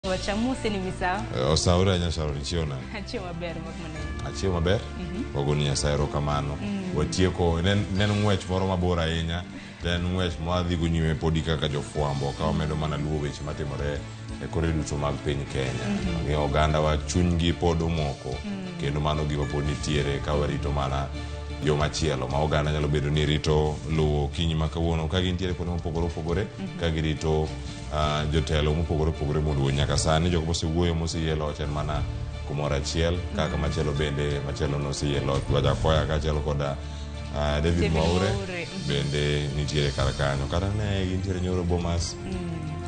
Wachamusi ni misawa. Osawore ahinya Sharon, ichiew nade? Achiew maber mak mana in. Achiew maber. Wagoni Nyasaye erokamano. Watieko ne en ng'wech moro mabor ahinya. To en ng'wech mwadhi go nyime podi kaka jofwambo ka wamedo mana luwo weche matimore e kore duto mag piny Kenya. Ang'eyo oganda wa chunygi pod omoko kendo mano gima pod nitiere ka warito mana yo machielo ma oganda nyalo bedo ni rito luwo okinyi ma kawuono ka gintiere kuonde mopogore opogore ka girito jotelo mopogore opogore mondo owuo. Nyaka sani jok mosewuoyo moseyie loch en mana kumoro achiel kaka machielo bende machielo noseyie loch Wajackoyah kaachiel koda David David Mwaure Mwaure. bende nitiere kar kanyo kata ne gintiere nyoro Bomas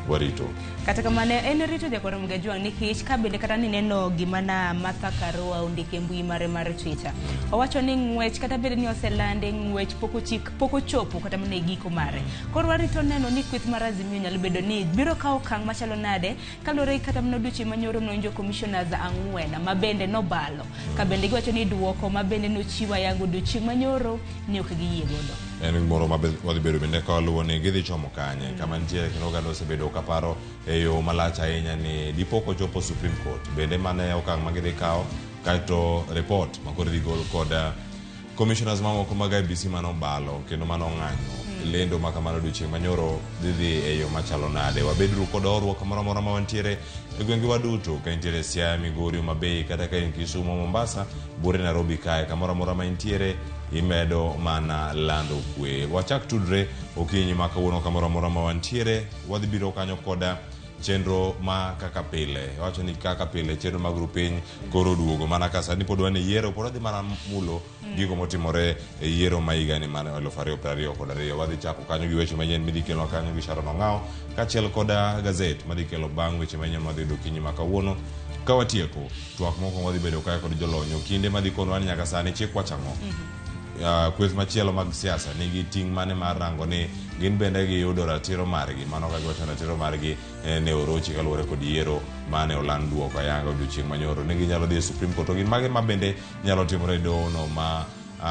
warito. Kata kamano en rito jakwar Mgajwang' nikech ka bende kata nineno gima na Martha Karua ondiko e mbui mare mar Twitter. Owacho ni ng'wech kata bed ni oselande ng'wech pok ochik pok ochopo kata mana e giko mare. Koro warito neno ni kweth mar Azimio nyalo bedo ni biro kawo okang' machalo nade kaluwore gi kata mana odiochieng' manyoro nowinjo commissioners ang'wen ma bende nobalo ka bende giwacho ni duoko ma bende nochiw ayanga odiochieng' manyoro ni ok giyie godo. En gimoro ma wadhi bedo bende ka waluwo ni gidhi chomo kanye kama nitiere kendo oganda osebedo kaparo e yo malach ahinya ni dipo kochopo Supreme Court bende mano e okang' ma gidhi kawo kaeto report ma koro idhi gol kod commissioners mamoko mag IEBC manobalo kendo manong'anyo lendo ma kamano odiochieng' manyoro dhi dhi e yo machalo nade. Wabeduru kod horuok kamoro amora ma wantiere e gwengewa duto ka intiere Siaya, Migori, Homa Bay kata ka in Kisumu, Mombasa, Buore, Nairobi kae kamoro amora ma intiere imedo mana lando kwe. Wachak tudre okinyi ma kawuono kamoro amora ma wantiere wadhi biro kanyo koda chenro ma kaka pile. Wacho ni kaka pile chenro mag rupiny koro oduogo mana ka sani pod wan e yiero pod wadhi mana mulo gigo motimore e yiero ma higani mar 2022. Wadhi chako kanyo gi weche manyien midhi kelonwa kanyo gi Sharon Ong'awo kaachiel koda gazet madhi kelo bang' weche manyien madhi yudo okinyi ma kawuono. Ka watieko twak mokwongo wadhi bedo kae kod jolony okinde madhi konwa ni nyaka sani chik wacho ang'o. Kweth machielo mag siasa nigi ting' mane mar rango ni gin bende giyudo ratiro margi mano ka giwacho ratiro margi ne orochi kaluwore kod yiero mane oland duoko ayanga odiochieng' manyoro ni ginyalo dhi e Supreme Court to gin mage ma bende nyalo timore e dohono ma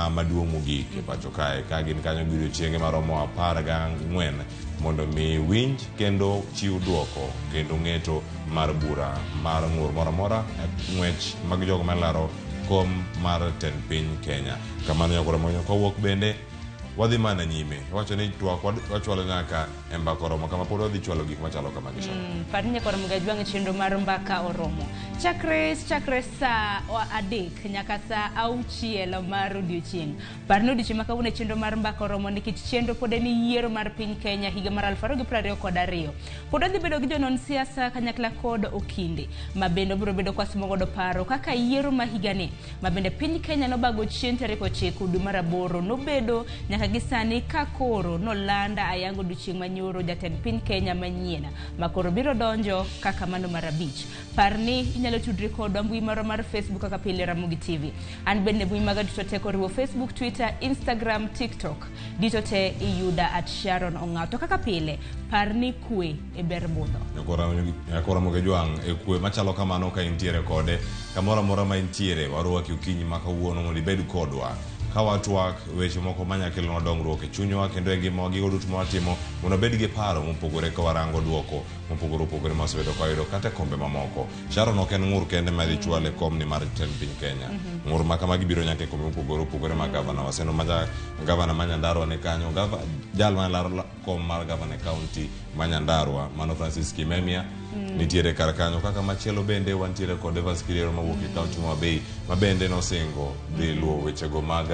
maduong' mogik e pacho kae ka gin kanyo gi odiochienge maromo 14 mondo mi winj kendo chiw duoko kendo ng'eto mar bura mar ng'ur moro amora e ng'wech mag jogo malaro kom mar tend piny Kenya. Kamano nyakwar Ramogi kawuok bende wadhi mana nyime wacho ni twak wachwalo nyaka e mbaka oromo kama pod wadhi chwalo gik machalo kamagi. Par ni nyakwar Ramogi Ajwang' chenro mar mbaka oromo chakre saa 3 nyaka saa 6 mar odiochieng'. Par ni odiochieng' ma kawuono e chenro mar mbaka oromo nikech chenro pod en yiero mar piny Kenya higa mar 2022. Pod wadhi bedo gi jonon siasa kanyakla kod okinde ma bende obiro bedo kwasomo godo paro kaka yiero ma higani ma bende piny Kenya nobago chieng' tarik 9 dwe mar 8 nobedo nyaka gi sani ka koro nolanda ayanga odiochieng' manyoro jatend piny Kenya manyien ma koro biro donjo kaka mano mar 5. Par ni inyalo tudri kodwa mbui marwa mar Facebook kaka pile Ramogi TV. An bende mbui maga duto te koriwo Facebook, Twitter, Instagram, TikTok. Duto te iyuda at Sharon Ong'aw. To kaka pile, par ni kwe e ber budho. Nyakwar Ramogi Ajwang' e kwe machalo kamano ka intiere kode kamoro amora ma intiere warwaki okinyi ma kawuono mondo ibed kodwa ka watwak weche moko manya kelonwa dongruok e chunywa kendo e ngimawa gigo duto ma watimo mondo wabed gi paro mopogore ka warango duoko mopogore opogore ma wasebedo ka wayudo kata e kombe mamoko. Sharon ok en ng'ur kende ma dhi chwale e komni mar tend piny Kenya. Ng'ur ma kamagi biro nyaka e kombe mopogore opogore mag gavana. Waseno ma gavana ma Nyandarua ni kanyo, jal ma laro kom mar gavana e kaunti ma Nyandarua mano Francis Kimemia nitiere kar kanyo. Kaka machielo bende wantiere kod Evans Kiriero mawuok e kaunti ma Homa Bay ma bende nosingo dhi luwo wechego mag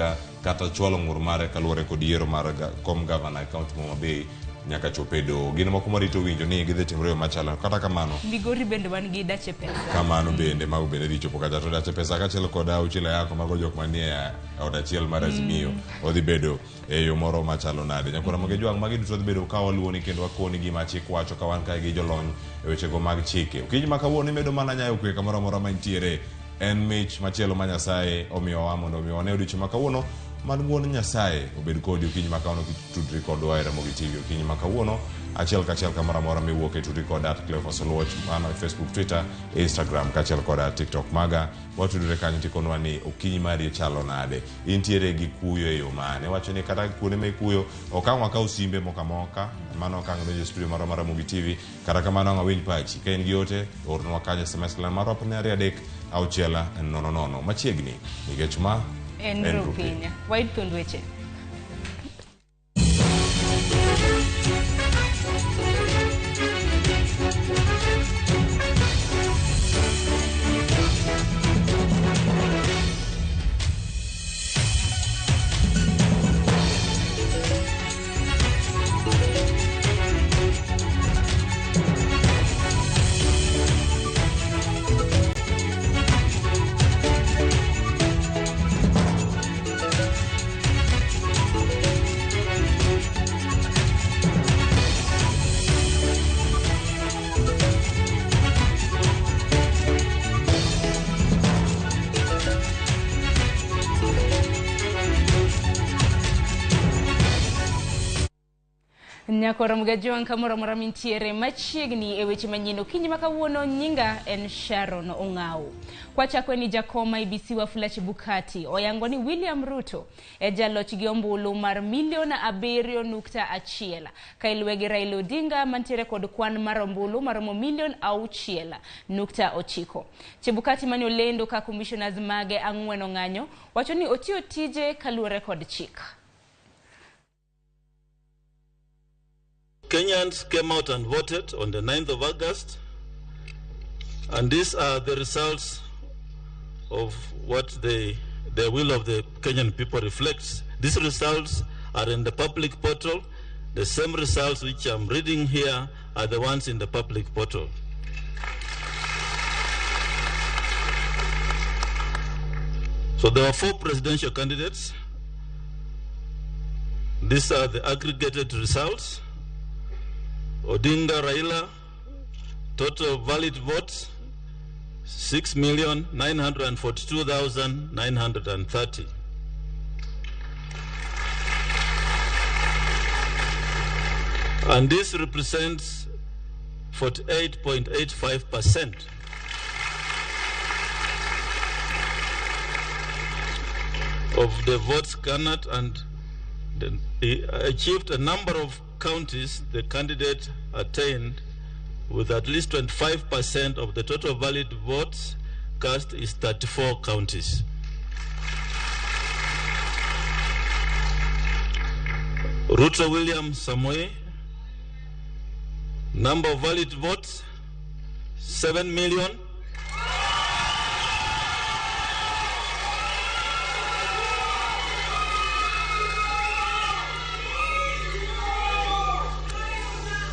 kata chwalo ng'ur mare kaluwore kod yiero mar kom gavana e kaunti ma Homa Bay nyaka chop e doho. Gin moko marito winjo ni gidhi timore yo machalo kata kamano. Migori bende wan gi Dache Pesa. Kamano bende mago bende dhi chopo kacha to Dache Pesa kaachiel kod Auchiel Ayako mago jok manie ot achiel mar Azimio odhi bedo e yo moro machalo nade. Nyakwar Ramogi Ajwang' magi duto dhi bedo ka waluwoni kendo wakoni gima chik wacho ka wan kae gi jolony e wechego mag chike. Okinyi ma kawuono imedo mana nyayo kwe kamoro amora ma intiere. En mich machielo ma Nyasaye omiyowa mondo omi wane odiochieng' ma kawuono. Mad ng'uono Nyasaye obed kodi okinyi ma kawuono kitudri kodwa e Ramogi TV okinyi ma kawuono achiel kachiel kamoro amora miwuok e tudri koda at Cleophas Oluoch mano e Facebook, Twitter, Instagram kaachiel koda TikTok maga. Watudore kanyo tikonwa ni okinyi mari chalo nade, intiere gi kuyo e yo mane. Wacho ni kata kuonde ma ikuyo ok ang' wakaw simbe moko amoka, mano ok ang' donjo e studio marwa mar Ramogi TV. Kata kamano ang' awinj pachi. Ka in gi ote, ornwa kanyo SMS line marwa 4 3 6 0 0 machiegni nikech ma en en rupiny. Wayud thuond weche. Nyakoro Mgajwang' kamoro amora mintiere machiegni e weche manyien okinyi ma kawuono. Nyinga en Sharon Ong'aw. Kwachako ni jakom IEBC Wafula Chebukati oyango ni William Ruto e jaloch gi ombulu mar milion 7.1 ka iluwe gi Raila Odinga mantiere kod kwan mar ombulu maromo milion 6.9. Chebukati mane olendo ka commissioners mage ang'wen ong'anyo wacho ni otiyo tije kaluwore kod chik. Kenyans came out and voted on the 9th of August, and these are the results of what the will of the Kenyan people reflects. These results are in the public portal. The same results which I'm reading here are the ones in the public portal. So there were 4 presidential candidates. These are the aggregated results. Odinga Raila, total valid votes, 6,942,930. And this represents 48.85%. Of the votes garnered, and then he achieved a number of counties the candidate attained with at least 25% of the total valid votes cast is 34 counties. Ruto William Samoei, number of valid votes, 7 million.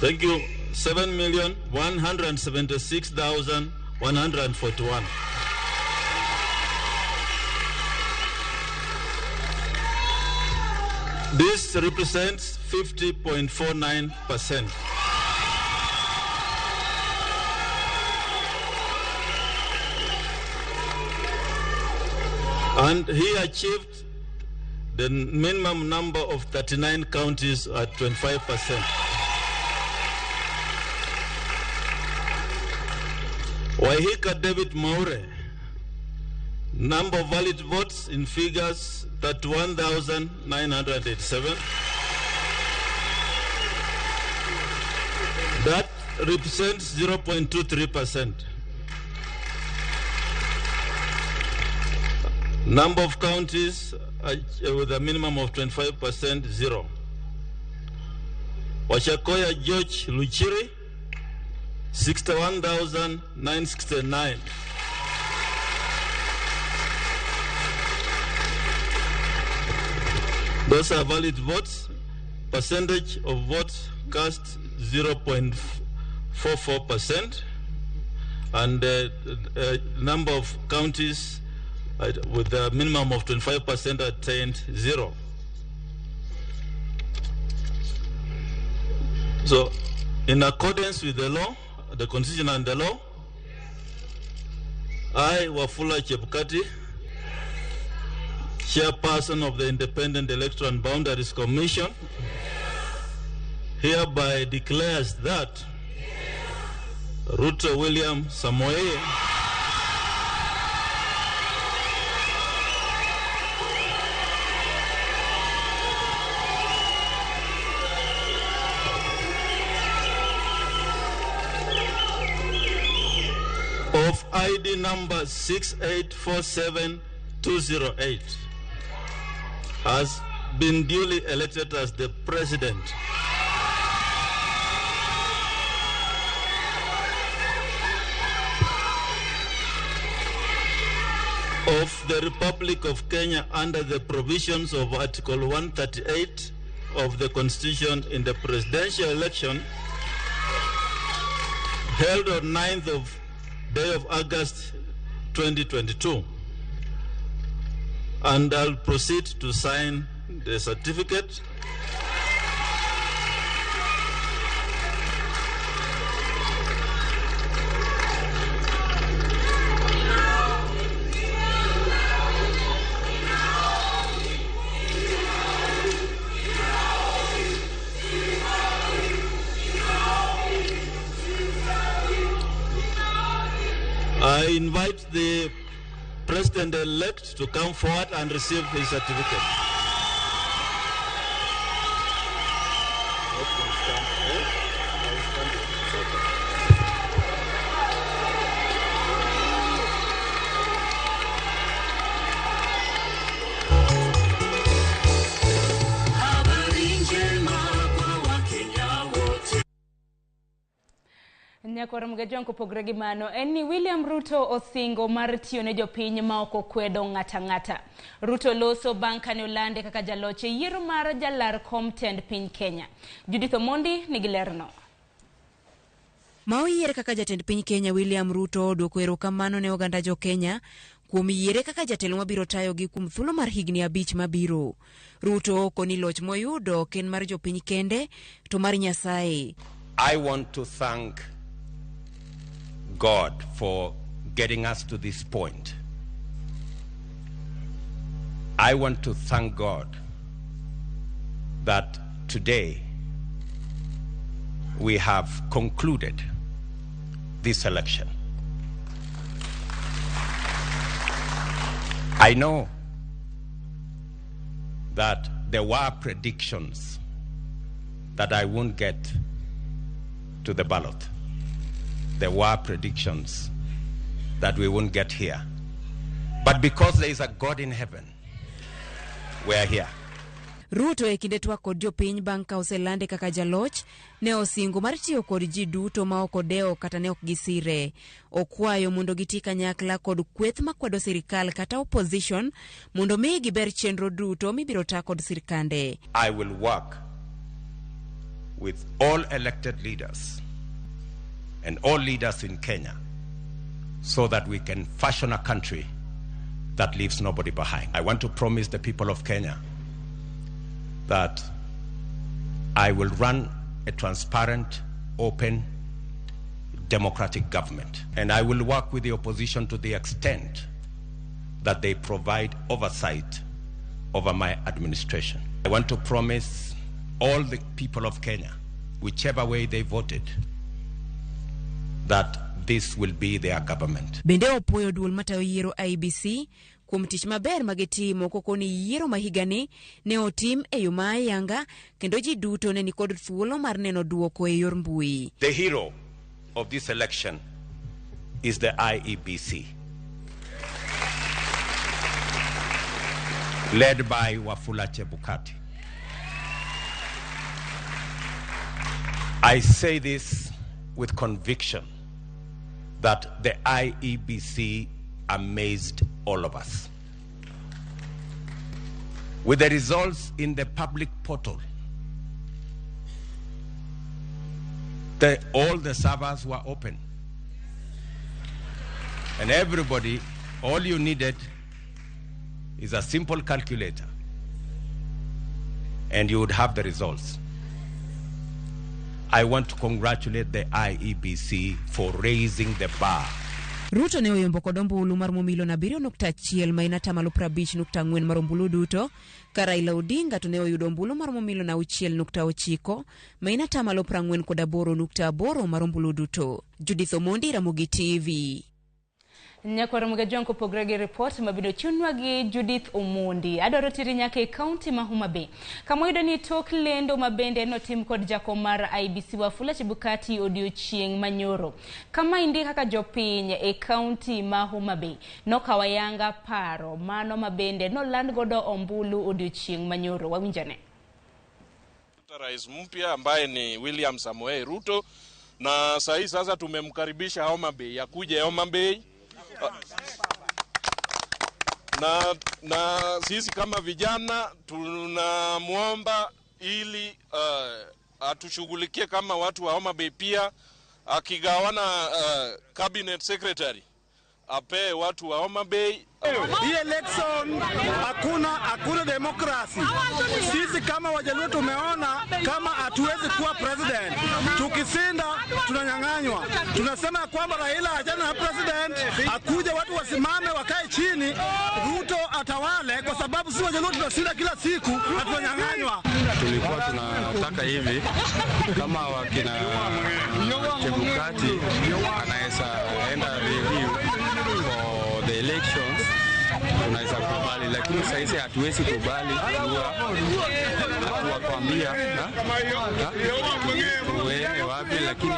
Thank you. 7,176,141. This represents 50.49%. And he achieved the minimum number of 39 counties at 25%. Waihika David Mwaure, number of valid votes in figures 31,987. That represents 0.23%. Number of counties with a minimum of 25%, 0. Wajackoyah George Luchiri, 61,969. Those are valid votes. Percentage of votes cast 0.44%, and the number of counties with a minimum of 25% attained 0. So, in accordance with the law, the Constitution and the law, I, Wafula Chebukati, Chairperson of the Independent Electoral and Boundaries Commission, hereby declares that Ruto William Samoei of ID number 6847208 has been duly elected as the president of the Republic of Kenya under the provisions of Article 138 of the Constitution in the presidential election held on 9th of day of August 2022. And I'll proceed to sign the certificate. I invite the president-elect to come forward and receive his certificate. Nyakwar Mgajwang' kopogore gi mano en ni William Ruto osingo mar tiyo ne jopiny ma ok okwedo ng'ata ng'ata. Ruto loso bang' kane olande kaka jaloch e yiero mar jalar kom tend piny Kenya. Judith Omondi nigi lerno. Ma oyier kaka jatend piny Kenya William Ruto odwoko erokamano ne oganda jo Kenya kuom yiere kaka jatelo mabiro tayogi kuom thuolo mar higni 5 mabiro. Ruto okoni loch moyudo ok en mar jopiny kende to mar Nyasaye. I want to thank God for getting us to this point. I want to thank God that today we have concluded this election. I know that there were predictions that I won't get to the ballot. There were predictions that we won't get here. But because there is a God in heaven, we are here. Ruto e kinde twak kod jopiny bang' ka oselande kaka jaloch ne osingo mar tiyo kod ji duto ma ok odewo kata ne ok gisire. Okwayo mondo giti kanyakla kod kweth makwedo sirikal kata opposition mondo mi giber chenro duto mibiro ta kod sirikande. I will work with all elected leaders and all leaders in Kenya so that we can fashion a country that leaves nobody behind. I want to promise the people of Kenya that I will run a transparent, open, democratic government. And I will work with the opposition to the extent that they provide oversight over my administration. I want to promise all the people of Kenya, whichever way they voted, that this will be their government. Bende opuoyo duol matayo yiero IEBC kuom tich maber magitimo kokoni yiero ma higani ne otim e yo ma ayanga kendo ji duto ne nikod thuolo mar neno duoko e yor mbui. The hero of this election is the IEBC, led by Wafula Chebukati. I say this with conviction that the IEBC amazed all of us. With the results in the public portal, all the servers were open. And everybody, all you needed is a simple calculator, and you would have the results. I want to congratulate the IEBC for raising the bar Ruto ne oyombo kod ombulu maromo milion 7.1 ma en atamalo 50.4 mar ombulu duto, ka Raila Odinga to ne oyudo ombulu maromo milion 6.9 ma en atamalo 48.8 mar ombulu duto. Judith Omondi, Ramogi TV. Nyakwar Mugajwang' kopogre gi ripot mabiro chunwa gi Judith Omondi. Adwaro teri nyaka e kaunti ma Homa Bay. Kama wayudo ni tok lendo ma bende notim kod jakom mar IEBC Wafula Chebukati odiochieng' manyoro. Kamaendi kaka jopiny e kaunti ma Homa Bay nokawo ayanga paro mano ma bende noland godo ombulu odiochieng' manyoro. Wawinjane. Rais mpya ambaye ni William Samoei Ruto, na saa hii sasa tumemkaribisha Homa Bay akuje Homa Bay na sisi kama vijana tunamwomba ili atushughulikie kama watu wa Homa Bay, pia akigawana cabinet secretary apee watu wa Homa Bay. Hii election hakuna demokrasi. Sisi kama Wajaluo tumeona kama hatuwezi kuwa president. Tukishinda tunanyang'anywa. Tunasema kwamba Raila achana na president, akuje watu wasimame wakae chini, Ruto atawale, kwa sababu sisi Wajaluo tunashinda kila siku na tunanyang'anywa. Tulikuwa tunataka hivi kama wakina Chebukati anaweza enda review for the elections, tunaweza kubali, lakini saizi hatuwezi kubali kuwakwambia tuende wapi, lakini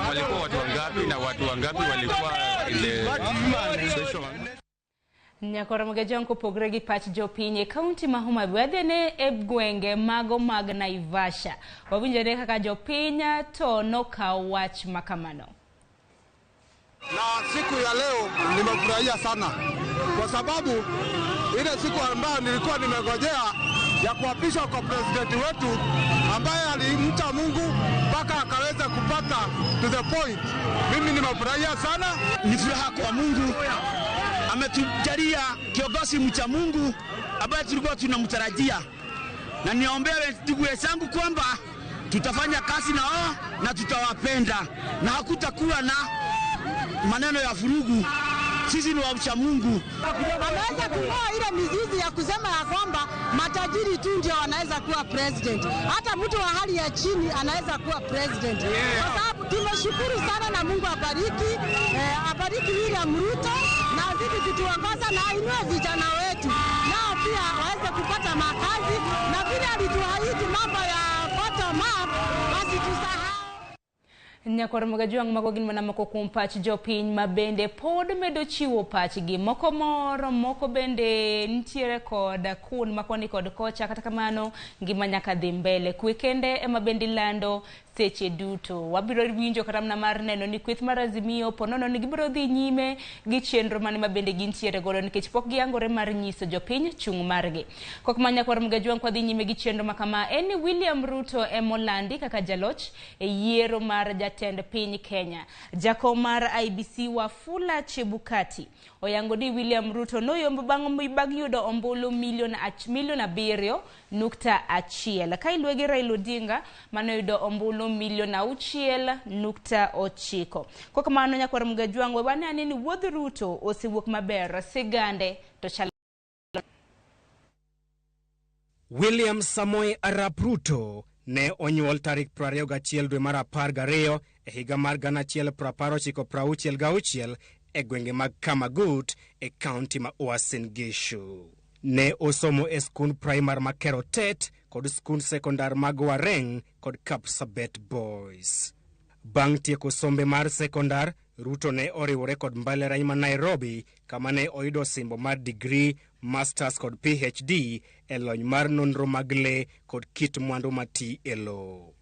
walikuwa watu wangapi na watu wangapi walikuwa in the session. Nyakoro Mugajwang' kopogre gi pach jopiny e kaunti ma Homa Bay, wadhi e gwenge mago mag Naivasha. Wawinjore kaka jopiny to nokawo wach makamano. Na siku ya leo nimefurahia sana kwa sababu ile siku ambayo nilikuwa nimegojea ya kuapishwa kwa president wetu ambaye alimcha Mungu mpaka akaweza kupata to the point. Mimi nimefurahia sana. Ni furaha kwa Mungu ametujalia kiongozi mcha Mungu ambaye tulikuwa tunamtarajia, na niombea ndugu zangu kwamba tutafanya kazi na wao na tutawapenda na hakutakuwa na maneno ya vurugu. Sisi ni wamcha Mungu. Ameweza kung'oa ile mizizi ya kusema ya kwamba matajiri tu ndio wanaweza kuwa president, hata mtu wa hali ya chini anaweza kuwa president. Kwa sababu tumeshukuru sana na Mungu abariki, abariki William Ruto na azidi kutuongoza na ainue vijana wetu nao pia waweze kupata makazi, na vile alituahidi mambo ya bottom up basi tusahau. Nyakwar Mugajwang' mago gin mana moko kuom pach jopiny ma bende pod medo chiwo pachgi. Moko mor, moko bende nitiere kod kun makoni kod kocha, kata kamano ngima nyaka dhi mbele. Kwe kende ema bende ilando seche duto. Wabiro winjo kata mana mar neno ni kweth mar Azimio ponono ni gibiro dhi nyime gi chenro mane ma bende gintiere godo, nikech pok giyangore mar nyiso jopiny chung' margi. Kok ma Nyakwar Mugajwang' kwadhi nyime gi chenro makama en ni William Ruto emolandi kaka jaloch e yiero mar jatend piny Kenya. Jakom mar IEBC Wafula Chebukati oyango ni William Ruto noyombo bang' yudo ombulu milion 7.1 ka iluwe gi Raila Odinga manoyudo ombulu milion 6.9. Kok kamano Nyakwar Mugajwang' we wane ane ni wuodh Ruto osewuok maber, sigande to chalo. William Samoei Arap Ruto ne onyuol tarik 21 dwe mar 12 e higa mar 1966 e gwenge mag Kamagut e kaunti ma Uasin Gishu. Ne osomo e skund primar ma Kerotet kod skund sekondar mag Wareng kod Kapsabet Boys. Bang' tieko sombe mar sekondar, Ruto ne oriwore kod mbalariany ma Nairobi kama ne oyudo osimbo mar degree, masters kod PhD e lony mar nonro mag lee kod kit mwandu mati e lowo.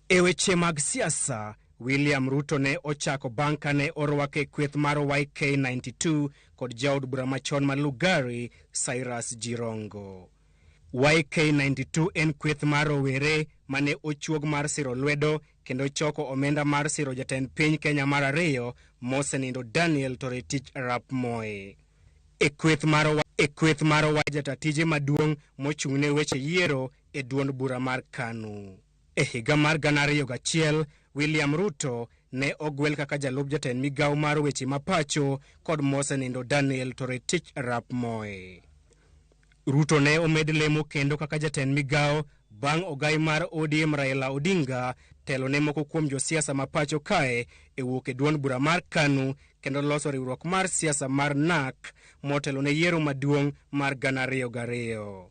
E weche mag siasa, William Ruto ne ochako bang' kane orwake e kweth mar YK92 kod jaod bura machon ma Lugari, Cyrus Jirongo. YK92 en kweth mar rowere mane ochuog mar siro lwedo kendo choko omenda mar siro jatend piny Kenya mar ariyo mosenindo Daniel Toroitich arap Moi. E kweth mar jatatije maduong' mochung'ne weche yiero e duond bura mar KANU. E higa mar 2001, William Ruto ne ogwel kaka jalup jatend migawo mar weche mapacho kod mosenindo Daniel Toroitich arap Moi. Ruto ne omed lemo kendo kaka jatend migawo bang' ogai mar ODM Raila Odinga telo ne moko kuom josiasa ma pacho kae e wuok e duond bura mar KANU kendo loso riwruok mar siasa mar NARC motelo ne yiero maduong' mar 2002.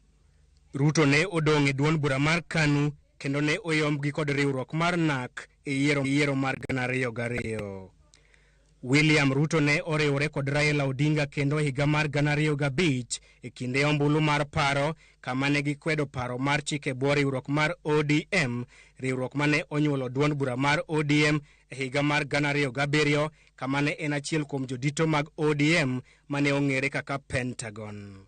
Ruto ne odong' e duond bura mar KANU kendo ne oyombgi kod riwruok mar NARC e yiero mar 2002. William Ruto ne oriwore kod Raila Odinga kendo e higa mar 2005 e kinde ombulu mar paro kama ne gikwedo paro mar chike bwo riwruok mar ODM, riwruok mane onyuolo duond bura mar ODM e higa mar 2007 kama ne en achiel kuom jodito mag ODM mane ong'ere kaka Pentagon.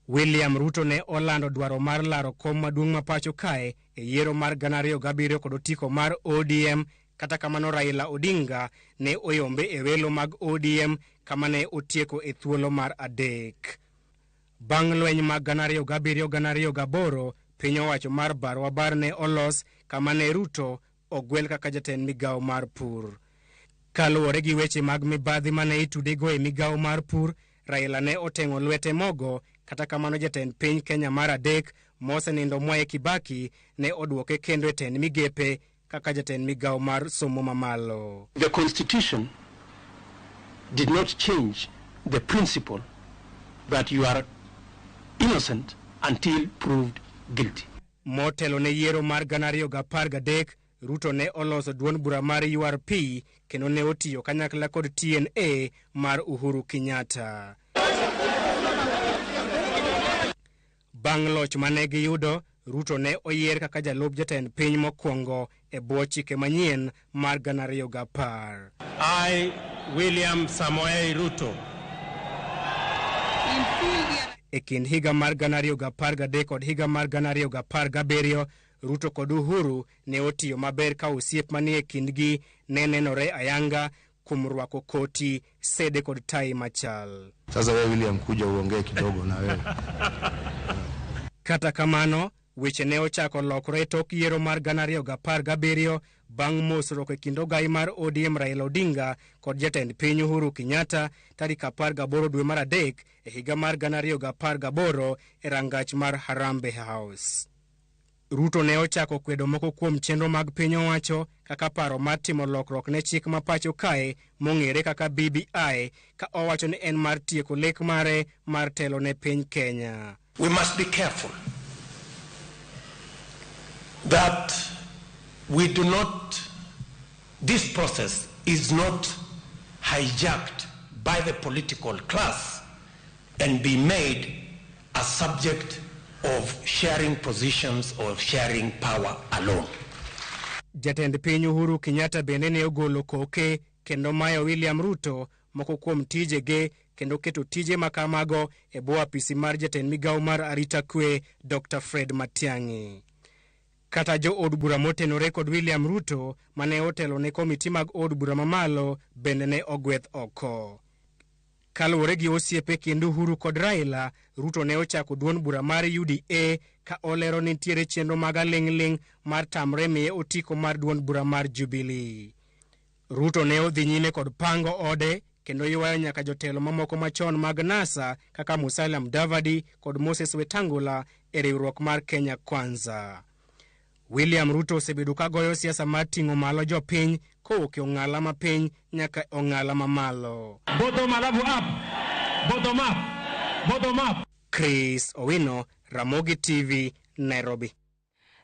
William Ruto ne olando dwaro mar laro kom maduong' ma pacho kae e yiero mar 2007 kod otiko mar ODM. Kata kamano Raila Odinga ne oyombe e welo mag ODM kama ne otieko e thuolo mar 3. Bang' lweny mag 2007-2008, piny owacho mar barwa bar ne olos kama ne Ruto ogwel kaka jatend migawo mar pur. Kaluwore gi weche mag mibadhi mane itudego e migawo mar pur, Raila ne oteng'o lwete mogo. Kata kamano jatend piny Kenya mar 3 mosenindo Mwai Kibaki ne oduoke kendo e tend migepe kaka jatend migawo mar somo mamalo. The constitution did not change the principle that you are innocent until proved guilty. Motelo ne yiero mar 2013, Ruto ne oloso duond bura mar URP kendo ne otiyo kanyakla kod TNA mar Uhuru Kenyatta. Bang' loch mane giyudo, Ruto ne oyier kaka jalup jatend piny mokwongo e bwo chike manyien mar 2010. I, William Samoei Ruto. E kind higa mar 2013 kod higa mar 2017, Ruto kod Uhuru ne otiyo maber ka osiep manie kindgi ne nenore ayanga kuom rwako koti, sede kod tai machal. Sasa wewe William, kuja uongee kidogo na wewe. Kata kamano, weche ne ochako lokore tok yiero mar 2017 bang' mosruok e kind ogai mar ODM Raila Odinga kod jatend piny Uhuru Kenyatta tarik 18 dwe mar 3 e higa mar 2018 e rangach mar Harambee House. Ruto ne ochako kwedo moko kuom chenro mag piny owacho kaka paro mar timo lokruok ne chik ma pacho kae mong'ere kaka BBI ka owacho ni en mar tieko lek mare mar telo ne piny Kenya. We must be careful that we do not, this process is not hijacked by the political class and be made a subject of sharing positions or sharing power alone. Jatend piny Uhuru Kenyatta bende ne ogolo koke kendo mayo William Ruto moko kuom tijege kendo keto tije makamago e bwo apisi mar jatend migawo mar arita kwe Dr. Fred Matiang'i. Kata jo od bura motenore kod William Ruto mane otelo ne komiti mag od bura mamalo bende ne ogweth oko. Kaluwore gi osiepe kind Uhuru kod Raila, Ruto ne ochako duond bura mar UDA ka olero ni nitiere chenro mag aling'ling' mar tamre miye otiko mar duond bura mar Jubilee. Ruto ne odhi nyime kod pango ode kendo ywayo nyaka jotelo mamoko machon mag NASA kaka Musalia Mudavadi kod Moses Wetangula e riwruok mar Kenya Kwanza. William Ruto osebedo ka goyo siasa mar ting'o malo jopiny kowuok e ong'ala mapiny nyaka e ong'ala mamalo. Bottom up. Bottom up. Bottom up. Chris Owino, Ramogi TV, Nairobi.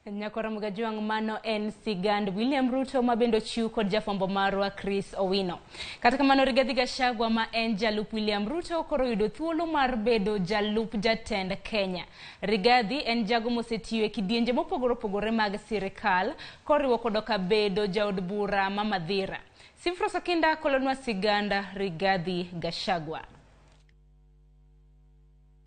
Nyakora Mugajwang', mano en sigand William Ruto ma bende ochiw kod jafwambo marwa Chris Owino. Kata kamano Rigathi Gachagua ma en jalup William Ruto koro oyudo thuolo mar bedo jalup jatend Kenya. Rigathi en jago mosetiyo e kidienje mopogore opogore mag sirikal koriwo koda ka bedo jaod bura ma Mathira. Sifros Akinda kolonwa siganda Rigathi Gachagua.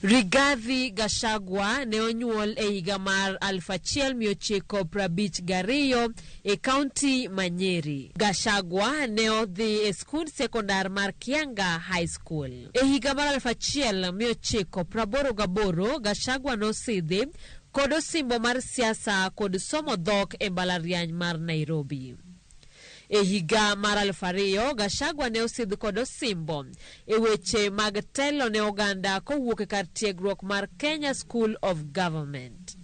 Rigathi Gachagua ne onyuol e higa mar 1952 e kaunti ma Nyeri. Gachagua ne odhi e skund sekondar mar Kianga High School. E higa mar 1988 Gachagua nosidhi kod osimbo mar siasa kod somo dhok e mbalariany mar Nairobi. E higa mar 2000, Gachagua ne osidh kod osimbo e weche mag telo ne oganda kowuok e kar tiegruok mar Kenya School of Government.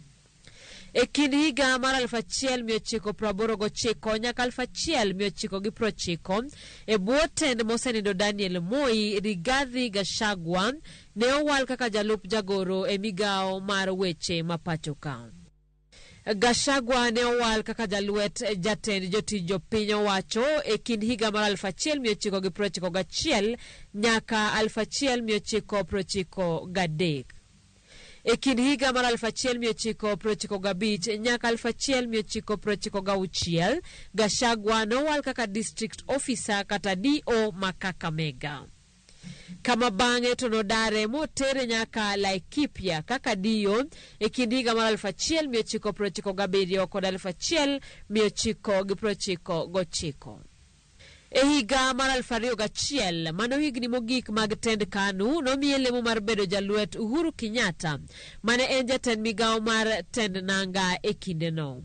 E kind higa mar 1989 nyaka 1990, e bwo tend mosenindo Daniel Moi, Rigathi Gachagua ne owal kaka jalup jagoro e migawo mar weche ma pacho ka. Gachagua ne owal kaka jalwet jatend jotij jopiny owacho e kind higa mar 1991 nyaka 1993. E kind higa mar 1995 nyaka 1996, Gachagua nowal kaka district officer kata DO ma Kakamega. Kama bang'e to nodare motere nyaka Laikipia kaka DO e kind higa mar 1997 kod 1999. E higa mar 2001, mano higni mogik mag tend KANU, nomiye lemo mar bedo jalwet Uhuru Kenyatta, mane en jatend migawo mar tend nanga e kindeno.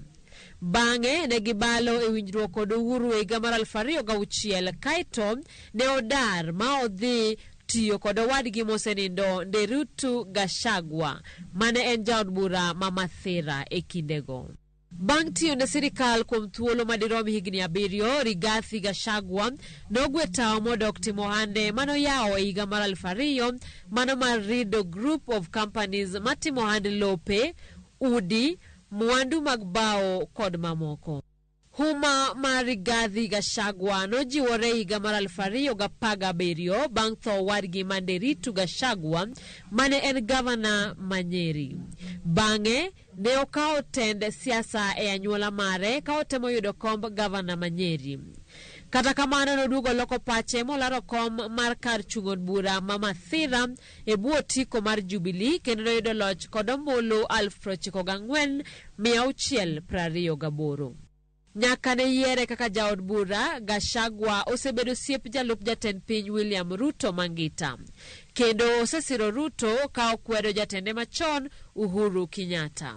Bang'e ne gibalo e winjruok kod Uhuru e higa mar 2006, kaeto ne odar ma odhi tiyo kod owadgi mosenindo Nderutu Gachagua, mane en jaod bura ma Mathira e kindego. Bang' tiyo ne sirikal kuom thuolo madirom higni 7, Rigathi Gachagua nogwe tawo modok timo ohande manoyawo e higa mar 2000, mano mar Rido Group of Companies matimo ohand lope, udi, mwandu mag bao kod mamoko. Huma mar Rigathi Gachagua nojiwore higa mar 2017 bang' tho owadgi ma Nderitu Gachagua mane en gavana ma Nyeri. Bang'e ne okawo tend siasa e anyuola mare ka otemo yudo komb gavana ma Nyeri. Kata kamano noduogo loko pache molaro kom mar kar chung' od bura ma Mathira e bwo otiko mar Jubilee kendo noyudo loch kod ombulu 94,628. Nyaka ne yiere kaka jaod bura, Gachagua osebedo osiep jalup jatend piny William Ruto Mangita. Kendo osesiro Ruto ka okwedo jatende machon Uhuru Kenyatta.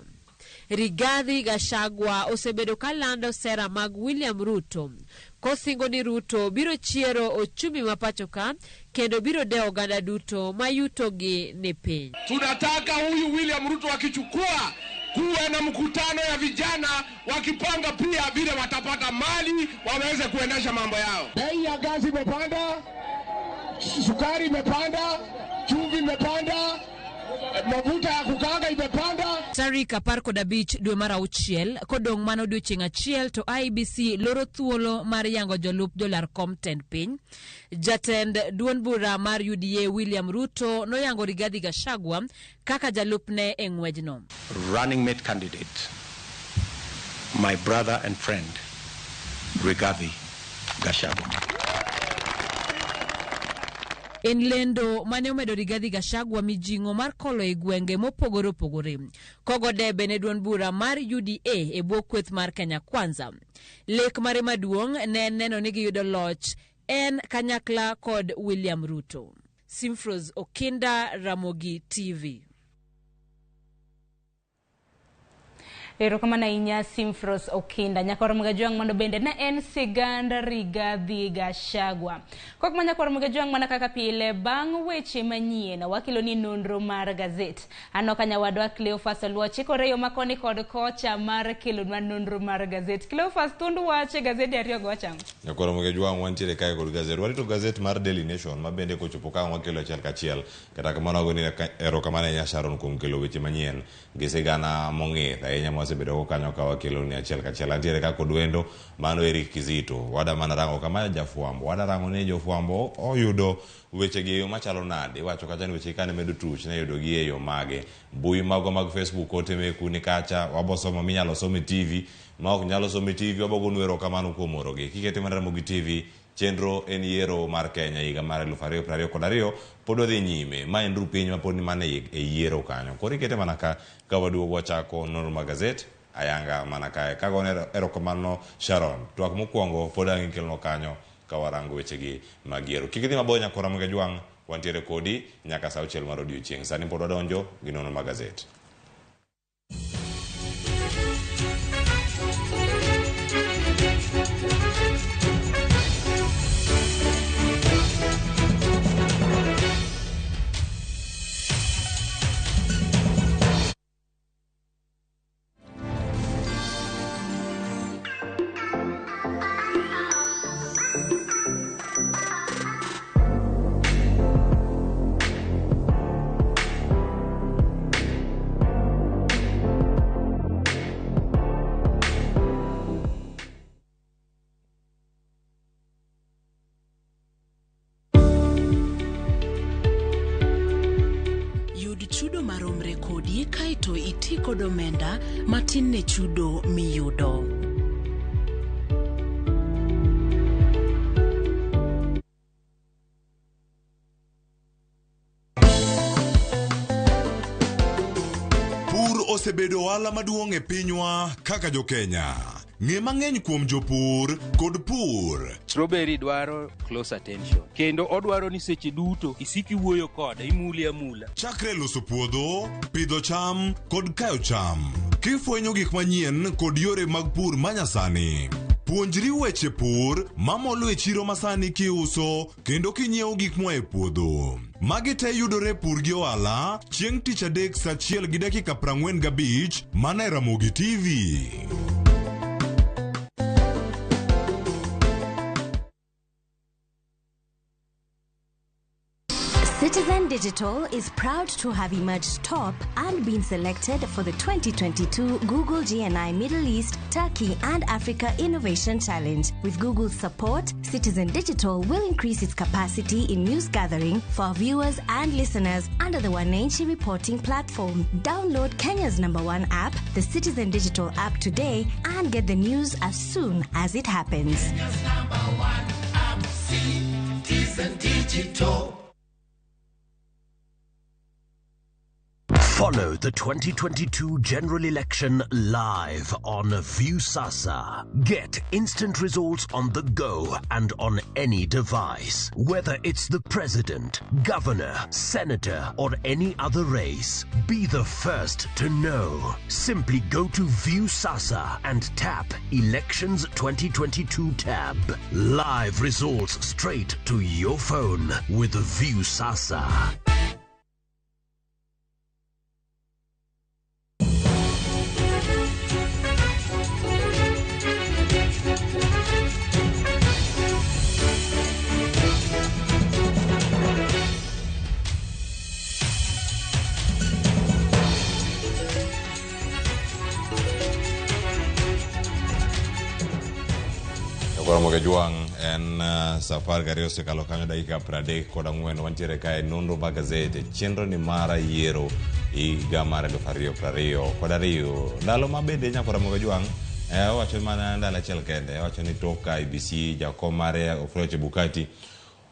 Rigathi Gachagua osebedo ka lando sera mag William Ruto, kosingo ni Ruto biro chiero ochumi ma pacho ka kendo biro dewo oganda duto ma yutogi ni piny. Tunataka huyu William Ruto akichukua kuwe na mkutano ya vijana wakipanga pia vile watapata mali waweze kuendesha mambo yao. Bei ya gasi imepanda, sukari imepanda, chumvi imepanda, mafuta ya kukaanga imepanda. Tarik 15 dwe mar auchiel kodong' mana odiochieng' achiel to IEBC loro thuolo mar yango jolup jolar kom tend piny. Jatend duond bura mar UDA William Ruto noyango Rigathi Gachagua kaka jalupne e ng'wejno. Running mate candidate, my brother and friend, Rigathi Gachagua. En lendo mane omedo Rigathi Gachagua mijing'o mar kolo e gwenge mopogore opogore. Kogo debe ne duond bura mar UDA e bwo kweth mar Kenya Kwanza. Lek mare maduong' ne en neno ni giyudo loch en kanyakla kod William Ruto. Simfros Okinda, Ramogi TV. Erokamano ahinya Simfros Okinda. Nyakwar Mgajwang' mano bende ne en sigand Rigathi Gachagua. Kok ma Nyakwar Mgajwang' mana kaka pile bang' weche manyien wakelo ni nonro mar gazet. Aneno ka nyawadwa Cleophas Oluoch chikore yo makoni kod kocha mar kelonwa nonro mar gazet. Cleophas, thund wach e gazede ariyogo wachang'o? Nyakwar Mgajwang' wantiere kae kod gazet. Warito gazet mar Daily Nation ma bende kochopo ka wakelo achiel kachiel. Kata kamano agoni erokamano ahinya Sharon kuom kelo weche manyien gi sigana mong'ith ahinya mwasebedo go kanyo ka wakelo ni achiel kachiel. Antiere ka kod wendo mano Eric Kizito. Wada mana rango kama jafwambo. Wada rango ni jofwambo oyudo weche gi e yo machalo nade. Iwacho kacha ni weche kane medo tuch ne yudo gi e yo mage. Mbui magwa mag Facebook ote meku ni kacha wabosomo minyalo som e TV ma ok nyalo somo e TV wabogonu erokamano kuom orogi. Kikete mana Ramogi TV chenro en yiero mar Kenya higa mar 2022 pod wadhi nyime. Ma en rupiny ma pod ni mana e yiero kanyo. Koro ikete mana ka waduogo wachako nonro mar gazet ayanga mana kae. Kagone erokamano Sharon. Twak mokwongo pod ang' ikelonwa kanyo ka warango wechegi mag yiero. Kik idhi mabor Nyakwar Ramogi Ajwang', wantiere kodi nyaka saa auchiel mar odiochieng'. Sani pod wadonjo gi nonro mar gazet. odi kaeto iti kod omenda matin ne chudo miyudo. Pur osebedo ohala maduong' e pinywa kaka jokenya. Ng'e mang'eny kuom jopur kod pur. Strawberry dwaro close attention kendo odwaro ni seche duto isik iwuoyo kode, imule amula. Chakre loso puodho, pidho cham kod kayo cham. Kifwenyo gik manyien kod yore mag pur manyasani. Puonjri weche pur mamolo e chiro masani kiuso kendo kinyiewo gik moa e puodho. Magi te yudore e Pur gi Ohala chieng' tich adek saa achiel gi dakika 45 mana e Ramogi TV. Citizen Digital is proud to have emerged top and been selected for the 2022 Google GNI Middle East, Turkey and Africa Innovation Challenge. With Google's support, Citizen Digital will increase its capacity in news gathering for our viewers and listeners under the Wananchi reporting platform. Download Kenya's number one app, the Citizen Digital app today and get the news as soon as it happens. Citizen Digital. Follow the 2022 general election live on Viusasa. Get instant results on the go and on any device. Whether it's the president, governor, senator, or any other race, be the first to know. Simply go to Viusasa and tap Elections 2022 tab. Live results straight to your phone with Viusasa. Koro Kajwang' en sa 12 osekalo kanyo dakika 34 wantiere kae nonro mag gazete chenro ni mar yiero higa mar 2022 ndalo ma bende nyakora Kajwang' owacho mana ndalo achiel kende owacho ni tok ka IEBC jakom mare Wafula Chebukati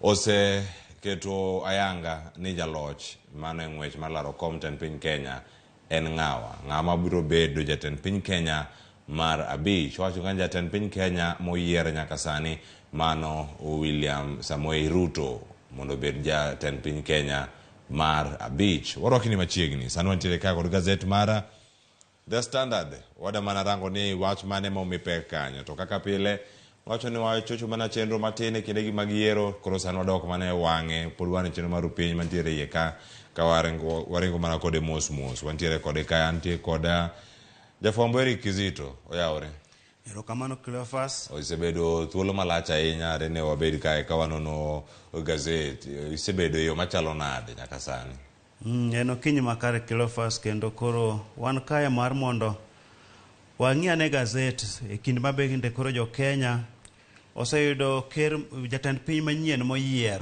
oseketo ayanga ni jaloch mano e ng'wech mar laro kom tend piny Kenya en ng'awa ng'ama biro bedo jatend piny Kenya mar abich. Owacho ka jatend piny Kenya moyier nyaka sani mano William Samoei Ruto mondo obed jatend piny Kenya mar abich. Warwakni machiegni. Sani wantiere ka kod gazet mar The Standard. Wada mana rango ni wach mane ma omi pek kanyo. To kaka pile wacho ni wachocho mana chenro matin e kindegi mag yiero koro sani wadok mana e wang'e pod wan e chenro mar piny mantiere iye ka ka waringo mana kode mos mos. Wantiere kode ka antie koda Jafwambo Eric Kizito, oyawore. Erokamano Cleophas. Osebedo thuolo malach ahinya are ne wabed kae ka wanono gazet. Isebedo e yo machalo nade nyaka sani? En okinyi makare Cleophas kendo koro wan kae mar mondo wang'i ane gazet e kinde ma bende koro jo Kenya oseyudo ker jatend piny manyien moyier.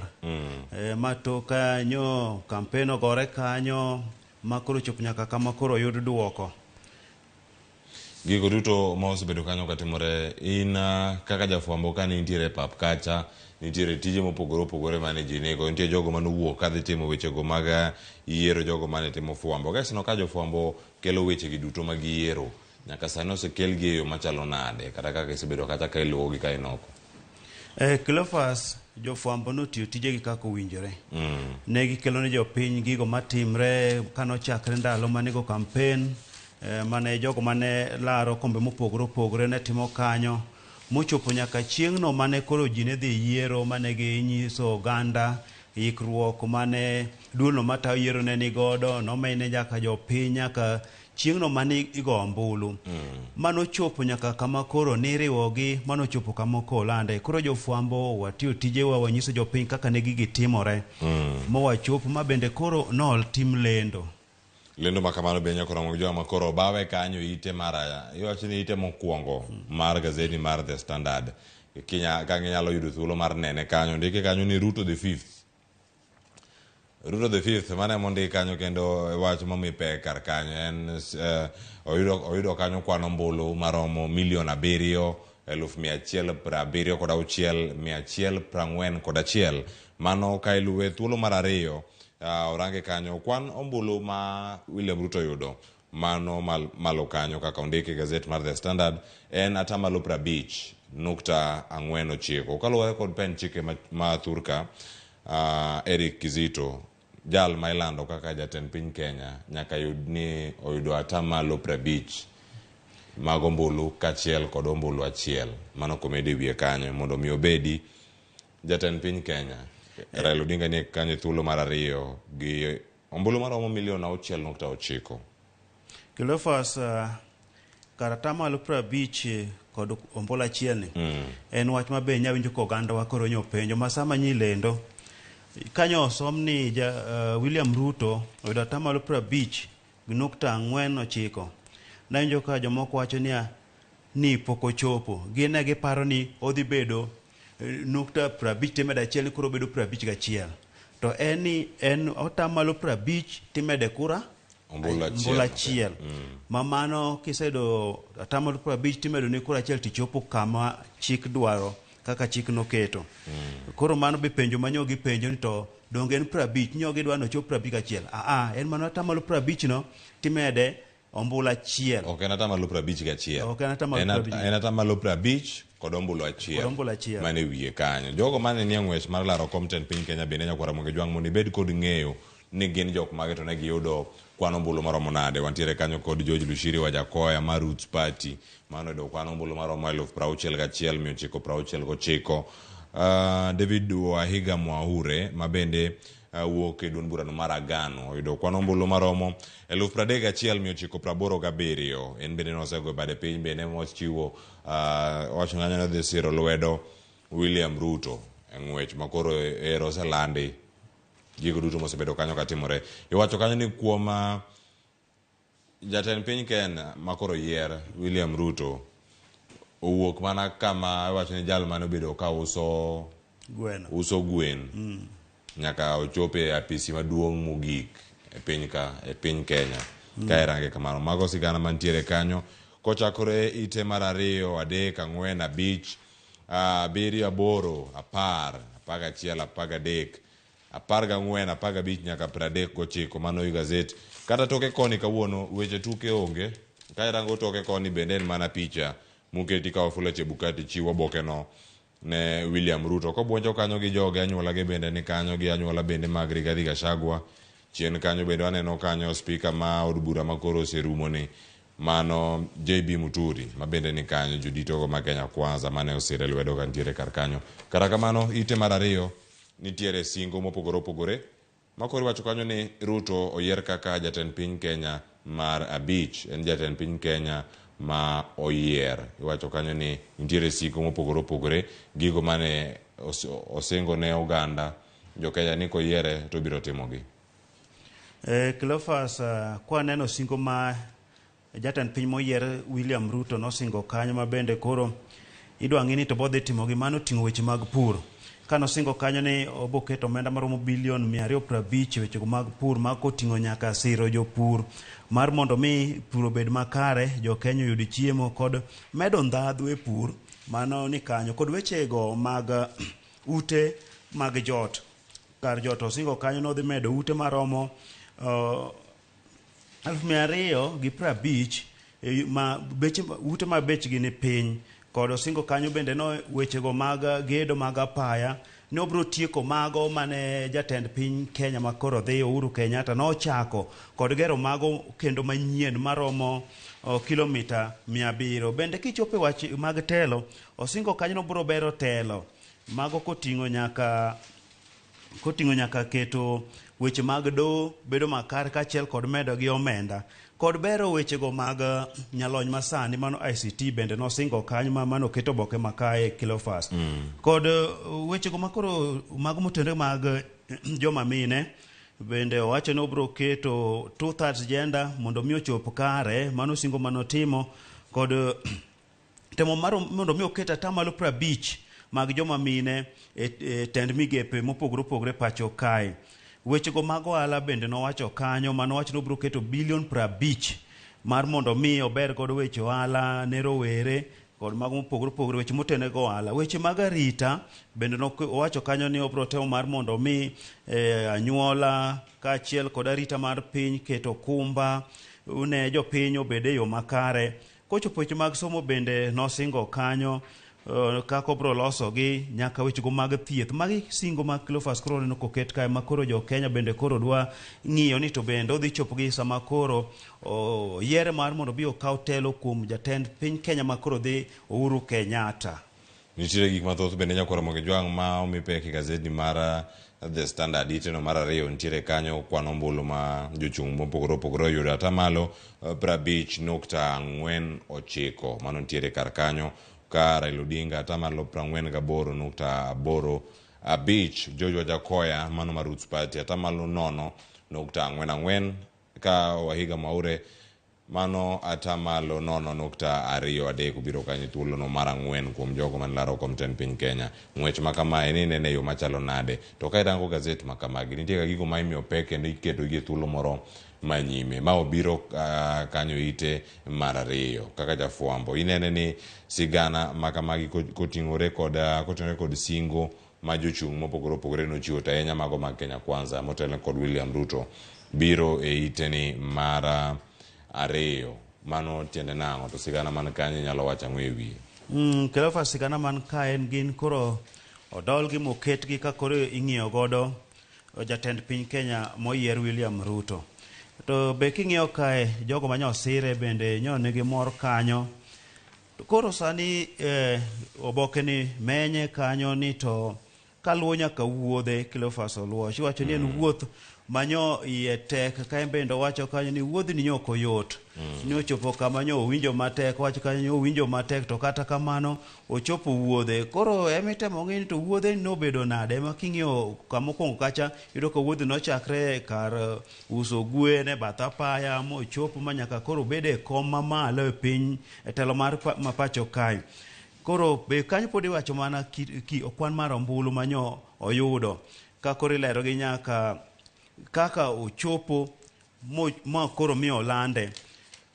Ma tok kanyo kampen ogore kanyo ma koro chopo nyaka kama koro oyud duoko. Gigo duto ma osebedo kanyo katimore in kaka jafwambo ka nitiere e pap kacha nitiere tije mopogore opogore mane ji nigo nitie jogo manowuok kadhi timo wechego mag yiero jogo mane timo fwambo kaeto ka jofwambo kelo wechegi duto mag yiero nyaka sani osekelgi e yo machalo nade kata kaka isebedo kacha ka iluwogi ka inoko. Cleophas, jofwambo notiyo tijegi kaka owinjore. Ne gikelo ne jopiny gigo matimre kanochakre ndalo manego kampen mane jogo mane laro kombe mopogore opogore ne timo kanyo mochopo nyaka chieng'no mane koro ji ne dhi yiero mane ginyiso oganda ikruok mane duolno matayo yiero ne nigodo nomene nyaka jopiny nyaka chieng'no mane igo ombulu. Manochopo nyaka kama koro niriwogi manochopo kama kolande koro jofwambo watiyo tijewa wanyiso jopiny kaka ne gigi timore mowachopo ma bende koro nol tim lendo. Lendo ma kamano be nyaka romo gi joma koro bawe kanyo ite mar iwacho ni ite mokwongo mar gazeti mar The Standard kinya ka ginyalo yudo thuolo mar nene kanyo ndike kanyo ni Ruto the fifth. Ruto the fifth mano ema ondik kanyo kendo wach momi pek kar kanyo en oyudo kanyo kwan ombulu maromo 7,176,141. Mano ka iluwe thuolo mar ariyo orange kanyo kwan ombulu ma William Ruto oyudo mano malo kanyo kaka ondiki e gazet mar The Standard en 50.49%. Kaluwore kod pend chike ma thurka Eric Kizito jal ma ilando kaka jatend piny Kenya nyaka yud ni oyudo 50% mag ombulu kaachiel kod ombulu achiel mano komedi e wiye kanyo mondo mi obedi jatend piny Kenya. Raila Odinga nie kanyo e thuolo mar ariyo gi ombulu maromo 6.9 million. Cleophas, kar 50% kod ombulu achiel ni en wach ma be nyawinjo ka ogandawa koro nyo penjo ma sama nyilendo kanyo osom ni William Ruto oyudo 50.49%. Nawinjo ka jomoko wacho niya ni pok ochopo. Gin ne giparo ni odhi bedo 50 timedo achiel koro obedo 51. To en ni en 50% timede kura ombulu achiel. Ombulu achiel. Ma mano kiseyudo 50% timedo ni kura achiel tichopo kama chik dwaro kaka chik noketo. Koro mano be penjo ma nyo gipenjo ni to donge en 50 nyo gidwa ni ochop 51. Aa, en mano 50% no timede ombulu achiel. Ok en 51%. Ok en atamalo 50. En 50% kod ombulu achiel. Kod ombulu achiel. Mane wiye kanyo. Jogo mane nie ng'wech mar laro kom tend piny Kenya bende nyakwara Ramogi Jwang' mondo ibed kod ng'eyo ni gin jok mage to ne giyudo kwan ombulu maromo nade. Wantiere kanyo kod George Lushiri Wajakoya mar Roots Party mano oyudo kwan ombulu maromo 61,969. David Wahiga Mwaure ma bende wuok e duond burano mar Agano oyudo kwan ombulu maromo 31,987. En bende nosego e bade piny bende mochiwo wacho ng'anyo nodhi siro lwedo William Ruto e ng'wech makoro ero oselandi gigo duto mosebedo kanyo katimore. Iwacho kanyo ni kuom jatend piny Kenya makoro yier William Ruto owuok mana kama iwacho ni jal mane obedo ka uso gweno. Uso gwen nyaka ochopo e apisi maduong' mogik e piny ka e piny Kenya. Ka irange kamano mago sigana mantiere kanyo kochakore ite mar 2, 3, 4, 5, 7, 8, 10, 11, 13, 14, 15 nyaka 39 mano i gazet. Kata toke koni kawuono weche tuke onge. Ka irango toke koni bende en mana picha moketi ka Wafula Chebukati chiwo oboke no ne William Ruto. Kobuonjo kanyo gi joge anyuola ge bende ni kanyo gi anyuola bende mag Rigathi Gachagua. Chien kanyo bende waneno kanyo spika ma od bura makoro oserumo ni mano JB Muturi ma bende ni kanyo jodito go ma Kenya Kwanza mane osire lwedo ka nitiere kar kanyo. Kata kamano ite mar ariyo nitiere singo mopogore opogore makoro iwacho kanyo ni Ruto oyier kaka jatend piny Kenya mar 5. En jatend piny Kenya ma oyier. Iwacho kanyo ni nitiere singo mopogore opogore gigo mane osingo ne oganda jo Kenya ni koyiere to obiro timogi. Cleophas, kwa neno singo ma jatend piny moyier William Ruto nosingo kanyo ma bende koro idwa ng'i ni to bodhi timogi, mano oting'o weche mag pur. Kanosingo kanyo ni oboketo omenda maromo bilion 250 e wechego mag pur ma koting'o nyaka siro jopur mar mondo mi pur obed makare, jo Kenya oyud chiemo kod medo ndhadhu e pur, mano ni kanyo kod wechego mag ute mag jot. Kar jot osingo kanyo nodhi medo ute maromo 250,000 ma beche, ute ma bechgi ni piny. Kod osingo kanyo bende no wechego mag gedo mag apaya ne obiro tieko mago mane jatend piny Kenya makoro dhi Uhuru Kenyatta nochako kod gero mago kendo manyien maromo kilomita 700. Bende kichopo e wach mag telo, osingo kanyo nobiro bero telo mago koting'o nyaka keto weche mag doho bedo makare kaachiel kod medo gi omenda kod bero wechego mag nyalony masani mano ICT bende nosingo kanyo ma mano keto oboke makae Cleophas. Kod wechego makoro mago motenore mag joma mine bende owacho ni obiro keto 2/3 gender mondo mi ochop kare, mano singo manotimo kod temo mar mondo mi oket 50% mag joma mine e tend migepe mopogore opogore pacho kae. Wechego mag ohala bende nowacho kanyo, manowacho ni obiro keto bilion 50 mar mondo mi ober godo weche ohala ne rowere kod mago mopogore opogore, weche motene go ohala. Weche mag arita bende owacho kanyo ni obiro temo mar mondo mi anyuola kaachiel kod arita mar piny keto okumba ne jopiny obed e yo makare. Kochopo weche mag somo bende nosingo kanyo kaka obiro losogi nyaka wechego mag thieth. Magi singo mag Cleophas koro waneno koket kae ma koro jo Kenya bende koro dwa ng'iyo ni to bende odhi chopogi sama koro oyiere mar mondo obi okaw telo kuom jatend piny Kenya ma koro dhi Uhuru Kenyatta. Nitiere gik mathoth bende nyakwar Ramogi Jwang' ma omi pek e gazetni mar The Standard. Iteno mar ariyo nitiere kanyo kwan ombulu ma jochung' mopogore opogore oyudo atamalo 50.49. Mano nitiere kar kanyo ka Raila Odinga atamalo 48.85. George Wajackoyah mano mar Roots Party atamalo 0.44 ka Wahiga Mwaure mano atamalo 0.23 obiro kanyo thuolono mar 4 kuom jogo mane laro kom tend piny Kenya. Ng'wech ma kamae ni inene e yo machalo nade? To ka irango gazet ma kamagi, nitie ga gigo ma imiyo pek kendo iketogi e thuolo moro manyime. Ma obiro kanyo ite mar 2 kaka jafwambo. Inene ni sigana ma kamagi koting'ore kod singo ma jochung' mopogore opogore nochiwo to ahinya mago mag Kenya Kwanza motelo kod William Ruto biro e iteni mar 2. Mano tiende nang'o? To sigana man kanyo inyalo wacho ang'o e wiye? Cleophas, sigana man ka en gin koro odolgi moketgi ka koro ing'iyo godo jatend piny Kenya moyier William Ruto. To be king'iyo kae jogo manyo osire bende nyo nigi mor kanyo. To koro sani oboke ni menye kanyo ni to kaluwo nyaka wuodhe Cleophas Oluoch. Iwacho ni en wuoth manyo iye tek ka en bende owacho kanyo ni wuodhni nyo ok oyot. Ni ochopo kama nyo owinjo matek, owacho kanyo ni owinjo matek to kata kamano ochopo wuodhe. Koro ema itemo ng'i ni to wuodhe nobedo nade? Ema king'iyo kama okwongo kacha iyudo ka wuodhi nochakre kar uso gwen e bath apaya mochopo ma nyaka koro obed e kom mamalo e piny e telo mar ma pacho kae. Koro be kanyo pod iwacho mana kwan mar ombulu manyo oyudo. Ka koro ilerogi nyaka kaka ochopo ma koro mi olande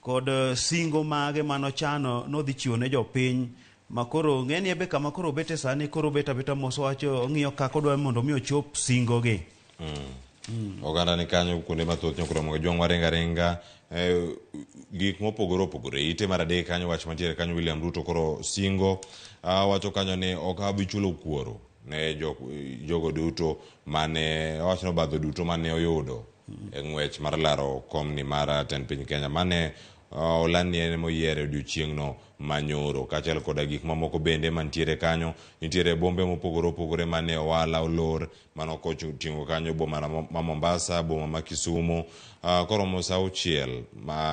kod singo mage manochano nodhi chiwo ne jopiny ma koro ng'eni ebe kama koro obete sani koro obet abeta mos owacho ong'iyo kaka odwa mondo mi ochop singogi. Oganda ni kanyo kuonde mathoth nyokoro Ramogi Jwang' waringa ringa gik mopogore opogore. Ite mar 3 kanyo wach mantiere kanyo William Ruto koro singo wacho kanyo ni ok abi chulo kuoro ne jogo duto mane owacho ni obadho duto mane oyudo e ng'wech mar laro komni mar tend piny Kenya mane oland ni en moyier e odiochieng'no manyoro. Kaachiel koda gik mamoko bende mantiere kanyo, nitiere bombe mopogore opogore mane ohala olor mano koting'o kanyo boma ma Mombasa, boma ma Kisumu. Koromo saa 6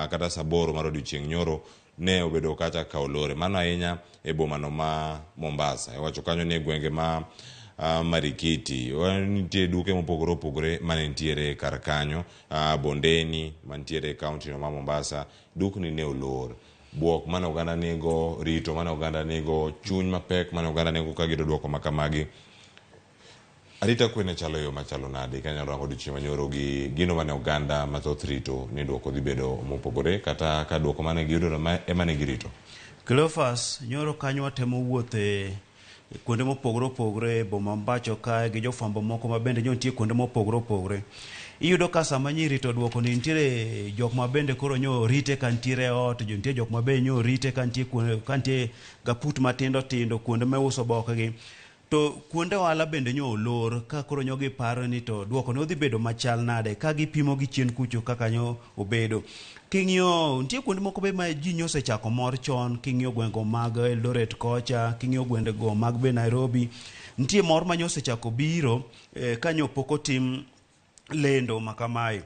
kata saa 8 mar odiochieng' nyoro ne obedo kacha ka olore. Mano ahinya e bomano ma Mombasa. Iwacho kanyo ni e gwenge ma Marikiti nitie duke mopogore opogore mane nitiere kar kanyo, Bondeni mantiere e kaunti no ma Mombasa, dukni ne olor. Buok mane oganda nigo, rito mane oganda nigo, chuny mapek mane oganda nigo ka giyudo duoko ma kamagi. Arita kwe ne chalo yo machalo nade kanyalo rango odiochieng' manyoro gi gino mane oganda mathoth rito ni duoko dhi bedo mopogore kata ka duoko mane giyudo ema ne girito? Cleophas, nyoro kanyo watemo wuothe kuonde mopogore opogore e boma ma pacho kae gi jofwambo moko ma bende nyo nitie kuonde mopogore opogore. Iyudo ka sama nyi rito duoko ni nitiere jok ma bende koro nyo rite ka nitiere e ot, nitie jok ma bende nyo rite ka nitie kuonde, ka nitie gaput matindo tindo kuonde miuso oboke gi. To kuonde ohala bende nyo olor ka koro nyo giparo ni to duoko ne odhi bedo machal nade ka gipimo gi chien kucho kaka nyo obedo. King'iyo nitie kuonde moko be ma ji nyo osechako mor chon, king'iyo gwenge mag Eldoret kocha, king'iyo gwenge go mag be Nairobi, nitie mor ma nyo osechako biro ka nyo pok otim lendo ma kamae.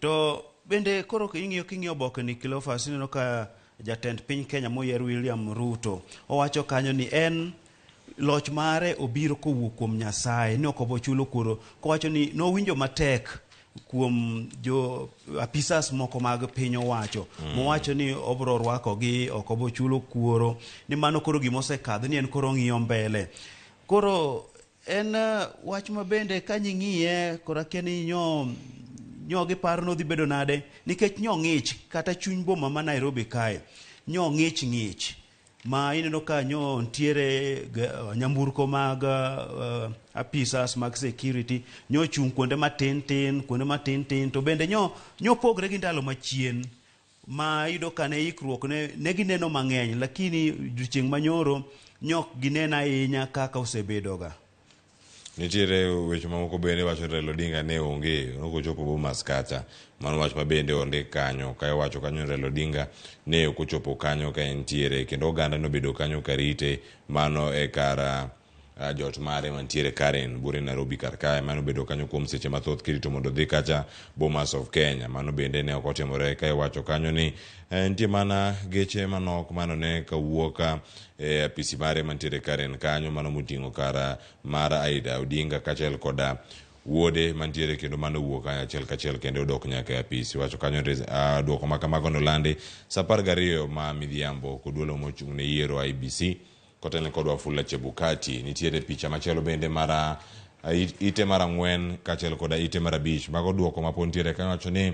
To bende koro king'iyo oboke ni Cleophas ineno ka jatend piny Kenya moyier William Ruto owacho kanyo ni en loch mare obiro kowuok kuom Nyasaye ni ok obochulo kuoro, kowacho ni nowinjo matek kuom jo apisas moko mag piny owacho mowacho ni obro rwakogi ok obochulo kuoro, ni mano koro gima osekadho ni en koro ong'iyo mbele. Koro En wach ma bende ka nying'iye koro akia ni nyo nyo giparo ni odhi bedo nade nikech nyo ng'ich kata chuny boma ma Nairobi kae nyo ng'ich ng'ich ma ineno ka nyo ntiere nyamburko mag apisas mag security nyo chung' kuonde matin tin kuonde matin tin to bende nyo nyo pogre gi ndalo machien ma iyudo ka ne ikruok ne, ne gineno mang'eny lakini odiochieng' manyoro nyok gineno ahinya kaka osebedoga. Nitiere weche mamoko bende wacho ni Raila Odinga ne onge ok ochopo Bomas kacha. Mano wach ma bende ondik kanyo ka iwacho kanyo ni Raila Odinga ne ok ochopo kanyo ka entiere kendo oganda nobedo kanyo karite mano e kar jot mare mantiere Karen buore Nairobi kar kae mano obedo kanyo kuom seche mathoth kirito mondo odhi kacha Bomas of Kenya. Mano bende ne ok otimore ka iwacho kanyo ni nitie mana geche manok mano ne kawuok e apisi mare mantiere Karen kanyo mano moting'o kar mar Aida Odinga kaachiel koda wuode mantiere kendo mano wuok kanyo achiel kachiel kendo odok nyaka e apisi. Wacho kanyo duoko ma kamago nolandi saa 12 ma midhiambo kod duolo mochung' ne yiero IEBC kotelne kod Wafula Chebukati. Nitiere picha machielo bende mar ite mar 4 kaachiel koda ite mar 5. Mago duoko ma pod nitiere kanyo wacho ni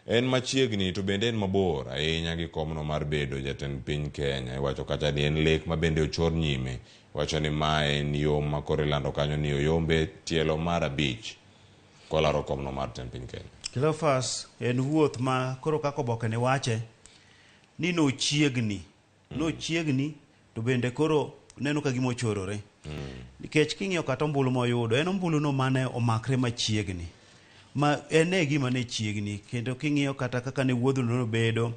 en machiegni to bende en mabor ahinya gi komno mar bedo jatend piny Kenya. Iwacho kacha ni en lek ma bende ochor nyime. Wacho ni ma en yo ma koro ilando kanyo ni oyombe tielo mar 5 kolaro komno mar tend piny Kenya. Cleophas en wuoth ma koro kaka oboke ne wache ni nochiegni nochiegni to bende koro neno ka gima ochorore. Nikech king'iyo kata ombulu moyudo en ombulu no mane omakre machiegni ma en e gima ne chiegni kendo king'iyo kata kaka ne wuodhno nobedo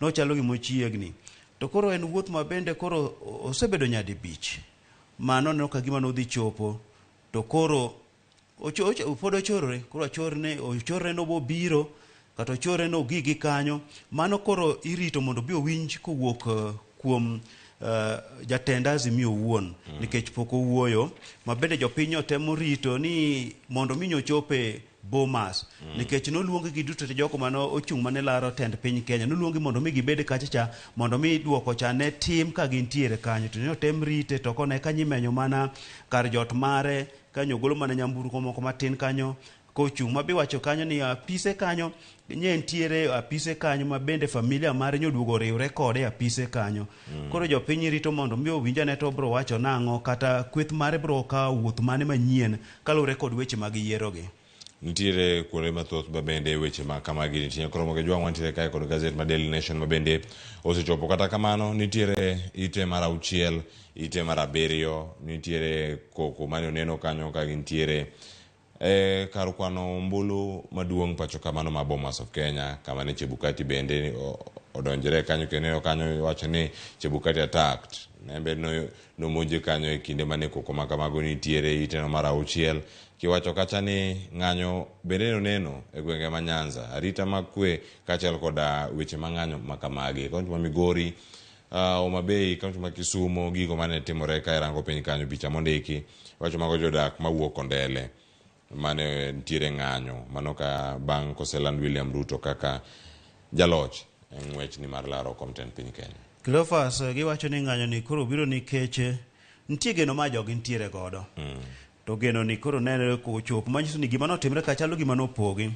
nochalo gima ochiegni. To koro en wuoth ma bende koro osebedo nyadibich ma noneno ka gima nodhi chopo to koro pod ochorore koro ochorre nobobiro kata ochorre nogigi kanyo mano koro irito mondo obi owinj kowuok kuom jatend Azimio owuon nikech pok owuoyo ma bende jopiny otemo rito ni mondo mi nyochope Bomas nikech noluongi gi duto te jogo mane ochung' mane laro tend piny Kenya noluongi mondo mi gibed kacha cha mondo mi duoko cha ne tim ka gintiere kanyo to ne otem rite to kone kanyo imenyo mana kar jot mare kanyo ogolo mana nyamburko moko matin kanyo kochung' ma biwacho kanyo ni apise kanyo nye ntiere apise kanyo ma bende familia mare nyoduogo oriwre kode e apise kanyo. Koro jopiny rito mondo mi owinj ane to obro wacho nang'o kata kweth mare bro kawo wuoth mane manyien kaluwore kod weche mag yierogi. Nitiere kuonde mathoth ma bende weche ma kamagi nitie. Koro mondo jwang' wantiere kae kod gazet ma Daily Nation ma bende osechopo. Kata kamano nitiere ite mar 6, ite mar 7, nitiere koko mane oneno kanyo ka gintiere kar kwano ombulu maduong' pacho kamano ma Bomas of Kenya kama ne Chebukati bende odonjore kanyo kendo ineno kanyo iwacho ni Chebukati attacked. Nembe nomonje kanyo e kinde mane koko ma kamago nitiere iteno mar 6. Kiwacho kacha ni ng'anyo bende noneno e gwenge ma Nyanza, arita mag kwe kaachiel koda weche ma ng'anyo ma kamagi. Kaunti ma Migori, Homa Bay, kaunti ma Kisumo, gigo mane timore ka irango piny kanyo picha mondiki, iwacho mago jodak mawuok Kondele mane nitiere ng'anyo mano ka bang' koseland William Ruto kaka jaloch e ng'wechni mar laro kom tend piny Kenya. Cleophas giwacho ni ng'anyo ni koro biro nikech nitie geno ma jogi nitiere godo. To geno ni koro nenore kochopo manyiso ni gima notimre ka chalo gima nopogi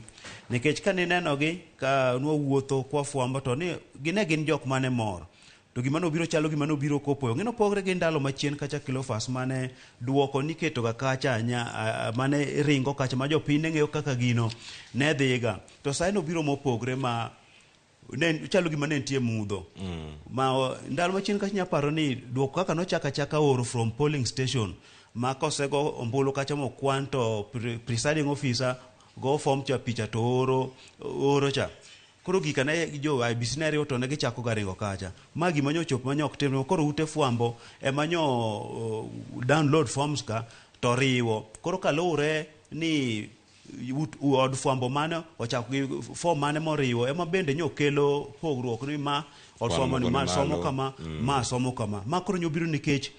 nikech ka ninenogi ka nwawuotho kwafwambo to ni gine gin jok mane mor to gima nobiro chalo gima nobiro kopoyo ng'eno pogre gi ndalo machien kacha Cleophas mane duoko niketoga kacha mane ringo kacha ma jopiny ne ng'eyo kaka gino ne dhiga to sani nobiro mopogre ma ne chalo gima ne nitie mudho ma ndalo machien kacha nyaparo ni duoko kaka nochako achaka oro from polling station ma kosego ombulu kacha mokwan to presiding officer go form cha picha to oro cha koro gika ne jo IEBC ne riwo to ne gichako ga ringo kacha ma gima nyo chopo ma ok timre koro ute fwambo ema nyo download forms ka to riwo koro kaluwore ni od fwambo mane ochako gi form mane moriwo ema bende nyo kelo pogruok ni ma od fwambo ni ma somo kama ma somo kama ma koro nyo biro nikech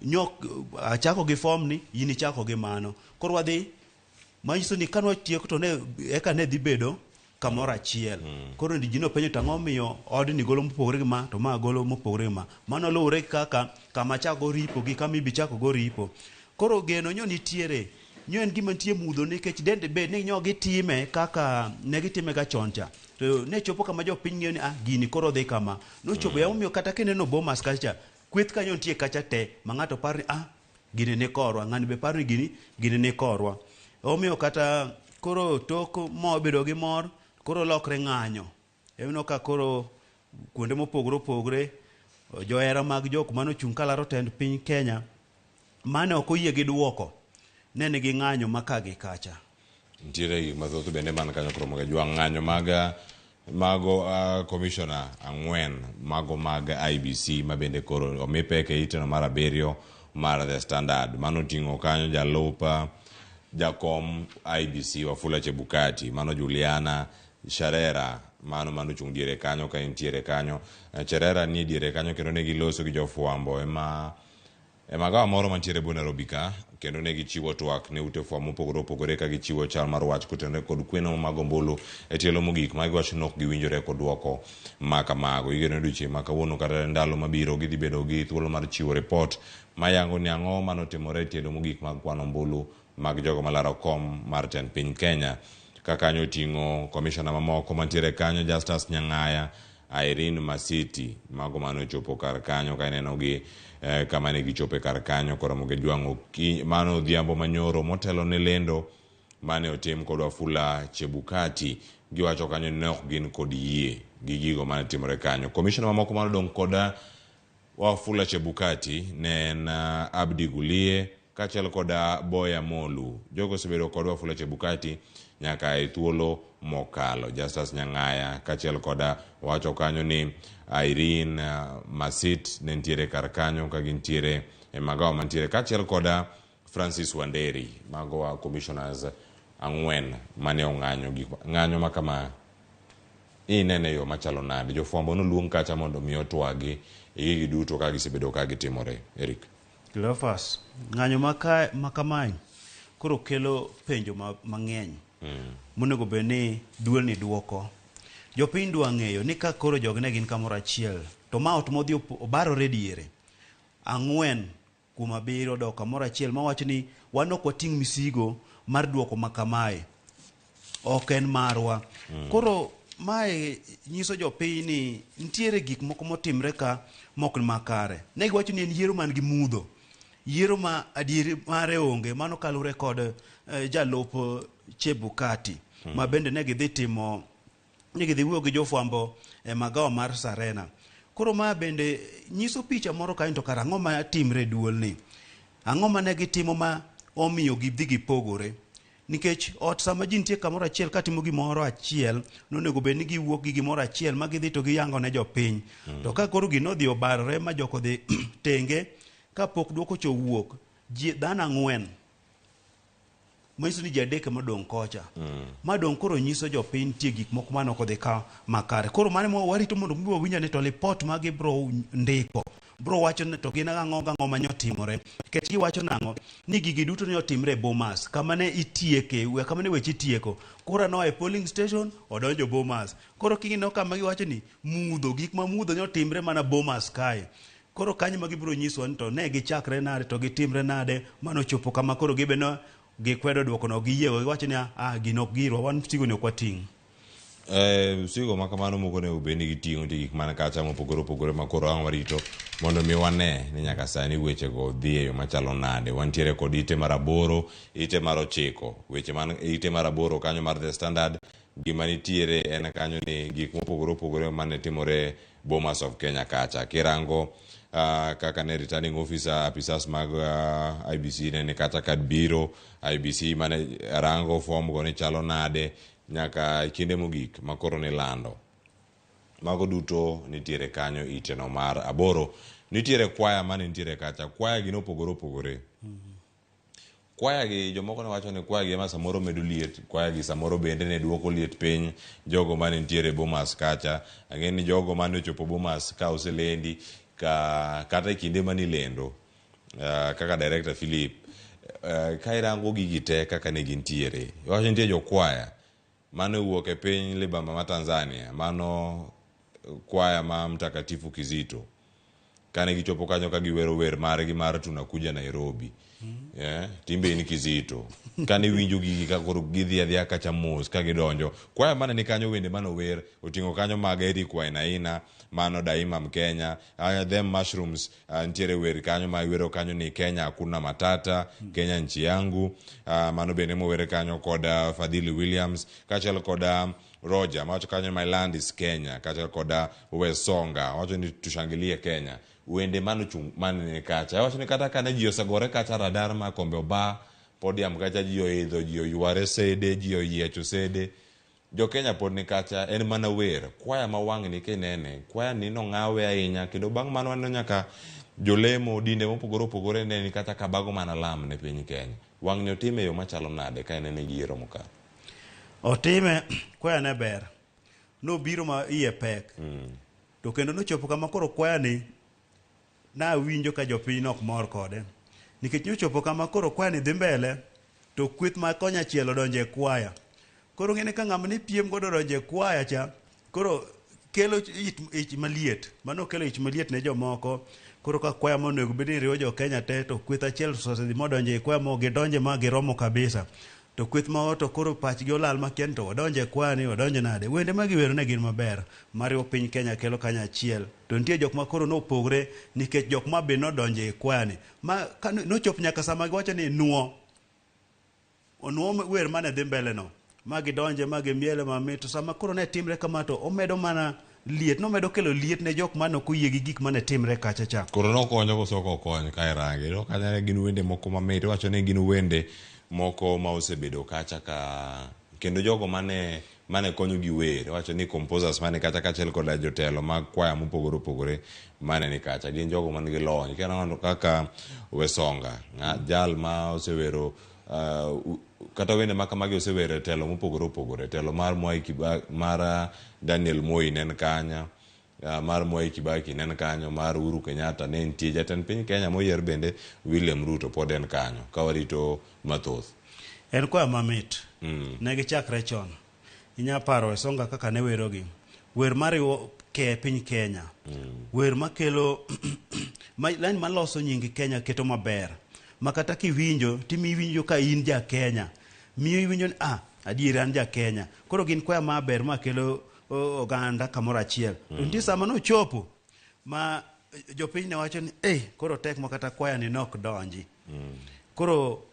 nyo achako gi form ni in ichako gi mano koro wadhi manyiso ni kanwa tieko to ne eka ne dhi bedo kamoro achiel. Koro ji nopenjo to ang'o miyo odni golo mopogore gi ma to ma golo mopogore gi ma. Mano luwore kaka kama chako ripo gi kama ibi chako go ripo. Koro geno nyo nitiere, nyo en gima nitie mudho nikech dende bed ni nyo gitime kaka ne gitime ga chon cha. To ne chopo kama jopiny ng'eyo ni ah gini koro dhi kama. Nochopo ya omiyo kata kineno Bomas kacha, kweth kanyo nitie kacha te ma ng'ato paro ni ah gini ni korwa, ng'ani be paro ni gini ni korwa. Omiyo kata koro tok mo bedo gi mor, koro lokre ng'anyo. Ineno ka koro kuonde mopogore opogore johera mag jok mane ochung' kalaro tend piny Kenya mane ok oyie gi duoko ne nigi ng'anyo ma ka gi kacha. Nitiere gik mathoth bende man kanyo koro mag jwang' ng'anyo mag mago commissioner ang'wen mago mag IEBC ma bende koro omi pek e iteno mar abiriyo mar The Standard. Mano oting'o kanyo jalup jakom IEBC Wafula Chebukati, mano Juliana Cherera, mano manochung' diere kanyo ka entiere kanyo. Cherera nie diere kanyo kendo ne giloso gi jofwambo ema e magawa moro mantiere bu Nairobi ka kendo ne gichiwo twak ne ute fwambo mopogore opogore ka gichiwo chal mar wach kotenore kod kweno mag ombulu e tielo mogik ma giwacho ni ok giwinjore kod duoko ma kamago. Igeno ni odiochieng' ma kawuono kata ndalo mabiro gidhi bedo gi thuolo mar chiwo ripot mayango ni ang'o manotimore e tielo mogik mag kwano ombulu mag jogo malaro kom mar tend piny Kenya. Ka kanyo oting'o komishona mamoko mantiere kanyo Justus Nyang'aya, Irene Masiti, mago mane ochopo kar kanyo ka ineno gi kama ne gichope kar kanyo koromo gi jwang'o mano odhiambo manyoro motelo ne lendo mane otim kod Wafula Chebukati. Giwacho kanyo ni ne ok gin kod yie gi gigo mane timore kanyo. Komishona mamoko mane odong' kod Wafula Chebukati ne en Abdi Gulie kaachiel kod Boya Molu. Jogo osebedo kod Wafula Chebukati nyaka e thuolo mokalo. Justus Nyang'aya kaachiel kod wacho kanyo ni Irene Masit ne nitiere kar kanyo ka gintiere e magawa mantiere kaachiel kod Francis Wanderi. Mago wa commissioners ang'wen mane ong'anyo gik ng'anyo ma kama inene e yo machalo nade. Jofwambo noluong kacha mondo mi otwagi e gigi duto ka gisebedo ka gitimore. Eric. Cleophas, ng'anyo ma kamae koro kelo penjo mang'eny monego bed ni duol ni duoko. Jopiny dwa ng'eyo ni ka koro jogi ne gin kamoro achiel to ma ot modhi obarore diere 4 kuom 7 dok kamoro achiel mawacho ni wan ok wating' misigo mar duoko ma kamae, ok en marwa. Koro mae nyiso jopiny ni nitiere gik moko motimre ka mok makare. Ne giwacho ni en yiero man gi mudho, yiero ma adieri mare onge. Mano kaluwore kod jalup Chebukati ma bende ne gidhi timo ne gidhi wuoyo gi jofwambo e magawa mar Serena. Koro ma bende nyiso picha moro kae to kara ang'o ma timre e duol ni, ang'o ma ne gitimo ma omiyo gidhi gipogore. Nikech ot sama ji nitie kamoro achiel katimo gimoro achiel, nonego bed ni giwuok gi gimoro achiel ma gidhi to giyango ne jopiny. To ka koro gino odhi obarore ma jok odhi tenge, kapok duoko cha owuok, ji dhano 4 manyiso ni ji 3 ema odong' kocha. Ma dong' koro nyiso jopiny nitie gik moko mane ok odhi ka makare. Koro mano ema warito mondo mi wawinj ane to lipot ma gibro ndiko bro wacho ni to gin ang'o gang'o ma nyotimore. Nikech giwacho nang'o ni gigi duto ne otimre e Bomas kama ne itieke, kama ne weche itieko. Kura noa e polling station odonjo Bomas. Koro king'ino kama giwacho ni mudho, gik ma mudho ne otimre mana Bomas kae. Koro kanyo ma gibiro nyisowa ni to ne gichakre nade to gitimre nade mano chopo kama koro gibe no gikwedo duoko no giyie giwacho ni ah gino ok girwa wan msigo ni ok wating'. Msigo ma kamano moko onego bed ni giting'o nitie gik man kacha mopogore opogore ma koro ang' warito mondo mi wane ni nyaka sani wechego dhi e yo machalo nade. Wantiere kod ite mar 8, ite mar 9, weche man ite mar 8 kanyo mar The Standard. Gima nitiere en kanyo ni gik mopogore opogore mane timore Bomas of Kenya kacha. Kirango kaka ne returning officer apisas mag IEBC ne ni kacha kad biro IEBC mane rango form go ni chalo nade nyaka kinde mogik ma koro nilando. Mago duto nitiere kanyo iteno mar 8. Nitiere kwaya mane nitiere kacha. Kwaya gi nopogore opogore. Kwaya gi jomoko ne wacho ni kwaya gi ema samoro medo liet, kwaya gi samoro bende ne duoko liet piny jogo mane nitiere Bomas kacha. Ang'e ni jogo mane ochopo Bomas ka oselendi kata e kinde mane ilendo kaka director Philip ka irango gigi te kaka ne gintiere. Iwacho nitie jokwaya mane owuok e piny Libamba ma Tanzania, mano kwaya ma Mtakatifu Kizito. Kane gichopo kanyo ka giwero wer margi mar Tunakuja Nairobi. Yeah, timbe in kizito kane iwinjo gigi ka koro gidhi adhiya kacha mos ka gidonjo kwaya mane ni kanyo wende mane ower oting'o kanyo mag Eric Wainaina mano Daima Mkenya them mushrooms nitiere wer kanyo ma iwero kanyo ni Kenya hakuna matata Kenya nchi yangu mano bende mower kanyo kod Fadhili Williams kaachiel kod Roger mawacho kanyo my land is Kenya kaachiel kod Wesonga wacho ni tushangilie Kenya wende manochung' mane ni kacha awacho ni kata kane ji osegore kacha radar ma kombe oba podium kacha ji oidho ji oyware sede ji oyiecho sede jo Kenya pod ni kacha en mana wer kwaya ma wang'ni kinene kwaya ni nong'awe ahinya kendo bang' mano waneno nyaka jolemo dinde mopogore opogore ne ni kata kabago mana lam ne piny Kenya wang'ni otime e yo machalo nade ka inene gi yiero mokalo Otime kwaya ne ber. Nobiro ma iye pek. To kendo nochopo kama koro kwaya ni nawinjo ka jopiny nok mor kode. Nikech nochopo kama koro kwaya ni dhi mbele to kweth ma konya achiel odonjo e kwaya. Koro ng'eni ka ng'ama ni piem godo odonjo e kwaya cha, koro kelo ich maliet. Mano kelo ich maliet ne jomoko. Koro ka kwaya monego bed ni riwo jo Kenya te to kweth achiel osedhi modonjo e kwaya mo gidonje ma giromo kabisa. To kweth moko to koro pachgi olal makia ni to wadonje e kwaya ni wadonje nade. Wende ma giwero ne gin maber mariwo piny Kenya kelo kanyo achiel. To nitie jok ma koro nopogre nikech jok ma be nodonje e kwaya ni. Ma ka nochop nyaka sama giwacho ni nuo. Onuo wer mane dhi mbele no. Ma gidonje ma gimiele mamit. To sama koro ne timre kama to omedo mana liet. Nomedo kelo liet ne jok mane ok oyie gi gik mane timre kacha cha. Koro nokonyo koso ok okony ka irange. Iyudo ka gin wende moko mamit. Iwacho ni gin wende moko ma osebedo kacha ka kendo jogo mane konyo gi wer iwacho ni composers mane kacha kaachiel koda jotelo mag kwaya mopogore opogore mane ni kacha gin jogo man gi lony. Kineno kaka Wesonga jal ma osewero kata wende ma kamagi osewero e telo mopogore opogore telo mar Mwai Kibaki mar Daniel Moi ne en kanyo mar Mwai Kibaki ne en kanyo mar Uhuru Kenyatta ne nitie jatend piny Kenya moyier bende William Ruto pod en kanyo ka warito mathoth. En kwaya mamit. Ne gichakre chon. Inya paro Wesonga kaka ne werogi. Wer mariwo ke piny Kenya. Wer makelo yani maloso nying Kenya keto maber. Ma kata kiwinjo timi iwinjo ka in ja Kenya. Miyo iwinjo ni adier an ja Kenya. Koro gin kwaya maber makelo oganda kamoro achiel. To nitie sama nochopo ma jopiny ne wacho ni koro tek ma kata kwaya ni nok donji. Koro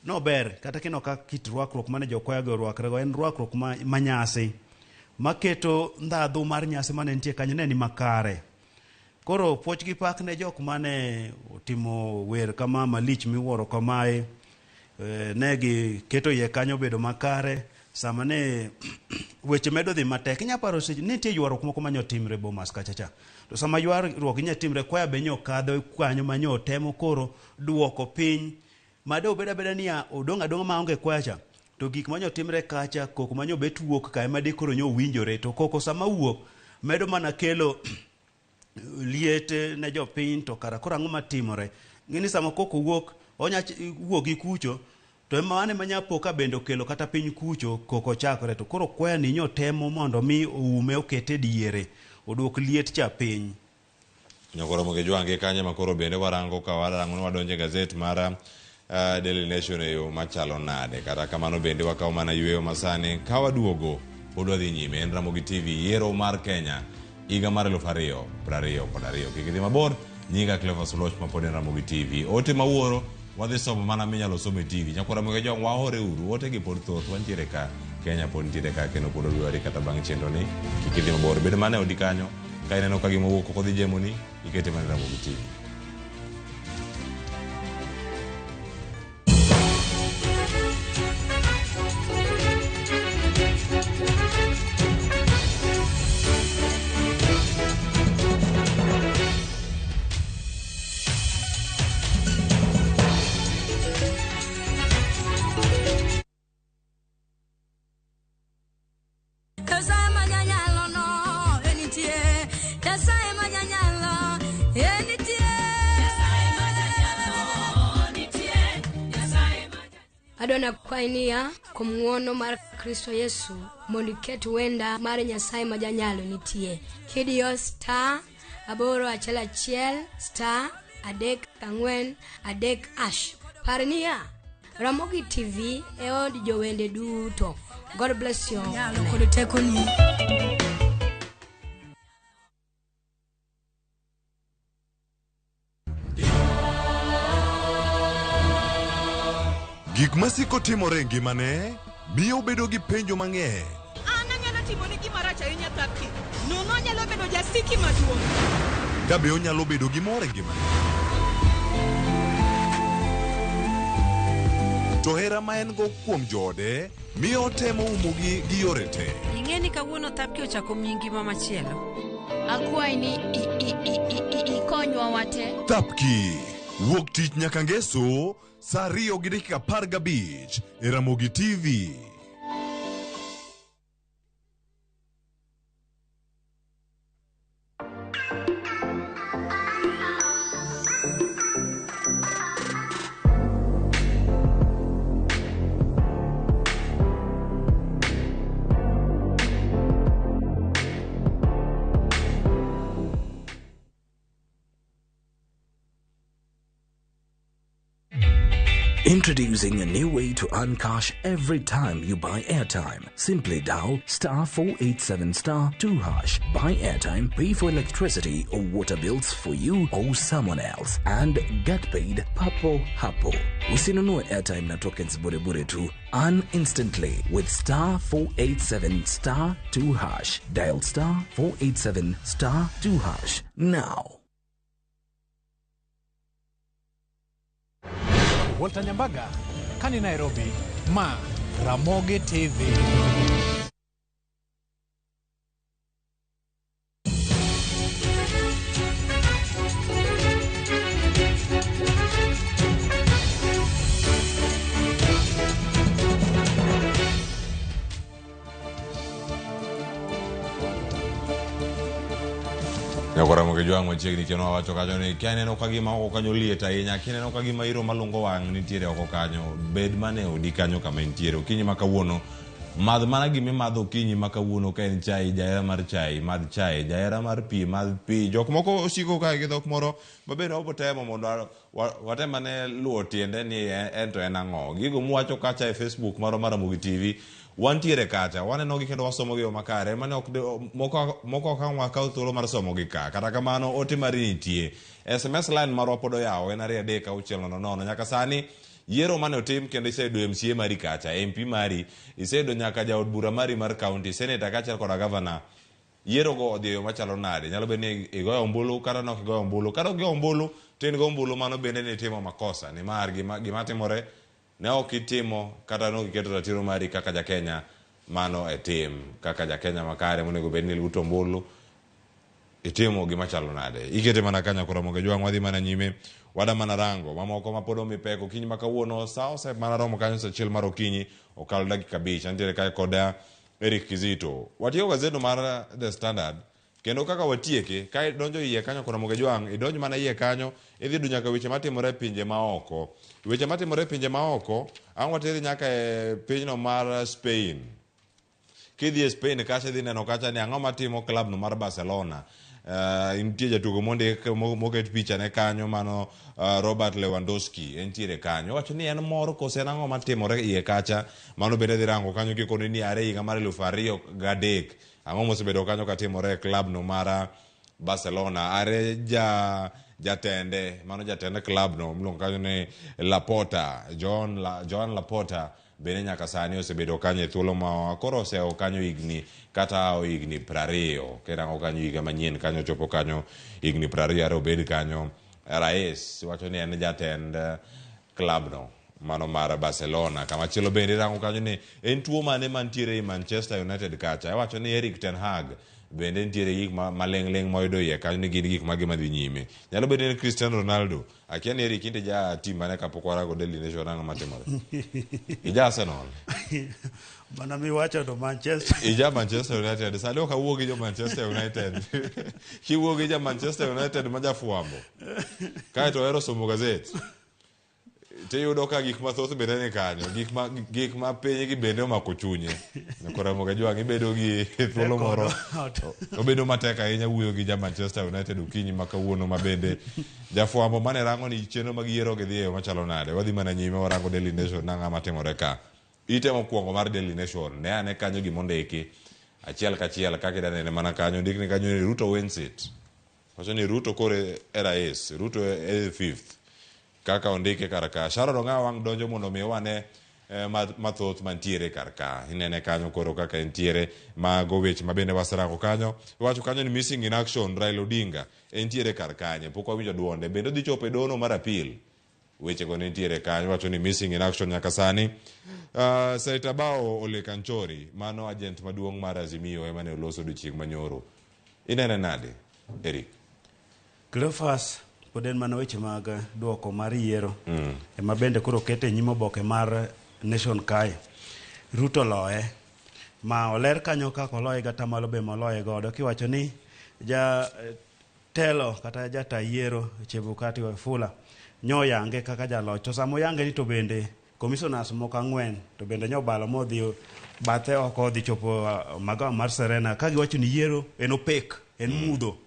nober kata kineno ka kit rwakruok mane jokwaya go orwakrego en rwakruok ma nyasi maketo ndhadhu mar nyasi mane nitie kanyo ne ni makare. Koro puoch gi pak ne jok mane otimo wer kama malich miwuoro kamae ne giketo iye kanyo bedo makare. Sama ne weche medo dhi matek inya paro seche nitie ywaruok moko mane otimre Bomas kacha cha. To sama ywaruok inya timre kwaya be nyokadho kanyo mane otemo koro duoko piny made obeda abeda niya odong' adong'a maonge kwaya cha to gik mane otimre kacha koko mane obet wuok kae made koro nyo winjore to koko sama wuok medo mana kelo liet ne jopiny to kara koro ang'o matimore. Ng'eni sama koko wuok onya wuok gi kucho to ema mane manya po ka bende okelo kata piny kucho koko chakore to koro kwaya ni nyo temo mondo mi oume okete diere oduok liet cha piny. Nyakoro Moge kanye ma koro bende warango ka warango ni wadonje gazet mar Daily Nation e yo machalo nade. Kata kamano bende wakawo mana yweyo masani ka waduogo pod wadhi nyime en Ramogi TV yiero mar Kenya higa mar 2022. Kik idhi mabor, nyinga Cleophas Oluoch ma pod en Ramogi TV. Ote mawuoro wadhi somo mana minyalo somo e TV. Nyakoro Moge Jwang' waore uru, ote gi pod thoth wantiere ka Kenya pod nitiere ka kendo pod odwari kata bang' chenro ni kik idhi mabor. Bed mana e odi kanyo ka ineno ka gima owuok ok odhi jemoni ikete mana Ramogi TV. Adona kwainia kuom ng'wono mar Kristo Yesu mondo iket wenda mar Nyasaye ma janyalo nitie. Kidiyo *811 *34 3#. Par niya, Ramogi TV e od jowende duto. God bless you. Nyalo kod tekoni. Gik masiko timore e ngimane miyo obedo gi penjo mang'eny. An anyalo timoni gima rach ahinya Thapki. Nono anyalo bedo jasiki maduong'. Ka be onyalo bedo gi mor e ngimane? To hera ma en go kuom joode miyo otemo umogi gi yore te. Ing'e ni kawuono Thapki ochako miyi ngima machielo. Akwayi ni ikonywa wate. Thapki, wuok tich nyaka ngeso saa 2:15 e Ramogi TV. Introducing a new way to earn cash every time you buy airtime. Simply dial star 487 star 2 hash. Buy airtime, pay for electricity or water bills for you or someone else, and get paid papo hapo. Usinunue airtime na tokens bure bure tu. Earn instantly with star 487 star 2 hash. Dial star 487 star 2 hash now. Walter Nyambaga, kani Nairobi, ma Ramogi TV. Nyakora Ramogi Jwang' machiegni kendo wawacho kanyo ni kineno ka gima oko kanyo liet ahinya, kineno ka gima iro malungo wang' nitiere oko kanyo, bed mana e odi kanyo kama intiere. Okinyi ma kawuono, madh mana gima imadho okinyi ma kawuono ka en chai, jahera mar chai, madh chai, jahera mar pi, madh pi. Jok moko osiko kae gi dhok moro ma bende wabo temo mondo watem ane luwo tiende ni en to en ang'o. Gigo muwacho kacha e Facebook marwa mar Ramogi TV, wantiere kacha, wanenogi kendo wasomogi e yo makare, mane ok moko moko ok ang' wakaw thuolo mar somogi ka. Kata kamano, ote mari nitie. SMS line marwa pod oyaw, en 23600. Nyaka sani, yiero mane otim kendo iseyudo MCA mari kacha, MP mari, iseyudo nyaka jaod bura mari mar county, senator kaachiel koda governor. Yiero go odhi e yo machalo nade? Nyalo bedo ni igoyo ombulu kata ne ok igoyo ombulu. Kata ok igoyo ombulu, to in go ombulu mano bende nitimo makosa. Nimar gima timore ne ok itimo kata ne ok iketo ratiro mari kaka ja Kenya mano e tim. Kaka ja Kenya makare monego bed ni luto ombulu, itimo gima chalo nade? Ikete mana ka nyakora Ramogi Jwang' wadhi mana nyime, wada mana rango mamoko ma pod omi pek okinyi ma kawuono sa ose mana romo kanyo sa 1 mar okinyi okalo dakika 5. Antiere kae koda Eric Kizito. Watieko gazetno mar The Standard kendo kaka watieke ka idonjo iye kanyo kod Ramogi Jwang' idonj mana iye kanyo idhi yudo nyaka weche matimore e pinje maoko. Weche matimore e pinje maoko ang' wateri nyaka e pinyno mar Spain. Kidhi e Spain kacha idhi neno kacha ni ang'o matimo club no mar Barcelona. Nitie jatugo mondik moket picha ne kanyo mano Robert Lewandowski entiere kanyo. Owacho ni en mor kose en ang'o matimore iye kacha. Mano bende dhi rango kanyo kikoni ni are higa mar 2003 ang'o mosebedo kanyo katimore e club no mar Barcelona. Are jatende mano jatend club no miluongo kanyo ni Laporta, Joan Laporta bende nyaka sani osebedo kanyo e thuolo ma koro osewo kanyo higni kata higni 20. Kirango kanyo higa manyien kanyo chopo kanyo higni 20 are obed kanyo. Rais wacho ni en jatend club no mano mar Barcelona. Kamachielo bende irango kanyo ni en tuo mane mantiere e Manchester United kacha. Iwacho ni Erik ten Hag bende nitiere gik maling'ling' moyudo iye kanyo ni gin gik mage madhi nyime. Nyalo bedo ni Cristiano Ronaldo. Akia ni Eric inte ja team mane kapok warango Daily Nation ang'o matimore. Ija Arsenal. Mana miwacho to Manchester. Ija Manchester United. Sani ok awuo gi jo Manchester United. Kiwuo gi ja Manchester United ma jafwambo. Kaeto ohero somo gazet. Tiyudo ka gik mathoth bende ni kanyo, gik ma gik ma piny gi bende omako chunye. Koro Ramogi Ajwang' ibedo gi thuolo moro. Obedo matek ahinya wuoyo gi ja Manchester United okinyi ma kawuono ma bende jafwambo mane rango ni chenro mag yiero gi dhi e yo machalo nade. Wadhi mana nyime warango Daily Nation nang'a matimore ka. Ite mokwongo mar Daily Nation, ne ane kanyo gima ondiki achiel kachiel kaka ida nene mana kanyo. Ondikni kanyo ni Ruto wins it. Wacho ni Ruto koro e rais, Ruto e fifth. Kaka ondike kar ka. Sharon Ong'awo wang' donjo mondo mi wane eh, mathoth mantiere kar ka. Inene kanyo koro kaka entiere mago weche ma bende waserango kanyo. Iwacho kanyo ni missing in action Raila Odinga entiere kar kanye. Pok wawinjo duonde. Bende odhi chopo e dono mar appeal. Wechego nitiere kanyo wacho ni missing in action nyaka sani. Saitabao Ole Kanchori, mano agent maduong' mar Azimio ema ne oloso odiochieng' manyoro. Inene nade, Eric? Cleophas, pod en mana weche mag duoko mar yiero ema bende koro oket e nyim oboke mar Nation kae. Ruto loye ma oler kanyo kaka oloye gi atamalo be moloye godo kiwacho ni ja telo kata jata yiero Chebukati Wafula nyoyange kaka jaloch to sama oyange ni to bende commissioners moko ang'wen to bende nyobalo modhi bathe oko odhi chopo magawa mar Serena ka giwacho ni yiero en opek en mudho.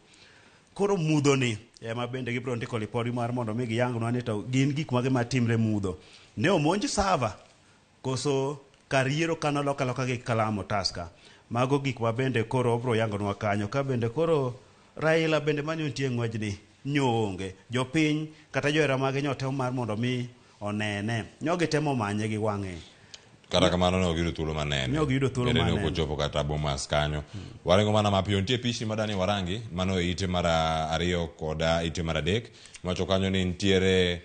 Koro mudho ni ema bende gibiro ndiko lipodgi mar mondo mi giyangnwa ni to gin gik mage matimre mudho. Ne omonj sava koso kar yiero ka nolok aloka gi kalam otas ka. Mago gik ma bende koro obiro yangonwa kanyo ka bende koro Raila bende manyo nitie e ng'wejni nyo onge. Jopiny kata johera mage nyo temo mar mondo mi onene. Nyo gitemo manye gi wang'e. Kata kamano ne ok giyudo thuolo mar nene. Ne ok giyudo thuolo Bende mar ne ok nene. ochopo kata Bomas kanyo. Waringo mana mapiyo. Nitie pichni madani warangi. Mano e ite mar ariyo kod ite mar adek. Wacho kanyo ni nitiere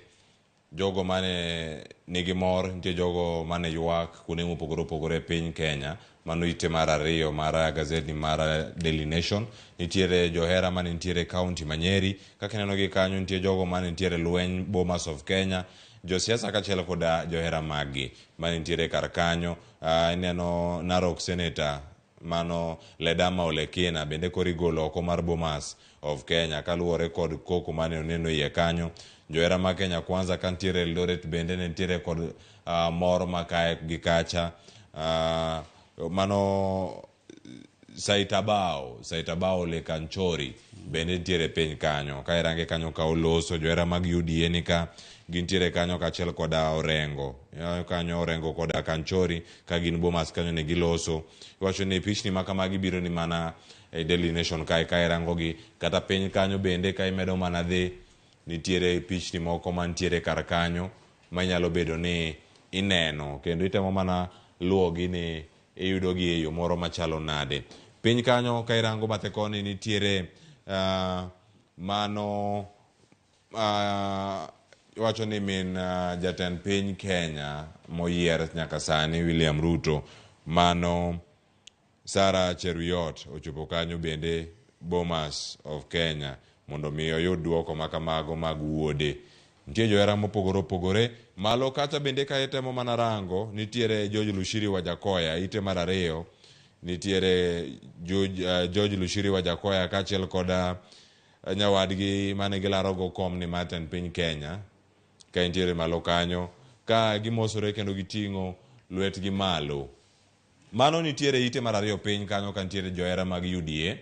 jogo mane nigi mor, nitie jogo mane ywak kuonde mopogore opogore e piny Kenya. Mano ite mar ariyo mar gazetni mar Daily Nation. Nitiere johera mane nitiere e kaunti ma Nyeri. Kaka ineno gi kanyo nitie jogo mane nitiere lweny Bomas of Kenya. Josiasa kaachiel koda johera maggi mane nitiere kar kanyo. Ineno Narok Senator mano Ledama Olekina bende koro igolo oko mar Bomas of Kenya kaluwore kod koko mane oneno iye kanyo. Johera mag Kenya Kwanza ka nitiere Eldoret bende ne nitiere kod mor ma kae gi kacha. Mano Saitabao, Saitabao Ole Kanchori bende nitiere piny kanyo. Ka irange kanyo ka oloso johera mag UDA ni ka gintiere kanyo kaachiel koda Orengo. Kanyo Orengo koda Kanchori ka gin Bomas kanyo ne giloso. Iwacho ni pichni ma kamagi biro ni mana e Daily Nation kae ka irango gi kata piny kanyo bende ka imedo mana dhi nitiere pichni moko mantiere kar kanyo manyalo bedo ni ineno kendo itemo mana luwogi ni iyudo gi e yo moro machalo nade. Piny kanyo ka irango bathe koni nitiere mano iwacho ni min jatend piny Kenya moyier nyaka sani William Ruto mano Sarah Cheruiyot ochopo kanyo bende Bomas of Kenya mondo mi oyud duoko makamago mag wuode. Nitie johera mopogore opogore. Malo kacha bende ka itemo mana rango nitiere George Lushiri Wajakoya ite mar ariyo. Nitiere George Lushiri Wajakoya kaachiel koda nyawadgi mane gilarogo kom ni mar tend piny Kenya ka entiere malo kanyo ka gimosore kendo giting'o lwetgi malo. Mano nitiere ite mar ariyo piny kanyo ka nitiere johera mag UDA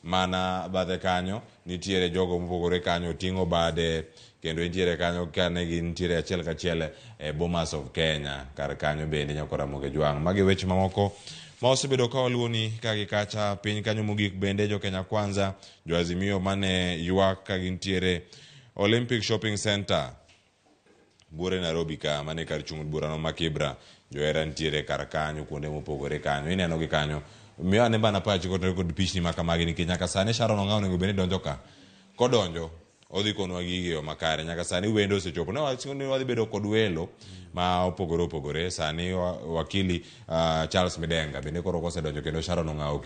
mana bathe kanyo nitiere jogo mopogore kanyo oting'o bade kendo entiere kanyo kane gintiere achiel kachiel e Bomas of Kenya kar kanyo bende nyakora Ramogi Jwang'. Magi weche mamoko ma osebedo ka waluwoni ka gi kacha piny kanyo mogik bende jo Kenya Kwanza jo Azimio mane ywak ka gintiere Olympic Shopping Center Buore Nairobi ka mane kar chung' burano ma Kibra johera nitiere kar kanyo kuonde mopogore kanyo ineno gi kanyo miyo ane bana pachi kotenore kod pichni ma kamagi nikech nyaka sani Sharon Ong'awo onego bed ni donjo ka kodonjo odhi konwa gigi e yo makare nyaka sani wendo osechopo ne wacho ni wadhi bedo kod welo ma opogore opogore sani wakili Charles Midenga bende koro kosedonjo kendo Sharon Ong'awo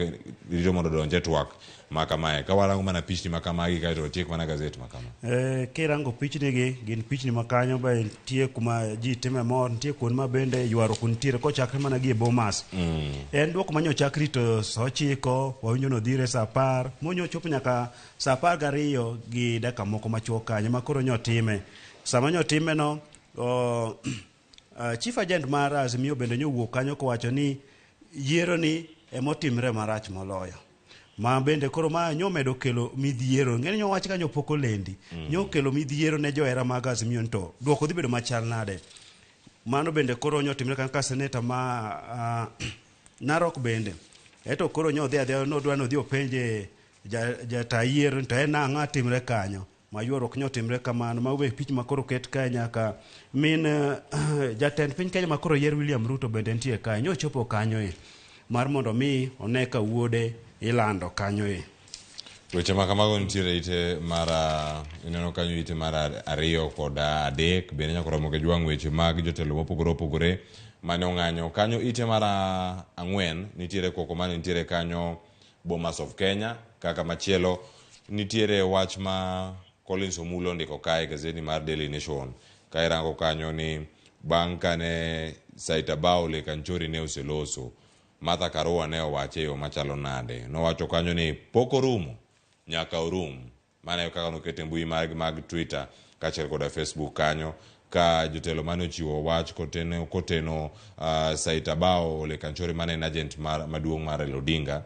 rito mondo odonj e twak ma kamae ka warango mana pichni ma kamagi kaeto watiek mana gazet ma kama. Kirango pichni gi gin pichni ma kanyo be nitie kuma ji time mor nitie kuonde ma bende ywaruok nitiere kochakre mana gi e Bomas. En duoko ma nyochak rito saa ochiko wawinjo ni odhire saa apar monyo ochopo nyaka saa apar gariyo gi dakika moko machuok kanyo ma koro nyotime. Sama nyotime no Chief agent mar Azimio bende nyowuok kanyo kowacho ni yiero ni emotimre marach moloyo. Ma bende koro ma nyomedo kelo midhiero. Ng'eni nyowach kanyo pok olendi. Nyokelo midhiero ne johera mag Azimio ni to duoko dhi bedo machal nade. Mano bende koro nyotimre kanyo ka seneta ma Narok bende. Eto koro nyodhi adhiya nodwa nodhi openje jata yiero ni to en ang'o timre kanyo. Ma ywaruok nyotimre kamano ma be pich ma koro ket kae nyaka min jatend piny Kenya ma koro yier William Ruto bende nitie kae nyochopo kanyo e mar mondo mi one ka wuode ilando kanyo e. Weche ma kamago nitiere ite mar ineno kanyo ite mar 2 kod 3 bende nyaka romo gi weche mag jotelo mopogore opogore mane ong'anyo kanyo. Ite mar 4 nitiere koko mane nitiere kanyo Bomas of Kenya. Kaka machielo nitiere wach ma Collins Omulo ondiko kae gazeti mar Daily Nation ka irango kanyo ni bang' kane Saitabao Ole Kanchori ne oseloso, Martha Karua ne owache e yo machalo nade. Nowacho kanyo ni pok orumo nyaka orum. Mano e kaka noketo e mbui mag Twitter kaachiel koda Facebook kanyo ka jotelo mane ochiwo wach koteno Saitabao Ole Kanchori mane en agent maduong' mar Raila Odinga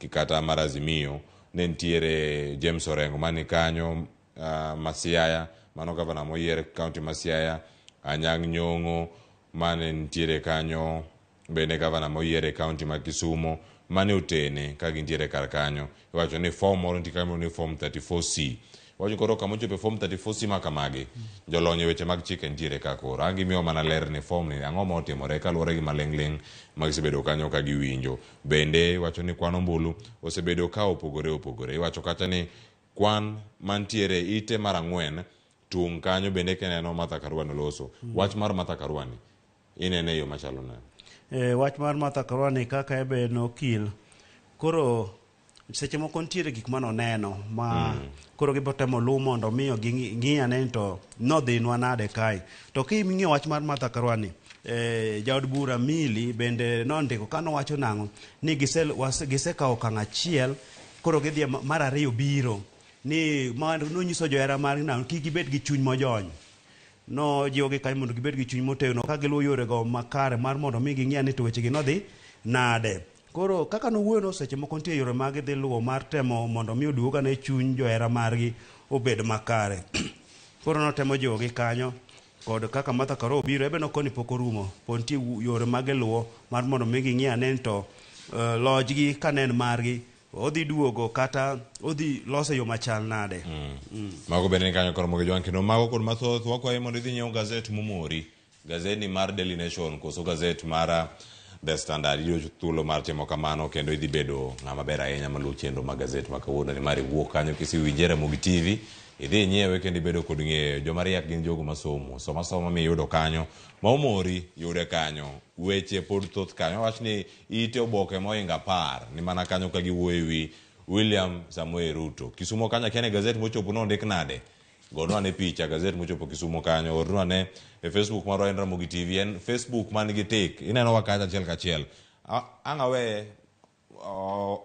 kata mar Azimio. Ne nitiere James Orengo mane kanyo Masiaya, mano gavana moyier county ma Siaya, Anyang' Nyong'o mane nitiere kanyo bende gavana moyier e county ma Kisumo mane otene ka gintiere kar kanyo. Iwacho ni form moro nitie kanyo ni form 34C. Iwacho koro kama ochopo e form 34C ma kamagi, jolony e weche mag chike nitiere ka koro. Ang' gimiyo mana ler ni form ni ang'o ma otimore kaluwore gi maling'ling' ma gisebedo kanyo ka giwinjo. Bende iwacho ni kwan ombulu osebedo ka opogore opogore. Iwacho kata ni kwan mantiere ite mar 4 tung' kanyo bende kineno Martha Karua noloso. Wach mar Martha Karua ni inene e yo machalo nade? Wach mar Martha Karua ni kaka ebe nokil. Koro seche moko nitiere gik manoneno ma koro gibotemo luw mondo miyo ging'i ane to nodhinwa nade kae. To king'iyo wach mar Martha Karua ni, jaod bura Mili bende nondiko kanowacho nang'o ni gisekawo okang' achiel koro gidhi mar 2 biro ni nonyiso johera mar nang'o kik gibed gi chuny mojony. No jiwogi kanyo mondo gibed gi chuny motegno ka giluwo yorego makare mar mondo mi ging'i ane to wechegi nodhi nade. Koro kaka nowuoyo no seche moko nitie yore ma gidhi luwo mar temo mondo mi oduog ane chuny johera margi obed makare. Koro notemo jiwogi kanyo kod kaka Martha Karua obiro ebe nokoni pok orumo, pod nitie yore ma giluwo mar mondo mi ging'i ane to lojgi ka ne en margi odhi duogo kata odhi loso yo machal nade. Mago bende ni kanyo koro mogi jwang' kendo mago kod mathoth wakwayi mondo idhi nyiew gazet momori. Gazet ni mar Daily Nation koso gazet mar The Standard. Iyudo thuolo mar timo kamano kendo idhi bedo ng'ama ber ahinya maluwo chenro mag gazet ma kawuono ni mar iwuok kanyo kisewinje Ramogi TV idhi inyiewe kendo ibedo kod ng'eyo. Joma riek gin jogo masomo. Soma soma miyudo kanyo ma omori yude kanyo. Weche pod thoth kanyo. Wach ni ite oboke mohingo 10 ni mana kanyo ka giwuoyo ewi William Samoei Ruto. Kisumo kanyo akia ni gazet mochopo nondik nade. Gonwa ane picha gazet mochopo Kisumo kanyo, ornwa ane e Facebook marwa en Ramogi TV, en Facebook man gi tik. Ineno wa kacha achiel kachiel. Ang' awe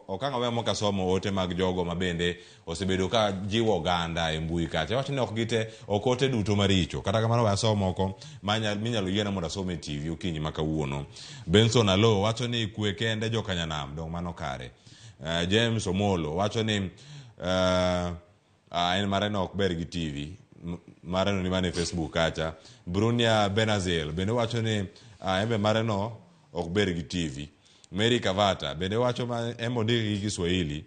ok ang' awe mok asomo ote mag jogo ma bende osebedo ka jiwo oganda e mbui kacha. Iwacho ni ok gite, ok ote duto maricho. Kata kamano we asom moko minyalo yiena mondo asom e TV okinyi ma kawuono. Benson Alo wacho ni kwe kende jokanyanam, dong' mano kare. James Omolo wacho ni en mare no ok ber gi TV, mare no ni mana e Facebook kacha. Brunia Benazil bende wacho ni en be mare no ok ber gi TV. Mary Kavata bende wacho ma en ondike gi Kiswahili,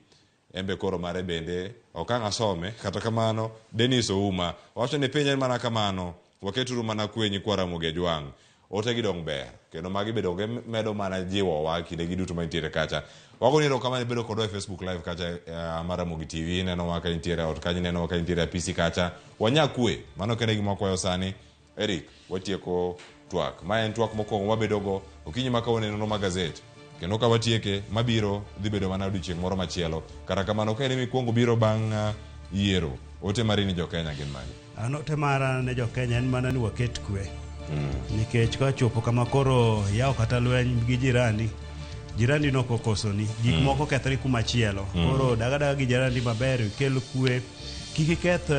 en be koro mare bende ok ang' asome. Kata kamano Dennis Ouma wacho ni piny en mana kamano, waketuru mana kwe nyikwa Ramogi Ajwang'. Ote gi dong' ber kendo magi be dong' medo mana jiwowa kinde gi duto mantiere kacha. Wagoni erokamano ibedo kodwa e Facebook live kacha mar Ramogi TV, inenowa ka intiere ot kanyo, inenowa ka intiere apisi kacha. Wanya kwe, mano kende gima wakwayo sani. Eric, watieko twak. Ma en twak mokwongo wabedogo okinyi ma kawuono e nonro mag gazet. Kendo ka watieke, mabiro dhi bedo mana odiochieng' moro machielo. Kata kamano, ka in ema ikwongo biro bang' yiero, ote mari ni jo-Kenya gin mage? An ote mara ne jo-Kenya en mana ni waket kwe. Nikech ka chopo kama koro yawo kata lweny gi jirani, jirani no kokosoni, gik moko kethre kuma chielo. Koro dag adaga gi jirani maber, ikel kwe, Kik iketh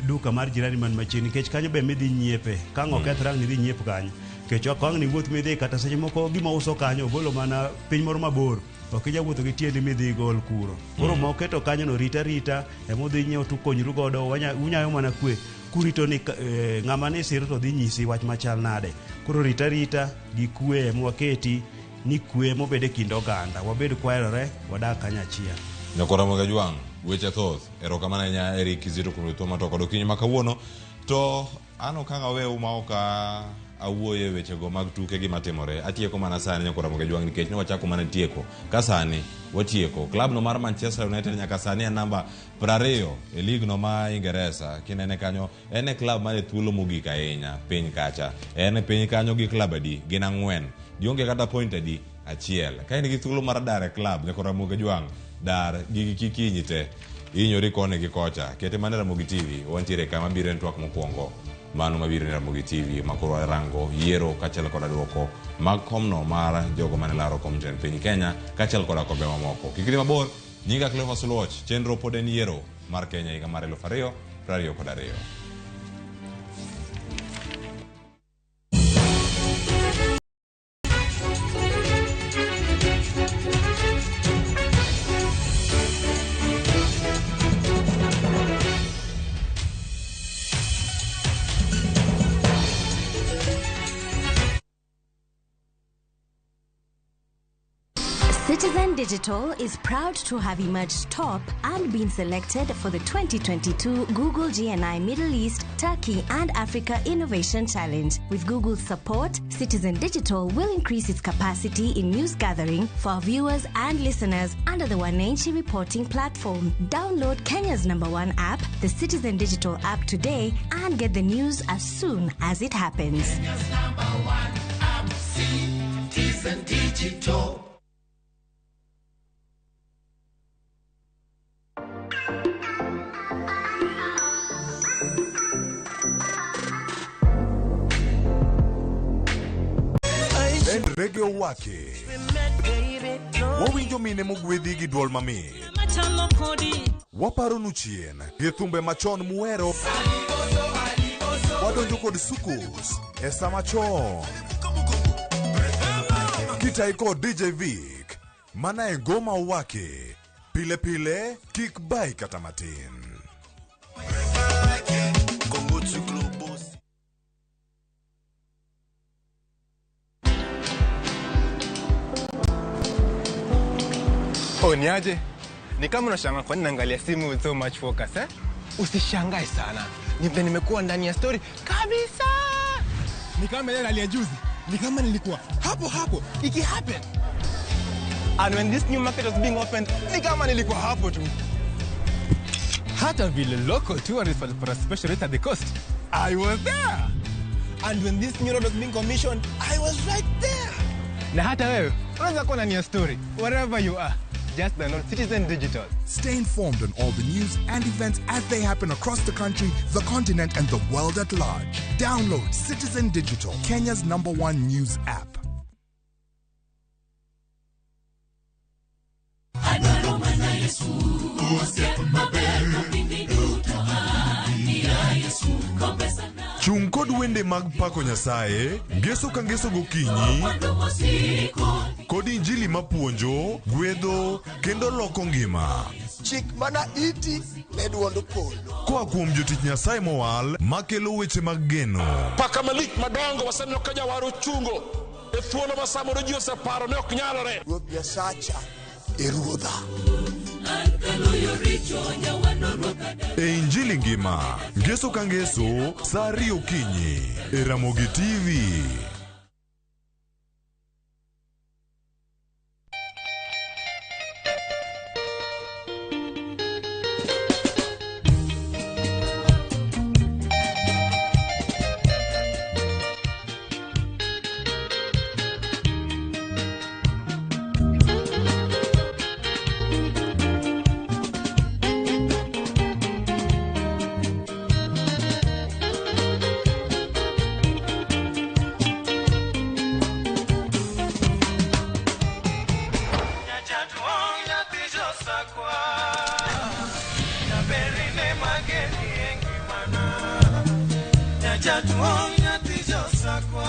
duka mar jirani man machiegni nikech kanyo be midhi nyiepe. Ka ang' okethre ang' nidhi nyiep kanyo. Nikech ok ang' niwuoth midhi kata seche moko gima uso kanyo ogolo mana piny moro mabor. Ok inyal wuotho gi tiendi midhi igol kuro. Koro ma oketo kanyo no rita rita ema udhi nyiewo tukonyru godo unyayo mana kwe kurito ni ng'ama ni siro to dhi nyisi wach machal nade. Koro rita rita gi kwe ema waketi ni kwe mobed e kind oganda. Wabed kwaherore wadak kanyachiel. Nyakor Ramogi Ajwang', weche thoth. Erokamano ahinya Eric Kizito kuom thuolo ma to kod okinyi ma kawuono. To an ok ang' aweu ma ok awuoyo e wechego mag tuke gima timore. Atieko mana sani Nyakor Ramogi Ajwang' nikech ne wachako mana tieko. Ka sani watieko. Klab no mar Manchester United nyaka sani en namba 20 e lig no ma Ingeresa. Kinene kanyo en e klab man e thuolo mogik ahinya piny kacha. En e piny kanyo gi klab adi? Gin ang'wen. Gionge kata point adi? Achiel. Ka in gi thuolo mar dar e klab Nyakor Ramogi Ajwang', dar gigi kik hinyi te. Ihinyori koni gi kocha. Kete mana e Ramogi TV. Wantiere kama biro en twak mokwongo. Mano mabiro ne Ramogi TV ma koro warango yiero kaachiel koda duoko mag komno mar jogo mane laro kom jatend piny Kenya kaachiel koda kombe mamoko. Kik idhi mabor, nyinga Cleophas Oluoch, chenro pod en yiero mar Kenya higa mar 2022. Citizen Digital is proud to have emerged top and been selected for the 2022 Google GNI Middle East, Turkey and Africa Innovation Challenge. With Google's support, Citizen Digital will increase its capacity in news gathering for our viewers and listeners under the Wananchi reporting platform. Download Kenya's #1 app, the Citizen Digital app today, and get the news as soon as it happens. Kenya's #1 app, Citizen Digital. En Reggae Owake. Wawinjo mine mogwedhi gi duol mamit. Waparonu chien gi thumbe machon muhero. Wadonjo kod soukous e sama chon. Kitai kod DJ Vic. Mana e Ngoma Owake. Pile pile kik bai kata matin. Oh, niaje? Ni kama unashangaa kwa nini naangalia simu with so much focus, eh? Usishangae sana. Ni vile nimekuwa ndani ya story kabisa. Ni kama ile hali ya juzi. Ni kama nilikuwa hapo hapo iki happen. And when this new market was being opened, ni kama nilikuwa hapo tu. Hata vile local tourists walipata a special rate at the coast, I was there. And when this new road was being commissioned, I was right there. Na hata wewe unaweza kuwa ndani ya story wherever you are. Just download Citizen Digital. Stay informed on all the news and events as they happen across the country, the continent, and the world at large. Download Citizen Digital, Kenya's #1 news app. Chung kod wende mag pako Nyasaye, ngeso ka ngeso gokinyi, kod injili mapuonjo, gwedho, kendo loko ngima. Chik mana iti ne duond polo. Koa kuom jotich Nyasaye mowal, makelo weche mag geno. Paka malich madongo waseneno ka jawar ochungo e thuolo ma samoro ji oseparo ne ok nyalore. Ruoth Nyasacha e ruodha. E injili ngima, ngeso ka ngeso, saa 2 okinyi, e Ramogi TV. Jaduong' nyathi josakwa.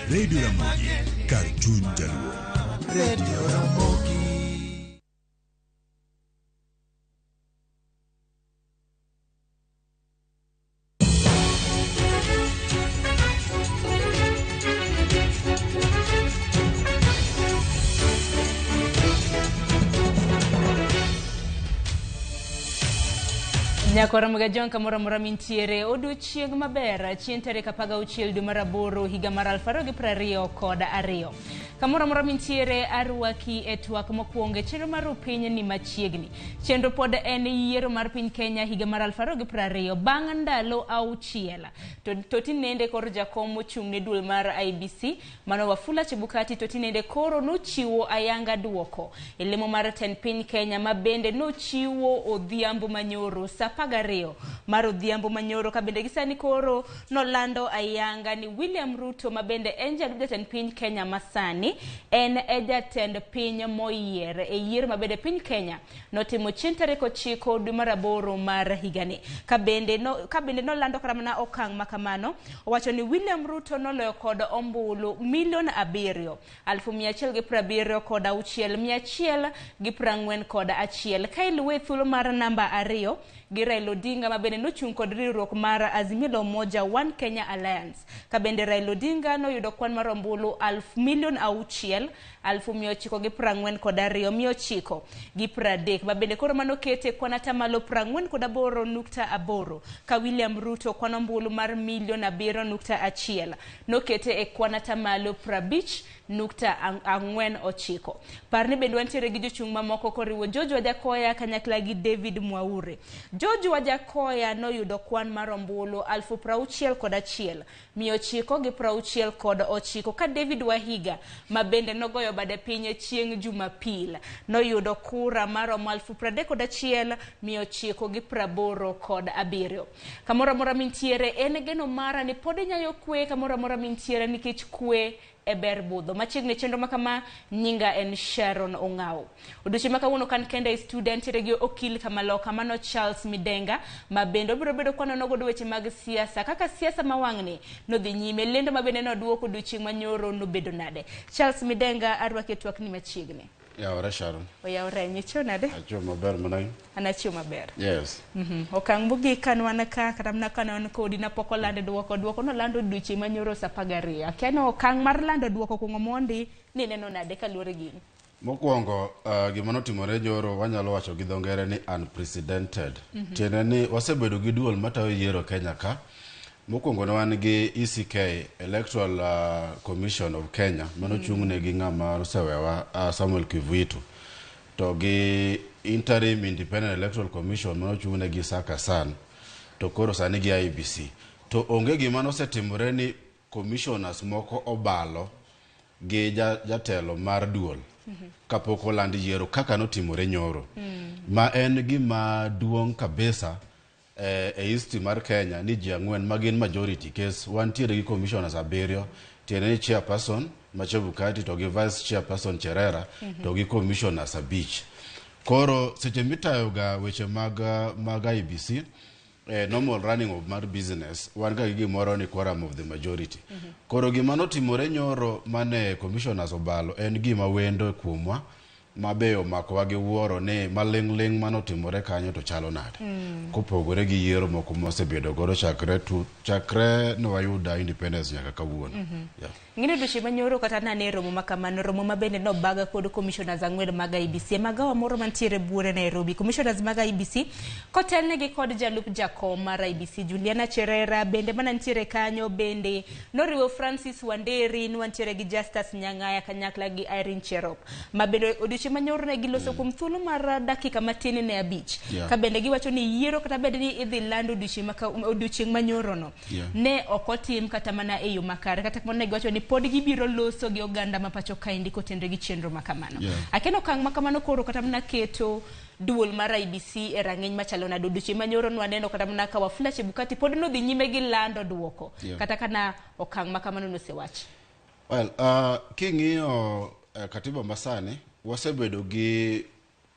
Radio Ramogi, kar chuny jaluo. Radio Ramogi. Nyakora Mugajong kamoro amora mintiere odiochieng' maber chieng' tarik 16 dwe mar aboro higa mar 2022. Kamoro amora mintiere arwaki e twak mokwongo e chenro mar piny ni machiegni. Chenro pod en yiero mar piny Kenya higa mar 2020 bang' ndalo 6. To tinende kor jakom mochung' ne duol mar IEBC mano Wafula Chebukati to tinende koro nochiwo ayanga duoko e lemo mar tend piny Kenya ma bende nochiwo odhiambo manyoro saa 12 mar odhiambo manyoro ka bende gisani koro nolando ayanga ni William Ruto ma bende en jalup jatend piny Kenya masani en e jatend piny moyier e yiero ma bende piny Kenya notimo chieng' tarik 9 dwe mar aboro mar higani. Ka bende nolando kata mana okang' ma kamano owacho ni William Ruto noloyo kod ombulu 7,176,141 ka iluwe thuolo mar namba 2 gi Raila Odinga ma bende nochung' kod riwruok mar Azimio la Umoja One Kenya Alliance. Ka bende Raila Odinga noyudo kwan mar ombulu 6,942,930 ma bende koro mano kete kwan atamalo 48.8 ka William Ruto kwan ombulu mar 7.1 million nokete e kwan atamalo 50.49. Par ni bende wantiere gi jochung' mamoko koriwo George Wajakoya kanyakla gi David Mwaure. George Wajakoya noyudo kwan mar ombulu 61,969 ka David Wahiga ma bende nogoyo bade piny chieng' Jumapil noyudo kura maromo 31,987. Kamoro amora mintiere en geno mara ni pod inyayo kwe kamoro amora mintiere nikech kwe e ber budho. Machiegni chenro makama nyinga en Sharon Ong'ao. Odiochieng' ma kawuono kan kenda e studio ntiere gi okil kamaloka mano Charles Midenga ma bende obiro bedo kwanono godo weche mag siasa kaka siasa ma wang'ni nodhi nyime lendo ma bende noduoko odiochieng' manyoro nobedo nade. Charles Midenga arwaki e twak ni machiegni. Yawore Sharon. Oyawore nyicho nade? Achiewo maber mana. An achiewo maber. Yes. Okang' mogik kan wan ka kata mana ka wan kodi napok olando duoko. Duoko nolando odiochieng' manyoro saa 12. Akia ni okang' mar lando duoko kuong'o mondi ni neno nade kaluwore gi in? Mokwongo gima notimore nyoro wanyalo wacho gi dho ngere ni unprecedented. Tiende ni wasebedo gi duol matayo yiero Kenya ka. Mokwongo ne wan gi ECK, Electoral Commission of Kenya, mano chung' ne gi ng'ama osewewa Samuel Kivuitu. To gi Interim Independent Electoral Commission mano chung' ne gi Isaac Hassan. To koro sani gi IEBC. To onge gima nosetimore ni commissioners moko obalo gi jatelo mar duol kapok oland yiero kaka notimore nyoro. Ma en gima duong' kabisa e history mar Kenya ni ji 4 ma gin majority case wantiere gi commissioners 7 tiende ni chairperson ma Chebukati to gi vice chairperson Cherera to gi commissioners 5. Koro seche mitayo ga weche mag IEBC normal running of mar business wan ga gi gimoro ni quorum of the majority. Koro gima notimore nyoro mane commissioners obalo en gima wendo kuomwa mabe omakowa gi wuoro ni maling' ling' manotimore kanyo to chalo nade. Kopogore gi yiero moko mosebedo godo chakre ne wayudo independence nyaka kawuono. Yeah. Ng'ini odiochieng' manyoro kata nane romo ma kamano, romo ma bende nobaga kod commissioners 4 mag IEBC. Magawa moro mantiere buore Nairobi. Commissioners mag IEBC kotelnegi kod jalup jakom mar IEBC Juliana Cherera bende mana nitiere kanyo bende noriwo Francis Wanderi nwantiere gi Justus Nyang'aya kanyakla gi Irene Cherop. Ma bende odiochieng' manyoro ne giloso kuom thuolo mar dakika matin ne 5. Ka bende giwacho ni yiero kata bed ni idhi lando odiochieng' manyoro no. Ne ok otim kata mana e yo makare kata kamano ne giwacho ni pod gibiro loso gi oganda ma pacho kaendi kotenre gi chenro ma kamano. Akeno okang' ma kamano koro kata mana keto duol mar IEBC e rang'iny machalo nade. Odiochieng' manyoro nwaneno kata mana ka Wafula Chebukati pod nodhi nyime gi lando duoko kata kana okang' ma kamano nosewach. Well, king'iyo katiba masani wasebedo gi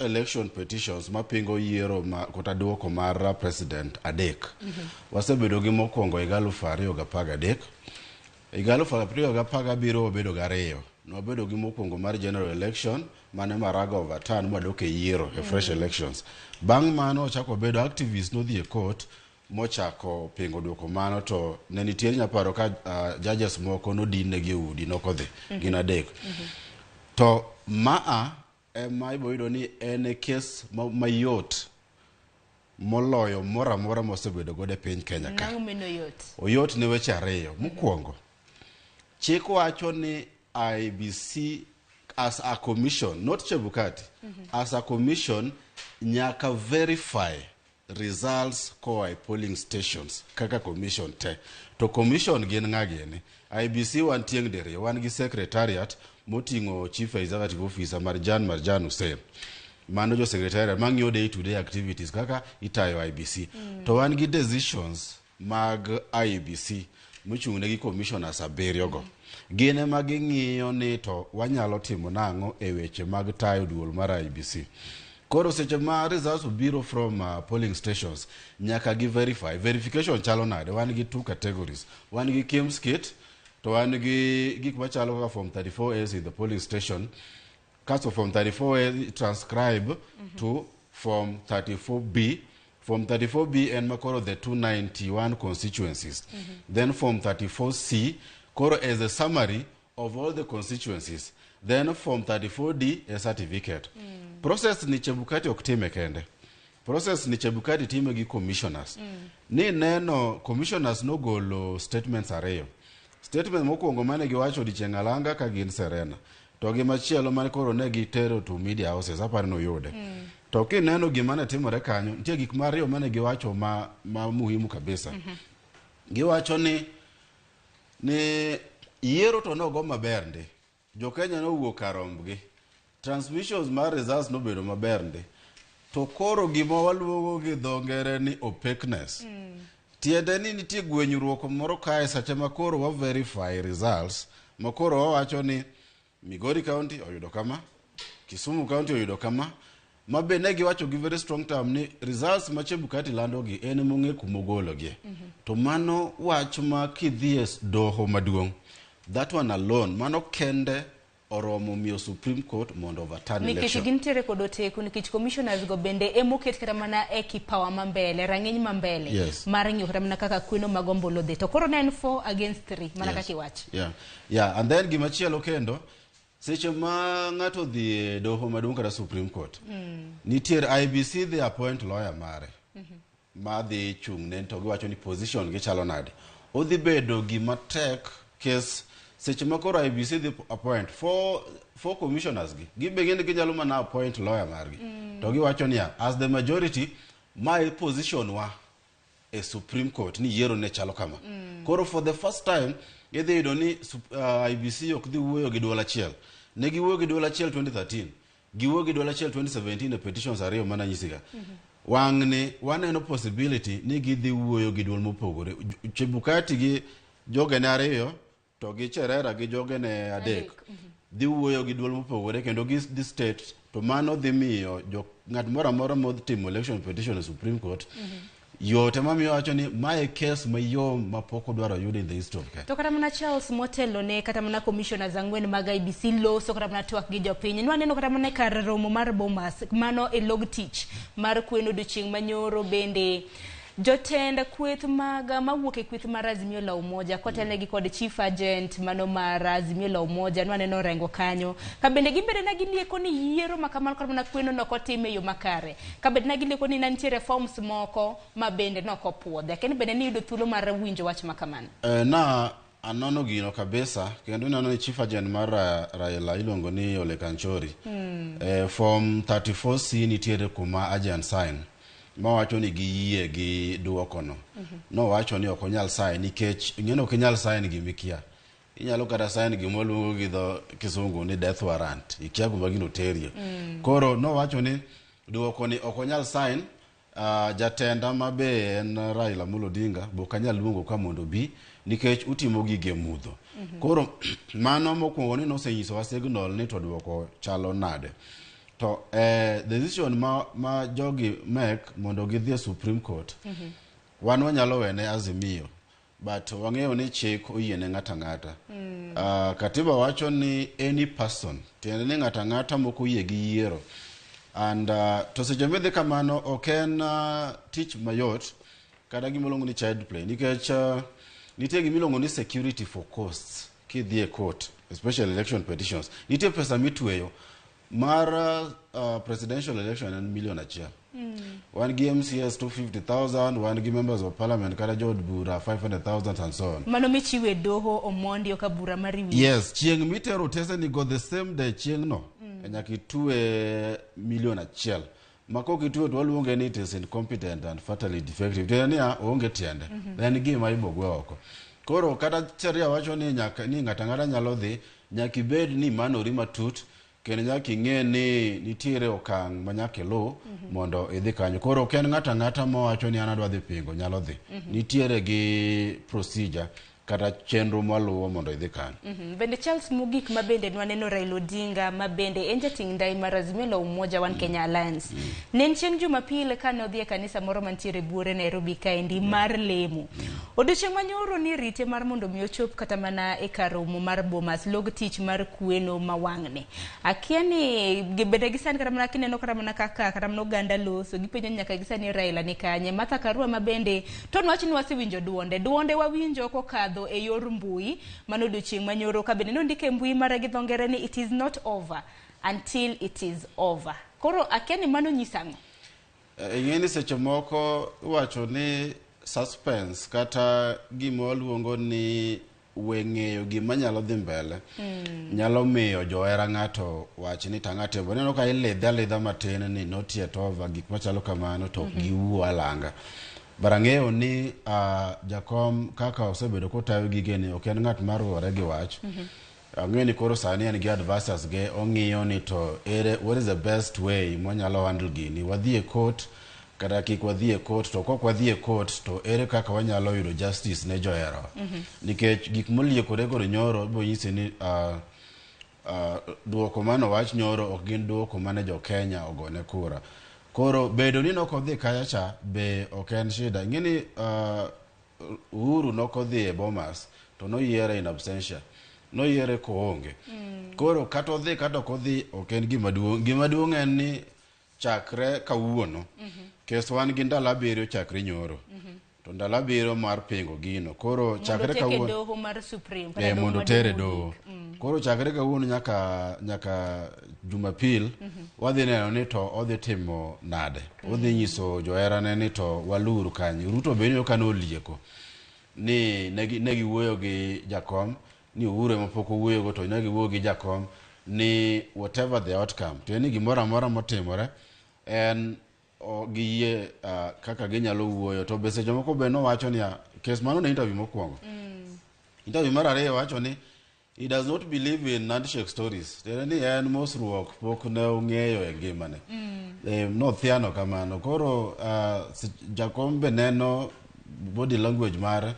election petitions mapingo yiero ma, kata duoko mar president adek. Wasebedo gi mokwongo higa 2013. Higa 2017 wabedo gariyo. Nwabedo gi mokwongo mar general election mane Maraga overturn mwadok e yiero e fresh elections. Bang' mano ochako wabedo activists nodhi e court mochako pingo duoko mano to ne nitie nyaparo ka judges moko nodin negi e udi nokodhi gin adek. To maa ema ibo yudo ni en e kes mayot moloyo moro amora mosebedo godo e piny Kenya ka. Nang'o meno yot? Oyot ne weche ariyo. Mokwongo, chik wacho ni IEBC as a commission, not Chebukati, as a commission nyaka verify results koa e polling stations kaka commission te. To commission gin ng'a gini? IEBC wan tieng' diriyo, wan gi secretariat moting'o chief executive officer Marjan Marjan Hussein. Mano jo secretariat mang'iyo day to day activities kaka itayo IEBC. To wan gi decisions mag IEBC mochung' ne gi commissioners abiriyo go. Gin ema ging'iyo ni to wanyalo timo nang'o e weche mag tayo duol mar IEBC. Koro seche ma results obiro from polling stations nyaka gi verify. Verification chalo nade? Wan gi two categories. Wan gi KIEMS kit to wan gi gik machalo kaka form 34S in the polling station. Kasto form 34A transcribe to form 34B. Form 34B en makoro the 291 constituencies. Then form 34C koro as a summary of all the constituencies. Then form 34D a certificate. Process ni Chebukati ok time kende. Process ni Chebukati time gi commissioners. Ni neno commissioners nogolo statements ariyo. Statement mokwongo mane giwacho odiechieng' alanga ka gin Serena. To gi machielo mane koro ne gitero to media houses aparo ni uyude. To kineno gima ne timore kanyo, nitie gik mariyo mane giwacho ma muhimu kabisa. Giwacho ni yiero to nogo maber ndi. Jo-Kenya nowuok kar rombgi. Transmissions mar results nobedo maber ndi. To koro gima waluongo gi dho ngere ni opaqueness. Tiende ni nitie gwenyruok moro kae seche ma koro wa verify results ma koro wawacho ni Migori County oyudo kama, Kisumu County oyudo kama, ma be ne giwacho gi very strong term ni results ma Chebukati landogi en mong'e kumogologie. To mano wach ma kidhi e doho maduong', that one alone, mano kende oromo miyo Supreme Court mondo overturn Nikech election. gintiere kod oteku nikech commissioners go bende emoket kata mana e kipawa mambele rang'iny mambele mar ng'iyo kata mana kaka kweno mag ombulu dhi to koro ne en 4 against 3 mana kaka iwacho. Yeah, and then gimachielo kendo, seche ma ng'ato odhi e doho maduong' kata Supreme Court, nitiere IEBC dhi appoint lawyer mare madhi chung' ne to giwacho ni position gi chalo nade. Odhi bedo gima tek kes seche ma koro IEBC dhi appoint four commissioners gi gibe gin ginyalo mana appoint lawyer margi. To giwacho niya, as the majority, my position wa e Supreme Court ni yiero ne chalo kama. Koro for the first time idhi yudo ni IEBC ok dhi wuoyo gi duol achiel. Ne giwuoyo gi duol achiel 2013, giwuoyo gi duol achiel 2017 e petitions ariyo mana nyisiga. Wang'ni waneno possibility ni gidhi wuoyo gi duol mopogore. Chebukati gi jogene ariyo to gi Cherera gi jogene adek dhi wuoyo gi duol mopogore kendo gi dhi state to mano dhi miyo jo ng'at moro amora modhi timo election petition e Supreme Court yot ema miyo wacho ni mae kes mayom mapok odwaro yud in the history of Kenya. To kata mana Charles motelo ne kata mana commissioners ang'wen mag IEBC loso kata mana twak gi jopiny. Nwaneno kata mana e kar romo mar Bomas mano e log tich mar kweno odiochieng' manyoro bende jotend kweth mag mawuok e kweth mar Azimio la Umoja kotelnegi kod chief agent mano mar Azimio la Umoja nwaneno Orengo kanyo ka bende gibede na gilieko ni yiero ma kamano kata mana kweno nok otim e yo makare ka bende na gilieko ni ne nitiere forms moko ma bende nok opuodhi akia ni bende niyudo thuolo mar winjo wach ma kamano. Na anono gino kabisa kendo ineno ni chief agent mar Raila iluongo ni Ole Kanchori. Form 34C nitiere kuma agent sign mawacho ni giyie gi duoko no. Nowacho ni ok onyal sign nikech ing'e ni ok inyal sign gimikia. Inyalo kata sign gima waluongo gi dho kisungu ni death warrant. Ikia kuma gino terie. Koro nowacho ni duoko ni ok onyal sign. Jatenda ma be en Raila Amolo Odinga be ok anyal luongo ka mondo obi nikech utimo gige mudho. Koro mano mokwongo ni nosenyisowa signal ni to duoko chalo nade. To decision ma jogi make mondo gidhi e Supreme Court, wan wanyalo wene Azimio, but wang'eyo ni chik oyiene ng'ato ang'ata. Katiba wacho ni any person, tiende ni ng'ato ang'ata mok oyie gi yiero. And to seche midhi kamano ok en tich mayot kata gima iluongo ni child play nikech nitie gima iluongo ni security for costs kidhi e court, especially election petitions. Nitie pesa mitweyo mar presidential election en 1 million. Wan gi MCAs 250,000, wan gi members of parliament kata jood bura 500,000 and so on. Mano michiwe doho omondi ok bura mar wi. Yes, chieng' mitero otese ni go the same day chieng' no nyaka itwe 1 million. Ma kok itwe to waluonge ni it is incompetent and fatally defective. Tiende niya oonge tiende. En gima ibogwe oko. Koro kata sheria wacho ni nyaka ni ng'ato ang'ata nyalo dhi, nyaka ibed ni imanori matut kendo nyaka ing'e ni nitiere okang' ma nyaka iluw mondo idhi kanyo. Koro ok en ng'ato ang'ata mawacho ni an adwa dhi pingo nyalo dhi. Nitiere gi procedure kata chenro mwaluwo mondo idhi kanyo. Bende Charles, mogik ma bende nwaneno Raila Odinga ma bende en jating' ndai mar Azimio la Umoja One Kenya Alliance. Ne en chieng' Jumapil kane odhi e kanisa moro mantiere buore Nairobi kaendi mar lemo. Odiochieng' manyoro ni rite mar mondo mi ochop kata mana e kar romo mar Bomas log tich mar kweno ma wang'ni. Akia ni bende gisani kata mana kineno kata mana kaka kata mana oganda loso gipenjo ni nyaka gisani Raila ni kanye. Martha Karua ma bende to nwach ni wasewinjo duonde. Duonde wawinjo kokadho e yor mbui mano odiochieng' manyoro ka bende nondiko e mbui mare gi dho ngere ni it is not over until it is over. Koro akia ni mano nyiso ang'o? Ing'e ni seche moko iwacho ni suspense kata gima waluongo ni we ng'eyo gima nyalo dhi mbele nyalo miyo johera ng'ato wach ni tang'a timo. Ineno ka ilidhe alidha matin ni not yet over, gik machalo kamano to ok giwuo alanga. But ang'eyo ni jakom kaka osebedo kotayo gigeni ok en ng'at mar ruwore gi wach. Ang'eyo ni koro sani en gi advisors ge ong'iyo ni to ere what is the best way mwanyalo handle gini wadhi e court kata kik wadhi e court to kok wadhi e court to ere kaka wanyalo yudo justice ne joherawa nikech gik moliekore kod nyoro ibiro nyisi ni duoko manowach nyoro ok gin duoko mane jo Kenya ogone kura. Koro bedo ni nokodhi kacha cha be ok en shida. Ing'e ni Uhuru nokodhi e Bomas to noyiere in absentia. Noyiere koonge. Koro kata odhi kata ok odhi ok en gima duong'. Gima duong' en ni chakre kawuono kes wan gi ndalo 7 chakre nyoro. To ndalo 7 mar pingo gino. Koro chakre Mondo otere kawuono doho mar Supreme. Kata doho mondo maduong' tere mogik. doho. Koro chakre kawuono nyaka Jumapil wadhi neno ni to odhi timo nade. Odhi nyiso joherane ni to waluru kanye. Ruto be ineno ka nolieko ni ne giwuoyo gi jakom ni Uhuru ema pok owuoyogo to ne giwuoyo gi jakom ni whatever the outcome to en ni gimoro amora motimore en giyie kaka ginyalo wuoyo to be seche moko be nowacho niya kes mano ne interview mokwongo. Interview mar ariyo wacho ni he does not believe in handshake stories. Tiende ni en mosruok pok ne ong'eyo e ngimane. Nothiano kamano. Koro jakom be neno body language mare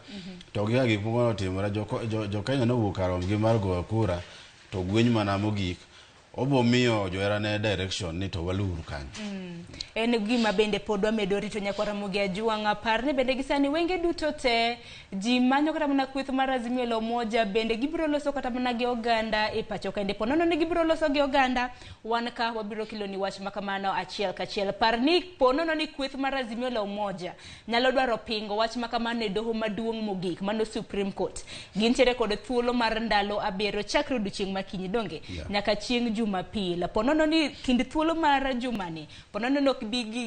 to gi kaka gik moko notimore jo Kenya nowuok kar rombgi mar goyo kura to gweny mana mogik obo miyo joherane direction ni to waluru kanyo. En gima bende pod wamedo rito nyakwa Ramogi Ajwang'. Par ni bende gisani wenge duto te ji manyo kata mana kweth mar Azimio la Umoja bende gibiro loso kata mana gi oganda e pacho kende. Po nono ni gibiro loso gi oganda wan ka wabiro keloni wach makamano achiel kachiel. Par ni po nono ni kweth mar Azimio la Umoja nyalo dwaro pingo wach makamano e doho maduong' mogik mano Supreme Court. Gintiere kod thuolo mar ndalo 7 chakre odiochieng' makinyi donge nyaka chieng' Jumapil. Po nono ni kind thuolo mar jumani po nono ni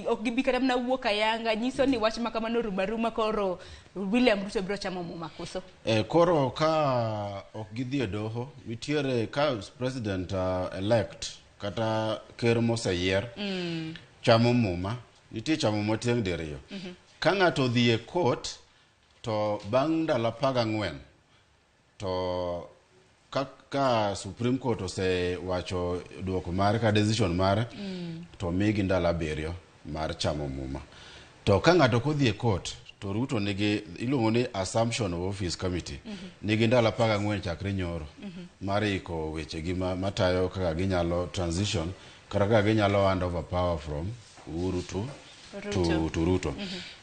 ok gibi kata mana wuok ayanga nyiso ni wach makamano rumo aruma koro William Ruto biro chamo muma koso. Koro ka ok gidhi e doho nitiere ka president elect kata ker moseyier chamo muma nitie chamo muma tieng' diriyo. Ka ng'ato odhi e court to bang' ndalo 14 to ka Supreme Court osewacho duoko mare ka decision mare to migi ndalo 7 mar chamo muma. To ka ng'ato ok odhi e court to Ruto nigi iluongo ni assumption of office committee nigi ndalo 14 chakre nyoro mar iko wechegi matayo kaka ginyalo transition. Kata kaka ginyalo hand over power from Uhuru to Ruto. to Ruto.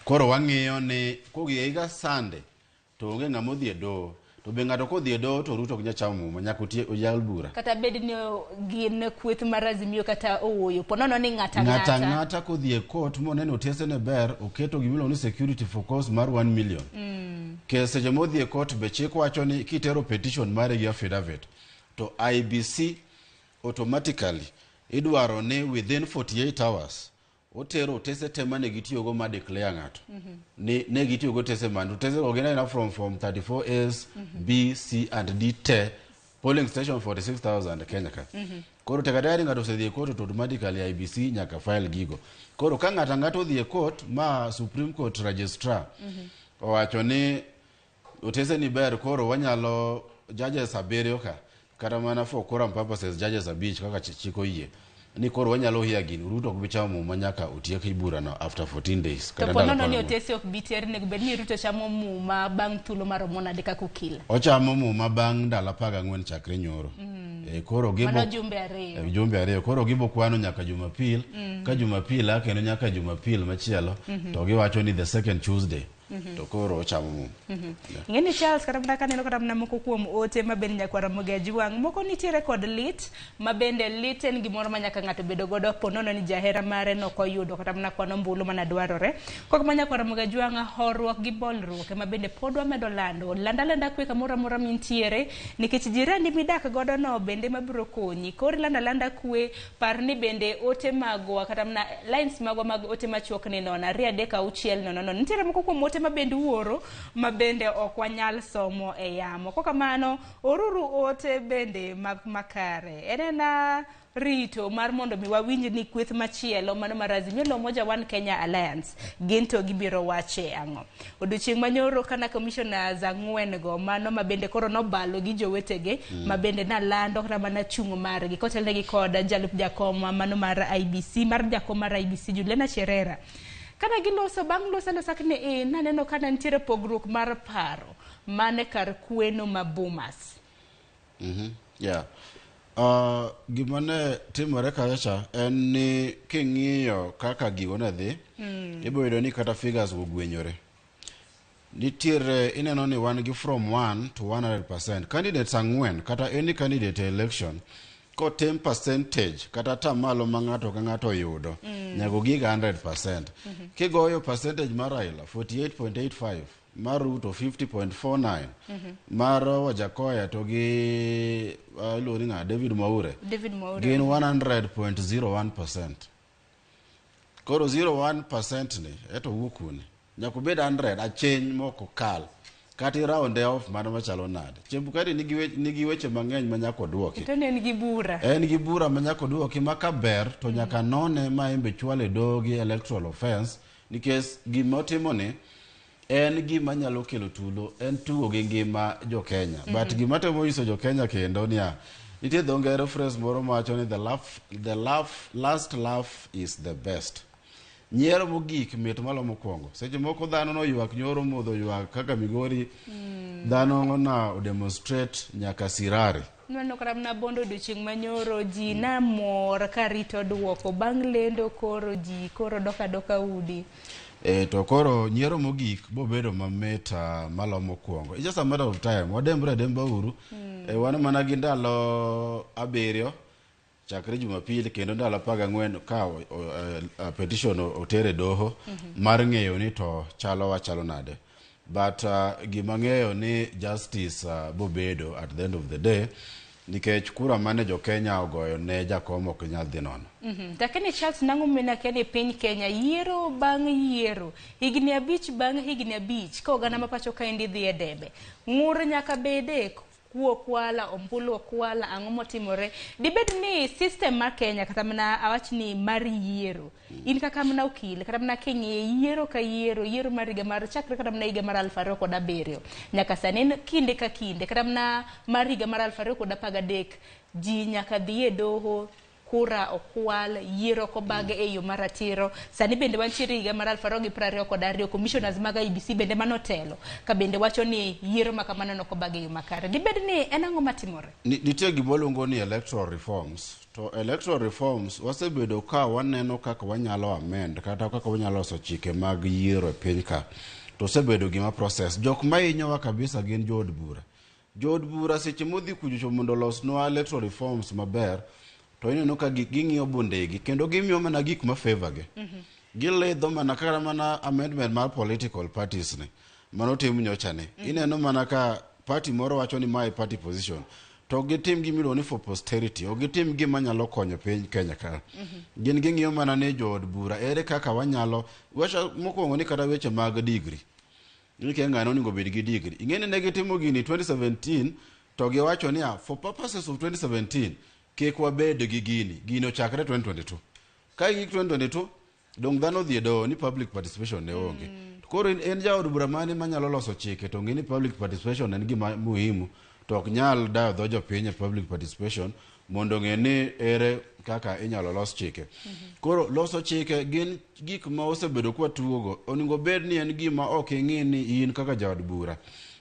Koro wang'iyo ni kogi e higa Sunday to onge ng'ama odhi e doho. To be ng'ato kodhi e doho to Ruto ok nyal chamo muma nyaka otie oyal bura. Kata bed ni gin kweth mar Azimio kata Ooyo, po nono ni ng'ata Ng'ata ng'ata. ng'ata kodhi e court moneno otese ne ber oketo gimiluongo ni security for cause mar 1 million. Ke seche modhi e court be chik wacho ni kitero petition mari gi affidavit to IEBC automatically idwaro ni within 48 hours otero otese te mane gitiyogo ma declare ng'ato. Ni ne gitiyogo otese mane otese go gin aina from form 34S, B, C and D te polling station 46,000 Kenya ka. Koro tek ateka ni ng'ato osedhi e court to automatically IEBC nyaka file gigo. Koro ka ng'ato ang'ata odhi e court ma Supreme Court registrar owacho ni otese ni ber koro wanyalo judges abiriyo ka kata mana for quorum purposes judges abich kaka chik oyie ni koro wanyalo hear gini Ruto ok bi chamo muma nyaka otiek burano after 14 days To kata po ndalo nono ni 14. otese ok bi ter, onego bed ni Ruto chamo muma bang' thuolo maromo nade kaka okil? Ochamo muma bang' ndalo 14 chakre nyoro. Koro gibo Mano jumbe 2. Jumbe 2 koro gibo kwano nyaka Jumapil. Ka Jumapil a kendo nyaka Jumapil machielo to giwacho ni the second Tuesday to koro ochamo muma. Ing'e ni Charles, kata mana kaneno kata mana moko kuom ote ma bende nyakwar Ramogi Ajwang', moko nitiere kod lit, ma bende lit en gimoro ma nyaka ng'ato bedo godo po nono ni jahera mare nok oyudo kata mana kwan ombulu mana dwarore. Kok ma nyakwar Ramogi Ajwang', horuok gi bolruok ema bende pod wamedo lando. Landa landa kwe kamoro amora mintiere, nikech jirandi midak godo no bende mabiro konyi. Koro landa landa kwe, par ni bende ote magwa kata mana lines magwa mag ote machuok ni 0 2 3 6 0 0. Nitiere moko kuom ote ma bende uoro ma bende ok wanyal somo e yamo. Kok kamano, oruru ote bende mag makare. En ena rito mar mondo mi wawinj ni kweth machielo mano mar Azimio la Umoja One Kenya Alliance gin to gibiro wache ang'o. Odiochieng' manyoro kana commissioners 4 go mano ma bende koro nobalo gi jowetege ma bende nalando kata mana chung' margi kotelnegi kod jalup jakom mano mar IEBC mar jakom mar IEBC Juliana Cherera. Kana giloso bang' loso alosa ni naneno kana nitiere pogruok mar paro mane kar kweno ma Bomas. Yeah. Gima ne timore kacha cha en ni king'iyo kaka gigo ne dhi, ibiro yudo ni kata figures go gwenyore. Nitiere ineno ni wan gi from 1 to 100%. Candidates 4 kata any candidate e election kotim percentage kata atamalo ma ng'ato ka ng'ato oyudo nyaka ogig 100%. Kigoyo percentage mar Raila 48.85, mar Ruto 50.49, mar Wajackoyah to gi iluongo ni ng'a David Mwaure David Mwaure gin 100.01%. Koro 01% ni eto wuok kune? Nyaka obed 100 aching mok okal. Kata i round off mano machalo nade. Chebukati nigi weche mang'eny ma nyaka oduoki. To ne en gi bura. En gi bura ma nyaka oduoki ma ka ber to nyaka none ma en be chwale doho gi electoral offense nikech gima otimo ni en gima nyalo kelo tulo, en tugo gi ngima jo Kenya. But gima temo nyiso jo Kenya kendo niya, nitie dho ngere phrase moro mawacho ni the last laugh is the best. Nyiero mogik mit malo mokwongo. Seche moko dhano noywak nyoro modho ywak kaka Migori, dhano na demonstrate nyaka Sirari. Nwaneno kata mana Bondo odiochieng' manyoro ji namor karito duoko bang' lendo koro ji koro dok adoka udi. To koro nyiero mogik bobedo mamit malo mokwongo. It's just a matter of time. Wadembre ademba uru. Wan mana gi ndalo 7 chakre Jumapil kendo ndalo 14 ka petition otere doho mar ng'eyo ni to chalo wachalo nade. But gima ng'eyo ni justice bobedo at the end of the day nikech kura mane jo Kenya ogoyo ne jakom ok nyal dhi nono. Lakini Charles nang'o mina kia ni piny Kenya yiero bang' yiero higni 5 bang' higni 5 ka oganda ma pacho kaendi dhi e debe ng'ur nyaka bede kuo kwala ombulu okwala ang'o motimore dibed ni system mar Kenya kata mana awach ni mar yiero in kaka mana okil kata mana king'iye yiero ka yiero yiero mar higa mar chakre kata mana higa mar 2007 nyaka sani en kinde ka kinde kata mana mar higa mar 2013 ji nyaka dhi e doho kura okwal, yiero ok obag e yo maratiro. Sani bende wantiere higa mar 2022, commissioners mag IEBC bende manotelo ka bende wacho ni yiero ma kamano nok obag e yo makare. Dibed ni en ang'o matimore? Nitie gima waluongo ni electoral reforms to electoral reforms wasebedo ka waneno kaka wanyalo amend kata kaka wanyalo loso chike mag yiero e piny ka to osebedo gima process jok ma hinyowa kabisa gin jood bura jood bura seche modhi kuchocho mondo olosnwa electoral reforms maber to ineno ka ging'iyo bundegi kendo gimiyo mana gik ma favor gi gilidho mana kata mana amendment mar political parties ni manotim nyocha ni ineno mana ka party moro wacho ni mae party position to ok gitim gima iluongo ni for posterity ok gitim gima nyalo konyo piny Kenya ka gin ging'iyo mana ni jood bura ere kaka wanyalo wacho mokwongo ni kata weche mag degree ni kia ng'ano onego bed gi degree ing'e ni ne gitimo gini 2017 to giwacho niya for purposes of 2017 kik wabed gi gini gini ochakre 2022 ka gik 2022 dong dhano odhi e doho ni public participation ne onge To koro en jaod bura mane manyalo loso chike to ng'e ni public participation en gima muhimu to ok nyal dayo dho jopiny e public participation mondo ong'e ni ere kaka inyalo los chike koro loso chike gin gik ma osebedo kwa tugogo onego bed ni en gima ok ing'i ni in kaka jaod bura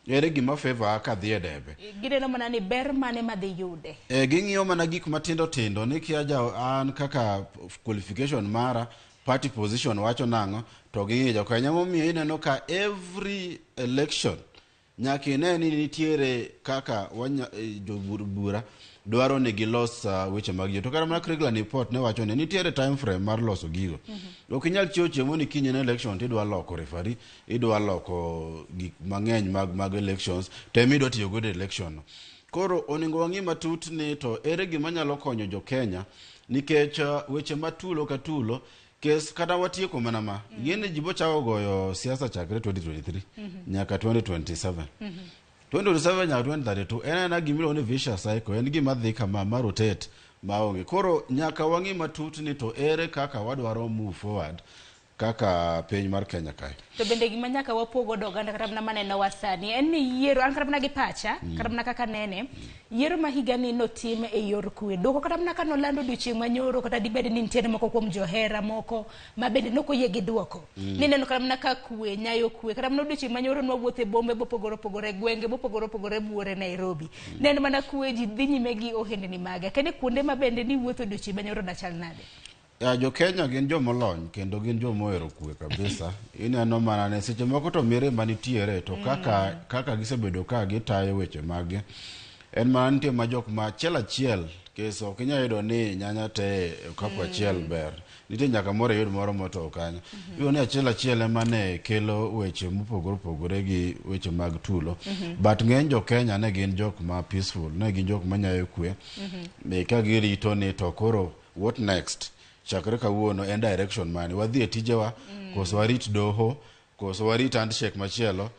ere gima favor kadhi e debe Gineno mana ni ber mane madhi yude. E, ging'iyo mana gik matindo tindo ni kia ja an kaka qualification mara party position wacho nang'o to ging'iyo jokenya momiyo ineno ka every election nyaka ine ni nitiere kaka jobura dwaro ni gilos weche mag yiero to kata mana Kriegler report ne wacho ni nitiere time frame mar loso gigo ok inyal chiewo chiemo ni kiny en election tidwa loko referee idwa loko gik mang'eny mag elections to ema idwa tiyo godo e election no koro onego wang'i matut ni to ere gima nyalo konyo jo Kenya nikech weche ma tulo ka tulo kes kata watieko mana ma ing'e ni ji bochako goyo siasa chakre 2023 nyaka 2027 2027 nyaka 2032 en aena gima iluongo ni vicious cycle en gima dhi kama ma rotate maonge koro nyaka wang'i matut ni to ere kaka wadwaro move forward kaka piny mar Kenya kae To bende gima nyaka wapog godo oganda kata mana manenowa sani en ni yiero an kata mana gi pacha kata mana kaka nene yiero ma higani notim e yor kwe duoko kata mana ka noland odiochieng' manyoro kata dibed ni nitiere moko kuom johera moko ma bende nokoyie gi duoko nineno kata mana ka kwe nyayo kwe kata mana odiochieng' manyoro nwawuotho e bombe mopogore opogore gwenge mopogore opogore buore Nairobi ne en mana kwe ji dhi nyime gi ohendni mage kende kuonde ma bende niwuotho odiochieng' manyoro nachal nade Ya, jo Kenya gin jomolony kendo gin jomohero kwe kabisa. Ineno mana ne seche moko to mirima nitiere to kaka gisebedo ka gitayo weche maggi en mana nitie ma jok ma achiel achiel kes ok inyal yudo ni nyanya te e okapu achiel ber. Nitie nyaka moro iyud moro motow kanyo. Iyudo ni achiel achiel ema ne kelo weche mopogore opogore gi weche mag tulo. But ng'eny jo Kenya ne gin jok ma peaceful, ne gin jok manyayo kwe. Be ka girito ni to koro what next chakre kawuono en direction mane wadhi e tijewa koso warit doho koso warit handshake machielo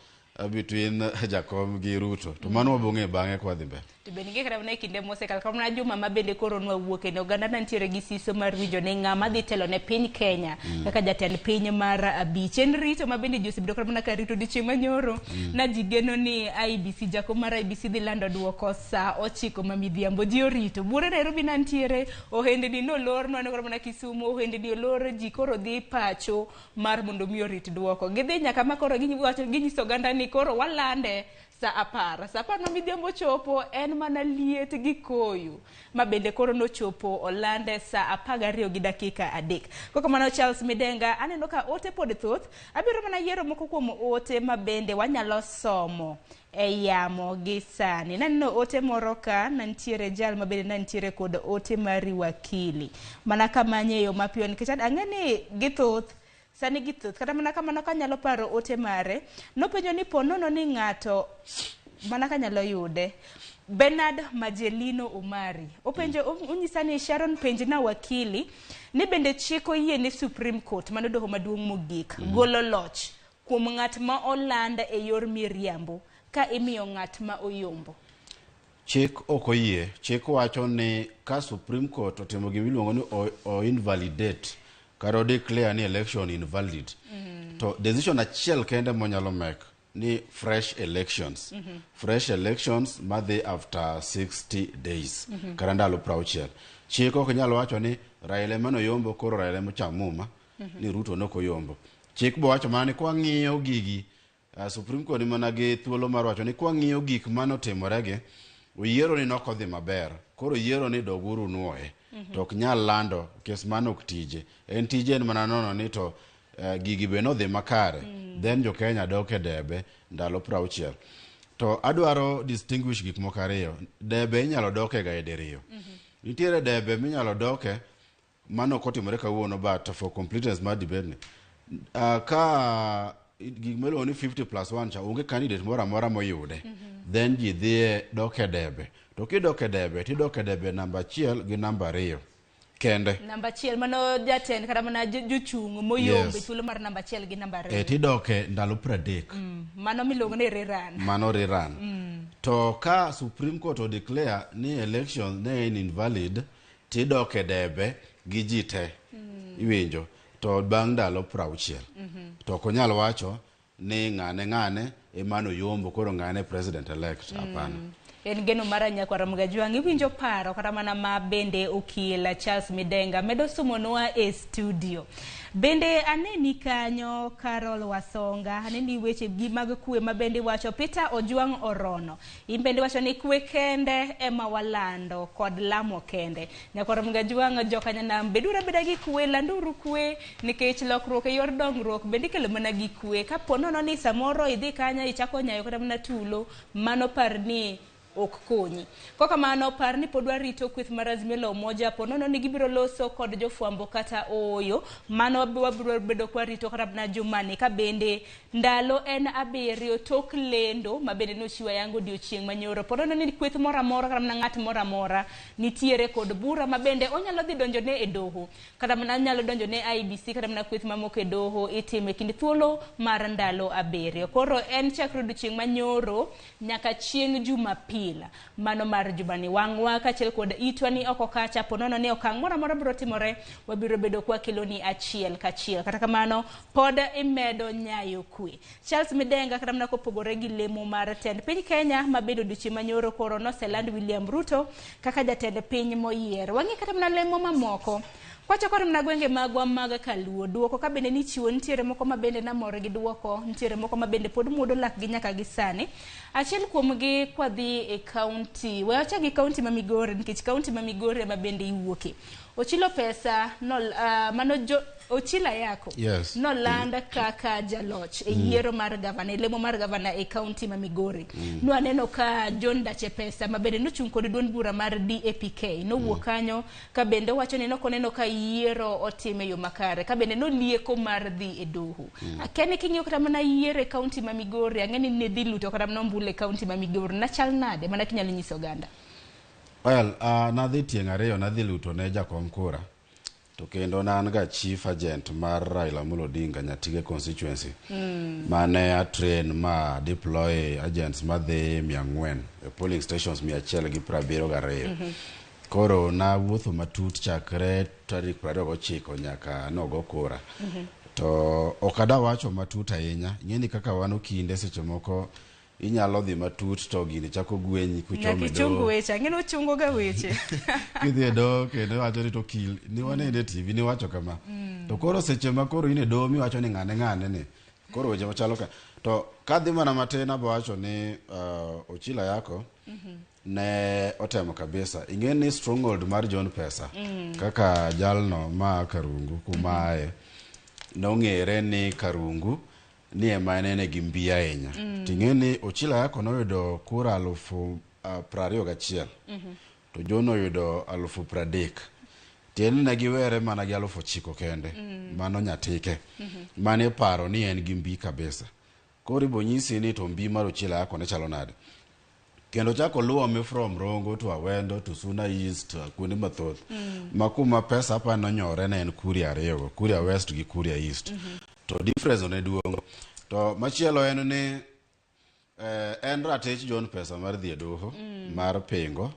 between Jakom gi Ruto to mano wabong'e bang'e kwa dhi mbele To bende ing'e kata mana e kinde mosekalo kata mana juma ma bende koro nwawuoke ne oganda ne nitiere gi siso mar winjo ni ng'ama dhi telo ne piny Kenya kaka jatend piny mar abich. En rito ma bende ji osebedo kata mana ka rito odiochieng' manyoro na ji geno ni IEBC jakom mar IEBC dhi lando duoko saa 9 ma midhiambo. Ji orito. Buore Nairobi na nitiere ohendni nolor nwaneno kata mana Kisumu ohendni olor ji koro dhi pacho mar mondo mi orit duoko. Gidhi nyaka ma koro ginyiso oganda ni koro walande saa 10. Saa 10 ma midhiambo chopo en mana liet gi koyo ma bende koro nochopo olande saa 12:03. Koko mano Charles Midenga, aneno ka ote pod thoth. Abiro mana yiero moko kuom ote ma bende wanyalo somo e yamo gi sani. Naneno ote moro ka nantiere jal ma bende nantiere kod ote mari wakili. Mana kamanye yo mapiyo nikech ang'e ni githoth sani githoth kata mana kamano kanyalo paro ote mare nopenjo ni po nono ni ng'ato mana kanyalo yude Bernard Majelino Omari openjo onyisa ni Sharon penj na wakili ni bende chik oyie ni Supreme Court mano doho maduong' mogik golo loch kuom ng'at ma oland e yor miriambo ka imiyo ng'at ma oyombo. Chik ok oyie. Chik wacho ni ka Supreme Court otimo gima iluongo ni o invalidate kata o declare ni election invalid to decision achiel kende monyalo make ni fresh elections. Fresh elections madhi after 60 days kata ndalo 60. Chik ok nyal wacho ni Raila ema noyombo koro Raila ema ocham muma ni Ruto nok oyombo. Chik bo wacho mana ni kwang'iyo gigi Supreme Court ni mana gi thuolo mar wacho ni kwang'iyo gik manotimoregi yiero ni nok odhi maber koro yiero ni doguru nuoye to ok nyal lando kes mano ok tije en tije en mana nono ni to gigi be nodhi makare then jo Kenya dok e debe ndalo 60 to adwaro distinguish gik moko ariyo debe inyalo doke ga e diriyo nitiere debe minyalo doke mano ok otimore kawuono but for completeness mar debate ni ka gik miluongo ni 50 plus 1 cha onge candidate moro amora moyude then ji dhiye dok e debe to kidok e debe tidok e debe namba 1 gi namba 2 kende Namba 1 mano jatend kata mana jochung' moyombe thuolo mar namba 1 gi namba 2. Tidok e ndalo 30. Mano miluongo ni rerun. Mano rerun. To ka Supreme Court o declare ni election ne en invalid tidok e debe gi ji te. Iwinjo to bang' ndalo 60. To ok onyal wacho ni ng'ane ng'ane ema noyombo koro ng'ane president elect. Hapana. En geno mar Nyakwar Ramogi Ajwang'. Iwinjo paro kata mana ma bende okil Charles Midenga medo sumonwa e studio. Bende aneni kanyo Carol Wasonga, aneni weche gi mag kwe ma bende iwacho Peter Ojwang' Orono. In bende iwacho ni kwe kende ema walando kod lamo kende. Nyakwar Ramogi Ajwang' jokanyanam beduru abeda gi kwe, landuru kwe nikech lokruok e yor dongruok bende ikelo mana gi kwe. Kapo nono ni samoro idhi kanyo ichako nyayo kata mana tulo, mano par ni ok konyi. Kokamano par ni pod warito kweth mar Azimio la Umoja po nono ni gibiro loso kod jofwambo kata ooyo. Mano wabiro bedo kwarito kata mana jumani ka bende ndalo en 7 tok lendo ma bende nochiwo yango odiochieng' manyoro. Po nono ni kweth moro amora kata mana ng'at moro amora nitiere kod bura ma bende onyalo dhi donjone e doho. Kata mana nyalo donjone IEBC kata mana kweth mamoko e doho itime kind thuolo mar ndalo 7. Koro en chakre odiochieng' manyoro nyaka chieng' Jumapil. Mano mar jumani wang'wa kaachiel kod itwa ni oko kacha po nono ni okang' moro amora biro timore wabiro bedo kwa keloni achiel kachiel. Kata kamano pod imedo nyayo kwe. Charles Midenga kata mana kopogore gi lemo mar tend piny Kenya ma bende odiochieng' manyoro koro noseland William Ruto kaka jatend piny moyier. Wang'i kata mana lemo mamoko. Kwachako mana gwenge magwa mag Kaluo, duoko ka bende nichiwo nitiere moko ma bende namor gi duoko, nitiere moko ma bende pod muodo lakgi nyaka gi sani. Achiel kuomgi kwadhi e kaunti, we wachak gi kaunti ma Migori nikech kaunti ma Migori ema bende iwuoke. Ochilo Pesa mano Ochila Yako noland kaka jaloch e yiero mar gavana, e lemo mar gavana e kaunti ma Migori. Nwaneno ka John Dache Pesa ma bende nochung' kod duond bura mar DAPK nowuok kanyo ka bende owacho ni nokoneno ka yiero otim e yo makare, ka bende nolieko mar dhi e doho. Akia ni king'iyo kata mana yiero e kaunti ma Migori, ang'e ni ne dhi luto kata mana ombulu e kaunti ma Migori. Nachal nade mana kinyalo nyiso oganda? Well, nadhi tieng' 2 nadhi luto ne jakom kura. To kendo ne an ga chief agent mar Raila Amolo Odinga Nyatige constituency. Mane a train ma deploy agents madhi 400 e polling stations 172. Koro nawuotho matut chakre tarik 29 nyaka nogo kura. To ok ada wacho matut ahinya. Ing'e ni kaka wan okinde seche moko inyalo dhi matut to gini chako gwenyi kuchomo e doho. Nyaka weche, ang'e ni ochungo ga weche. Kidhi e doho kendo iwacho ni to okil ni wanene e TV niwacho kama. To koro seche ma koro in e doho miwacho ni ng'ane ng'ane ni. Koro weche machalo ka. To kadhi mana matin abo wacho ni Ochila Yako ne otemo kabisa. Ing'e ni stronghold mar John Pesa kaka jalno ma Karungu kuma aye nong'ere ni Karungu ni ema nene gi mbi ahinya. Ting'e ni Ochila Yako noyudo kura 21,000 to John oyudo 30,000. Tiende ne giwere mana gi 9,000 kende. Mano Nyatike. Mane paro ni en gi mbi kabisa. Koro ibo nyisi ni to mbi mar Ochila Yako ne chalo nade. Kendo chako luwome from Rongo to Awendo to Suna East kuonde mathoth. Ma kuma Pesa apa nonyore ne en Kuria ariyo, Kuria West gi Kuria East. To difference ne duong'. To machielo en ni en ratich John Pesa mar dhi e doho mar pingo.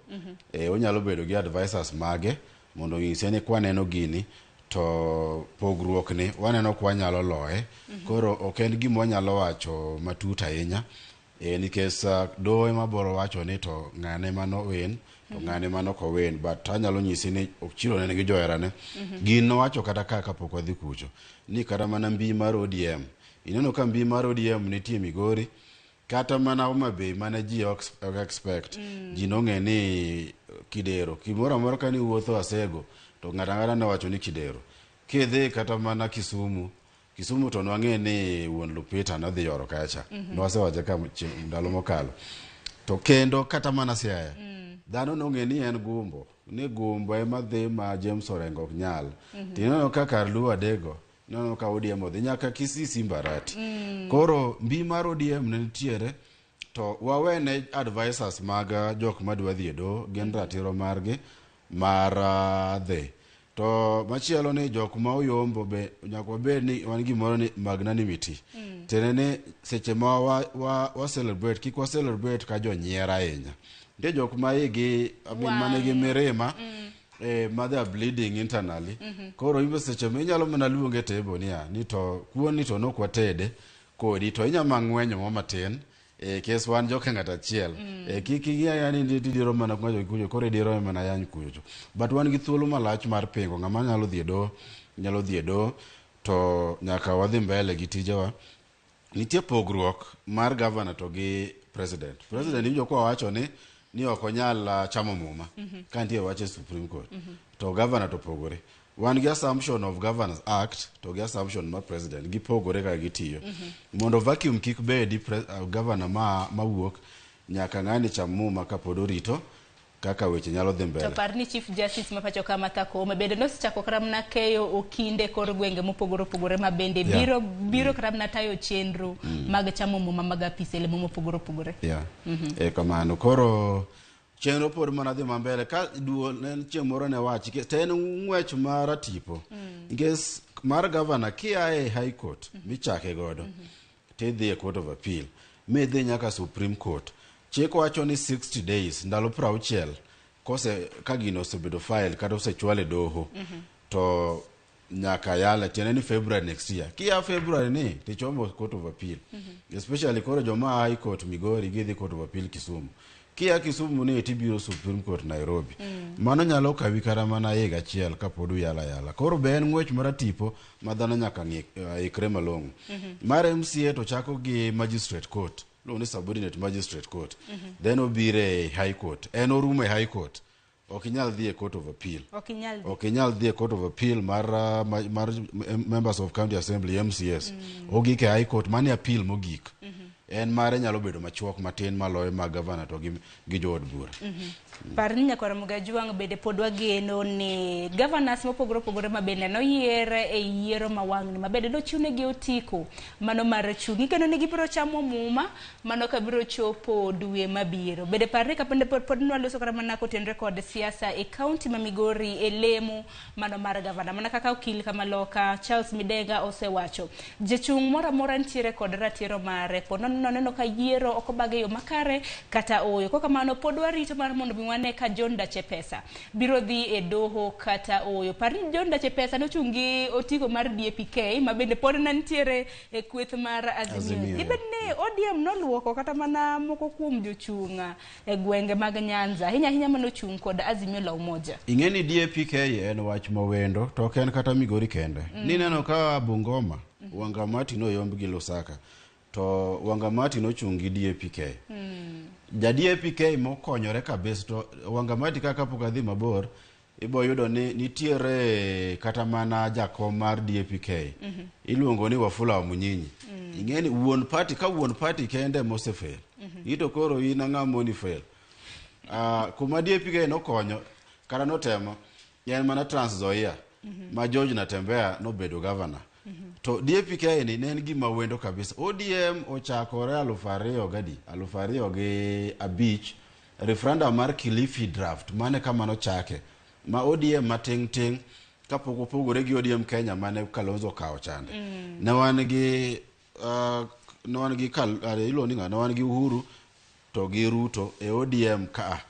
Onyalo bedo gi advisors mage mondo onyise ni kwaneno gini to pogruok ni waneno kwanyalo loye. Koro ok en gima wanyalo wacho matut ahinya. Nikech doho ema biro wacho ni to ng'ane mano win To ng'ane mano ok owin, but anyalo nyisi ni Ochilo ne nigi joherane. Gin nowacho kata ka kapok wadhi kucho ni kata mana mbi mar ODM. Ineno ka mbi mar ODM nitie Migori, kata mana Homa Bay mane ji ok expect. Ji nong'e ni Kidero. Gimoro amora ka niwuotho Asego, to ng'ato ang'ata ne wacho ni Kidero. Kidhi kata mana Kisumu, Kisumu to nwang'e ni wuon Lupita nodhi yoro kacha. Nwasewache ka ndalo mokalo. To kendo kata mana Siaya. Dhano nong'e ni en Gumbo. Ni Gumbo ema dhi ma James Orengo ok nyal. Tineno ka kar Luo adego, ineno ka ODM odhi nyaka Kisii Simbarati. Koro mbi mar ODM ne nitiere to wawene advisors mag jok madwa dhi e doho gin ratiro margi mar dhi. To machielo ni jok ma oyombo be nyaka wabed ni wan gimoro ni magnanimity. Tiende ni seche ma wa celebrate kik wa celebrate ka jonyier ahinya. Nitie jok ma igi I mean, manigi mirima ma they are bleeding internally. Koro imbe seche ma inyalo mana luonge e table niya ni to kuon ni to nok watede kodi to inya mang'wenyo mo matin kes wan joka ng'at achiel. Kik ing'i ang'iya ni idiro mana ng'wenyo gi kucho koro idiro mana yany kucho. But wan gi thuolo malach mar pingo ng'ama nyalo dhi e doho nyalo dhi e doho to nyaka wadhi mbele gi tijewa. Nitie pogruok mar governor to gi president. President iwinjo kwa wacho ni ok onyal chamo muma ka nitie wach e Supreme Court. To governor to pogore. Wan gi assumption of Governors Act to gi assumption mar president gipogore kaka gitiyo. Mondo vacuum kik bedi governor ma mawuok nyaka ng'ani cham muma kapod orito kaka weche nyalo dhi To mbele. par ni Chief Justice ma pacho ka Martha Koome bende nosechako kata mana keyo okinde kor gwenge mopogore opogore ma bende biro kata mana tayo chenro mag chamo muma mag apis e lemo mopogore opogore. Kamano. Koro chenro pod mana dhi mambele ka duol ne en chieng' moro ne wachi to en ng'wech mar atipo. Nikech mar governor kia e High Court michake godo tidhi e Court of Appeal midhi nyaka Supreme Court. Chik wacho ni 60 days ndalo 60 kose ka gino osebedo file kata osechwal e doho to nyaka yale tiende ni February next year. Kia February ni tichomo Court of Appeal. Especially koro joma High Court Migori gidhi Court of Appeal Kisumu. Kia Kisumu ni tibiro Supreme Court Nairobi. Mano nyalo kawi kata mana higa achiel kapod uyala yala. Koro be en ng'wech mar tipo ma dhano nyaka ikre malong'o. Mar MCA to chako gi Magistrate Court. Iluongo ni Subordinate Magistrate Court. Then obiro e High Court. En orumo e High Court. Ok inyal dhi e Court of Appeal. Ok inyal dhi. Ok inyal dhi e Court of Appeal mar Members of County Assembly MCS. Ogik e High Court, mano e appeal mogik. En mare nyalo bedo machuok matin maloyo mag governor to gi jood bura. Par ni nyakwar Mugajwang' bende pod wageno ni governors mopogore opogore ma bende noyier e yiero ma wang'ni ma bende nochiwnegi otiko mano mar chung'. Igeno ni gibiro chamo muma mano ka biro chopo dwe mabiro. Bende par ni kapende pod nwaloso kata mana kotenore kod siasa e kaunti ma Migori e lemo mano mar gavana. Mana kaka okil kamaloka Charles Midega osewacho. Jachung' moro amora nitiere kod ratiro mare. Po noneno ka yiero ok obag e yo makare kata ooyo. Kok kamano pod warito mar mondo mi wane ka John Dache Pesa biro dhi e doho kata ooyo. Par ni John Dache Pesa nochung' gi otiko mar DAPK ma bende pod ne nitiere e kweth mar Azimio. Azimio. Dibed ni ODM noluoko kata mana moko kuom jochung' e gwenge mag Nyanza, ahinya ahinya manochung' kod Azimio la Umoja. Ing'e ni DAPK en wach mawendo to ok en kata Migori kende. Nineno ka Bungoma, Wangamati noyomb gi Lusaka to Wangamati nochung' gi DAPK. Ja DAPK mokonyore kabisa to Wangamati kaka kapok adhi mabor ibo yudo ni nitiere kata mana jakom mar DAPK iluongo ni Wafula Wamunyinyi. Ing'e ni wuon party ka wuon party kende mosefel. Ito koro in ang'a moni fail. Kuma DAPK nokonyo kata notemo en mana Trans Nzoia ma George Natembeya nobedo governor. To DAPK ni ne en gima wendo kabisa. ODM ochakore 2000 2005 referendum mar Kilifi draft mane kama nochake ma ODM mating' ting' kapok opogore gi ODM Kenya mane Kalonzo okawo chande. Ne wan gi iluongo ni ng'a? Ne wan gi Uhuru to gi Ruto e ODM ka.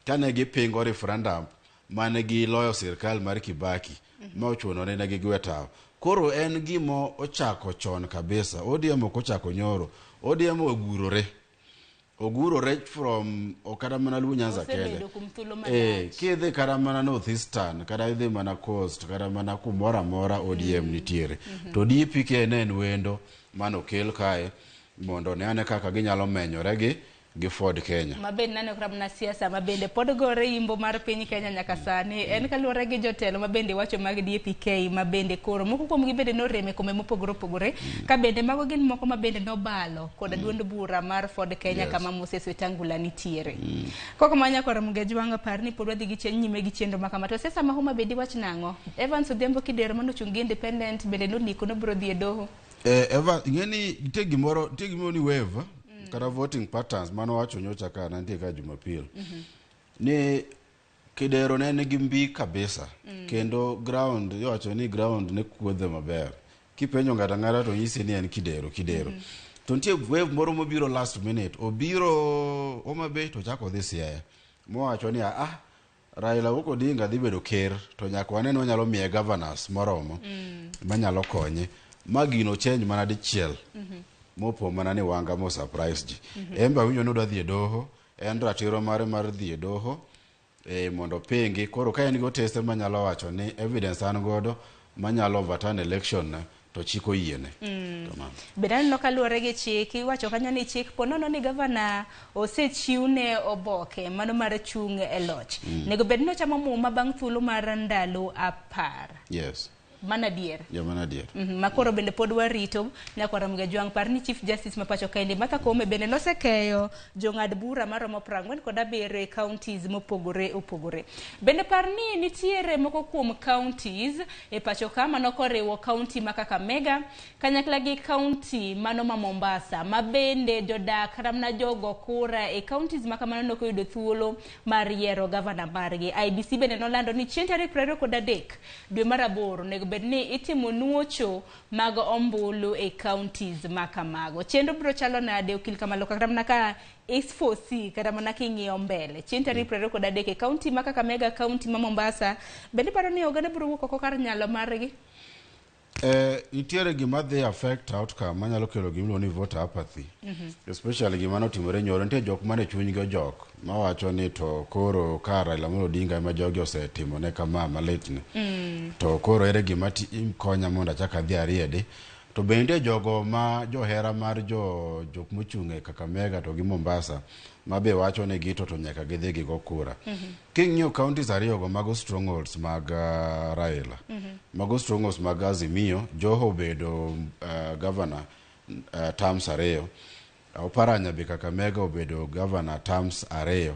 Kane gipingo referendum mane giloyo sirkal mar Kibaki ma ochuno ni ne gigwe tawo. Koro en gima ochako chon kabisa. ODM ok ochako nyoro. ODM ogurore. Ogurore from ok kata mana Luo Nyanza kende. Osebedo kuom thuolo Eh, malach. kidhi kata mana North Eastern, kata idhi mana Coast, kata mana kumoro amora ODM nitiere. To DPK ne en wendo manokel kae mondo ne ane kaka ginyalo menyore gi gi Ford Kenya. Mabende naneno kata mana siasa mabende pod gore imbo mar piny Kenya nyaka sani en kaluwore gi jotelo mabende wacho mag DAPK mabende koro moko kuomgi bende norem e kombe mopogore opogore ka bende mago gin moko mabende nobalo koda duond bura mar Ford Kenya kama Moses Wetangula nitiere. Koko ma nyakwar Mugejwang' par ni pod wadhi gi chen nyime gi chenro ma kama to siasa ma Homa Bay diwach nang'o? Evans Odhiambo Kidero manochung' gi independent bende nondiko nobiro dhi e doho. Eva, ing'e ni nitie gimoro, nitie gimoro ni wave kata voting patterns mano wacho nyocha ka nantie ka Jumapil. Ni Kidero ne nigi mbi kabisa kendo ground iwacho ni ground ne kuodhe maber. Kipenjo ng'ato ang'ata to nyisi ni en Kidero, Kidero. To nitie wave moro mobiro last minute, obiro Homa Bay to ochako odhi Siaya. Mowacho ni ah, Raila Wuok Odinga dhi bedo ker to nyaka wane ni wanyalo miye governors moromo manyalo konye. Ma gino change mana dichiel mopo mana ni wanga mo surprise ji. En be awinjo ni odwa dhi e doho, en ratiro mare mar dhi e doho mondo opingi. Koro ka en gi otese manyalo wacho ni evidence an godo manyalo overturn election na to chik oyiene. Kamano. Bende aneno kaluwore gi chik, iwacho kanyo ni chik po nono ni gavana osechiwne oboke mano mar chung' e loch. Nego bed ni ochamo muma bang' thuolo mar ndalo 10. Yes. Mano adier. Ja mano adier. Ma koro bende pod warito nyakwara Mugejwang' par ni Chief Justice ma pacho kaendi Martha Koome bende nosekeyo jong'ad bura maromo 47 e counties mopogore opogore. Bende par ni nitiere moko kuom counties e pacho ka mano koriwo county ma Kakamega kanyakla gi county mano ma Mombasa ma bende jodak kata mana jogo kura e counties ma kamano nok oyudo thuolo mar yiero gavana margi. IEBC bende nolando ni chieng' tarik 23 dwe mar 8 onego bed ni itimo nuocho mag ombulu e counties ma kamago. Chenro biro chalo nade okil Kamalo kata mana ka S4C kata mana king'iyo mbele chieng' tarik 23 e county ma Kakamega, county ma Mombasa, bende iparo ni oganda biro wuok oko kar nyalo margi? Nitiere gima dhi affect outcome manyalo kelo gima iluongo ni voter apathy. Especially gima notimore nyoro, nitie jok mane chunygi ojok mawacho ni to koro ka Raila Amolo Odinga ema jogi osetimone kama malit ni. To koro ere gima konya mondo achak adhi ariedi. To bende jogo ma johera mar jo jok mochung' e Kakamega to gi Mombasa ma be wacho ni gito to nyaka gidhi gigo kura. King'iyo counties ariyogo mago strongholds mag Raila. Mago strongholds mag Azimio, Joho obedo governor terms 2. Oparanya be Kakamega obedo governor terms 2.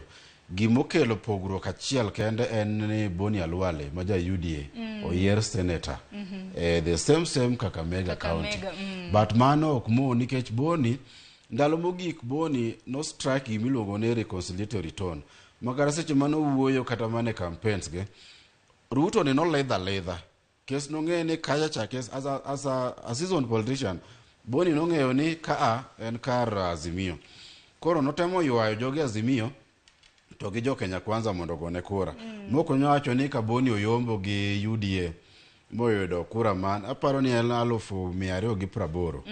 Gimokelo pogruok achiel kende en ni Boni Khalwale ma ja UDA oyier senator. The same Kakamega county. But mano ok mo nikech Boni ndalo mogik Boni no strike gimiluongo ni reconciliatory tone. Makata seche mane owuoyo kata mana e campaigns ge, Ruto ni nolidho alidha. Kes nong'eyo ni kacha cha kes as a seasoned politician, Boni nong'eyo ni kaa en kar Azimio. Koro notemo ywayo joge Azimio to gi jo Kenya Kwanza mondo ogone kura. Moko nyowacho ni ka Boni oyombo gi UDA moyudo kura man aparo ni en 280,000.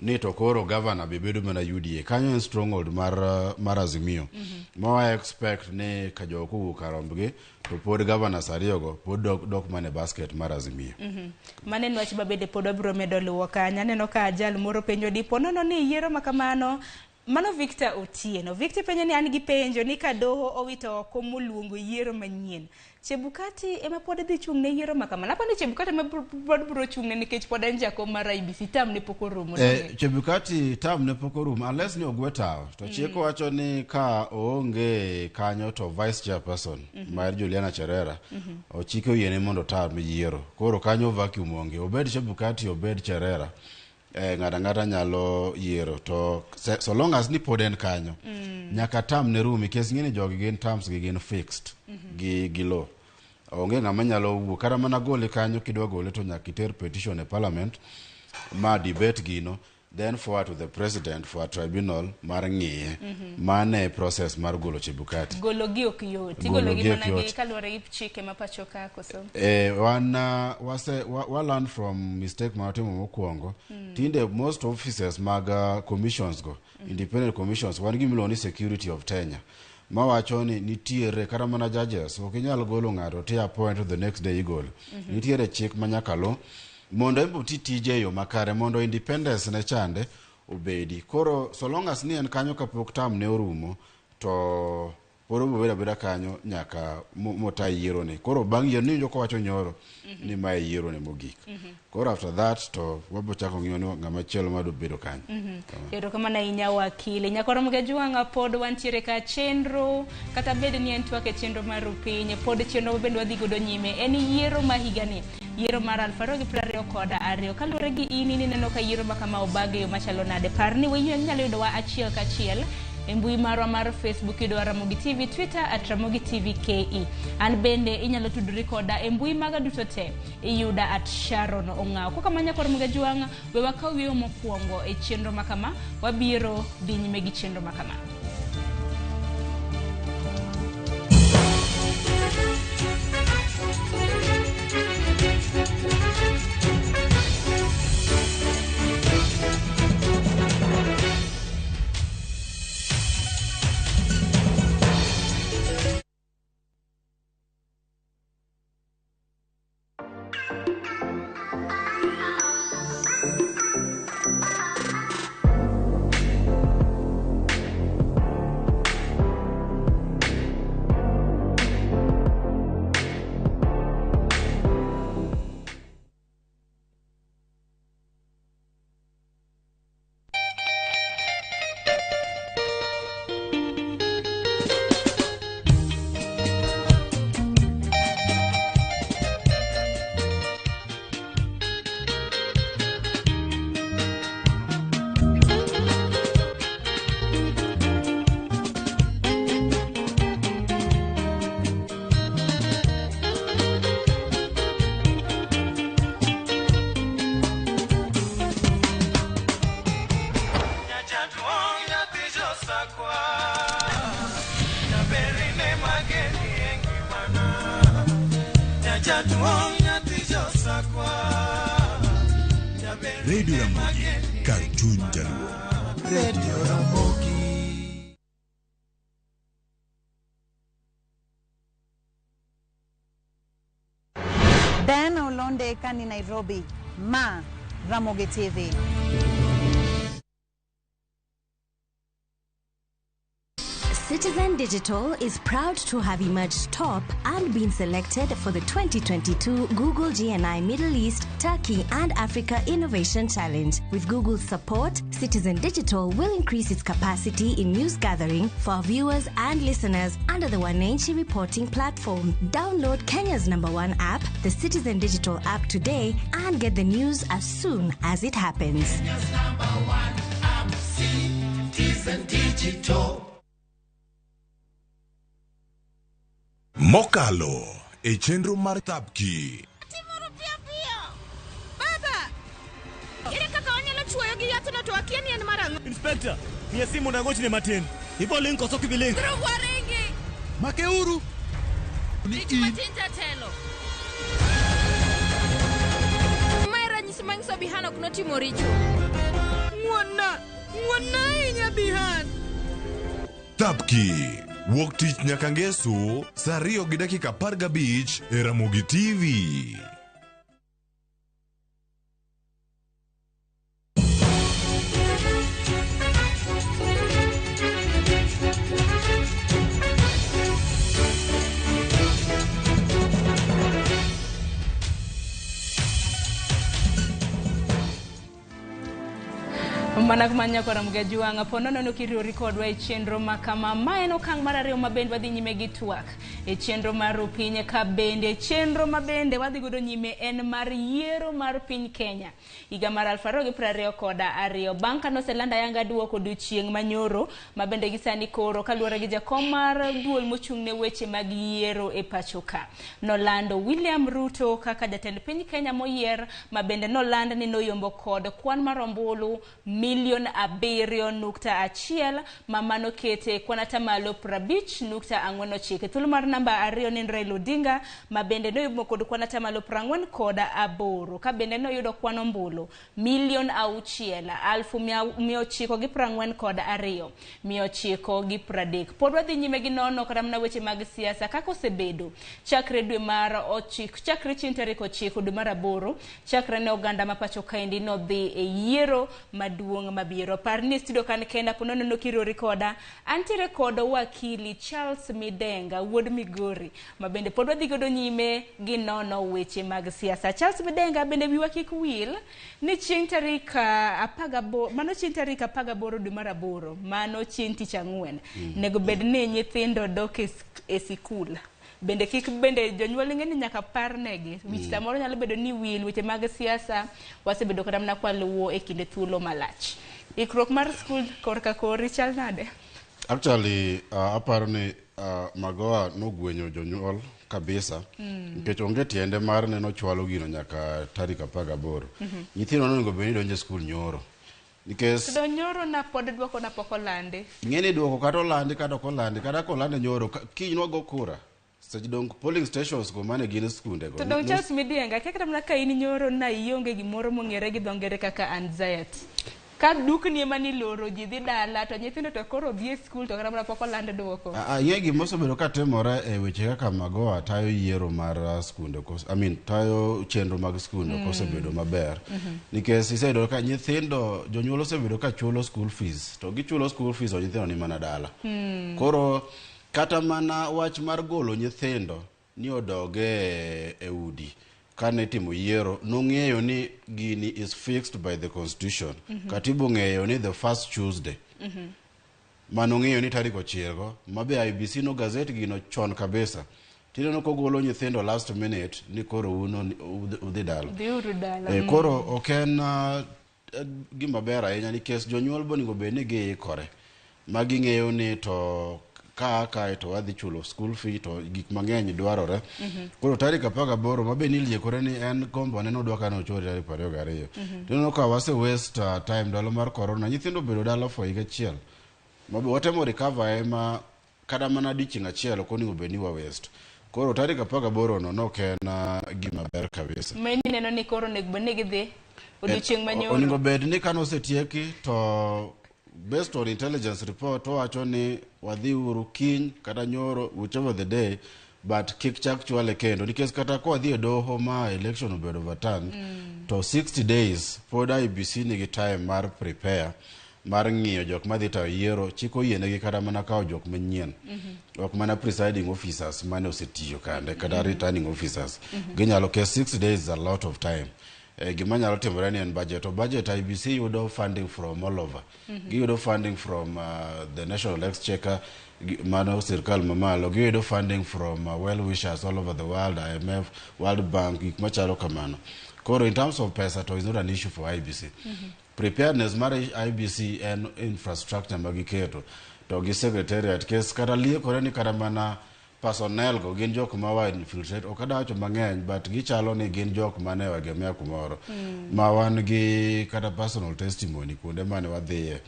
Ni to koro governor be bedo mana UDA. Kanyo en stronghold mar Azimio. Ma wa expect ni ka jok owuok karombgi to pod governors ariyogo pod dok mana e basket mar Azimio. Mano en wach ma bende pod wabiro medo luwo kanyo. Aneno ka jal moro penjo dipo nono ni yiero ma kamano. Mano Victor Otieno. Victor penjo ni an gi penjo ni ka doho owito oko moluongo yiero manyien. Chebukati ema pod dhi chung' ne yiero ma kamano. Aparo ni Chebukati ema pod biro chung' ne nikech pod en jakom mar IEBC term ne pok orumo. Chebukati term ne pok orumo unless ni ogwe tawo. To chik wacho ni ka oonge kanyo to vice chairperson mar Juliana Cherera ochike oyiene mondo otam yiero. Koro kanyo vacuum onge. Obed Chebukati obed Cherera. Ng'ato ang'ata nyalo yiero to so long as ni pod en kanyo nyaka term ne rum nikech ing'e ni jogi gin terms gi gin fixed gi law. Onge ng'ama nyalo wuok kata mana gole kanyo kidwa gole to nyaka iter petition e parliament ma debate gino. Then forward to the president for a tribunal mar ng'iye. Mane e process mar golo Chebukati. Golo gi ok yot. Golo Igolo gi gi ok mana gi yot. kaluwore gi chike ma pacho ka koso. Wan wase wa learn from mistake ma watimo mokwongo. Tinde most offices mag commissions go, independent commissions, wan gi miluongo ni security of tenure. Mawacho ni nitiere kata mana judges ok inyal golo ng'ato ti appoint the next day igolo. Nitiere chik ma nyaka luw mondo en be oti tije e yo makare mondo independence ne chande obedi. Koro so long as ni en kanyo kapok term ne orumo to pod obiro bedo abeda kanyo nyaka mota yiero ni. Koro bang' yiero niwinjo kowacho nyoro ni mae yiero ne mogik. Koro after that to wabiro chako ng'iyo ni ng'ama chielo madwa bedo kanyo. Erokamano ahinya wakili. Nyakoro Mgajwang'a pod wantiere ka chenro kata bed ni en twak e chenro mar piny pod chenro bende wadhi godo nyime en yiero ma higani yiero mar 2022 kaluwore gi in ineno ka yiero ma kama obag e yo machalo nade par ni inyalo yudowa achiel kachiel e mbui marwa mar Facebook yudowa Ramogi TV, Twitter at Ramogi TV KE. An bende inyalo tudori koda e mbui maga duto te iyuda at Sharon Ong'aw. Kokamano Nyakoro Mgajwang'a we wakaw yueyo mokwongo e chenro ma kama wabiro dhi nyime gi chenro ma kama. Radio Ramogi, kar chuny jaluo. Radio Ramogi. Diana Olonde kani Nairobi, ma Ramogi TV. Citizen Digital is proud to have emerged top and been selected for the 2022 Google GNI Middle East, Turkey and Africa Innovation Challenge. With Google's support, Citizen Digital will increase its capacity in news gathering for our viewers and listeners under the Wananchi reporting platform. Download Kenya's #1 app, the Citizen Digital app today, and get the news as soon as it happens. Kenya's #1 app, Citizen Digital. Mokalo e chenro mar Thapki. Timuru piyo piyo. Baba! Ere kaka wanyalo chuoyo gi yathno to akia ni en mar ang'o? Inspector, miya simu nagochne matin. Ibo link koso ok ibi link? Dhruv waringi! Makeuru! Rit matin jatelo. Mae ranyisi manyiso Bihan ok notimo richo. Ng'wonna! Ng'wonna ahinya Bihan! Thapki. Wuok tich nyaka ngeso saa 2:15 e Ramogi TV. Mana kuma nyakora Mgajwang'a po nono kiriwori kodwa e chenro ma kama. Ma en okang' mar ariyo ma bende wadhi nyime gi twak e chenro mar Rupiny, ka bende chenro ma bende wadhi godo nyime en mar yiero mar piny Kenya higa mar 2022 bang' ka noselanda ayanga duoko odiochieng' manyoro ma bende gisani koro kaluwore gi jakom mar duol mochung' ne weche mag yiero e pacho ka nolando William Ruto kaka jatend piny Kenya moyier, ma bende noland ni noyombo kod kwan mar ombulu 7.1 million, ma mano kete kwan 50.49%. Thuolo mar namba ariyo ne en Raila Odinga, ma bende noyombo kod kwan 48%, ka bende noyudo kwan ombulu 6,942,930. Pod wadhi nyime gi nono kata mana weche mag siasa kaka osebedo chakre dwe mar ochiko, chakre chieng' tarik 9 dwe mar aboro, chakre ne oganda ma pacho kaendi nodhi e yiero maduong' mabiro. Par ni studio kan kenda po nono kirori koda antiere kod wakili Charles Midenga wuod Migori, ma bende pod wadhi godo nyime gi nono weche mag siasa. Charles Midenga, bende wiwa kik wil ni chieng' tarik 18, mano chieng' tarik 18 dwe mar aboro, mano chieng' tich ang'wen, nego bed ni nyithindo dok e sikul. Bende kik bende jonyuol ng'e ni nyaka parnegi wich samoro nyalo bedo ni wil weche mag siasa wasebedo kata mana kwaluwo e kinde thuolo malach. Ikruok mar skul korka kori chal nade? Actually, aparo ni Magoha nogwenyo jonyuol kabisa nikech onge tiende mar neno chwalo gino nyaka tarik 18. Nyithindo nonego bed ni donjo e skul nyoro. Nikech To nyoro na pod duoko na pok olandi. Ing'e ni duoko kata olandi kata ok olandi, kata kolande nyoro, kiny wago kura. Seche dong polling stations go mane gin skunde go. To dong Charles Midienga, kia kata mana ka in nyoro na ionge gimoro mong'ere gi dho ngere kaka anxiety. Ka dukni ema niloro ji dhi dala to nyithindo to koro dhi e skul to kata mana pok oland duoko. Ing'e gima osebedo ka timore e weche kaka Magoha tayo yiero mar skunde, I mean, tayo chenro mag skunde ok osebedo maber. Nikech iseyudo ka nyithindo, jonyuol osebedo ka chulo school fees, to gichulo school fees to nyithindo ni mana dala. Koro kata mana wach mar golo nyithindo ni odog e udi kane itimo yiero, nong'eyo ni gini is fixed by the constitution. Katiba ong'eyo ni the first Tuesday manong'eyo ni tarik 9 mabe IEBC no gazette gino chon kabisa, tineno kogolo nyithindo last minute ni koro un udhi dala. Dhiuru dala. Koro ok en gima ber ahinya nikech jonyuol be onego bed ni giikore ma ging'eyo ni to ka kae to wadhi chulo school fee to gik mang'eny dwarore. Koro tarik 18 mabe niliekore ni en gombo ne nodwa ka nochori tarik 22. Tineno ka wase waste time ndalo mar corona, nyithindo obedo dala for higa achiel mabe watemo recover ema kata mana odiochieng' achiel ok onego bed ni wa waste. Koro tarik 18 no nok en gima ber kabisa. Ma ineno ni koro onego bed ni gidhi odiochieng' manyoro. Onego bed ni kane osetieki to based on intelligence report owacho ni wadhi uru kiny kata nyoro, whichever the day, but kik chak chwale kendo nikech kata kwadhi e doho ma election obedo overturned to 60 days pod IEBC nigi time mar prepare mar ng'iyo jok madhi tayo yiero. Chik oyienegi kata mana kawo jok manyien, ok mana presiding officers mane osetiyo kande kata returning officers. Ginyalo ke 6 days is a lot of time. Gima nyalo timore ni en budget to budget IEBC yudo funding from all over. Giyudo funding from the national exchequer, mano sirkal mamalo, giyudo funding from well wishers all over the world, IMF, World Bank, gik machalo kamano. Koro in terms of pesa to is not an issue for IEBC. Preparedness mar IEBC en infrastructure ma giketo to gi secretariat kes kata liekore ni kata mana personnel go gin jok ma wa infiltrate. Ok adwa wacho mang'eny, but gichalo ni gin jok mane oegemea kumoro ma wan gi kata personal testimony kuonde mane wadhiye.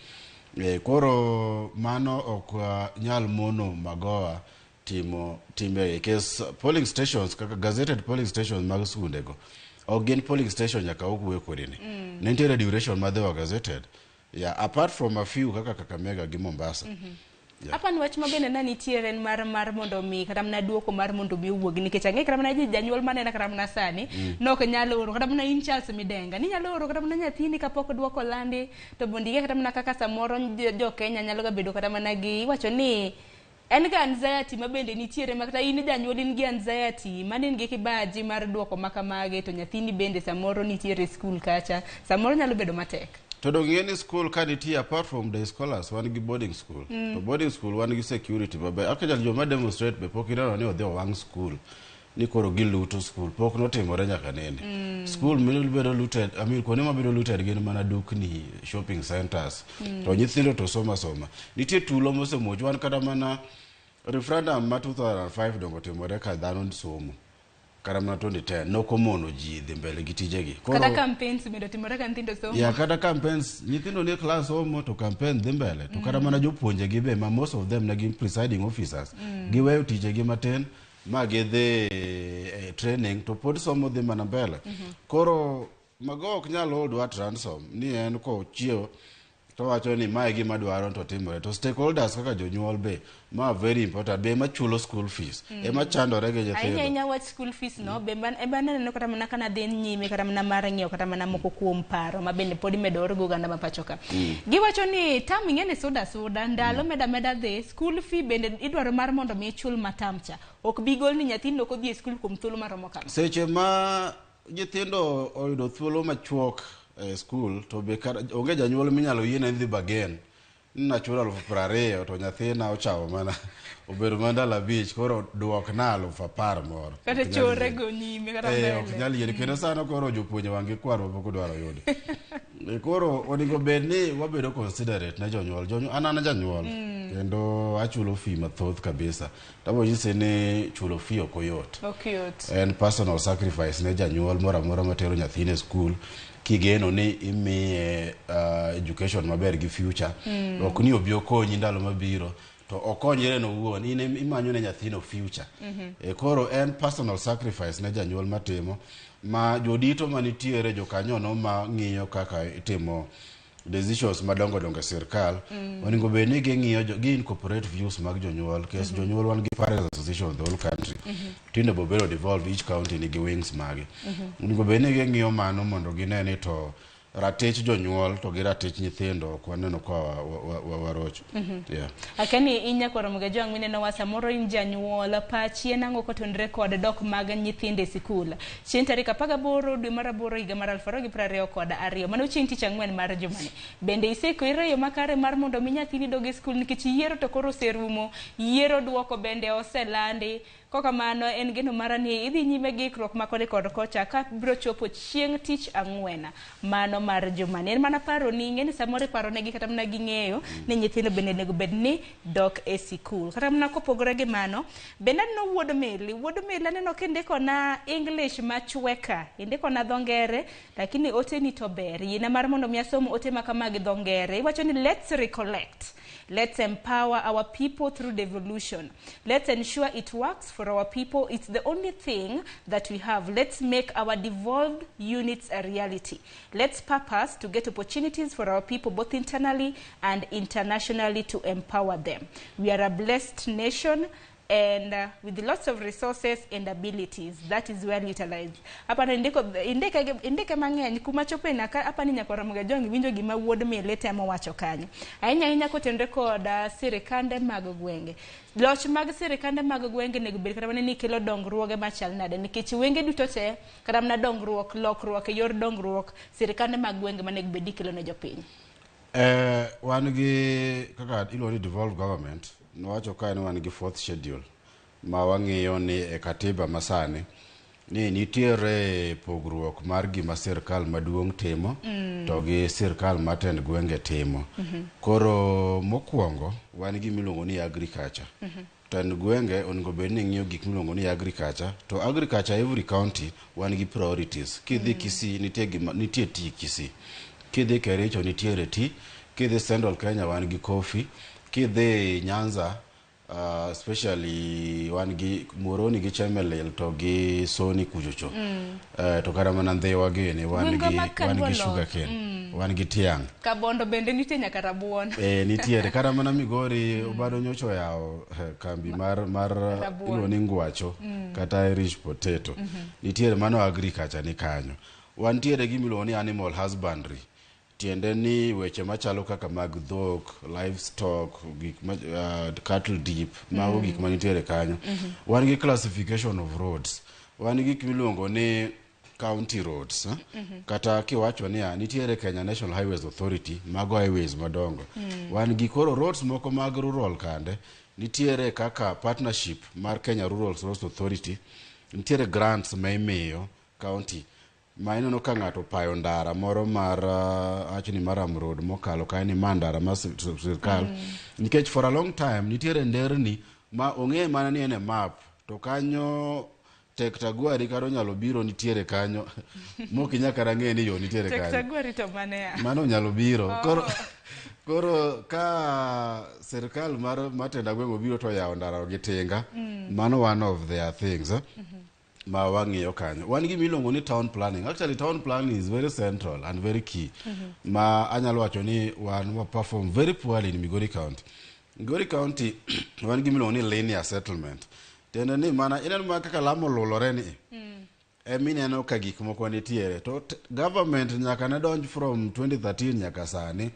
Koro mano ok nyal mono Magoha timo timbe kes. Polling stations kaka gazetted polling stations mag skunde go ok gin polling station nyaka ok kodini. Ne nitiere duration ma they were gazetted, yeah, apart from a few kaka Kakamega gi Mombasa. Yeah. Apa ni wach ma bende na nitiere en mar mondo mi kata mana duoko mar mondo mi owuogi, nikech ang'e kata mana janyuol manena kata mana sani nok nyalo oro kata mana in Charles Midenga ni nyalo oro kata mana nyathini kapok duoko landi to mondo ing'e kata mana kaka samoro jo Kenya nyalo ga bedo kata mana gi iwacho ni en ga anxiety ma bende nitiere ma kata in janyuol in gi anxiety mano in gi kibaji mar duoko ma kamagi to nyathini bende samoro nitiere e skul kacha samoro nyalo bedo matek. To dong ing'e ni school ka nitie apart from day scholars wan gi boarding school. To boarding school wan gi security maber. Actually joma demonstrate be pok ineno ni odhi owang' school ni koro giluto school pok notimore nyaka nene. School mibedo looted, I mean kuonde mabedo looted gin mana dukni, shopping centers. To nyithindo to somo asoma. Nitie tulo mosemuoch wan kata mana referendum ma 2005 dongo timore ka dhano somo. Kata mana 2010 nokomono ji dhi mbele gi tijegi. Kata campaigns bende otimore ka nyithindo somo. Ya kata campaigns nyithindo nie class somo to campaign dhi mbele to kata mana jopuonjegi be ma most of them ne gin presiding officers giweyo tijegi matin ma gidhi e training to pod somo dhi mana mbele. Koro mago ok nyal hold at ransom ni en kochiewo to wacho ni mae gima dwaro to timore to stakeholders kaka jonyuol be ma very important be ema chulo school fees ema chandore gi Ahinya nyithindo ahinya wach school fees no be ema naneno kata mana kana dhi nyime kata mana mar ng'iewo kata mana moko kuom paro ma bende pod imedo or go oganda ma pacho ka. Giwacho ni tam ing'e ni suda suda ndalo meda meda dhi school fee bende idwaro mar mondo mi ichul ma tam cha. Ok bi gol ni nyathini ok odhi e school kuom thuolo maromo kama. Seche ma nyithindo oyudo thuolo machuok e school to be onge janyuol minyalo yiene dhi bargain ni nachulo 20,000 to nyathina ochamo mana obedo mana ndalo 5 koro duokna 10,000 moro. Kata chore go nyime kata mbele. Ok nyal yiene kendo sano koro jopuonje wang' gi kwar mapok odwaro yudo. Koro onego bed ni wabedo considerate ne jonyuol. An an janyuol kendo achulo fee mathoth kabisa. Tabo nyise ni chulo fee ok oyot. Ok yot. En personal sacrifice ne janyuol moro amora matero nyathine e school kigeno ni imiye education maber gi future. Ok ni obi okonyi ndalo mabiro to okonyre no owuon in imanyo ne nyathino future. Koro en personal sacrifice ne janyuol matimo ma jodito manitiere jokanyono ma ng'iyo kaka itimo decisions madongo dongo e sirkal onego bed ni ging'iyo gi incorporate views mag jonyuol kes jonyuol wan gi parents association of the whole country tinde bobedo devolved each county nigi wings mage. Onego bed ni ging'iyo mano mondo gine ni to ratich jonyuol to gi ratich nyithindo ok waneno ka warocho. Yeah. Akani in nyakwar Ramogi Ajwang' mineno wa samoro in janyuol pachi en ang'o kotenore kod dok mag nyithindo e sikul. Chieng' tarik 18 dwe mar 8 higa mar 2022 mano chieng' tich ang'wen mar jumani. Bende iseikori e yo makare mar mondo mi nyathini dog e sikul nikech yiero to koro oserumo, yiero duoko bende oselandi. Kokamano en geno mara ni idhi nyime gi ikruok ma koni kod kocha ka biro chopo chieng' tich ang'wen mano mar jumani. En mana paro ni ing'e ni samoro iparo negi kata mana ging'eyo ni nyithindo bende onego bed ni dok e sikul. Kata mana kopogore gi mano, bende aneno wuod Meli. Wuod Meli aneno kindiko na English machweka, indiko na dho ngere, lakini oteni to ber. Yiena mar mondo mi asom ote ma kama gi dho ngere. Iwacho ni let's recollect. Let's empower our people through devolution. Let's ensure it works for our people. It's the only thing that we have. Let's make our devolved units a reality. Let's purpose to get opportunities for our people both internally and internationally to empower them. We are a blessed nation and with lots of resources and abilities that is well utilized. Hapa ndiko indike mang'eny kuma chope na hapa ni nyakwar Ramogi Ajwang' winjo gima wuod Mele temo wacho kanyo. Ahinya ahinya kotenore kod sirikande mag gwenge. Loch mag sirikande mag gwenge onego bed kata mana ni kelo dongruoge machal nade nikech wenge duto te kata mana dongruok lokruok e yor dongruok sirikande mag gwenge manego bed ni kelo ne jopiny. Wan gi kaka iluongo ni devolved government nowacho ka ni wan gi fourth schedule ma wang'iyo ni e katiba masani ni nitiere pogruok mar gima sirkal maduong' timo to gi sirkal matend gwenge timo. Koro mokwongo wan gi miluongo ni agriculture. Tend gwenge onego bed ni ng'iyo gik miluongo ni agriculture to agriculture every county wan gi priorities. Kidhi Kisii nitie gima nitie tea Kisii. Kidhi Kericho nitiere tea. Kidhi Central Kenya wan gi coffee. Kidhi Nyanza especially wan gi Muhoroni gi Chemelil to gi Soni kuchocho. To kata mana Ndhiwa gini wan gi wan gi sugar cane. Wan gi tiang'. Kabondo bende nitie nyaka rabuon. Nitiere kata mana Migori Obado nyocha oyawo kambi mar iluongo ni Ngwacho kata Irish potato. Nitiere mano agriculture ni kanyo. Wantiere gi miluongo ni animal husbandry. Tiende ni weche machalo kaka mag dhok, livestock, gik ma, cattle dip, mago gik manitiere kanyo. Wan gi classification of roads. Wan gi gik miluongo ni county roads eh? Kata kiwacho niya nitiere Kenya National Highways Authority mago highways madongo wan gi koro roads moko mag rural kande nitiere kaka partnership mar Kenya Rural Roads Authority nitiere grants ma imiyo county ma ineno ka ng'ato opayo ndara moro mar awach ni Maram Road mokalo kae ni ma ndara mar sirkal nikech for a long time nitiere nderni ma ong'e mana ni en e map to kanyo tek tagwari kata onyalo biro nitiere kanyo mok inyal kata ng'e ni yo nitiere Tek kanyo tagwari to mane ya? mano onyalo biro koro koro ka sirkal mar matenda gweng' obiro to oyawo ndara gi tinga mano one of their things eh? Ma wang'iyo kanyo wan gi miluongo ni town planning. Actually, town planning is very central and very key ma anyalo wacho ni wan wa perform very poorly in Migori County. Migori County wan gi miluongo ni linear settlement, tiende ni mana ineno mana kaka lamo olulore ni emineno ka gik moko nitiere to government nyaka ne donj from 2013 nyaka sani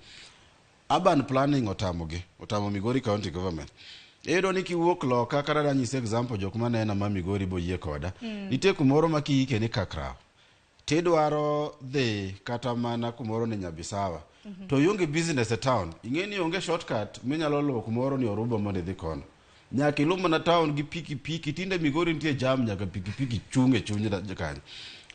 urban planning otamogi, otamo Migori County government. Iyudo ni kiwuok loka kata danyisi example jok manena ma Migori boyie koda nitie kumoro ma kiike ni Kakraw tidwaro dhi kata mana kumoro ni Nyabisawa to ionge business e town, ing'e ni onge shortcut minyalo luwo kumoro ni Oruba mondo idhi kono, nyaka iluw mana town gi pikipiki. Tinde Migori nitie jam, nyaka pikipiki chung' e chuny kanyo.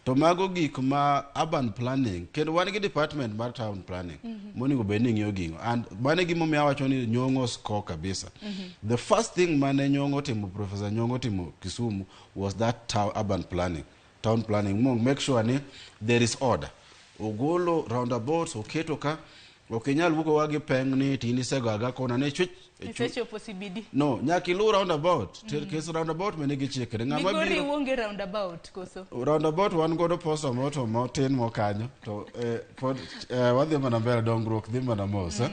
To mago gik ma urban planning, kendo wan gi department mar town planning monego bed ni ng'iyo gigo, and mano e gimomiyo awacho ni Nyong'o score kabisa. The first thing mane Nyong'o timo, Professor Nyong'o timo Kisumu, was that town, urban planning, town planning mo make sure ni there is order. Ogolo roundabouts, oketo ka ok inyal wuok wa gi peng ni to in isego aga kona ne chwech e Isechopo CBD. No, nyaka iluw roundabout mm. Kes roundabout mene gi chikre ng'ama Migori biro uonge roundabout koso? Roundabout wan godo posta moto motin mokanyo to pod wadhi mana mbele, dongruok dhi mana mos eh.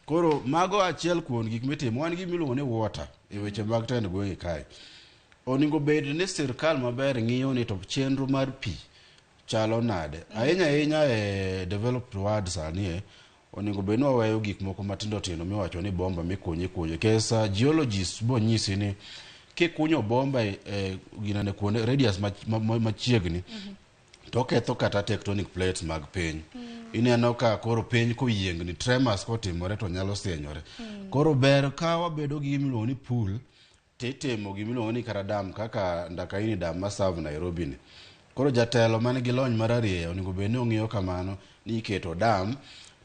Koro mago achiel kuom gik mitimo. Wan gi miluongo ni water e weche mag tend gwenge kae. Onego bed ni sirkal maber ng'iyo ni to chenro mar pi chalo nade ahinya ahinya e developed world sani onego bed ni waweyo gik moko matindo tindo miwacho ni bomba mikunyo ikunyo kes geologists bo nyisi ni kikunyo bomba e ginene kuonde radius machiegni to oketho kata tectonic plates mag piny. Ineno ka koro piny koyiengni, tremors kotimore to nyalo sienyore. Koro ber ka wabedo gi gimiluongo ni pool titimo gimiluongo ni kata dam kaka Ndakaini dam ma serve Nairobi ni. Koro jatelo man gi lony mararieya onego bed ni ong'iyo kamano ni iketo dam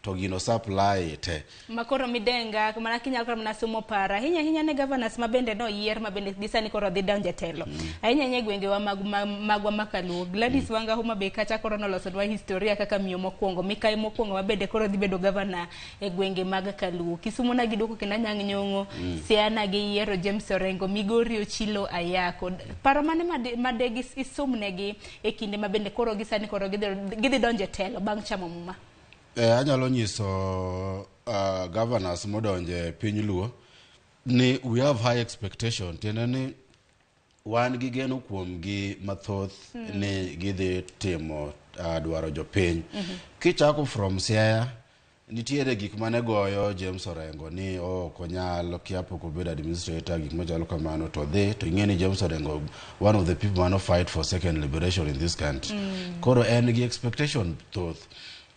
to gino supply te. Makoro midenga mana kinyalo kata mana somo para ahinya ahinya ne governors ma bende noyier ma bende gi sani koro dhi donjo e telo ahinya ahinya e gwengewa mag, magwa ma kaluo. Gladys Wanga Homa Bay kacha koro nolosonwa historia kaka miyo mokwongo, mikayi mokwongo ma bende koro dhi bedo governor e gwenge mag kaluo. Kisumu na giduoko kendo Anyang' Nyong'o Siaya na giyiero James Orengo, Migori Ochilo Ayako. Paro mane made isumnegi e kinde ma bende koro gi sani koro gidhi donjo e telo bang' chamo muma? Anyalo nyiso governors modonje piny Luo ni we have high expectation, tiende ni wan gi geno kuom gi mathoth ni gidhi timo dwaro jopiny. Kichako from Siaya, nitiere gik mane goyo James Orengo ni ok onyal, kia pok obedo administrator, gik machalo kamano. To dhi to ing'e ni James Orengo one of the people mano fight for second liberation in this country. Koro en gi expectation thoth.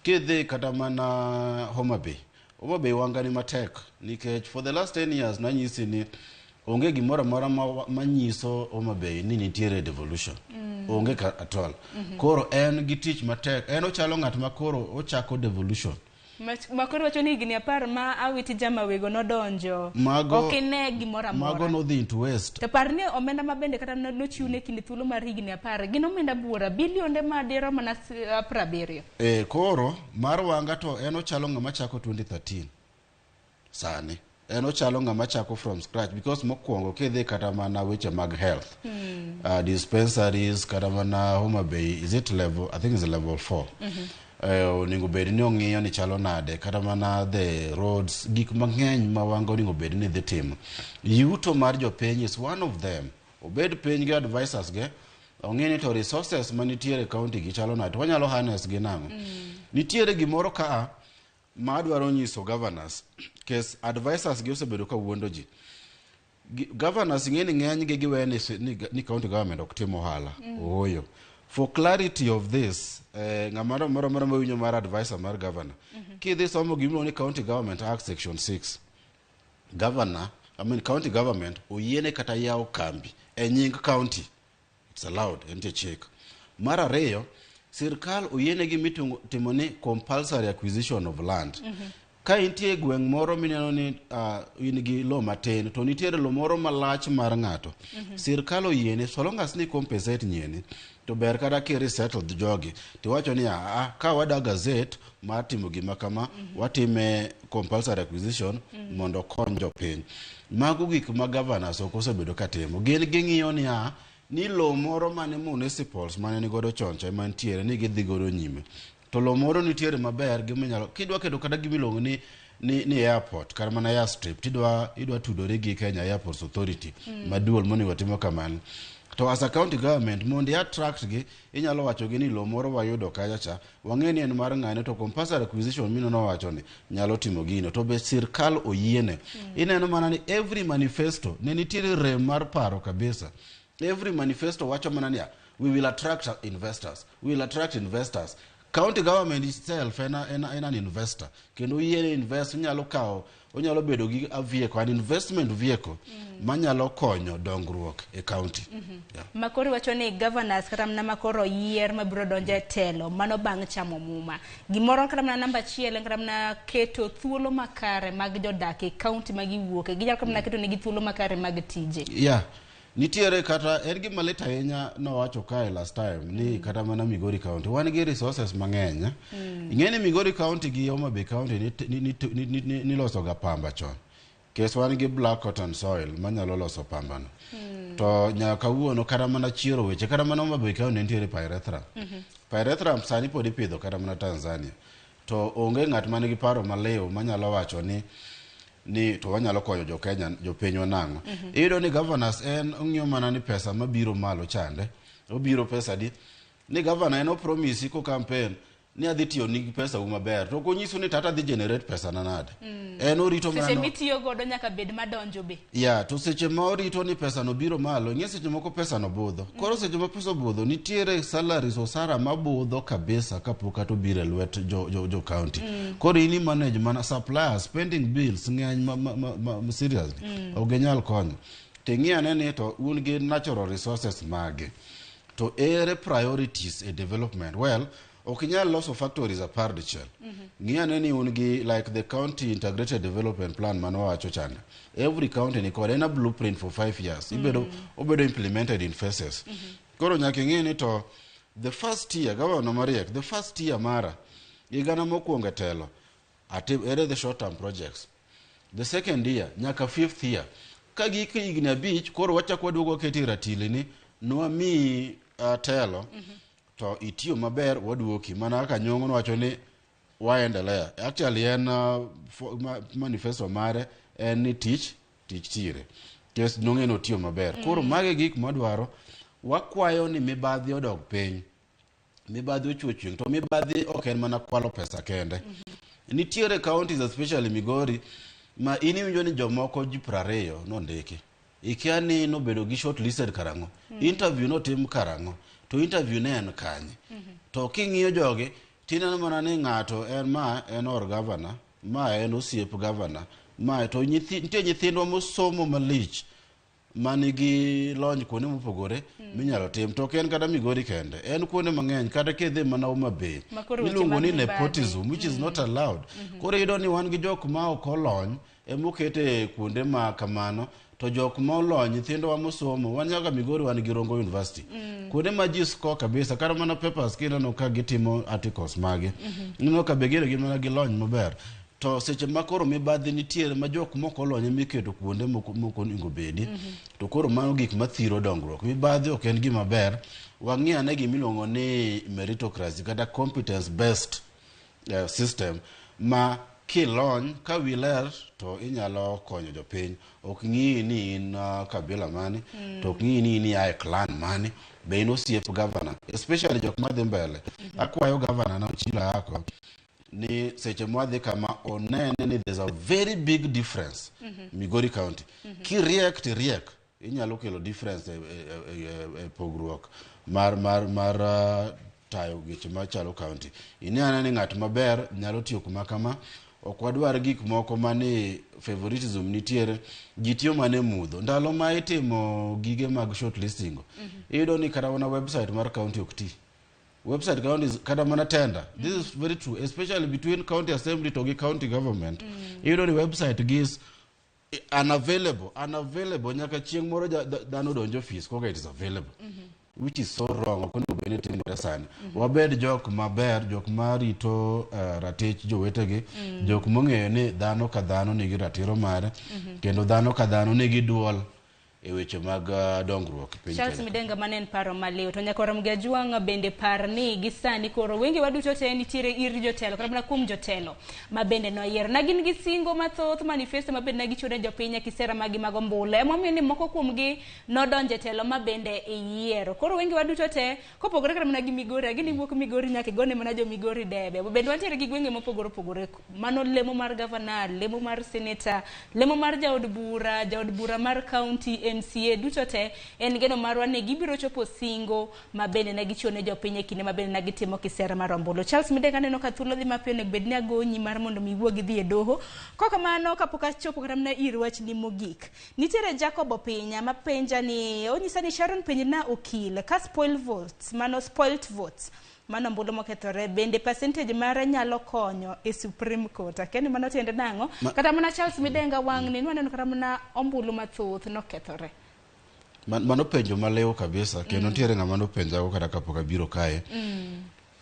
Kidhi kata mana Homa Bay, Homa Bay wangani matek nikech for the last 10 years nanyisi ni onge gimoro amora manyiso Homa Bay ni nitiere devolution. Onge ka at all. Koro en gi tich matek. En ochalo ng'at ma koro ochako devolution. Makoro wacho ni higni 10 ma Awiti Jamawego nodonjo ok ine gimoro mago amora. Nodhi into waste. To par ni omenda ma bende kata nochiw ne kinde thuolo mar higni 10 gin omenda buora bilionde ma dirom mana 70. Koro mar Wanga to en ochalo ng'ama chako 2013 sani en ochalo ng'ama chako from scratch because mokwongo kidhi kata mana weche mag health dispensaries kata mana Homa Bay, is it level, I think it's level 4 onego bed ni ong'iyo ni chalo nade, kata mana the roads, gik mang'eny ma Wanga onego bed ni dhi timo. Yuto mar jopiny is one of them. Obed piny gi advisors ge ong'i ni to resources manitiere e county gi chalo nade to wanyalo harness gi nang'o. Nitiere gimoro kaa ma adwaro nyiso governors kes advisors gi osebedo ka wuondo ji. Governors ing'e ni ng'eny gi giwe ni, ni county government ok tim ohala. Ooyo. For clarity of this, ng'ama moro moro mawinjo mar advisor mar governor, kidhi somo gimiluongo ni County Government Act section 6, governor, I mean county government oyiene kata yawo kambi e nying county. It's allowed, entie chik. Mar ariyo, sirkal oyiene gi timo ni compulsory acquisition of land. Ka intie e gweng' moro mineno ni in gi lo matin to nitiere lo moro malach mar ng'ato, sirkal oyiene so long as ni compensate nyieni to ber kata ki resettle jogi tiwacho ni aa ka wada gazette mar timo gima kama, watime compulsory acquisition mondo okony jopiny. Mago gik ma governors ok osebedo ka timo. Gin ging'iyo ni a ni lo moro mane municipals mane nigodo chon cha ema nitiere ni gidhi godo nyime, to lo moro nitiere maber giminyalo kidwa keto kata gimiluongo ni airport kata mana airstrip tidwa idwa tudori gi Kenya Airports Authority maduol monego timo kamano. To as a county government mondo i attract gi, inyalo wacho gi ni lo moro wayudo kacha cha wang'e ni en mar ng'ane, to compulsory acquisition mino nowacho ni nyalo timo gino to be sirkal oyiene. Ineno mana ni every manifesto ne nitiere rem mar paro kabisa. Every manifesto wacho mana niya, we will attract investors, we will attract investors. County government itself en an investor kendo yiene invest. Onyalo kawo, onyalo bedo gi a vehicle, an investment vehicle manyalo konyo dongruok e county. Yeah. Makoro iwacho ni governors kata mana makoro yier mabiro donjo e telo mano bang' chamo muma gimoro kata mana namba achiel en kata mana keto thuolo makare mag jodak e kaunti ma giwuoke, ginyalo kata mana keto negi thuolo makare mag tije. Yeah, nitiere kata en gima lit ahinya nowacho kae last time ni kata mana Migori County wan gi resources mang'eny. Ing'e ni Migori County gi Homa Bay County niloso ga pamba chon kes wan gi black cotton soil manyalo loso pamba no. To nyaka kawuono kata mana chiero weche kata mana Homa Bay County nitiere pyrethrum. Pyrethrum sani pod ipidho kata mana Tanzania, to onge ng'at man gi paro maliw manyalo wacho ni to wanyalo konyo jo Kenya, jopinywa nang'o. Iyudo ni governors en ong'iyo mana ni pesa mabiro malo chande obiro pesa di ni governor en opromisi ko campaign ni adhi tiyo nigi pesa u maber, to ok onyiso ni tata dhi generate pesa na nade. En orito mana seche mitiyo godo nyaka bed madonjo be. Ya, to seche ma orito ni pesa no biro malo, ing'e seche moko pesa no budho. Koro seche ma pesa obudho, nitiere salaries, osara mabudho kabisa kapok kata obiro e lwet jo county. Koro in i manage mana suppliers, spending bills ng'eny ma seriously ok ginyal konyo. To ing'i ane ni to un gi natural resources mage, to ere priorities e development? Well, ok inyal loso factories 11. Ng'i ane ni un gi like the county integrated development plan mane wawacho chande, every county ni kod en a blueprint for 5 years, ibedo obedo implemented in phases. Koro nyaka ing'e ni to the first year governor mariek, the first year mara higana mokwongo e telo atim ere the short term projects, the second year nyaka fifth year ka gik higni 5 koro wachako waduogo waketi ratili ni nwamiyi telo to itiyo maber, waduoki mana kaka Nyong'o nowacho ni waendelea. Actually en manifesto mare en ni tich tich tire kes nong'e notiyo maber. Koro magi gik mwadwaro, wakwayo ni mibadhi odog piny, mibadhi ochuo chieng'. To mibadhi ok en mana kwalo pesa kende. Nitiere counties, especially Migori, ma in iwinjo ni jomoko ji 20 nondiki, ikia ni nobedo gi shortlisted karang'o, interview notim karang'o, to interview ne en kanye. To king'iyo jogi tineno mana ni ng'ato en ma en or governor, ma en osiep governor, ma to nitie nyithindwa mosomo malich manigi lony kuonde mopogore minyalo tim. To ok en kata Migori kende, en kuonde mang'eny, kata kidhi mana Homa Bay Ma koro weche iluongo mag ni mibadhi. nepotism, which is not allowed. Koro iyudo ni wan gi jok ma ok olony emokete kuonde ma kamano, to jok ma olony, nyithindowa mosomo, wan nyaka Migori wan gi Rongo University, kuonde ma ji score kabisa kata mana papers kineno ka gitimo articles magi, ineno ka be gin gi mana gi lony maber. To seche ma koro mibadhi nitiere ma jok mok olony emiketo kuonde mok onego bedi, to koro mano gik mathiro dongruok. Mibadhi ok en gima ber. Wang'i ane gimiluongo ni meritocracy kata competence based system ma kilony ka wi ler to inyalo konyo jopiny. Ok ng'i ni in kabila mane, to ok ng'i ni in ia e clan mane, be in osiep governor, especially jok madhi mbele. Akwayo governor na Ochilo Ayacko ni seche mwadhi kama onene ni there's a very big difference. Migori County, kiriek tiriek inyalo kelo difference e pogruok. mar mar mar tayo weche machalo county. Ing'e ane ni ng'at maber nyalo tiyo kuma kama. Ok wadwar gik moko mani favoritism nitiere, ji tiyo mana e mudho. Ndalo ma itimo gige mag shortlisting go, iyudo ni kata mana website mar county ok ti. Website county is kata mana tender. This is very true, especially between county assembly to gi county government. Iyudo ni website gi is unavailable, unavailable nyaka chieng' moro dhano donjo office koka it is available. Which is so wrong, ok onego bed ni timore sani. Wabed jok maber, jok marito ratich jowetegi, jok mong'eyo ni dhano ka dhano nigi ratiro mare, kendo dhano ka dhano nigi duol e weche mag dongruok e piny Charles Kenya. Midenga, mane en paro maliw. To nyaka Ramogi Ajwang' bende par ni gi sani koro wenge waduto te nitiere ir jotelo kata mana kuom jotelo ma bende noyier. Na gin gi singo mathoth, manifesto ma bende ne gichiwo ne jopiny e kisera magi mag ombulu. Emomiyo ni moko kuomgi nodonjo e telo ma bende iyiero. Koro wenge waduto te kopogore kata mana gi Migori, agini wuok Migori nyaka igone mana jo Migori debe. Bende wantiere gi gwenge mopogore opogore. Mano lemo mar gavana, lemo mar seneta, lemo mar jaod bura, jaod bura mar county, MCA duto te en geno marwa ni gibiro chopo singo ma bende ne gichiwo ne jopiny e kinde ma bende ne gitimo kisera mar ombulu. Charles Midenga, aneno ka thuolo dhi mapiyo, onego bed ni agonyi mar mondo mi iwuog idhi e doho. Kok kamano kapok achopo kata mana ir wachni mogik. Nitiere Jacob Opinya mapenja ni onyisa ni Sharon penjna okil ka spoil votes, mano spoilt votes, mano ombulu mokethore, bende percentage mare nyalo konyo e Supreme Court. Akia ni mano tiende nang'o? Kata mana Charles Midenga wang'ni nwaneno kata mana ombulu mathoth nokethore. Mano penjo maliw kabisa kendo nitiere ng'ama nopenjago kata kapok abiro kae.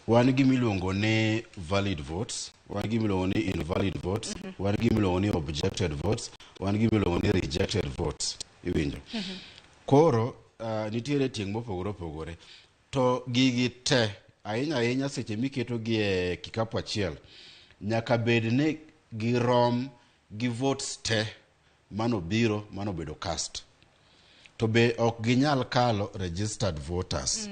Wan gi miluongo ni valid votes, wan gi miluongo ni invalid votes, wan gi miluongo ni objected votes, wan gi miluongo ni rejected votes. Iwinjo? Koro nitiere tieng' mopogore opogore. To gigi te ahinya ahinya seche miketo gi e kikapu achiel nyaka bed ni girom gi votes te manobiro manobedo cast. To be ok ginyal kalo registered voters.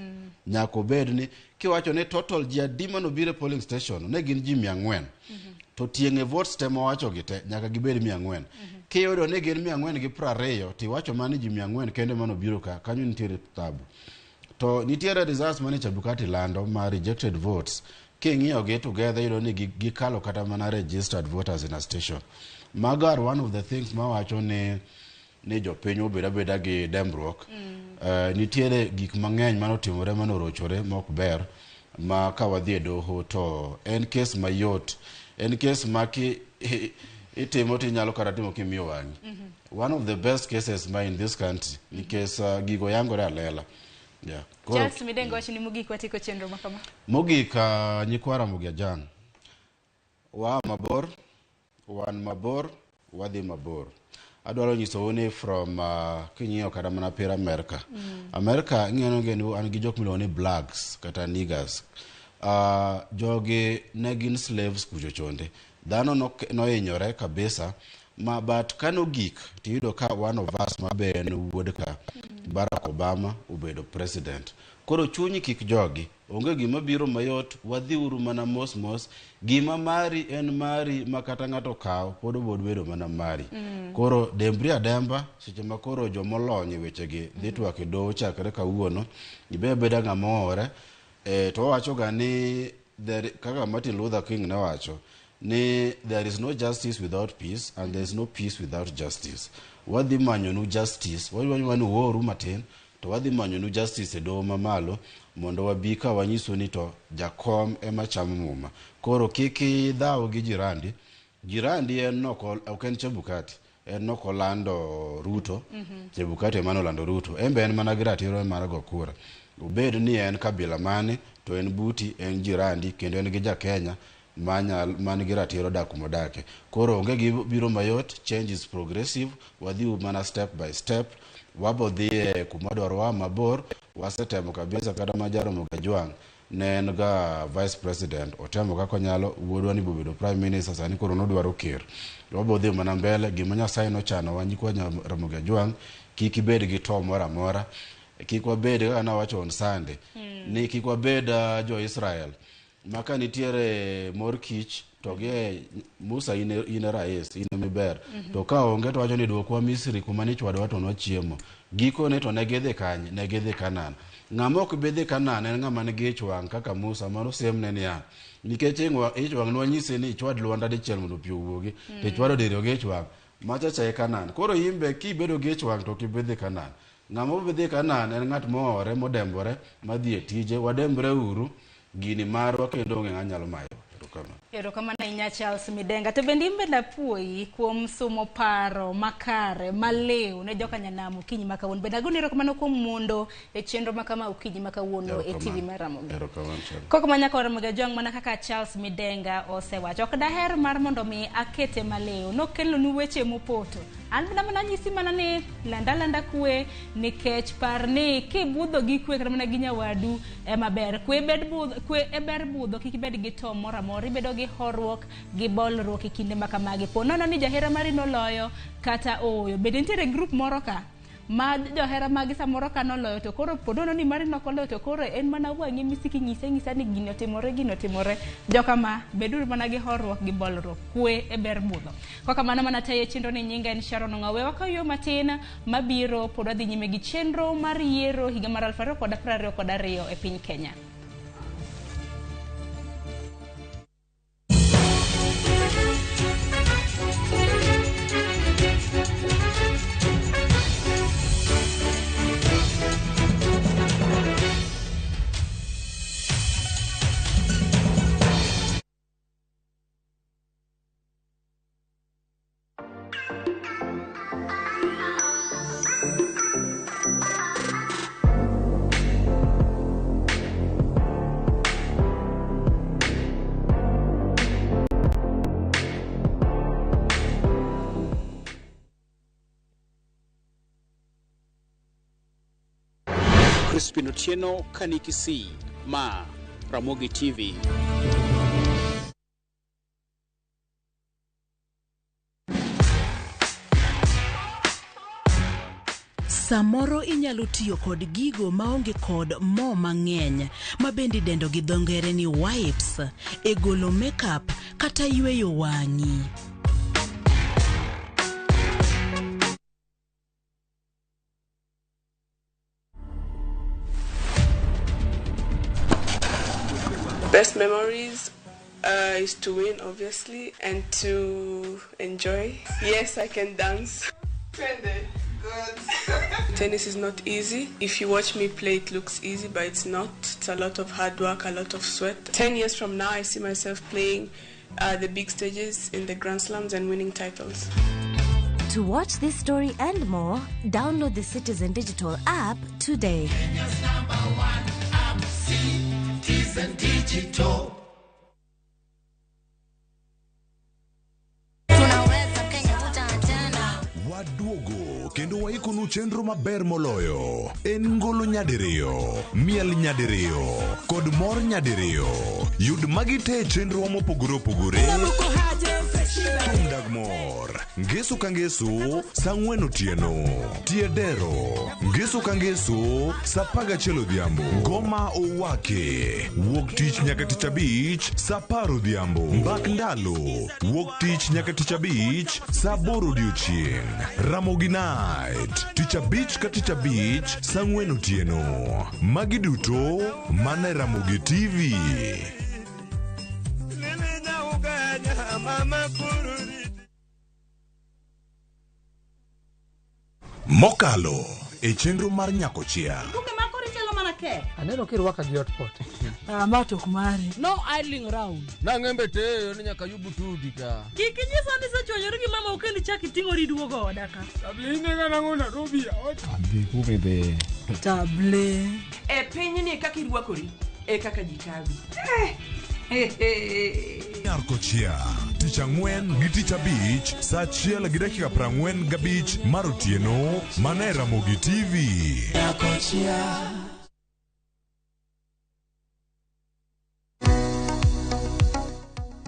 Nyaka obed ni kiwacho ni total ji adi manobiro e polling station ne gin ji 400. To tieng'e votes te mawacho gi te nyaka gibed 400. Kiyudo ni gin 420 tiwacho mana ni ji 400 kende manobiro ka, kanyo nitiere tabu. To nitiere results mane Chebukati lando ma rejected votes. King'iyo gi together iyudo ni gikalo kata mana registered voters in a station. Mago are one of the things mawacho ni jopiny obed abeda gi dembruok. Nitiere gik mang'eny manotimore manorochore mok ber ma ka wadhi e doho to en kes mayot. En kes ma ki itimo tinyalo kata timo kimiyo wang'i. One of the best cases ma in this country nikech gigo yangore alela. Yeah. Koro, Charles Midenga, wachni mogik watieko chenro ma kama. Mogik nyikwa Ramogi Ajang', waa mabor, wan mabor, wadhi mabor. Adwaro nyisou ni from king'iyo kata mana piny Amerka. Amerka ing'eyo ni an gi jok miluongo ni blacks kata niggers. Jogi ne gin slaves kucho chonde. Dhano nohinyore kabisa ma but kanogik tiyudo ka one of us ma be en wuod ka Barack Obama obedo president. Koro chunyi kik jogi, onge gima biro mayot, wadhiuru mana mos mos. Gima mari en mari ma kata ng'ato okawo pod obod bedo mana mari. Koro dembri ademba seche ma koro jomolony e wechegi dhi twak e doho chakre kawuono, ibe abeda ng'ama oore. To wawacho ga ni there, kaka Martin Luther King ne wacho ni there is no justice without peace and there is no peace without justice. Wadhi manyonu justice, wadhi ni uoru matin to wadhi manyonu justice e doho mamalo mondo wabi ka wanyisu ni to jakom ema chamo muma. Koro kik idhaw gi jirandi. Jirandi en ok en Chebukati, en nokolando Ruto. Chebukati ema nolando Ruto. En be en mana gi ratiro mar go kura. Obed ni en kabila mane, to en buti, en jirandi, kendo en gi ja Kenya man gi ratiro dak kumodake. Koro onge gi biro mayot, change is progressive, wadhi mana step by step, wabo dhi e kuma dwarowa mabor, wasetemo kabisa kata ma Jaramogi Ojwang' ne en ga vice president, otemo kaka onyalo, wuodwa ni bobedo prime minister, sani koro nodwaro ker. Wabo dhi mana mbele, gima Nyasaye nochanowa nyikwa Ramogi Ojwang', kik ibed gi to moro amora, kik wabed kaka nawacho on Sunday, ni kik wabed jo-Israel ma ka nitiere mor kich to to gi Musa in e rais, in emiber. To ka onge to wacho ni duokwa Misri kuma nichwadowa to nwachiemo. Gikone to ne gidhi kanye? Ne gidhi Kanaan. Ng'ama ok bi dhi Kanaan en ng'ama nigi ich wang' kaka Musa mano siemne niya, nikech ich wang' nwanyisi ni ichwad lwanda dichiel mondo pi owuogi, to ichwado diriyo gi ich wang', macha cha e Kanaan. Koro in be kibedo gi ich wang' to ok ibi dhi Kanaan. Ng'ama ok bi dhi Kanaan en ng'at mohore, modembore, madhi e tije. Wadembre uru, gini marwa kendo onge ng'a nyalo mayowa. Erokamano. Erokamano ahinya Charles Midenga. To bende in bende apuoyi kuom sumo paro makare maliw ne joka nyanam okinyi ma kawuono. Bende agoni erokamano kuom mondo e chenro ma kama okinyi ma kawuono e TV mar Ramogi. Erokamano. Koko ma nyaka Ramogi Ajwang' mana kaka Charles Midenga osewacho. Ok daher mar mondo mi akete maliw. Nokelonu weche mopoto. An bende mana nyisi mana ni landa landa kwe nikech par ni kibudho gi kwe kata mana gi nyawadu ema ber. Kwe bed budho, kwe e ber budho kik ibed gi to moro amora. Ibedo gi horuok gi bolruok e kinde ma kamagi. Po nono ni jahera mari noloyo kata ooyo. Bende nitiere group moro ka ma johera magi samoro ka noloyo to koro po nono ni mari nok oloyo to koro en mana wang'i misiki ng'ise ng'isa ni gini otimore gini otimore. Jokama beduru mana gi horuok gi bolruok. Kwe e ber budho. Kaka mano mana tayo chenro ni nyinga en Sharon Ong'awe. Wakaw yo matin mabiro pod wadhi nyime gi chenro mar yiero higa mar 2022 e piny Kenya. Crispin Otieno, Kanikisi, Ma, Ramogi TV. Samoro inyalo tiyo kod gigo maonge kod mo mang'eny ma bende idendo gi dho ngere ni wipes e golo makeup kata yweyo wang'i. Best memories is to win, obviously, and to enjoy. Yes, I can dance. Good. Tennis is not easy. If you watch me play, it looks easy, but it's not. It's a lot of hard work, a lot of sweat. 10 years from now, I see myself playing the big stages in the Grand Slams and winning titles. To watch this story and more, download the Citizen Digital app today. Kenya's number one app, Citizen Digital. Waduogo kendo waikonu chenro maber moloyo. En ngolo nyadiriyo, miel nyadiriyo, kod mor nyadiriyo. Yud magi te e chenro mopogore opogore. Thum dag mor, ngeso ka ngeso, saa 4 otieno. Tie dero, ngeso ka ngeso, saa 11 odhiambo. Ngoma owake, wuok tich nyaka tich abich, saa 10 odhiambo. Mbak ndalo, wuok tich nyaka tich abich, saa 8 odiochieng'. Ramogi Night, tich abich ka tich abich, saa 4 otieno. Magi duto mana e Ramogi TV. Mokalo e chenro mar Nyakochia. Buge ma koro ichalo mana ke. Aneno kirwaka gi hotpot. Ah, ma to ok mari. No idling round. Nang'embe teyo ni nyaka yubu tudi ka. Kik inyisa ni isechwanyori gi mama kendo ichak iting'ori iduogo oda ka. Inega nang'o Nairobi? Adhi kumidhi. Table. E pinyni kaka irwakori e kaka ji kawi. Nyarkochia, tich ang'wen gi tich abich, saa 1:45 mar otieno, mana e Ramogi TV.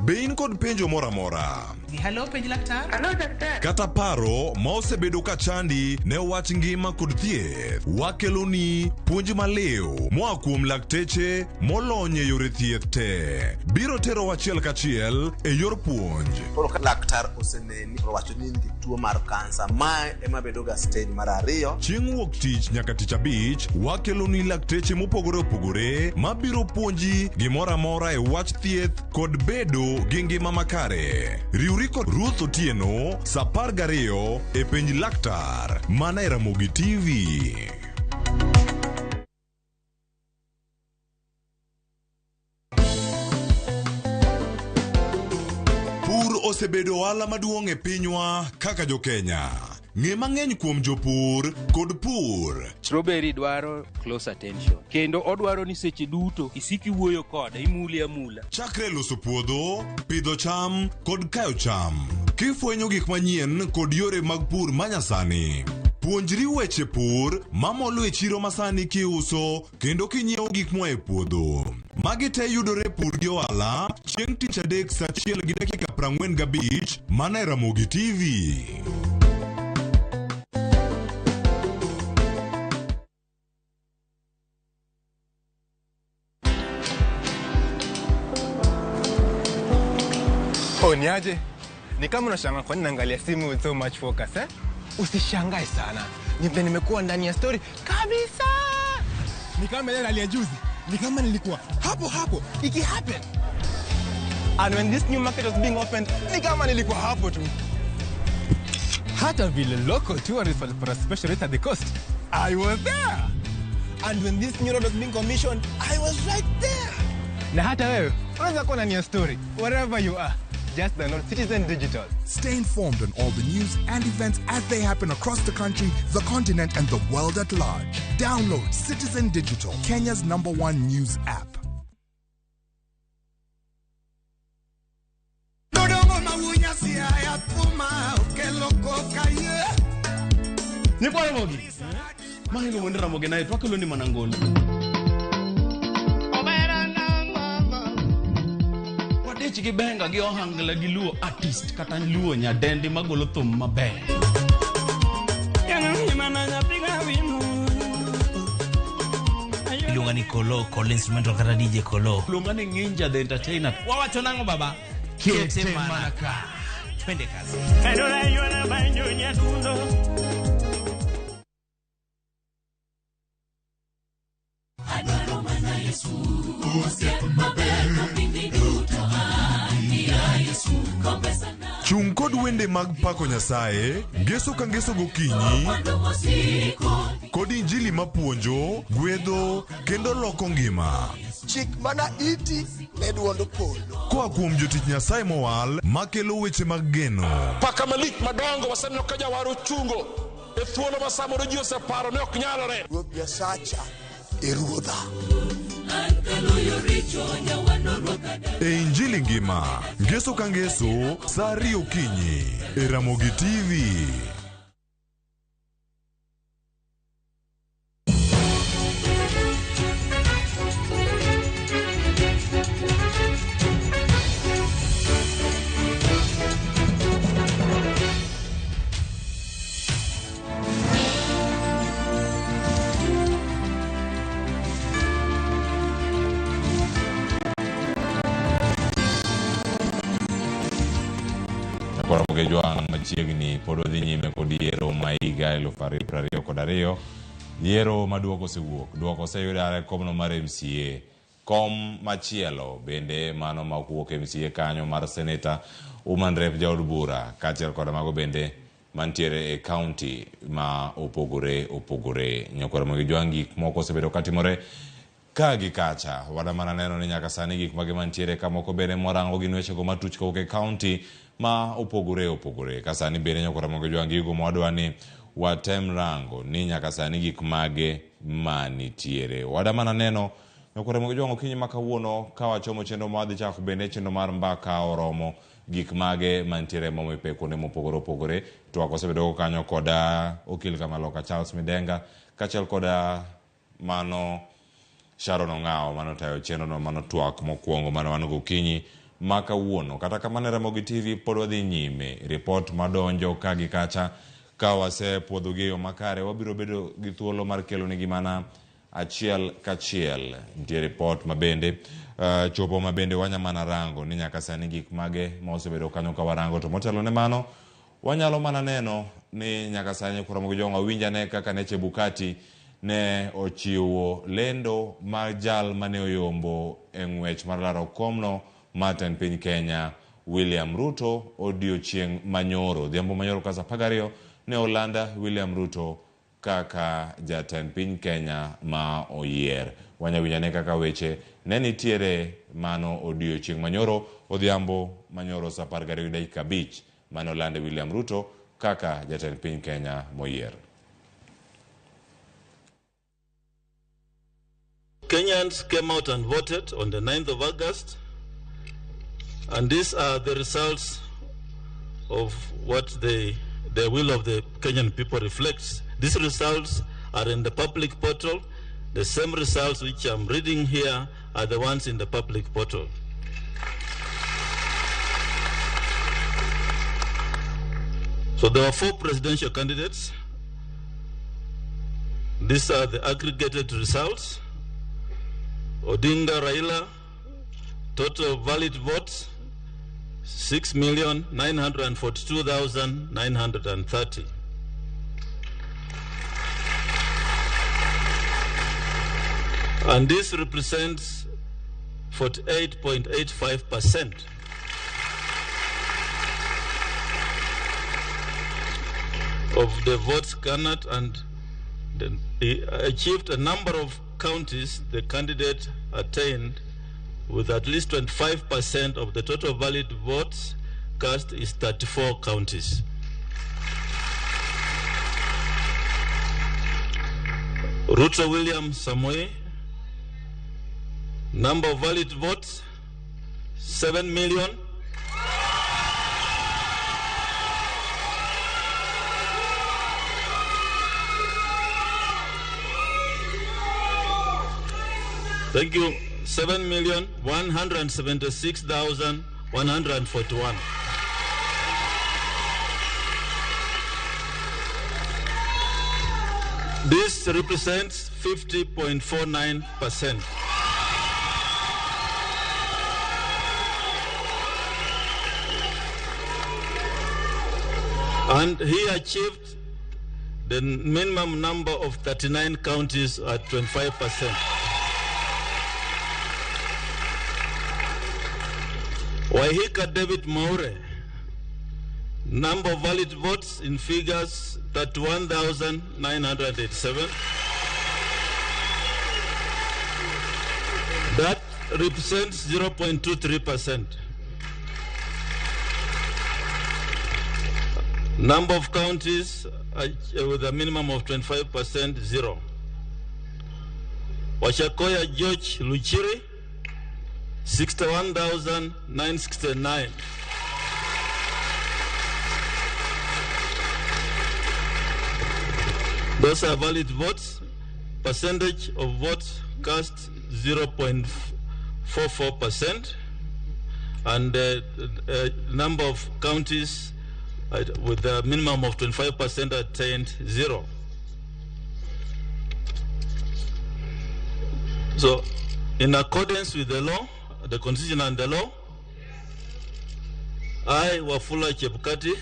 Be in kod penjo moro amora? Hello, penj laktar. Hello, daktari. Kata paro ma osebedo ka chandi ne wach ngima kod thieth, wakeloni puonj maliw moa kuom lakteche molony e yore thieth te. Biro terowa achiel kachiel e yor puonj. Koro ka laktar oseneni to owacho ni in gi tuo mar kansa, mae ema bedo ga stage mar ariyo. Chieng' wuok tich nyaka tich abich, wakeloni lakteche mopogore opogore mabiro puonji gimoro amora e wach thieth kod bedo gi ngima makare. Riwri kod Ruth Otieno sa 12 e penj laktar mana e Ramogi TV. Pur osebedo ohala maduong' e pinywa kaka jokenya. Ng'e mang'eny kuom jopur kod pur. Strawberry dwaro close attention kendo odwaro ni seche duto isik iwuoyo kode imule amula. Chakre loso puodho, pidho cham kod kayo cham. Kifwenyo gik manyien kod yore mag pur manyasani. Puonjri weche pur mamolo e chiro masani kiuso kendo kinyiewo gik moa e puodho. Magi te yudore e Pur gi Ohala chieng' tich adek saa achiel gi dakika 45 mana e Ramogi TV. Oh, niaje? Ni kama unashangaa kwa nini naangalia simu with so much focus, eh? Usishangae sana. Ni vile nimekuwa ndani ya story kabisa. Ni kama ile rally ya juzi. Ni kama nilikuwa hapo hapo iki happen. And when this new market was being opened, ni kama nilikuwa hapo tu. Hata vile local tourists walipata special rate at the coast, I was there. And when this new road was being commissioned, I was right there. Na hata wewe unaweza kuwa ndani ya story wherever you are. Just download Citizen Digital. Stay informed on all the news and events as they happen across the country, the continent, and the world at large. Download Citizen Digital, Kenya's number one news app. Nyikwa Ramogi. Ma iluongo ni Ramogi naye to wakelo ni mana ngolo. Wadich gi benga gi ohangla gi luo artist kata luo nyadendi magolo thum maber. Iluonga ni Kolo, Kolo instrumental kata DJ Kolo. Iluonga ni Nginja the entertainer. Wawacho nang'o baba? Kete mana ka. Twende kazi. Chung' kod wende mag pako Nyasaye, ngeso ka ngeso gokinyi, kod injili mapuonjo, gwedho kendo loko ngima. Chik mana iti ne duond polo. Koa kuom jotich Nyasaye mowal makelo weche mag geno. Paka malich madongo waseneno ka jawar ochungo e thuolo ma samoro ji oseparo ni ok nyalore. Ruoth Nyasacha e ruodha. E injili ngima, ngeso ka ngeso, saa ariyo okinyi, e Ramogi TV. Koro Jwang' machiegni pod wadhi nyime kod yiero ma higa 2022. Yiero ma duoko osewuok. Duoko oseyudore komno mar MCA. Kom machielo bende mano ma ok wuok MCA kanyo mar seneta Woman Rep jaod bura kaachiel kod mago bende mantiere e county ma opogore opogore. Nyakwar Ramogi Jwang' gik moko osebedo katimore ka gi kacha. Wada mana neno ni nyaka sani gik mage mantiere ka moko bende mwarango gin wechego matuch kowuok e county ma opogore opogore. Ka sani bende nyakwar Ramogi Jwang' gigo mwadwa ni watem rango ni nyaka sani gik mage manitiere. Wada mana neno nyakwar Ramogi Jwang' okinyi ma kawuono ka wachomo chenro ma wadhi chako bende chenro mar mbaka oromo gik mage mantiere momipe kuonde mopogore opogore. Twak osebedo kanyo kod okil Kamaloka Charles Midenga kaachiel kod mano Sharon Ong'awo mano tayo chenrono mano twak mokwongo mano wan gokinyi ma kawuono. Kata kamano e Ramogi TV pod wadhi nyime. Ripot madonjo ka gi kacha ka wasepuodhogi e yo makare wabiro bedo gi thuolo mar kelonegi mana achiel kachiel. Nitie ripot mabende chopo mabende wanya mana rango ni nyaka sani gik mage ma osebedo kanyo ka warango. To motelo ne mano wanyalo mana neno ni nyaka sani Ramogi Jowang' wawinj ane kaka ne Chebukati ne ochiwo lendo mar jal mane oyombo e ng'wech mar laro komno mar tend piny Kenya William Ruto odiochieng' manyoro. Odhiambo manyoro ka saa 12 ne olanda William Ruto kaka jatend piny Kenya ma oyier. Wanya winjo ane kaka weche ne nitiere mano odiochieng' manyoro odhiambo manyoro saa 12:05 mane olande William Ruto kaka jatend piny Kenya moyier. Kenyans came out and voted on the 9th of August, and these are the results of what the will of the Kenyan people reflects. These results are in the public portal. The same results which I'm reading here are the ones in the public portal. So there were 4 presidential candidates. These are the aggregated results. Odinga Raila, total valid votes 6,942,930. And this represents 48.85%. Of the votes garnered, and then he achieved a number of counties the candidate attained with at least 25% of the total valid votes cast is 34 counties. Ruto William Samoei, number of valid votes, 7 million. Thank you. 7,176,141. This represents 50.49%. And he achieved the minimum number of 39 counties at 25%. Wahika David Maure, number of valid votes in figures 31,987. That represents 0.23%. Number of counties with a minimum of 25%, 0. Wachakoya George Luchiri, 61,969. Those are valid votes. Percentage of votes cast 0.44%, and the number of counties with a minimum of 25% attained 0. So, in accordance with the law, the Constitution and the law, I, Wafula Chebukati,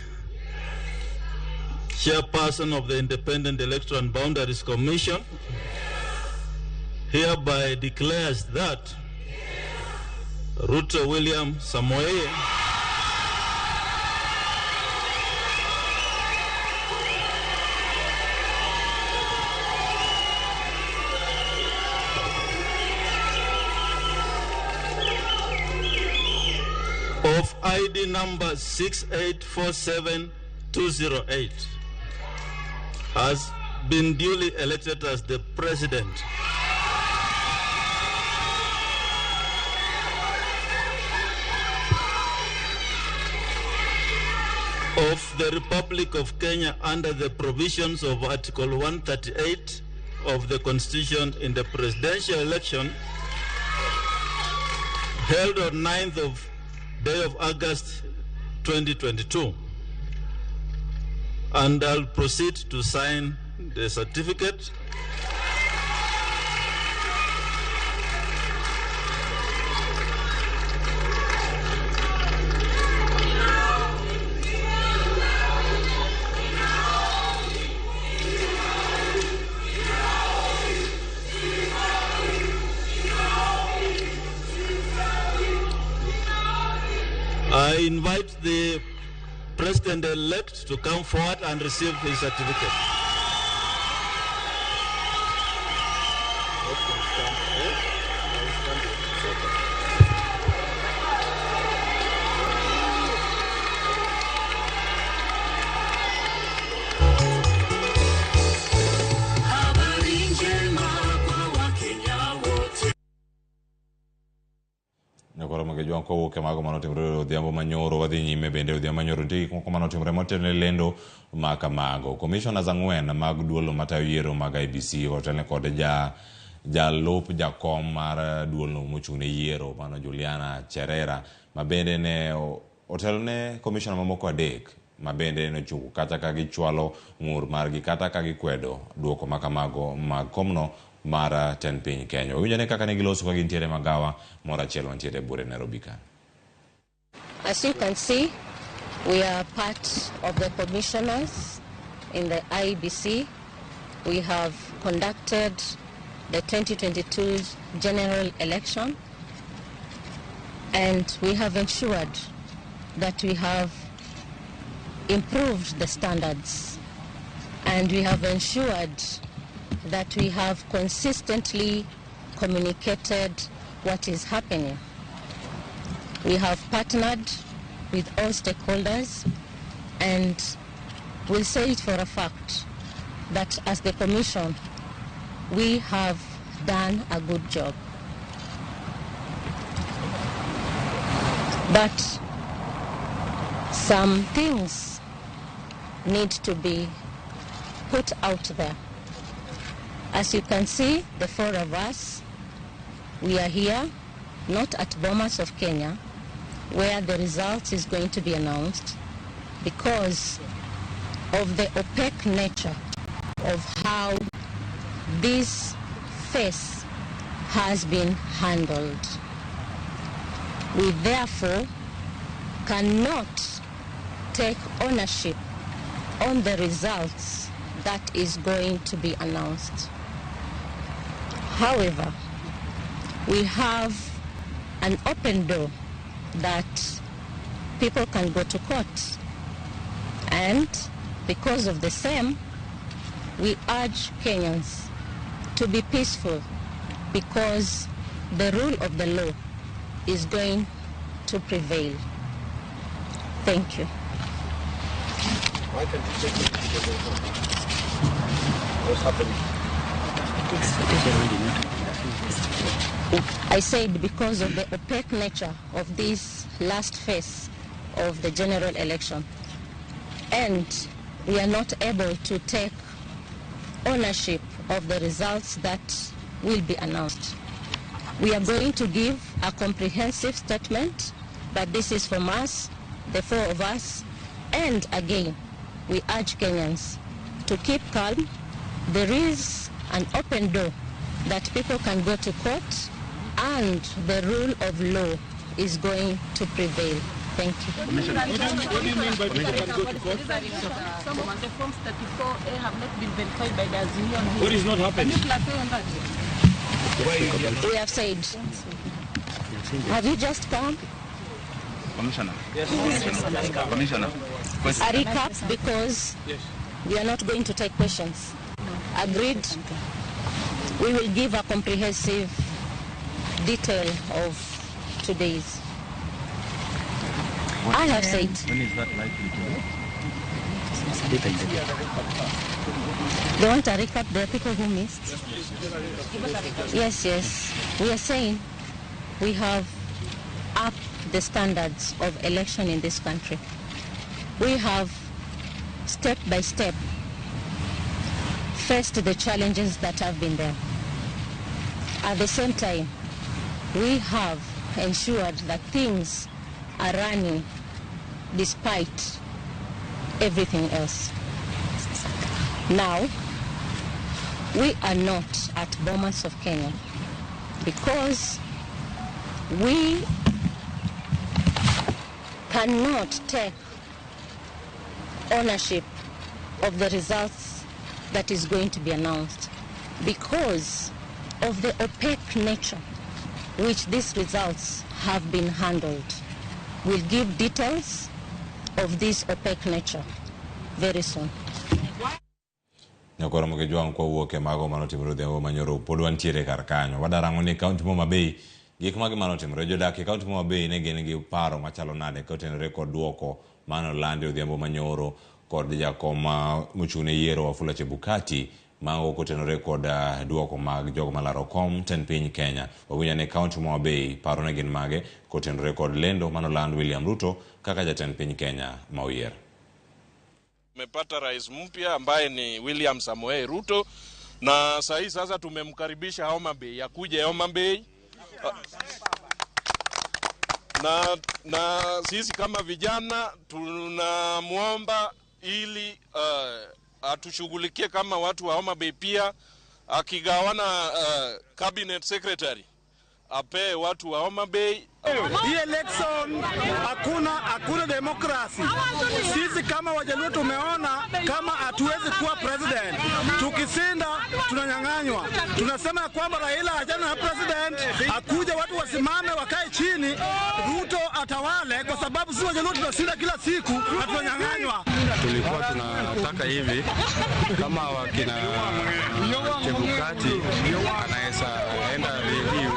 Chairperson of the Independent Electoral and Boundaries Commission, hereby declares that Ruto William Samoei of ID number 6847208 has been duly elected as the president of the Republic of Kenya under the provisions of Article 138 of the Constitution in the presidential election held on 9th of day of August 2022. And I'll proceed to sign the certificate. I invite the president-elect to come forward and receive his certificate. Habari njema kwa Wakenya wote. Nyakoro Magejwang kowuok e mago manotimore odhiambo manyoro wadhi nyime bende odhiambo manyoro nitie gik moko manotimore motenore lendo ma kamago. Commissioners ang'wen mag duol matayo yiero mag IEBC otelne kod jalup jakom mar duolno mochung' ne yiero mano Juliana Cherera ma bende ne otelone commissioner mamoko adek ma bende nochungo kata ka gichwalo ng'ur margi kata ka gikwedo duoko ma kamago mag komno mar tend piny Kenya. Wawinjo ne kaka ne giloso ka gintiere magawa moro achiel mantiere e buore Nairobi ka. As you can see, we are part of the commissioners in the IEBC. We have conducted the 2022 general election, and we have ensured that we have improved the standards, and we have ensured that we have consistently communicated what is happening. We have partnered with all stakeholders, and we'll say it for a fact that as the Commission, we have done a good job. But some things need to be put out there. As you can see, the four of us, we are here, not at Bomas of Kenya, where the result is going to be announced, because of the opaque nature of how this phase has been handled. We therefore cannot take ownership on the results that is going to be announced. However, we have an open door that people can go to court. And because of the same, we urge Kenyans to be peaceful, because the rule of the law is going to prevail. Thank you. Why can't you take it? What's happening? I said because of the opaque nature of this last phase of the general election, and we are not able to take ownership of the results that will be announced. We are going to give a comprehensive statement, but this is from us, the four of us, and again, we urge Kenyans to keep calm. There is an open door that people can go to court, and the rule of law is going to prevail. Thank you. What do you mean by people can go to court? Some of the forms 34A have not been verified by the Azimio. What is not happening? Can you clarify on that? We have said. Have you just come? Commissioner. Yes. Commissioner. A recap, because yes, we are not going to take questions. Agreed? We will give a comprehensive detail of today's. I have said. When is that likely to be? They want a recap. There are people who missed. Yes, yes. We are saying we have upped the standards of election in this country. We have, step by step, faced the challenges that have been there. At the same time, we have ensured that things are running despite everything else. Now, we are not at Bomas of Kenya because we cannot take ownership of the results that is going to be announced because of the opaque nature which these results have been handled. We'll give details of this opaque nature very soon. Nyakoro Mokijwang' kwawuok e mago manotimore odhiambo manyoro pod wantiere kar kanyo. Wadarango ni kaunti ma Homa Bay gik mage manotimore. Jodak e kaunti ma Homa Bay ne gin gi paro machalo nade kotenore kod duoko manolandi odhiambo manyoro kod jakom mochung' ne yiero Wafula Chebukati mago kotenore kod duoko mag jogo malaro kom tend piny Kenya. Wawinjo ni kaunti ma Homa Bay paro ne gin mage kotenore kod lendo manoland William Ruto kaka jatend piny Kenya ma oyier. Tumepata rais mpya ambaye ni William Samoei Ruto, na saa hii sasa tumemkaribisha Homa Bay akuje Homa Bay na sisi kama vijana tunamwomba ili atushughulikie kama watu wa Homa Bay, pia akigawana cabinet secretary apee watu wa Homa Bay. Hii election hakuna demokrasi. Sisi kama Wajaluo tumeona kama hatuwezi kuwa president. Tukisinda tunanyang'anywa. Tunasema kwamba Raila achana na president, akuja watu wasimame wakae chini, Ruto atawale, kwa sababu sisi Wajaluo tunashinda kila siku na tunanyang'anywa. Tulikuwa tunataka hivi kama wakina Chebukati anaweza enda review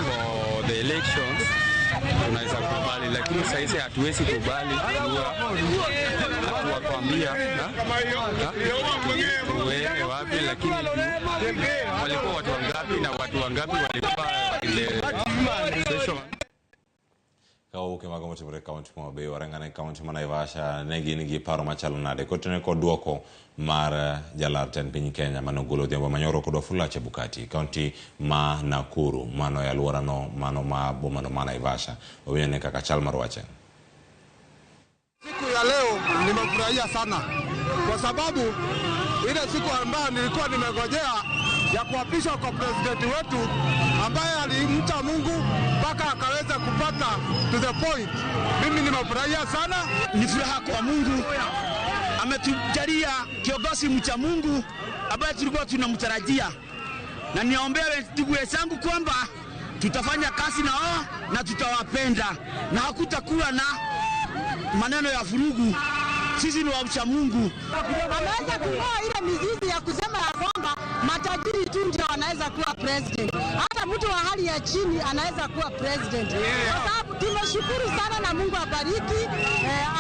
for the elections, tunaweza kubali, lakini sasa hatuwezi kubali kuwakwambia tuende wapi, lakini walikuwa watu wangapi na watu wangapi walikuwa ile session. Kawuok e mago motimore e kaunti ma Homa Bay, warangane kaunti ma Naivasha ne gin gi paro machalo nade kotenore kod duoko mar jalar tend piny Kenya manogolo odhiambo manyoro kod Wafula Chebukati kaunti ma Nakuru, mano e alworano mano ma bomano ma Naivasha. Wawinjo ne kaka chal mar wach en. Siku ya leo nimefurahia sana kwa sababu ile siku ambayo nilikuwa nimegojea ya kuapishwa kwa president wetu ambaye alimcha Mungu mpaka akaweza kupata to the point. Mimi nimefurahia sana. Ni furaha kwa Mungu, ametujalia kiongozi mcha Mungu ambaye tulikuwa tunamtarajia, na niombea ndugu zangu kwamba tutafanya kazi na wao na tutawapenda na hakutakuwa na maneno ya vurugu. Sisi ni wa Mungu. Ameweza kung'oa ile mizizi ya kusema ya kwamba matajiri tu ndio wanaweza kuwa president. Hata mtu wa hali ya chini anaweza kuwa president. Kwa sababu tumeshukuru sana na Mungu abariki,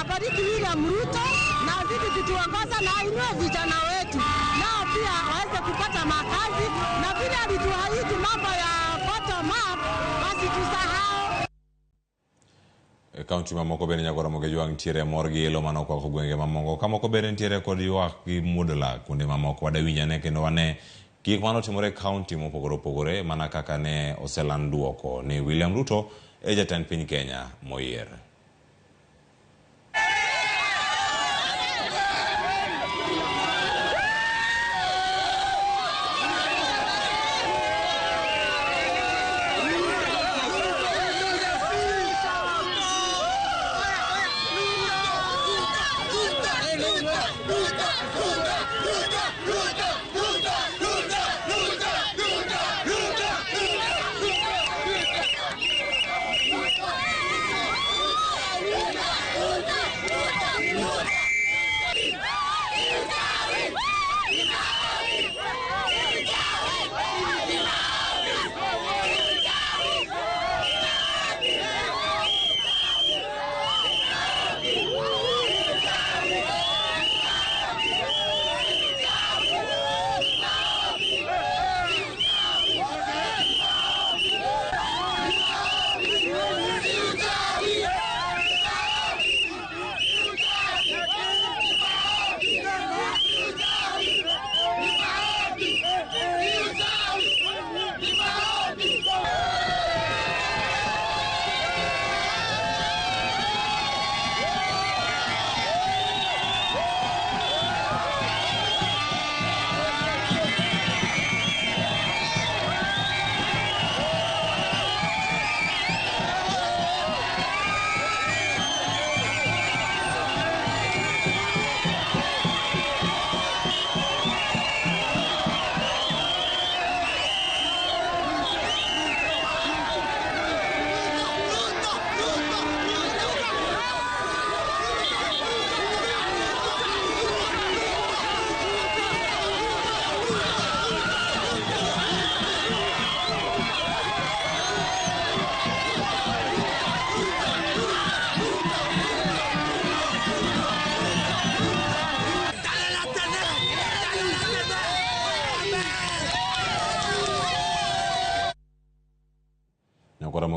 abariki William Ruto na azidi kutuongoza na ainue vijana wetu. Nao pia waweze kupata makazi, na vile alituahidi mambo ya bottom up, basi tusahau. Kaunti mamoko bende Nyagoro Mokijwang' nitiere mor gi elo manokwako gwenge mamoko. Kamoko bende nitiere kod ywak gi muodo lak kuonde mamoko. Wadawinj ane kendo wane gik manotimore e kaunti mopogore opogore mana kaka ne oseland duoko ni William Ruto e jatend piny Kenya moyier.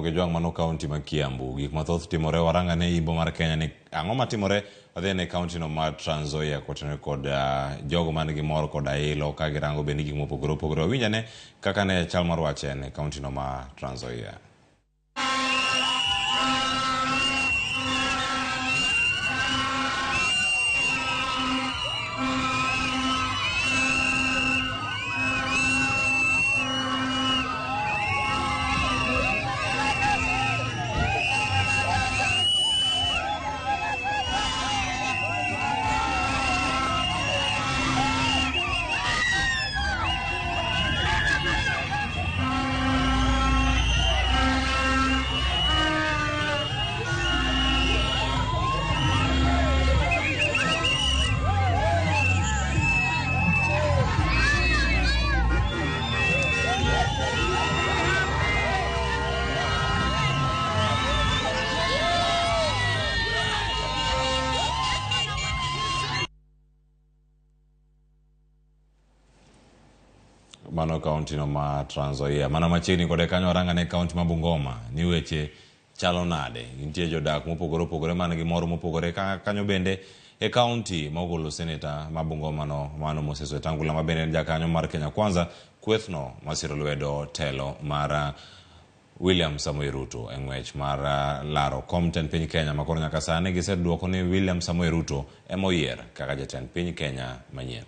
Ramogi Jwang' mano kaunti ma Kiambu. Gik mathoth timore waranga ne imbo mar Kenya ni ang'o matimore wadhi ne kaunti no mar Trans Nzoia kotenore kod jogo man gi mor kod ailo ka girango bende gik mopogore opogore. Wawinj ane kaka ne chal mar wach en e kaunti no ma Trans Nzoia. Mano kaunti no ma Trans Nzoia. Mana machiegni kode kanyo waranga ne kaunti ma Bungoma ni weche chalo nade. Nitie jodak mopogore opogore man gi mor mopogore kanyo bende e kaunti ma ogolo seneta ma Bungoma no mano Moses Wetangula ma bende en jakanyo mar Kenya Kwanza kwethno masiro lwedo telo mar William Samoei Ruto e ng'wech mar laro kom tend piny Kenya ma koro nyaka sani giseduoko ni William Samoei Ruto ema oyier kaka jatend piny Kenya manyien.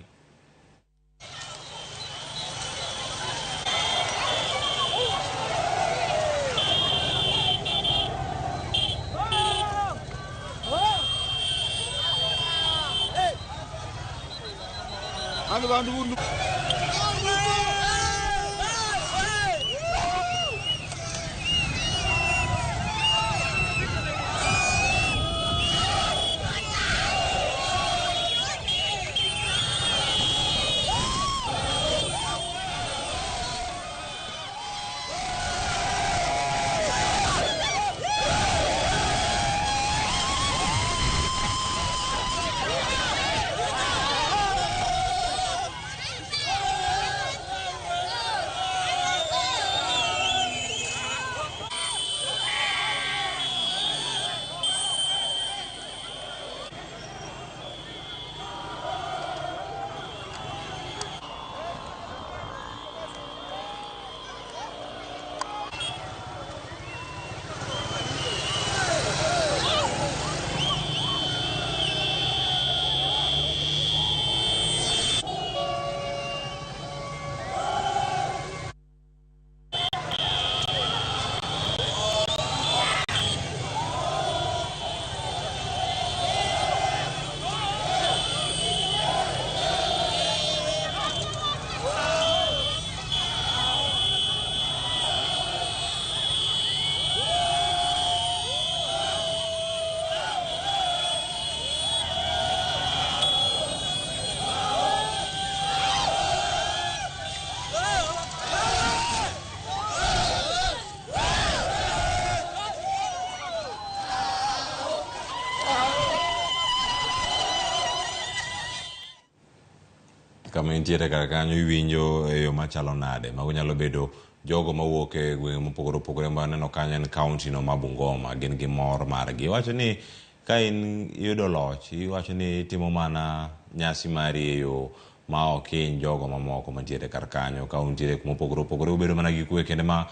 Kama intiere kar kanyo iwinjo e yo machalo nade? Mago nyalo bedo jogo mawuok e gwenge mopogore opogore ma aneno kanyo en kaunti no ma Bungoma, gin gi mor margi. Iwacho ni ka in iyudo loch, iwacho ni itimo mana nyasi mari e yo ma ok hiny jogo mamoko mantiere kar kanyo. Ka untiere kuma opogore opogore, ubedo mana gi kwe kendo ma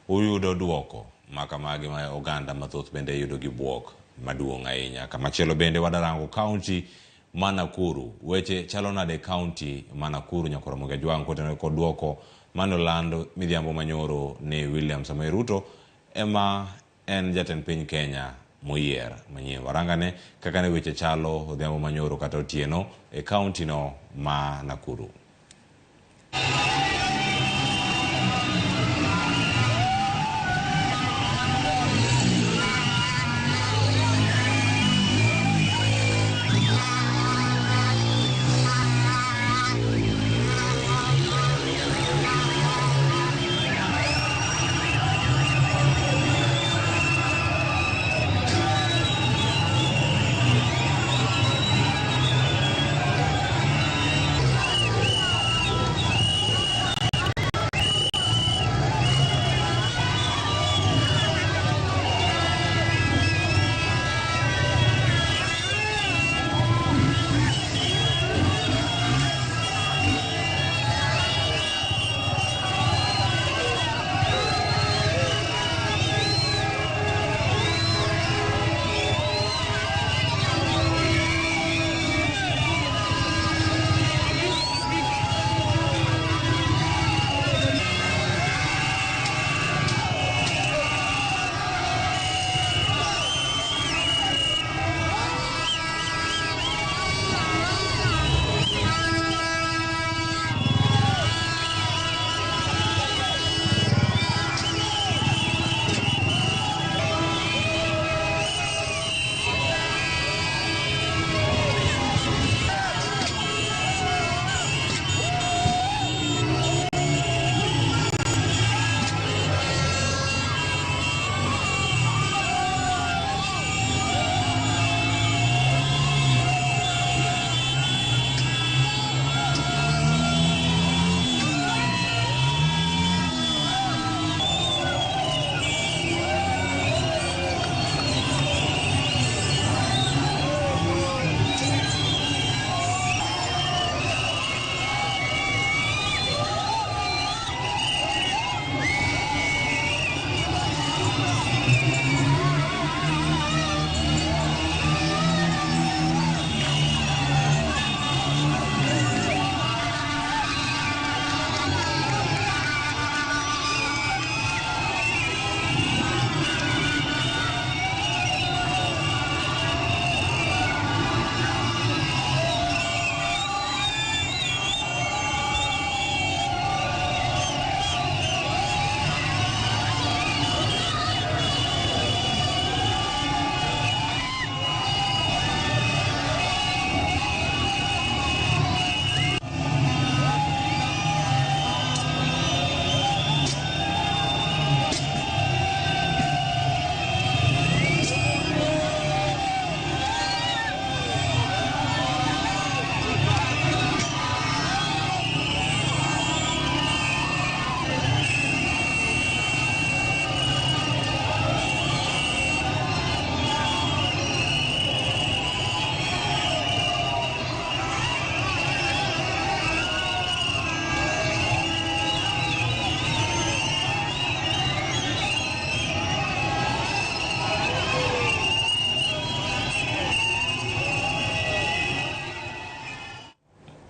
uyudo duoko ma kamagi ma oganda mathoth bende yudo gi buok maduong' ahinya. Kamachielo bende wadarango kaunti ma Nakuru. Weche chalo nade kaunti ma Nakuru? Nyakoro Ramogi Ajwang' kotenore kod duoko mane oland midhiambo manyoro ni William Samoei Ruto ema en jatend piny Kenya moyier manyien. Warangane kaka ne weche chalo odhiambo manyoro kata otieno e kaunti no ma Nakuru.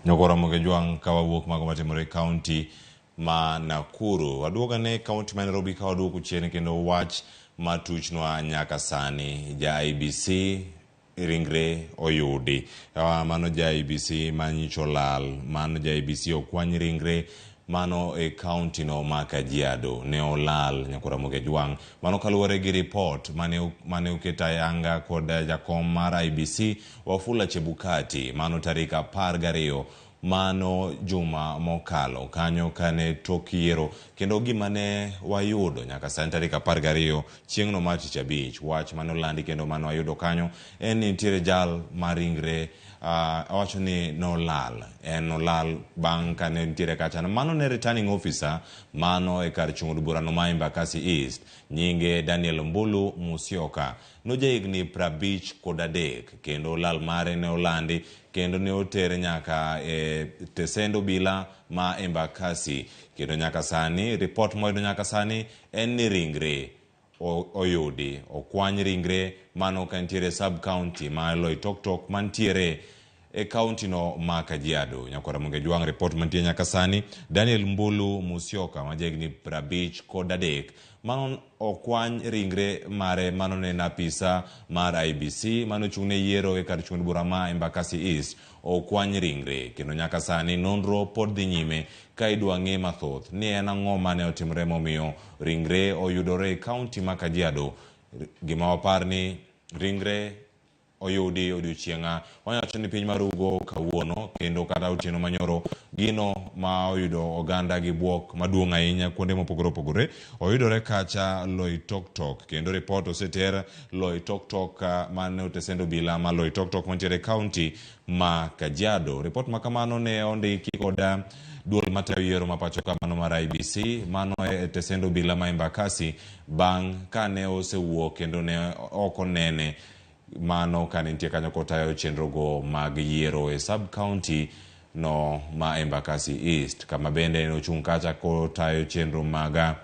Nyokora Mogejwang' ka wawuok mago matimore e kaunti ma Nakuru. Waduogo ane kaunti ma Nairobi ka waduoko chien kendo wach matuchnwa nyaka sani. Ja IEBC ringre oyudi. Mano ja IEBC manyicho olal. Mano ja IEBC okwany ringre mano e kaunti no ma Kajiado. Ne olal Nyakora Mogejwang'. Mano kaluwore gi ripot mane oket ayanga kod jakom mar IEBC Wafula Chebukati. Mano tarik 12 mano juma mokalo kanyo kane tok yiero kendo gima ne wayudo nyaka sani tarik 12 chieng'no mar tich abich. Wach mane olandi kendo mane wayudo kanyo en ni nitiere jal mar ringre awacho ni nolal. En nolal bang' kane nitiere kacha. Mano ne returning officer mano e kar chung' od burano ma Embakasi East nyinge Daniel Mbulu Musyoka. Nojahigni 53 kendo lal mare ne olandi kendo ne otere nyaka e tesend obila ma Embakasi kendo nyaka sani ripot moyudo nyaka sani en ni ringre oyudi okwany ringre mano ka nitiere sub county ma Loitoktok mantiere e kaunti no ma Kajiado. Nyakwara Mogejwang' ripot mantie nyaka sani Daniel Mbulu Musyoka ma jahigni 53 mano okwany ringre mare mano ne en apisa mar IEBC mano ochung' ne yiero e kar chung' od bura ma Embakasi East okwany ringre kendo nyaka sani nonro pod dhi nyime ka idwa ng'e mathoth ni en ang'o mane otimore momiyo ringre oyudore e kaunti ma Kajiado. Gima wapar ni ringre oyudi odiochieng'a wacho ni piny mar Ugo kawuono kendo kata otieno manyoro gino ma oyudo oganda gi buok maduong' ahinya kuonde mopogore opogore oyudore kacha Loitoktok kendo ripot oseter Loitoktok mane otesend obila ma Loitoktok mantiere e kaunti ma Kajiado. Ripot ma kamano ne ondiki kod duol matayo yiero ma pacho ka mano mar IEBC mano e tesend obila ma Embakasi bang' kane osewuok kendo ne ok onene mano kane nitie kanyo kotayo chenrogo mag yiero e sub county no ma Embakasi East kama bende nochung' kacha kotayo chenro mag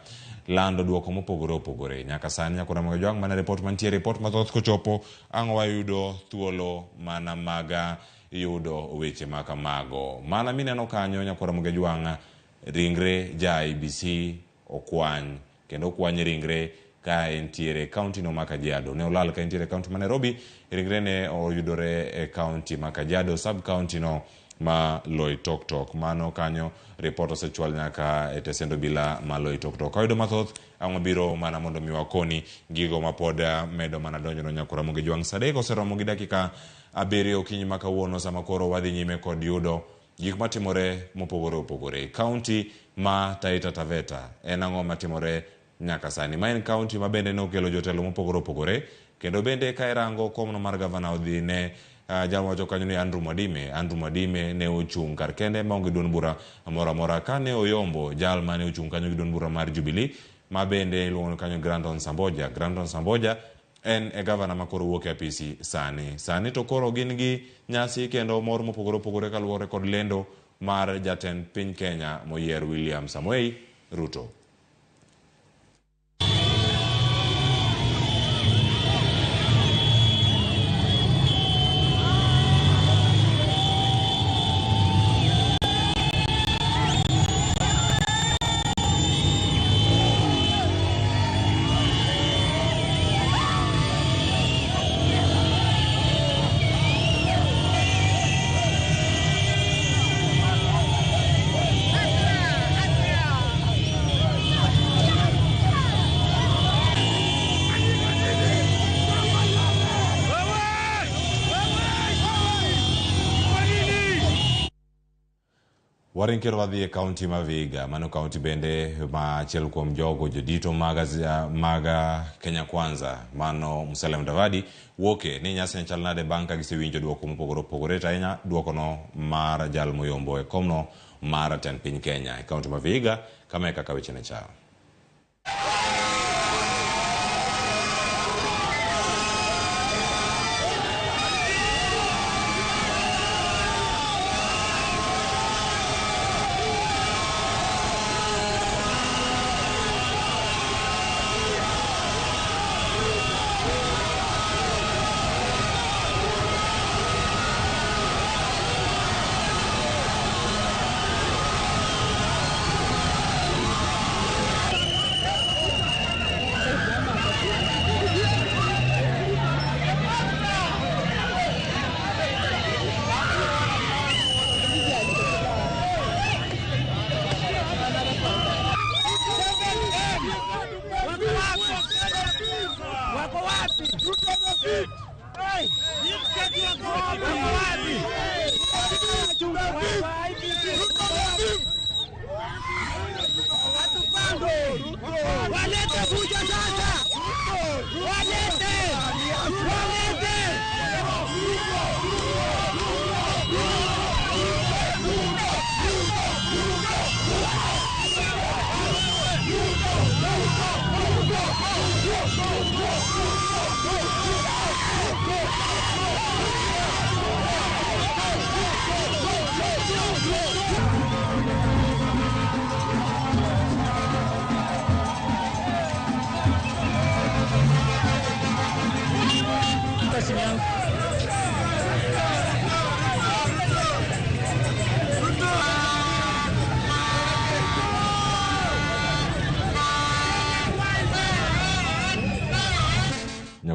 lando duoko mopogore opogore. Nyaka sani Nyakwara Mogejwang' mana ripot mantie ripot mathoth kochopo ang' wayudo thuolo mana mag yudo weche ma kamago. Mana mineno kanyo Nyakwara Mogejwang' ringre ja IEBC okwany kendo okwany ringre ka entiere kaunti no ma Kajiado. Ne olal ka entiere kaunti ma Nairobi, ringre ne oyudore e kaunti ma Kajiado, sub county no ma Loitoktok. Mano kanyo ripot osechwal nyaka e tesend obila ma Loitoktok. Kayudo mathoth ang' wabiro mana mondo mi wakoni gigo ma pod medo mana donjo no Nyakwara Mogejwang'. Sa 3 oseromo gi dakika 7 okinyi ma kawuono sama koro wadhi nyime kod yudo gik matimore mopogore opogore. Kaunti ma Taita Taveta en ang'o matimore nyaka sani? Ma en kaunti ma bende nokelo jotelo mopogore opogore kendo bende ka irango komno mar gavana odhi ne jal wacho kanyo ni Andrew Mwadime. Andrew Mwadime ne ochung' kar kende maonge duond bura moro amora kane oyombo jal mane ochung' kanyo gi duond bura mar Jubilee ma bende iluongo kanyo Grandon Samboja. Grandon Samboja en e gavana ma koro wuok e apisi sani. Sani to koro gin gi nyasi kendo mor mopogore opogore kaluwore kod lendo mar jatend piny Kenya moyier William Samoei Ruto. Waring kendo wadhi e kaunti ma Vihiga, mano kaunti bende ma achiel kuom jogo jodito mag Kenya Kwanza, mano Musalia Mudavadi wuoke ni nyasi ne chal nade bang' ka gisewinjo duoko mopogore opogore to ahinya duokono mar jal moyombo e komno mar tend piny Kenya e kaunti ma Vihiga. Kama e kaka weche ne chal.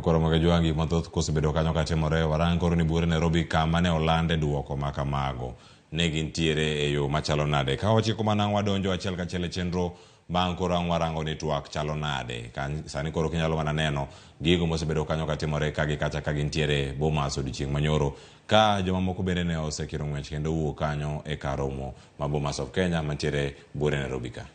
Nyakoro Mogejuang' gik mathoth kosebedo kanyo katimore warang koro ni buore Nairobi kama ne olande duoko ma kamago ne gintiere e yo machalo nade. Ka wachiko mana wadonjo achiel kachiel e chenro bang' koro ang' warango ni twak chalo nade. Sani koro kinyalo mana neno gigo mosebedo kanyo katimore ka gi kacha ka gintiere Bomas odiochieng' manyoro ka jomamoko bende ne osekiro ng'wech kendo owuok kanyo e kar romo ma Bomas of Kenya mantiere buore Nairobi ka.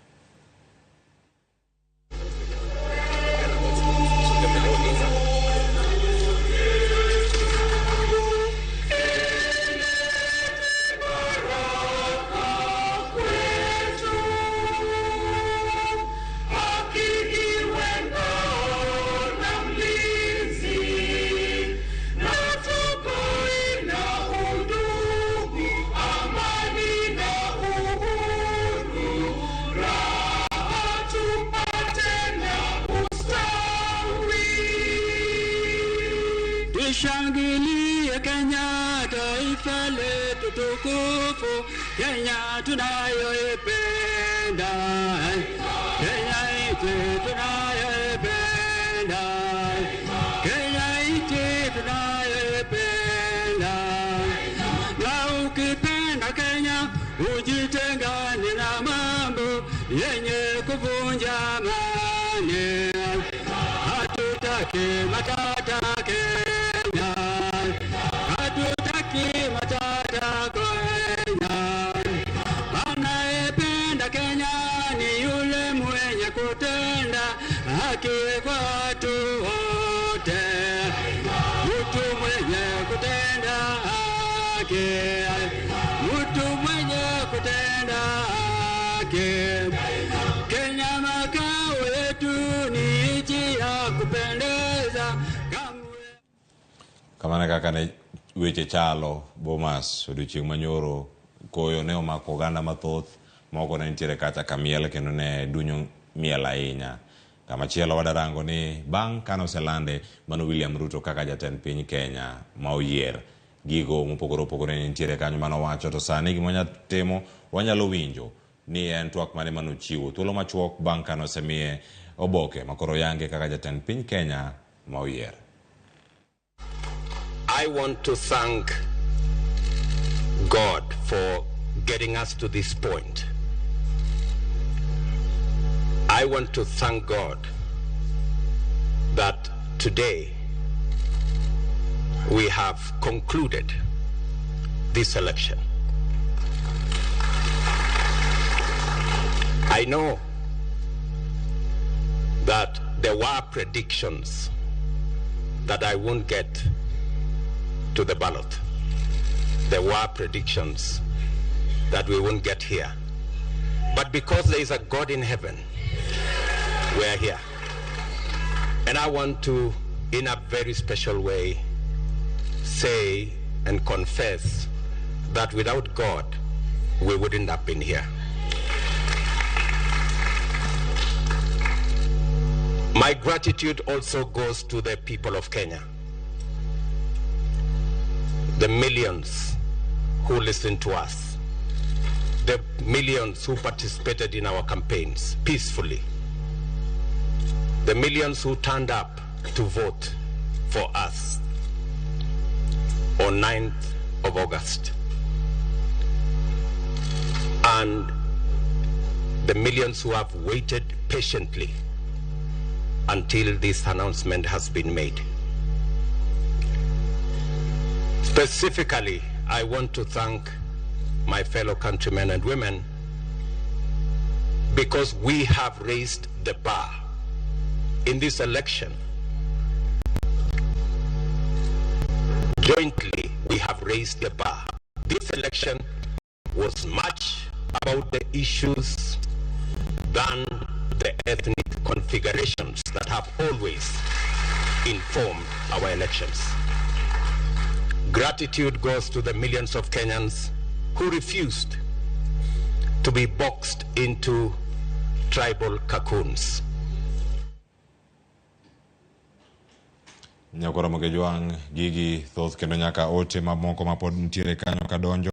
Tushangilie Kenya, taifa letu tukufu, Kenya tunayoipenda, Kenya yetu tunayoipenda, Kenya yetu tunayoipenda. Na ukipenda Kenya, ujitengane na mambo yenye kuvunja amani. Hatutaki matata Kenya, hatutaki matata Kenya. Anayependa Kenya ni yule mwenye kutenda haki kwa watu wote, mtu mwenye kutenda haki, mtu mwenye kutenda haki. Kenya makao yetu ni nchi ya kupendeza. Kamano kaka ne weche chalo Bomas odiochieng' manyoro koyo ne omako oganda mathoth moko ne nitiere kacha kamiel kendo ne dunyo miel ahinya. Kamachielo wadarango ni bang' kane oselande mano William Ruto kaka jatend piny Kenya ma oyier gigo mopogore opogore ne nitiere kanyo manowacho to sani gima wanyalo timo wanyalo winjo ni en twak mane manochiwo thuolo machuok bang' kane osemiye oboke makoro yange kaka jatend piny Kenya ma oyier. I want to thank God for getting us to this point. I want to thank God that today we have concluded this election. I know that there were predictions that I won't get to the ballot. There were predictions that we won't get here. But because there is a God in heaven, we are here. And I want to, in a very special way, say and confess that without God, we wouldn't have been here. My gratitude also goes to the people of Kenya, the millions who listened to us, the millions who participated in our campaigns peacefully, the millions who turned up to vote for us on 9th of August, and the millions who have waited patiently until this announcement has been made. Specifically, I want to thank my fellow countrymen and women because we have raised the bar in this election. Jointly, we have raised the bar. This election was much about the issues than the ethnic configurations that have always informed our elections. Gratitude goes to the millions of Kenyans who refused to be boxed into tribal cocoons. Nyakoro Mogejwang' gigi thoth kendo nyaka ote mamoko mapod nitiere kanyo kadonjo.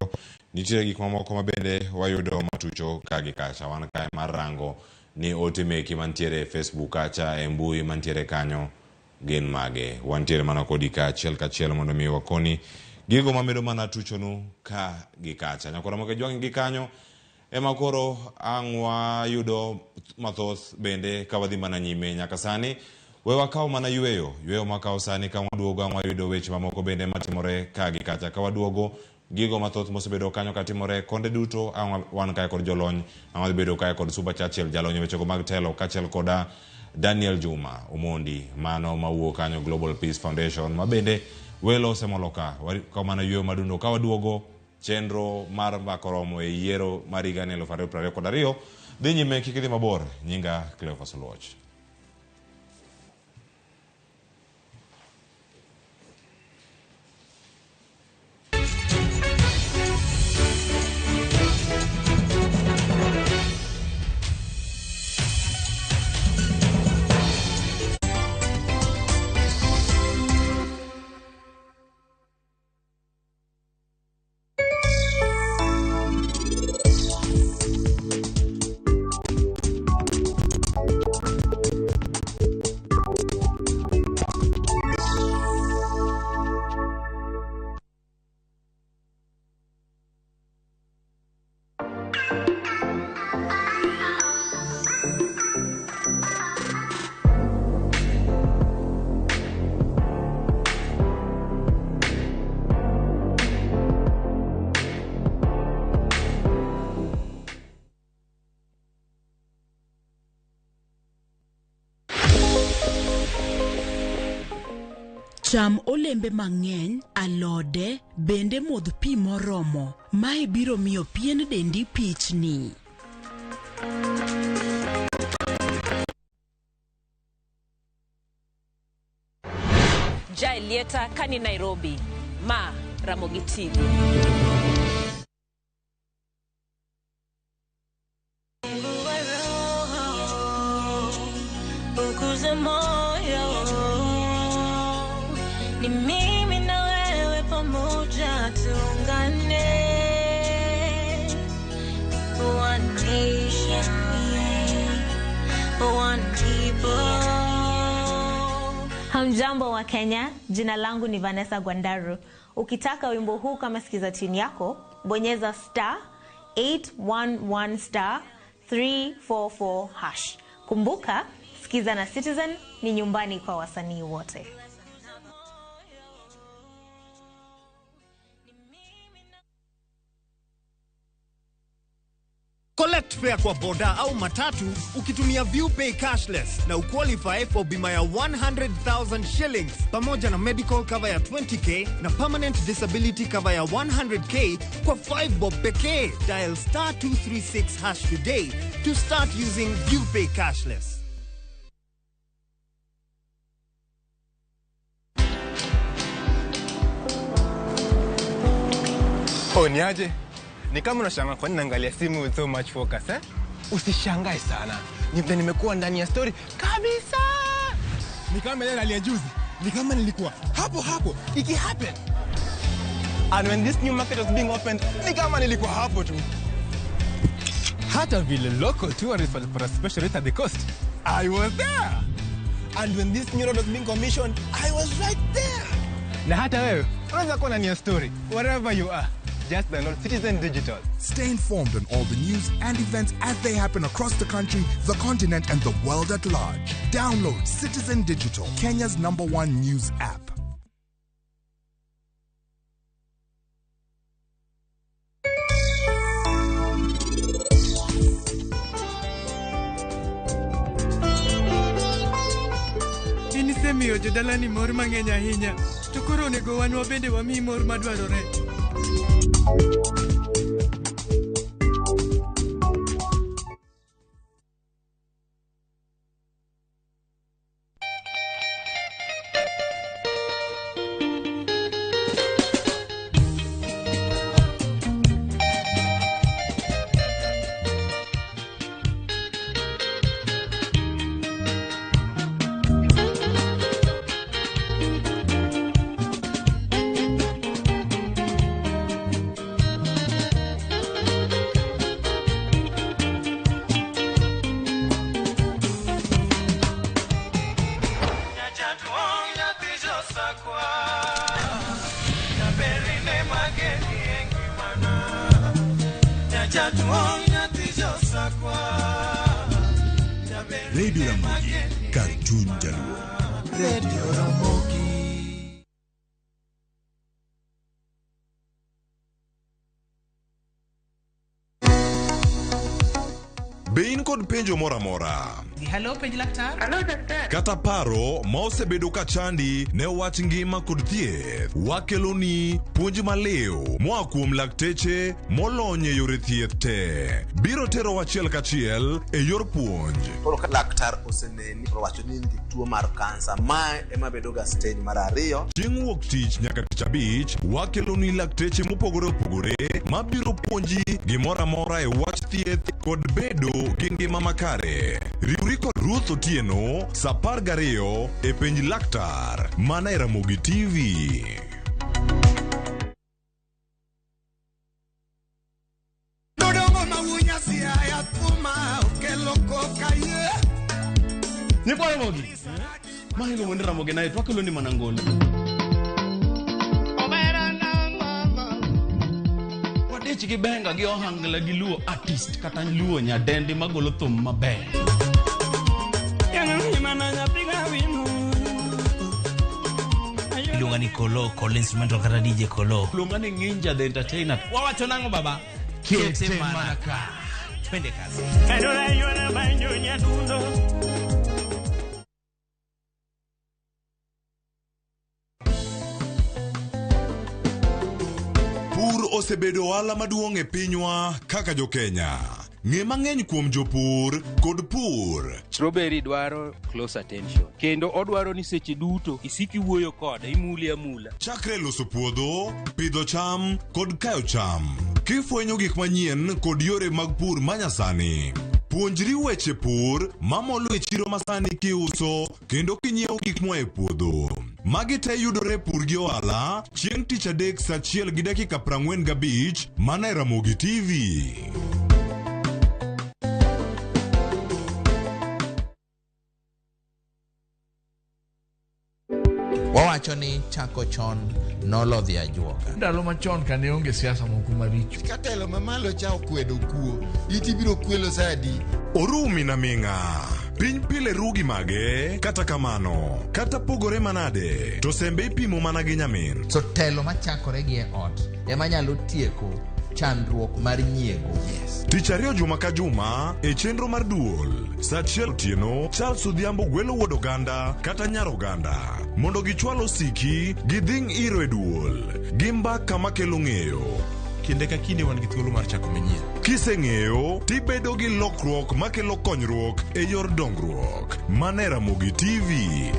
Nitiere gik mamoko ma bende wayudo matucho ka gi kacha. Wan kae mar rango ni ote meki mantiere e Facebook kacha e mbui mantiere kanyo gin mage. Wantiere mana kodi ka achiel kachiel mondo mi wakoni gigo mamedo mana tuchonu ka gi kacha. Nyakora moke jwang' gi kanyo ema koro ang' wayudo mathoth bende ka wadhi mana nyime nyaka sani. We wakaw mana yweyo, yweyo makaw sani ka waduogo ang' wayudo weche mamoko bende matimore ka gi kacha. Ka waduogo gigo mathoth mosebedo kanyo katimore konde duto ang' wan kae kod jolony, ang' wadhi bedo kae kod Suba Churchill jalony e wechego mag telo kaachiel koda Daniel Juma Omondi mano mawuok kanyo Global Peace Foundation ma bende welo osemolo ka. Wakaw mana yweyo madundo ka waduogo chenro mar mbako romo e yiero mar higa ni 2022 dhi nyime kik idhi mabor. Nyinga Cleophas Oluoch. Cham olembe mang'eny, alode, bende modh pi moromo. Mae biro miyo pien dendi pichni. Jaelieta kani Nairobi, ma Ramogi TV. Ukuze moyo ni mimi na wewe pamoja tuungane, one nation, one people. Hamjambo wa Kenya, jina langu ni Vanessa Gwandaru. Ukitaka wimbo huu kama sikiza tune yako, bonyeza star 811 star 344 hash. Kumbuka, Sikiza na Citizen ni nyumbani kwa wasanii wote. Collect fare kwa boda au matatu ukitumia ViewPay cashless na uqualify for bima ya 100,000 shillings pamoja na medical cover ya 20k na permanent disability cover ya 100k kwa 5 bob pekee. Dial star 236 hash today to start using ViewPay cashless. Oh, niaje? Ni kama unashangaa kwa nini naangalia simu with so much focus, eh? Usishangae sana. Ni vile nimekuwa ndani ya story kabisa. Ni kama ile nalia juzi. Ni kama nilikuwa hapo hapo iki happen. And when this new market was being opened, ni kama nilikuwa hapo tu. Hata vile local tourists walipata special rate at the coast, I was there. And when this new road was being commissioned, I was right there. Na hata wewe unaweza kuwa ndani ya story wherever you are. Just download Citizen Digital. Stay informed on all the news and events as they happen across the country, the continent, and the world at large. Download Citizen Digital, Kenya's #1 news app. Inisemiyo jodalani mor mang'eny ahinya, to koro onego wan wabende wamiyi mor madwarore. Radio Ramogi, kar chuny jaluo. Radio Ramogi. Be in kod penjo moro amora? Hello, penj laktar. Hello, daktari. Kata paro ma osebedo ka chandi ne wach ngima kod thieth, wakeloni puonj maliw moa kuom lakteche molony e yore thieth te. Biro terowa achiel kachiel e yor puonj. Koro ka laktar oseneni to owacho ni in gi tuo mar kansa, mae ema bedo ga stage mar ariyo. Chieng' wuok tich nyaka tich abich, wakeloni lakteche mopogore opogore mabiro puonji gimoro amora e wach thieth kod bedo gi ngima makare. Riwri kod Ruth Otieno sa 12 e penj laktar mana e Ramogi TV. Dodongo mawunya siaya thuma okelo koka ye. Nyikwa Ramogi. Mahingo wuond Ramogi naye to wakelo ni mana ngolo. Wadich gi benga gi ohangla gi luo artist kata luo nyadendi magolo thum maber. Iluonga ni Kolo, Kolo instrumental kata DJ Kolo. Luonga ni Nginja the entertainer. Wawacho nang'o baba? Kete mana ka. Twende kazi. Pur osebedo ohala maduong' e pinywa kaka jokenya. Ng'e mang'eny kuom jopur kod pur. Strawberry dwaro close attention kendo odwaro ni seche duto isik iwuoyo kode imule amula. Chakre loso puodho, pidho cham kod kayo cham. Kifwenyo gik manyien kod yore mag pur manyasani. Puonjri weche pur mamolo e chiro masani kiuso kendo kinyiewo gik moa e puodho. Magi te yudore pur gi ohala chieng' tich adek saa achiel gi dakika 45 mana e Ramogi TV. Wawacho ni chako chon nolodhi ajuoga. Ndalo machon kane onge siasa moko maricho. Ka telo mamalo cha okwedo kuo, iti biro kwelo sa adi? Orumi na ming'a. Piny pile ru gi mage, kata kamano, kata pogore manade, to sembe ipimo mana gi nyamin. So telo machakore gi e ot ema nyalo tieko chandruok mar nyiego. Yes. Tich ariyo juma ka juma e chenro mar duol saa achiel otieno Charles Odhiambo gwelo wuod oganda kata nyar oganda mondo gichwal osiki gidhing' iro e duol gi mbaka makelo ng'eyo. Kinde ka kinde wan gi thuolo mar chako manyien. Kiseng'eyo tibedo gi lokruok makelo konyruok e yor dongruok. Mana e Ramogi TV.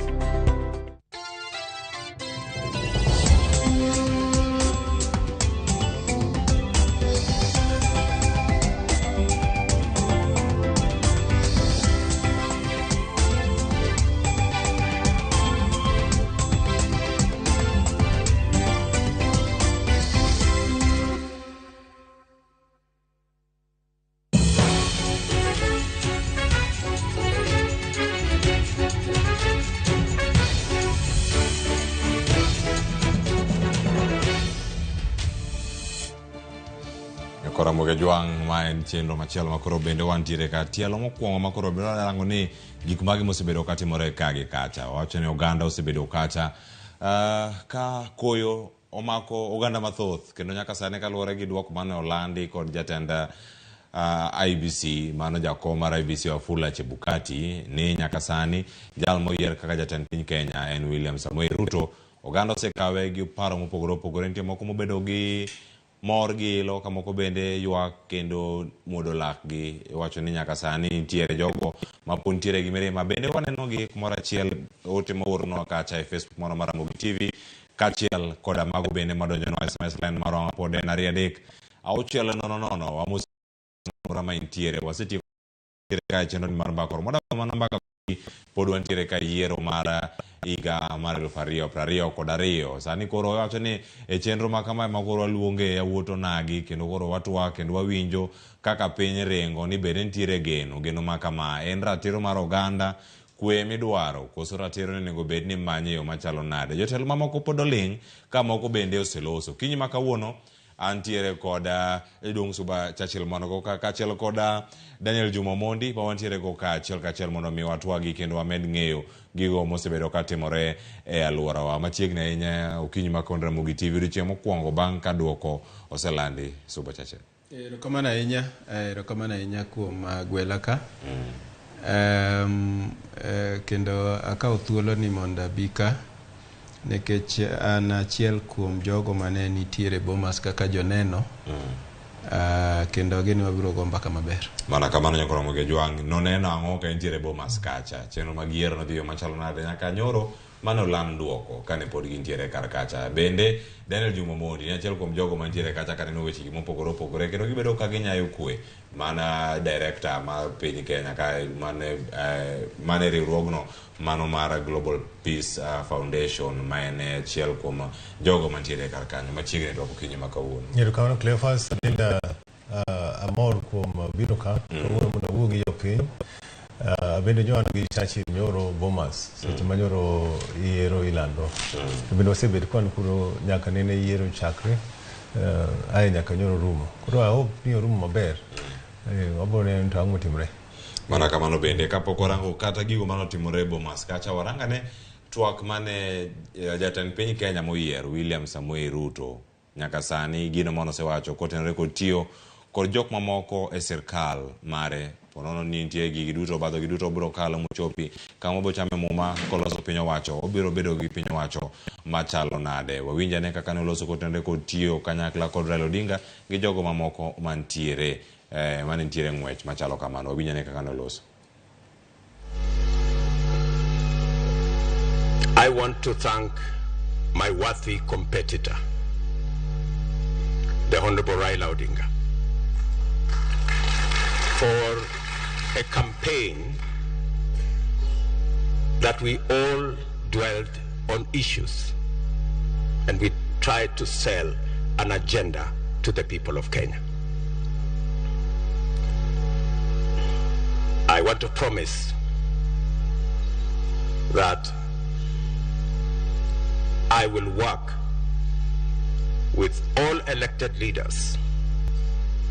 Koro Ramogi Jwang' ma en chenro machielo ma koro bende wantiere ka tielo mokwongo ma koro bende warango ni gik mage mosebedo katimore ka gi kacha. Wawacho ni oganda osebedo kacha ka koyo omako oganda mathoth kendo nyaka sani kaluwore gi duoko mane olandi kod jatend IEBC mano jakom mar IEBC Wafula Chebukati ni nyaka sani jal moyier kaka jatend piny Kenya en William Samoei Ruto. Oganda osekawe gi paro mopogore opogore, nitie moko mobedo gi mor gi ilo ka moko bende ywak kendo muodo lakgi iwacho ni nyaka sani nitiere jogo mapod nitiere gi mirima. Bende waneno gi kumoro achiel ote moornwa kacha e Facebook moro mar Ramogi TV kaachiel koda mago bende madonjonwa SMS line marwa mapod en 2 3 6 0 0 wamos mora ma intiere wasetieko ka e chenro mar mbaka koro mondo mana mbaka pod wantiere ka yiero mar higa mar 2022. Sani koro wawacho ni e chenro ma kamae ma koro waluonge yawuot onagi kendo koro watwak kendo wawinjo kaka piny ringo ni bende nitiere geno, geno ma kama en ratiro mar oganda kwe midwaro koso ratiro ni onego bed ni imanye e yo machalo nade. Jotelo mamoko pod oling' ka moko bende oseloso. Kinyi ma kawuono Antiere kod Jaduong' Suba Churchill Monogo kaachiel kod Daniel Juma Omondi ma wantiere go kaachiel kachiel mondo mi watwagi kendo wamed ng'eyo gigo mosebedo katimore e alworawa. Machiegni ahinya okinyi ma kod Ramogi TV odiochieng' mokwongo bang' ka duoko oselandi. Suba Churchill. Erokamano ahinya, erokamano ahinya kuom gwela ka. Kendo akawo thuolo ni mondo abi ka nikech an achiel kuom jogo mane nitiere Bomas kaka joneno. Kendo ageno wabiro go mbaka maber. Mana kamano nyaka Ramogi Ojwang' noneno ang'o ka entiere Bomas kacha? Chenro mag yiero nodhi yo machalo nade nyaka nyoro mane oland duoko kane pod gintiere kar kacha. Bende Daniel Juma Omondi ni achiel kuom jogo mantiere kacha kaneno weche gi mopogore opogore kendo gibedo ka ginyayo kwe mana director mar piny Kenya ka mane riwruogno mano mar Global Peace Foundation ma en achiel kuom jogo mantiere kar kanyo machiegni twak okinyi ma kawuono. Erokamano Cleophas, Linda, amor kuom biro ka kawuono mondo awuo gi jopiny. Bende nyo an gi Churchill nyoro Bomas seche ma nyoro yiero ilando. To bende wasebet ka wan kuro nyaka nene yiero chakre ae nyaka nyoro rumo. Koro I hope ni orumo maber. Wabiro neno to ang'o motimore. Mana kamano bende kapok warango kata gigo manotimore e Bomas kacha warangane twak mane jatend piny Kenya moyier William Samoei Ruto nyaka sani gino mane osewacho kotenore kod tiyo kod jok mamoko e sirkal mare. Ponono ni nitie gigi duto obadho gi duto obiro kalo mochopi kama obiro chame muma koloso piny owacho obiro bedo gi piny owacho machalo nade. Wawinj ane kaka ne oloso kotenore kod tiyo kanyakla kod Raila Odinga gi jogo mamoko mantiere mane nitiere ng'wech machalo kamano. Wawinj ane kaka ne oloso. I want to thank my worthy competitor, the Honorable Raila Odinga, for a campaign that we all dwelt on issues and we tried to sell an agenda to the people of Kenya. I want to promise that I will work with all elected leaders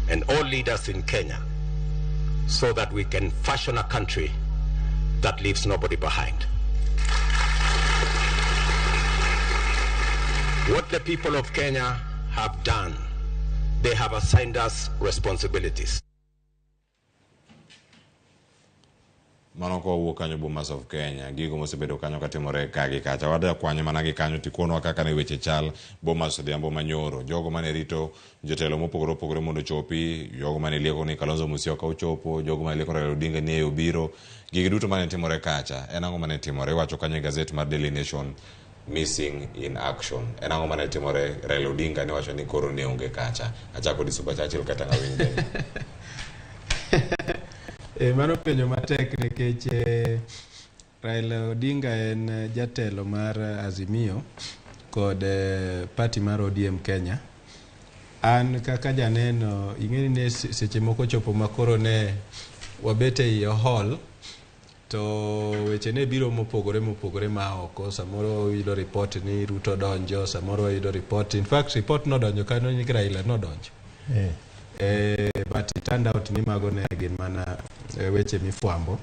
and all leaders in Kenya so that we can fashion a country that leaves nobody behind. What the people of Kenya have done, they have assigned us responsibilities. Mano kowuok kanyo Bomas of Kenya, gigo mosebedo kanyo katimore ka gi kacha. Wadwa kwanyo mana gi kanyo tikonwa kaka ne weche chal Bomas odhiambo manyoro. Jogo mane rito jotelo mopogore opogore mondo ochopi, jogo mane lieko ni Kalonzo Musyoka ochopo, jogo mane lieko Raila Odinga ni obiro. Gigi duto mane timore kacha, en ang'o mane timore? Iwacho kanyo e gazet mar Daily Nation, missing in action. En ang'o mane timore? Raila Odinga ne wacho ni koro ne onge kacha. Achako di Suba Churchill kata ng'awinj. Mano penjo matek nikech Raila Odinga en jatelo mar Azimio kod party mar ODM Kenya. An kaka janeno ing'eni ne seche moko chopo makoro ne wabet ei hall to weche ne biro mopogore mopogore ma oko. Samoro wayudo report ni Ruto donjo, samoro wayudo report, in fact report nodonjo kanyo ni Raila nodonjo. But it turned out ni mago ne gin mana weche mifwambo.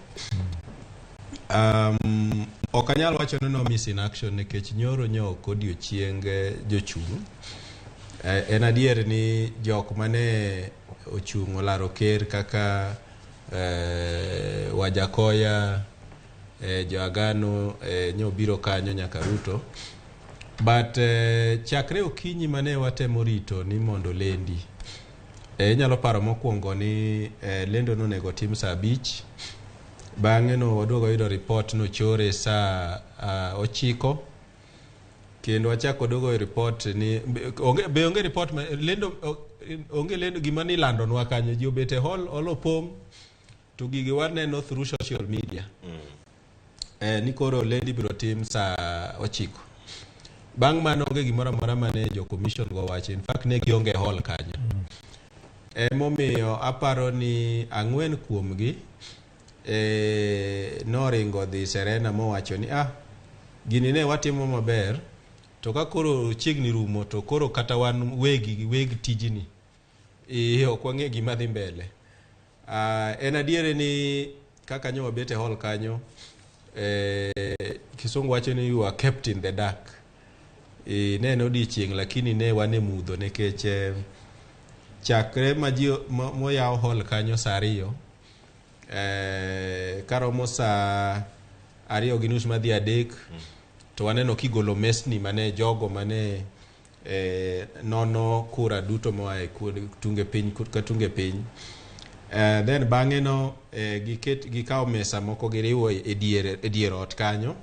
Ok anyal wacho ni no miss in action nikech nyoro nyo ok odiochieng jochung'. En adier ni jok mane ochung' olaro ker kaka Wajakoya, Joagano nyo biro kanyo nyaka Ruto. But chakre okinyi mane watemo rito ni mondo lendi. Inyalo paro mokwongo ni lendo nonego tim saa 5. Bang'e no waduogo yudo report nochore saa 9. Kendo wachako duogo e report ni be onge report ma lendo onge lendo gima ni landonwa kanyo ji obet e hall hall opong' to gigi waneno through social media. Ni koro lendi biro tim saa 9. Bang' mano onge gimoro amora mane jo commission go wacho. In fact ne gionge hall kanyo. Emomiyo aparo ni 4 kuomgi noringo dhi Serena mowacho ni gini ne watimo maber To ka koro chiegni rumo to koro kata wan wegi weg tijni ok wang'e gima dhi mbele. En adier ni kaka nyo wabet e hall kanyo, kisungu wacho ni you are kept in the dark. Ne en odiochieng' lakini ne wan e mudho nikech chakre ma ji moyaw hall kanyo saa 2, karomo saa 2:30 madhi 3, to waneno kigolo mesni mane jogo mane nono kura duto moa e tunge piny ka tunge piny. Then bang'e no gikawo mesa moko giriwo e dier ot kanyo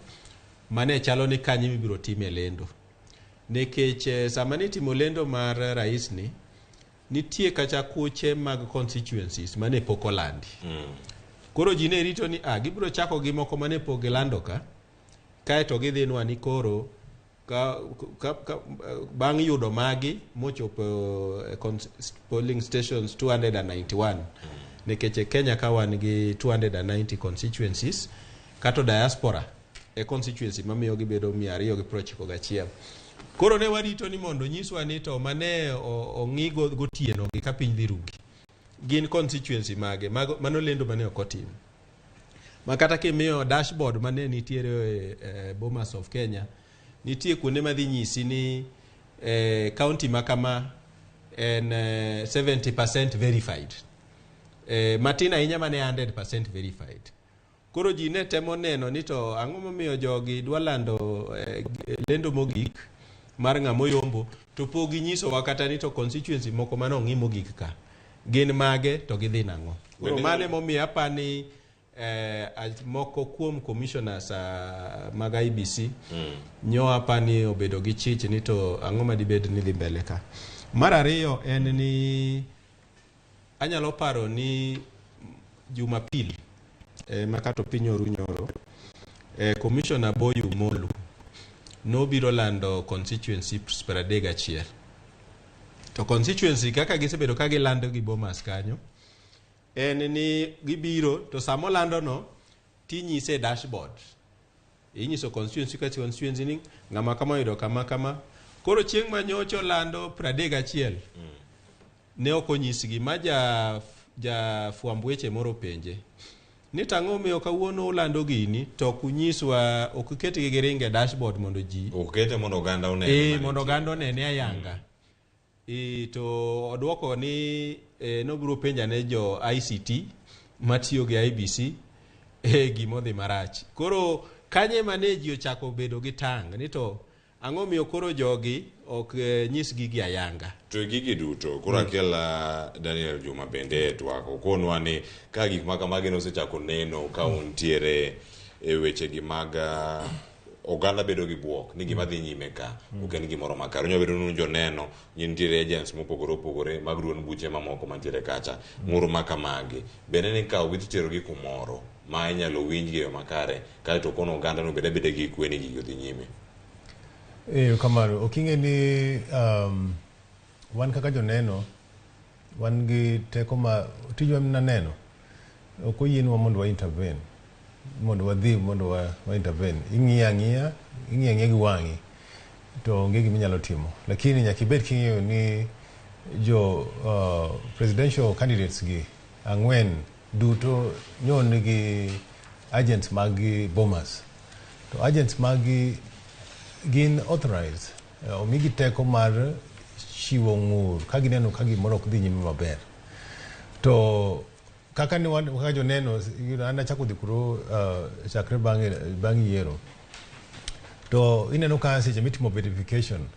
mane chalo ni kanyo mibiro time lendo. Nikech sama nitimo lendo mar rais ni, nitie kacha kuche mag constituencies mane pok olandi. Koro ji ne rito ni gibiro chako gi moko mane pok gilando ka, kaeto gidhinwa ni koro bang' yudo magi mochopo polling stations 291. Nikech e Kenya ka wan gi 290 constituencies, kato diaspora e constituency mamiyo gibedo 291. Koro ne warito ni mondo nyiswa ni to mane ong'i gotieno gi ka piny dhi rugi gin constituency mage mano lendo mane ok otim. Ma kata kimiyo dashboard mane nitiere e Bomas of Kenya, nitie kuonde madhi nyisi ni county ma kama en 70% verified. Matin ahinya mane 100% verified. Koro ji ne temo neno ni to ang'o momiyo jogi dwa lando lendo mogik mar ng'ama oyombo, to pok ginyisowa kata ni to constituency moko mane ong'i mogik ka gin mage to gidhi nang'o. Koro mano emomiyo apani moko kuom commissioners mag IEBC nyo apani obedo gi chich ni to ang'o madibed ni dhi mbele ka. Mar ariyo en ni anyalo paro ni Jumapili makato piny oru nyoro, Commissioner Boyu Molu nobiro lando constituency 31. To constituency kaka gisebedo ka gilando gi Bomas kanyo, en ni gibiro to sama olando no tinyise dashboard. Inyiso constituency ka constituency ni ng'ama kama oyudo kama kama. Koro chieng' ma nyocha olando 31, ne ok onyisgi ma jafwamb weche moro penje ni tang'o miyo kawuono ulando gini to ok unyiswa, ok uketgi gi ringe dashboard mondo ji okete mondo oganda one, mondo oganda onene ayanga. To odwoko ni nobiro penja ne jo ICT matiyo gi IEBC gimodhi marach. Koro kanye mane ji ochako bedo gi tang' ni to ang'o miyo koro jogi ok nyis gigi ayanga. To gigi duto koro akel Daniel Juma bende twak okonwa ni ka gik ma kamagi nosechako neno ka untiere e weche gi mag oganda bedo gi buok ni gima dhi nyime ka ok en gimoro makare. Onyalo bedo ni joneno nitiere agents mopogore opogore mag duond buche mamoko mantiere kacha ng'ur ma kamagi bende ni kawo gi titero gi kumoro ma inyalo winjgi e yo makare kaeto kono oganda no bed abeda gi kwe ni gigi odhi nyime. Kamano, ok ing'e ni wan kaka joneno wan gi teko ma tijwa mana neno ok oyienwa mondo wa intervene, mondo wadhi mondo wa intervene. Ing'iyo ang'iya gi wang'i to onge gima inyalo timo, lakini nyaka ibed king'eyo ni jo presidential candidates gi 4 duto nyo nigi agents mag Bomas, to agents mag gin authorized, omigi teko mar chiwo ng'ur ka gineno ka gimoro ok dhi nyime maber. To kaka ni wan kaka joneno, an achako dhi kuro chakre bang' yiero, to ineno ka seche mitimo verification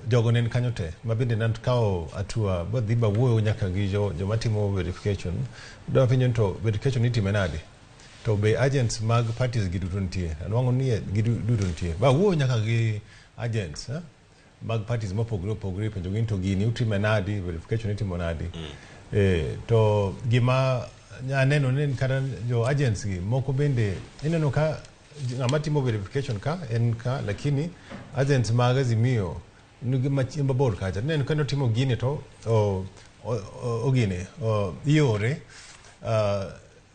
jogo ne kanyo te ma bende nakawo hatua badhi bawuoyo nyaka gi joma timo verification. Dwa penjo ni to verification itime nade, to be agents mag parties gi duto nitie, anwang'o ni gi duto nitie. Bawuoyo nyaka gi agents mag parties mopogore opogore, penjo gi to gini utime nadi, verification itimo nadi. To gima aneno ni kata jo agents gi moko bende ineno ka ng'ama timo verification ka en ka, lakini agents mag Azimio nigi mabor kacha. Ineno ka notimo gini to ogine iore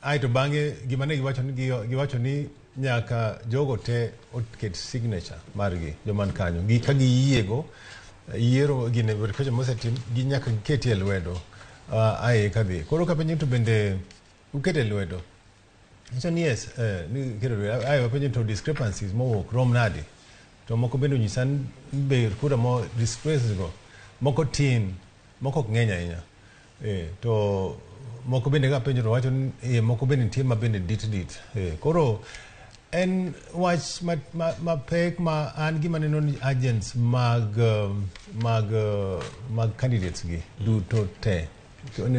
aeto bang'e gima ne giwacho ni Nyaka jogo te oket signature margi joman kanyo gi ka giyiego yiero gine verification mosetim gi nyaka giketie lwedo ae kadhi. Koro kapenjo to bende ukete lwedo? Nyiso ni yes, ni keto lwedo. Ae wapenjo to discrepancies mowuok rom nade? To moko bende onyisa ni be kura mo discrepancies go moko tin, moko ok ng'eny ahinya. To moko bende kapenjo to wacho ni moko bende nitie ma bende dit dit. Koro en wach mapek ma an gima neno ni agents mag candidates gi duto te.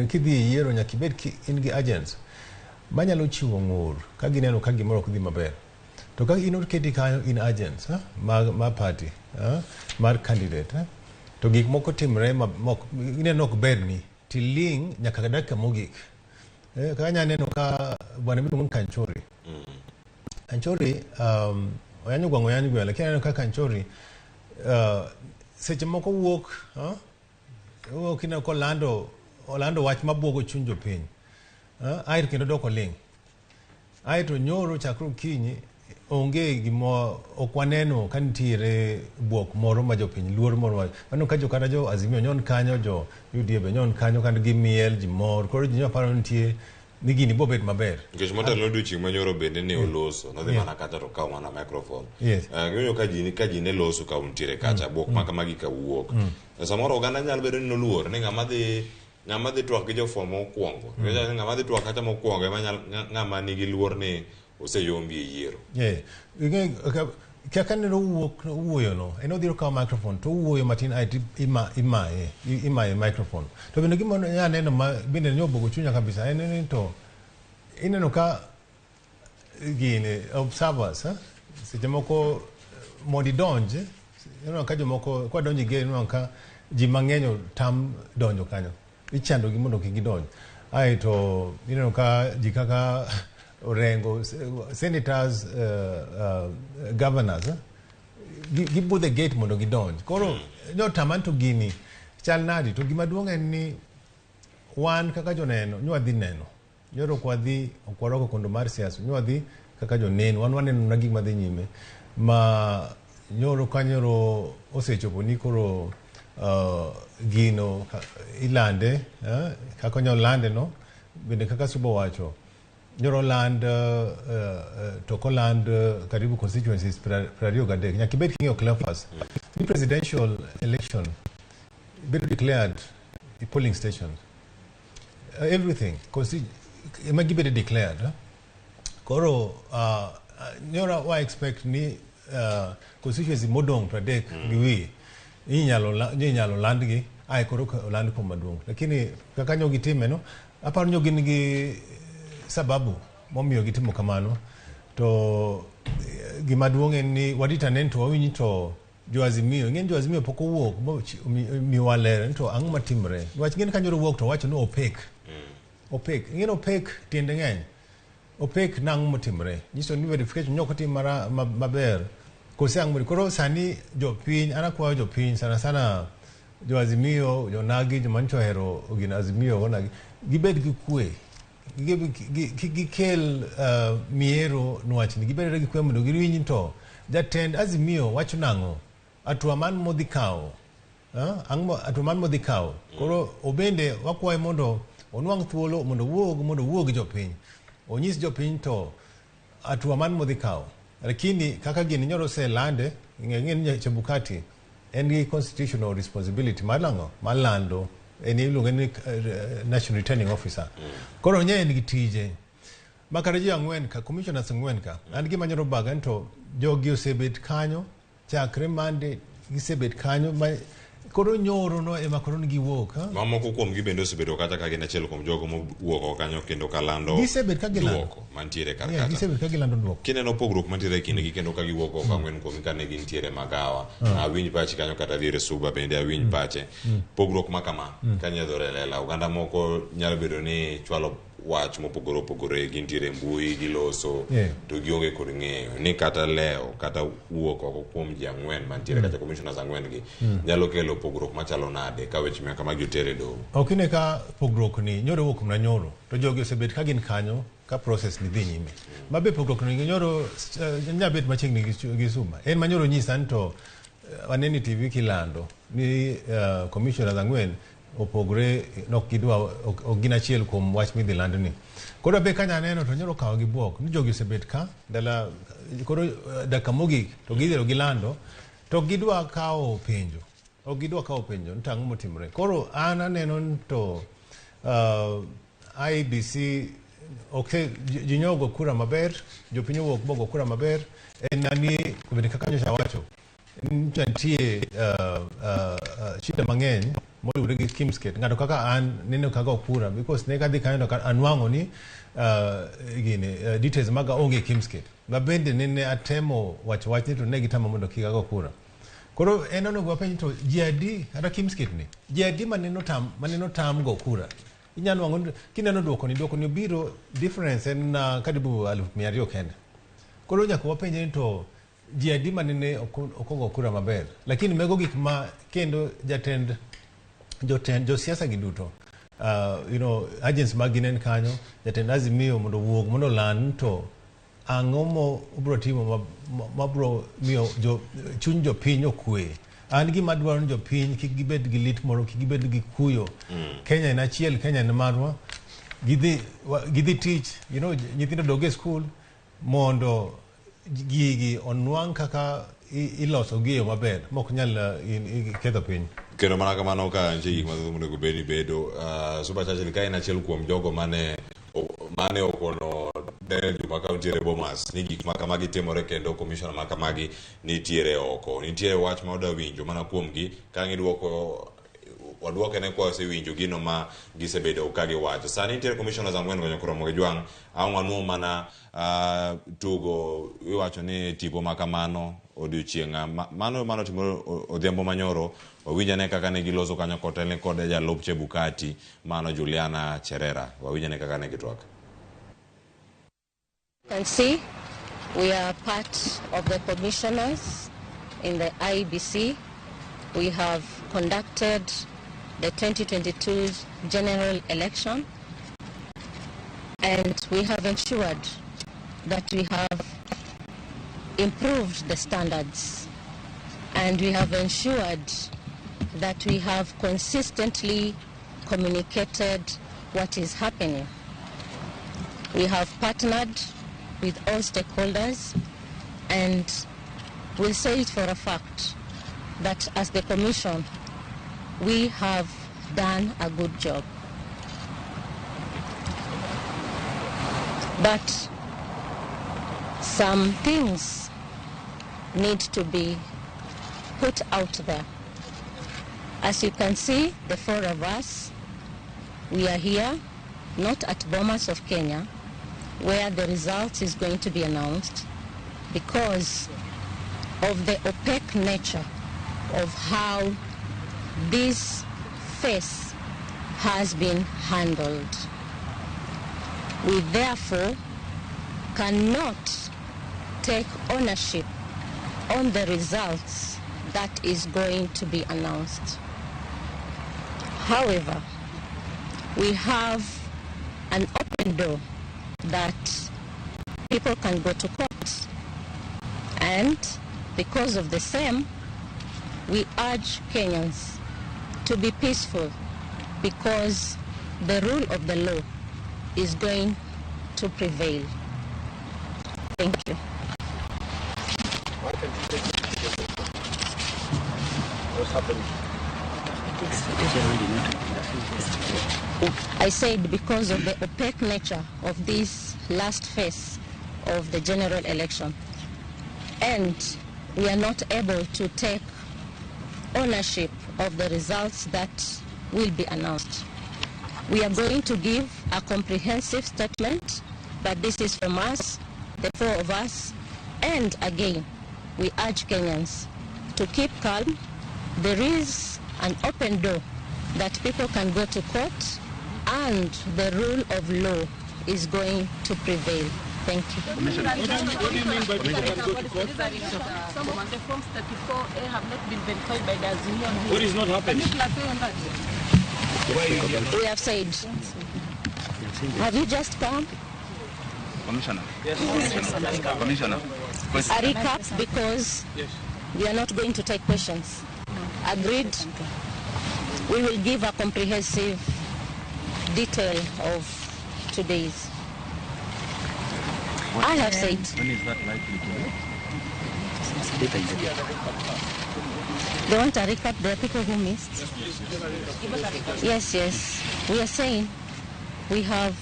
Kidhi e yiero nyaka ibed in gi agents manyalo chiwo ng'ur ka gineno ka gimoro ok dhi maber. To ka in oketi kanyo in agents ma party mar candidate to gik moko timre ma ineno ok berni tiling' nyaka dakika mogik. Kaka anya neno ka bwana miluongo ni Kanchori. Kanchori oyanyo gwang' oyanyo gweng' lakini aneno ka Kanchori seche moko wuok wuok ineno kolando olando wach mabuogo chuny jopiny. Aeto kendo dok oling'. Aeto nyoro chakre okinyi onge gima ok waneno ka nitiere buok moro ma jopiny luor moro ma ka jo kata jo Azimio nyon kanyo jo UDA be nyon kanyo kendo gimiel ji mor koro ji nyalo paro ni nitie ni gini bo bet maber. Nikech motelo odiochieng' manyoro bende ne oloso nodhi mana kacha to okawo mana microphone. Giwinjo ka ji ne loso ka untiere kacha buok ma kamagi ka wuok. Samoro oganda nyalo bedo ni noluor ni ng'ama dhi twak gi jofwambo mokwongo. Ng'ama dhi twak kacha mokwongo ema ng'ama nigi luor ni oseyombi e yiero. Kaka ne owuok owuoyo no, en odhi okawo microphone to owuoyo matin aeto imaye microphone. To bende gima aneno ma bende ne obuogo chunya kabisa en ni to ineno ka gini observers seche moko mondo idonj ineno ka jomoko kwa donjo e gate ineno ka ji mang'eny otam donjo kanyo ichandogi mondo kik gidonj. Aeto ineno ka ji kaka Orengo, senators, governors, gibudho e gate mondo gidonj. Koro nyotama to gini chal nadi? To gima duong' en ni wan kaka joneno nywadhi neno. Nyoro ok wadhi ok warwako kondo mar siasa, nywadhi kaka joneno, wan waneno na gik madhi nyime. Ma nyoro ka nyoro osechopo ni koro gino ilande, kaka onyalo lande no, bende kaka Suba wacho, nyoro land to koland karibu constituencies 23. Nyaka ibed king'eyo Cleophas ni presidential election bedo declared i polling stations. Everything ema gibedo declared. Koro nyoro wa expect ni constituency modong' 30 gi wiye inyalo landgi ae koro oland kuma duong'. Lakini kaka nyo gitime no, aparo nyo gin gi sababu momiyo gitimo kamano. To gima duong' en ni warit ane to wawinj to jo Azimio, ing'e ni jo Azimio pok owuok miwa ler to ang'o matimre. Niwach ing'e ni ka nyoro owuok to owacho ni opek. Opek. Ing'e ni opek tiende ng'eny. Opek nang'o motimre. Nyiso ni verification nyok otim maber. Kose ang'o. Koro sani jopiny, an akwayo jopiny sana sana jo Azimio, jo Nagi, joma nyocha ohero gin Azimio, Nagi, gibed gi kwe. Gikel miero nwachni, gibed gi kwe mondo giwinj to jatend Azimio wacho nang'o, atua man modhi kawo, ang'o atua man modhi kawo. Koro obende wakwaye mondo onwang' thuolo mondo owuog gi jopiny, onyis jopiny to atua man modhi kawo. Lakini kaka gini nyoro oselande, ing'e ni Chebukati en gi constitutional responsibility mar lang'o, mar lando, en iluonge ni National Returning Officer. Koro nye en gi tije. Ma kata ji ang'wen ka, commissioners ang'wen ka, an gima nyalo baga ni to jogi osebet kanyo, chakre Monday gisebet kanyo, ma koro nyoro no ema koro giwuok. Mamoko kuomgi bende osebedo kata ka gin achiel kuom jogo mowuok oko kanyo kendo kalando Gisebet ka gilando. duoko mantiere kar kacha. Gisebet ka gilando duoko. Kineno pogruok mantiere e kindgi kendo ka giwuok oko ang'wen kuomgi kane gintiere magawa. Awinj pachi kanyo kata dhier Suba bende awinj pache. Pogruok ma kama ka nyiedhore e lela oganda moko nyalo bedo ni chwalo wach mopogore opogore gintiere e mbui giloso to gionge kod ng'eyo ni kata lewo kata wuok oko kuom ji ang'wen mantiere kata commissioners ang'wen gi nyalo kelo pogruok machalo nade ka weche ma kamagi oter e doho. Ok ine ka pogruok ni nyoro wuok mana nyoro to jogi osebet ka gin kanyo ka process ni dhi nyime. Mabe pogruok no nyoro nyabet machiegni gi Suma. En manyoro nyisa ni to waneni TV kilando ni commissioners ang'wen opogre nok gidwa ok gin achiel kuom wach midhi land ni. Koro be kanya aneno to nyoro kawo gi bwok ni jogi osebet ka dala koro dakika mogik to gidhi gilando to gidwa kawo penjo. Ok gidwa kawo penjo ni to ang'o motimore. Koro an aneno ni to IEBC ok ji nyogo kura maber, jopiny owuok bogo kura maber, en ni bende kaka nyocha awacho nitie shida mang'eny moriwore gi Kimsket. Ng'ato kaka an nene ok ago kura because ne kadhi kanyo to anwang'o ni gini details maga onge e Kimsket. Ma bende nene atemo wacho wachni to ne gitama mondo kik ago kura. Koro en onego wapenj to ji adi kata Kimsket ni ji adi maneno tam go kura. Inyalo nwang'o kineno duoko ni obiro difference en karibu 200,000 kende. Koro nyaka wapenj ni to ji adi manene ok ogo kura maber. Lakini mego gik ma kendo jatend jotend josiasa gi duto you know, agents mag ginen kanyo jatend Azimio mondo owuog mondo oland to ang'o mo obro timo mabro miyo chuny jopiny okwe. An gima dwaro ni jopiny kik gibed gi lit moro, kik gibed gi kuyo. Kenya en achiel, Kenya en marwa. Gidhi tich, you know, nyithindo dog e skul mondo gigi onwang' kaka iloso gi e yo maber mok nyal ketho piny. Kendo mana kamano ka nitie gik mathoth monego bed ni bedo. Super Churchill ka en achiel kuom jogo mane okono Daniel Juma ka nitiere Bomas ni gik ma kamagi timore kendo commissioner ma kamagi nitiere oko. Nitiere wach ma wadwa winjo mana kuomgi ka giduoko waduoke ne kwa wasewinjo gino ma gisebedo ka giwacho. Sani nitiere commissioners ang'wen go nyakoro gi jwang' ang' wanuo mana tugo iwacho ni tipo ma kamano odiochieng' mano timore odhiambo manyoro. Wawinjane kaka ne giloso kanyo kotelne kod jalup Chebukati mano Juliana Cherera. Wawinjane kaka ne gitwak. You can see we are part of the commissioners in the IEBC. We have conducted the 2022 general election, and we have ensured that we have improved the standards, and we have ensured that we have consistently communicated what is happening. We have partnered with all stakeholders, and we'll say it for a fact that as the Commission, we have done a good job. But some things need to be put out there. As you can see, the four of us, we are here, not at Bomas of Kenya, where the result is going to be announced, because of the opaque nature of how this phase has been handled. We therefore cannot take ownership on the results that is going to be announced. However, we have an open door that people can go to court, and because of the same, we urge Kenyans to be peaceful, because the rule of the law is going to prevail. Thank you. What's happening? I said because of the opaque nature of this last phase of the general election, and we are not able to take ownership of the results that will be announced. We are going to give a comprehensive statement, but this is from us, the four of us, and again, we urge Kenyans to keep calm. There is an open door that people can go to court, and the rule of law is going to prevail. Thank you. What do you mean by people can go to court? Some of the forms 34A have not been verified by the Azimio. What is not happening? Can you clarify on that? We have said. Have you just come? Commissioner. Commissioner. Commissioner. A recap because we are not going to take questions. Agreed? We will give a comprehensive detail of today's. I have said When is that likely to be? They want a recap. There are people who missed. Yes, yes. We are saying we have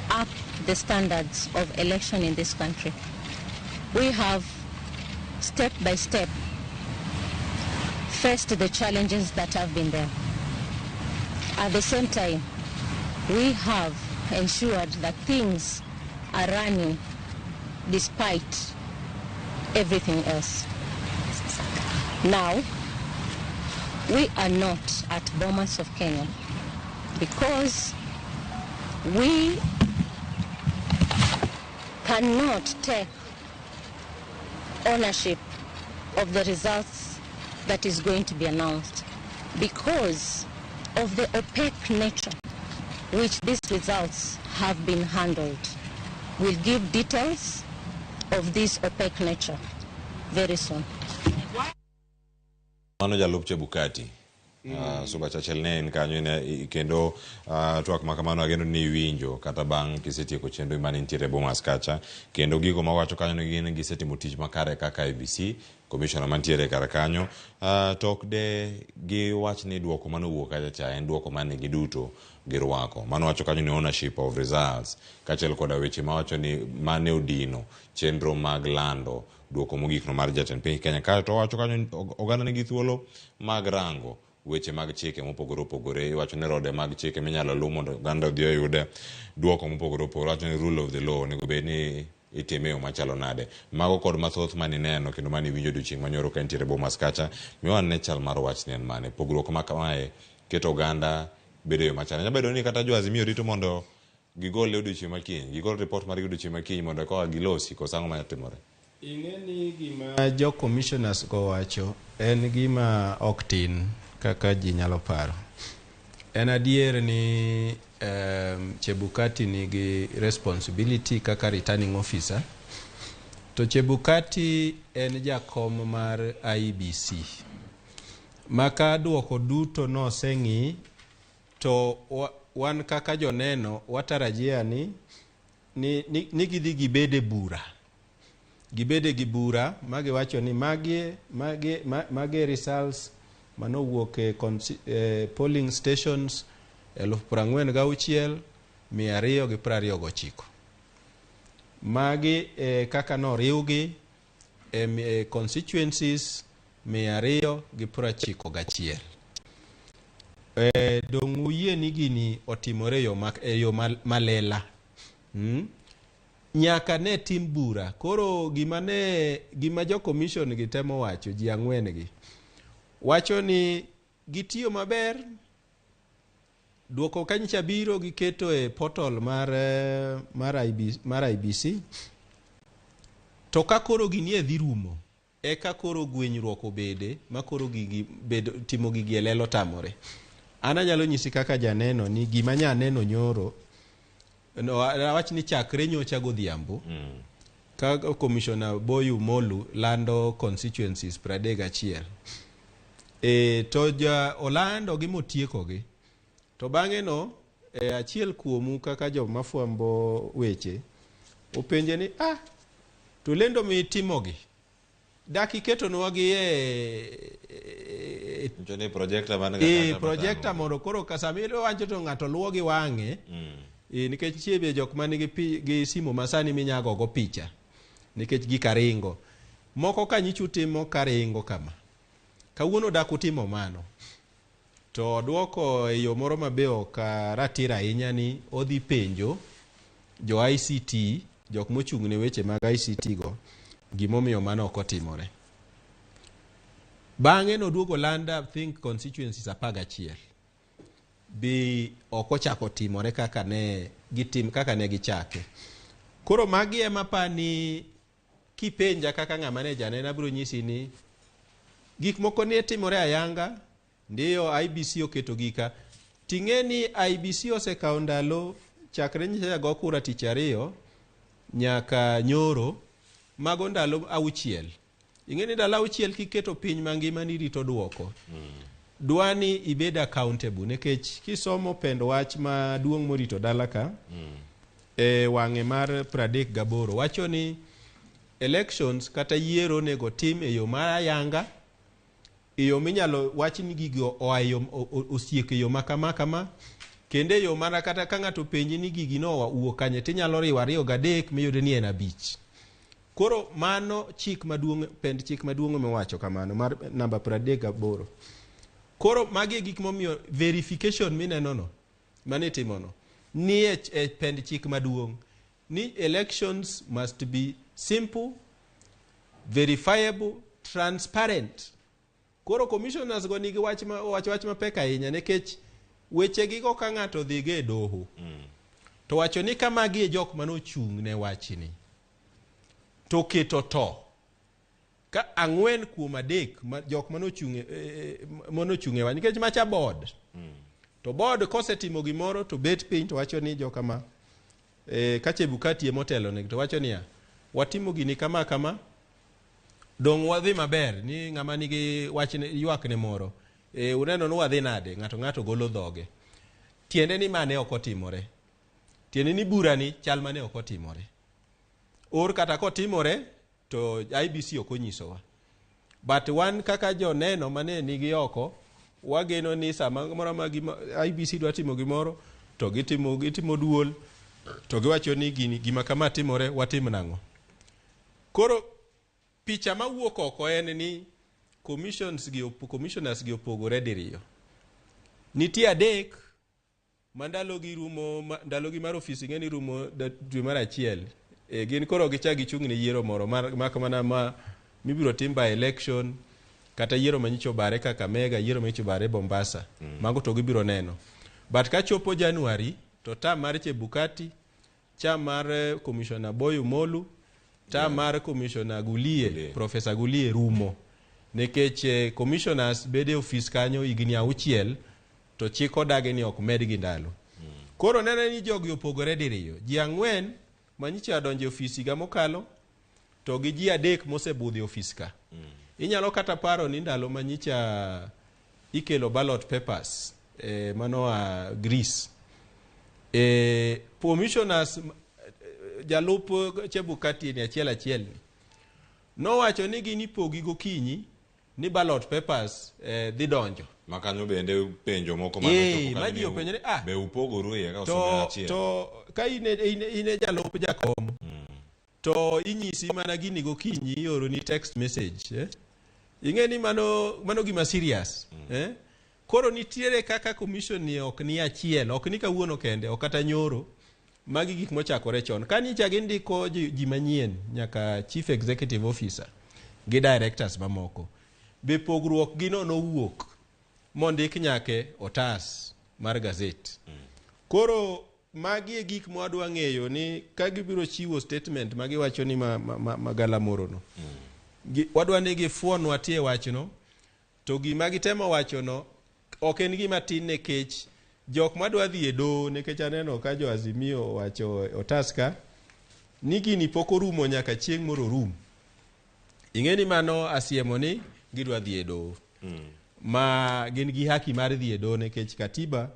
upped the standards of election in this country. We have, step by step, faced the challenges that have been there. At the same time, we have ensured that things are running despite everything else. Now, we are not at Bomas of Kenya because we cannot take ownership of the results that is going to be announced because of the opaque nature which these results have been handled. We'll give details of this opaque nature very soon. Mano jalup Chebukati. Suba Churchill ne en kanyo ne kendo twak ma kamano ageno ni iwinjo kata bang' kisetieko chenro mane nitiere Bomas kacha kendo gigo mawacho kanyo ni gin gisetimo tich makare kaka IEBC commissioner mantiere kar kanyo to ok de giwach ni duoko manowuok kacha cha en duoko mane giduto girwako. Mano wacho kanyo ni ownership of results kaachiel koda weche mawacho ni mane odino chenro mag lando duoko mogik no mar jatend piny Kenya. Kaeto owacho kanyo ni oganda nigi thuolo mag rango weche mag chike mopogore opogore. Iwacho ni rode mag chike minyalo luw mondo oganda odhi oyude duoko mopogore opogore. Iwacho ni rule of the law onego bed ni itime e yo machalo nade. Mago kod mathoth mane ineno kendo mane iwinjo odiochieng' manyoro ka intiere Bomas kacha. Miwa ane chal mar wachni en mane. Pogruok ma kamae keto oganda bedo e yo machalo. Nyalo bedo ni kata jo Azimio rito mondo gigol e odiochieng' ma kiny, gigol report margi odiochieng' ma kiny mondo koa gilosi koso ang'o manyalo timore. Ing'e ni gima jo commissioners go wacho en gima ok tin kaka ji nyalo paro. En adier ni Chebukati nigi responsibility kaka returning officer. To Chebukati en jakom mar IEBC. Maka duoko duto noseng'i to wan kaka joneno watarajia ni gidhi gibede bura. Gibede gi bura magiwacho ni magi results manowuok e polling stations 46,229. Magi kaka noriwgi e constituencies 291. Dong' uyie ni gini otimore e yo malela. Nyaka ne tim bura. Koro gima jo commission gi temo wacho ji ang'wen gi wacho ni gitiyo maber. Duoko kanyicha biro giketo e portal mar IEBC. To ka koro gini e dhi rumo, eka koro gwenyruok obede ma koro gigi bedo timo gigi e lelo tamore. An anyalo nyisi kaka janeno ni gima nyaneno nyoro no, awach ni chakre nyocha godhiambo ka Commissioner Boyu Molu lando constituencies 31. To ja olando gi motiekogi. To bang'e no achiel kuomu kaka joma fwambo weche openje ni to lendo mitimogi dak iketonwa gi e projector man ga projector mondo koro ka sama iwacho to ng'ato luwo gi wang'e. Nikech nitie be jok manigi gi simu masani minyago go picha nikech gikaringo moko ka nyichu timo karingo kama kawuono dak utimo mano. To oduoko e yo moro mabe ok ratiro ahinya ni odhi penjo jo ICT, jok mochung' ne weche mag ICT go, gimomiyo mano ok otimore. Bang'e noduogo landa think constituencies 11 bi ok ochako timore kaka ne gitim kaka ne gichake. Koro magi ema pani kipenja kaka ng'ama ne janeno abiro nyisi ni gik moko ne timore ayanga. Ndiyo IEBC oketo gika. Ting'e ni IEBC osekawo ndalo chakre nyocha go kura tich ariyo nyaka nyoro mago ndalo auchiel. Ing'e ni ndalo auchiel kiketo piny mangima ni rito duoko. Dwani ibed accountable nikech kisomo pend wach maduong' morito dala ka e wang'e mar 38 wacho ni elections kata yiero onego tim e yo ma ayanga e yo minyalo wach ni gigo oa e yo osiek e yo ma kama kama kendo e yo mana kata ka ng'ato openji ni gigi no owuok kanye tinyalo riwo ariyo gadek miyud ni en abich. Koro mano chik maduong' pend chik maduong' mowacho kamano mar namba 38. Koro magi e gik momiyo verification mineno no manitimo no ni e pend chik maduong' ni elections must be simple, verifiable, transparent. Koro commissioners go nigi wach ma wach wach mapek ahinya nikech weche gigo ka ng'ato odhigo e doho to wacho ni ka magi e jok manochung' ne wachni to keto to ka ang'wen kuom adek ma, jok manochung' e, e, manochung' e wach nikech macha board to board kosetimo gimoro to bet piny to wacho ni jokama ka Chebukati emotelo negi to wacho niya watimo gini kama kama dong' wadhi maber ni ng'ama nigi wachne ywakne moro uneno ni wadhi nade ng'ato ng'ato golo dhoge tiende ni mane ok otimore tiende ni burani chal mane ok otimore or kata kotimore to IBC ok onyisowa but wan kaka joneno mane nigi oko wageno ni sama moro ma gima IBC dwa timo gimoro to gitimo gitimo duol to giwacho ni gini gima kama timore watim nang'o koro picha mawuok oko en ni commissions gi commissioners gi opogore diriyo nitie adek ma ndalogi rumo ma, ndalogi mar ofis ing'e ni rumo dwe mar achiel gin koro gichak gichung' ne yiero moro mak mana ma mibiro tim by election kata yiero manyicho obare Kakamega yiero manyicho obare Mombasa mago to gibiro neno but kachopo January to term mar Chebukati term mar Commissioner Boy Molu term mar Commissioner Gulie, Gulie. Professor Gulie rumo nikech commissioners bedo e ofis kanyo higni auchiel to chik odagi ni ok medgi ndalo koro neno ni jogi opogore diriyo ji ang'wen manyicha odonjo e ofis higa mokalo to gi ji adek mosebudho e ofis ka inyalo kata paro ni ndalo manyicha ikelo ballot papers manoa Greece commissioners jalup Chebukati ni achiel achiel ni nowacho ni gin ipogi gokinyi ni ballot papers dhi donjo ma kanyo bende penjo moko mane ochopo kanyo ma ji ni openjore, be upogoru iye ka osomo achiel to ka in e jalup jakom to inyisi mana gini gokinyi ioroni text message Ing'e ni mano gima serious Koro nitiere kaka commission ni ok ni achiel ok ni kawuono kende ok kata nyoro magi gik mochakore chon ka nyicha gindiko ji manyien nyaka chief executive officer gi directors mamoko be pogruok gino nowuok mondik nyake otas mar gazet koro magi e gik mwadwa ng'eyo ni ka gibiro chiwo statement ma giwacho ni ma galamoro no wadwa ni gifuonwa tie wachno to gima gitemo wachono ok en gima tin nikech jok madwa dhi e doho nikech aneno ka jo Azimio owacho otas ka ni gini pok orumo nyaka chieng' moro orum ing'e ni mano asiemo ni gidwa dhi e doho ma gin gi haki mar dhi e doho nikech katiba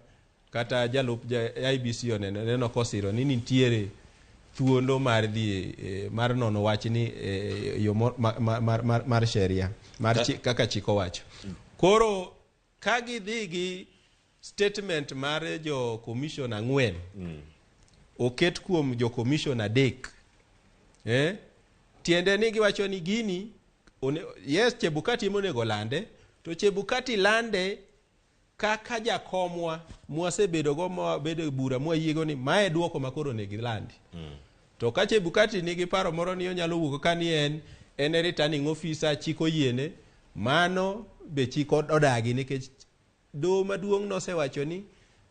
kata jalup ja IBC oneno neno kosiro ni nitiere thuolo mar dhi mar nono wachni e yo mar sheria mar kaka chik owacho koro ka gidhi gi statement mar jo commission ang'wen oket kuom jo commission adek tiende ni giwacho ni gini yes Chebukati ema onego lande to Chebukati lande kaka jakomwa mwasebedogo mwabedo e bura mwayiego ni mae duoko ma koro onego ilandi to ka Chebukati nigi paro moro ni onyalo wuok ka ni en e returning officer chik oyiene mano be chik odagi nikech doho maduong' nosewacho ni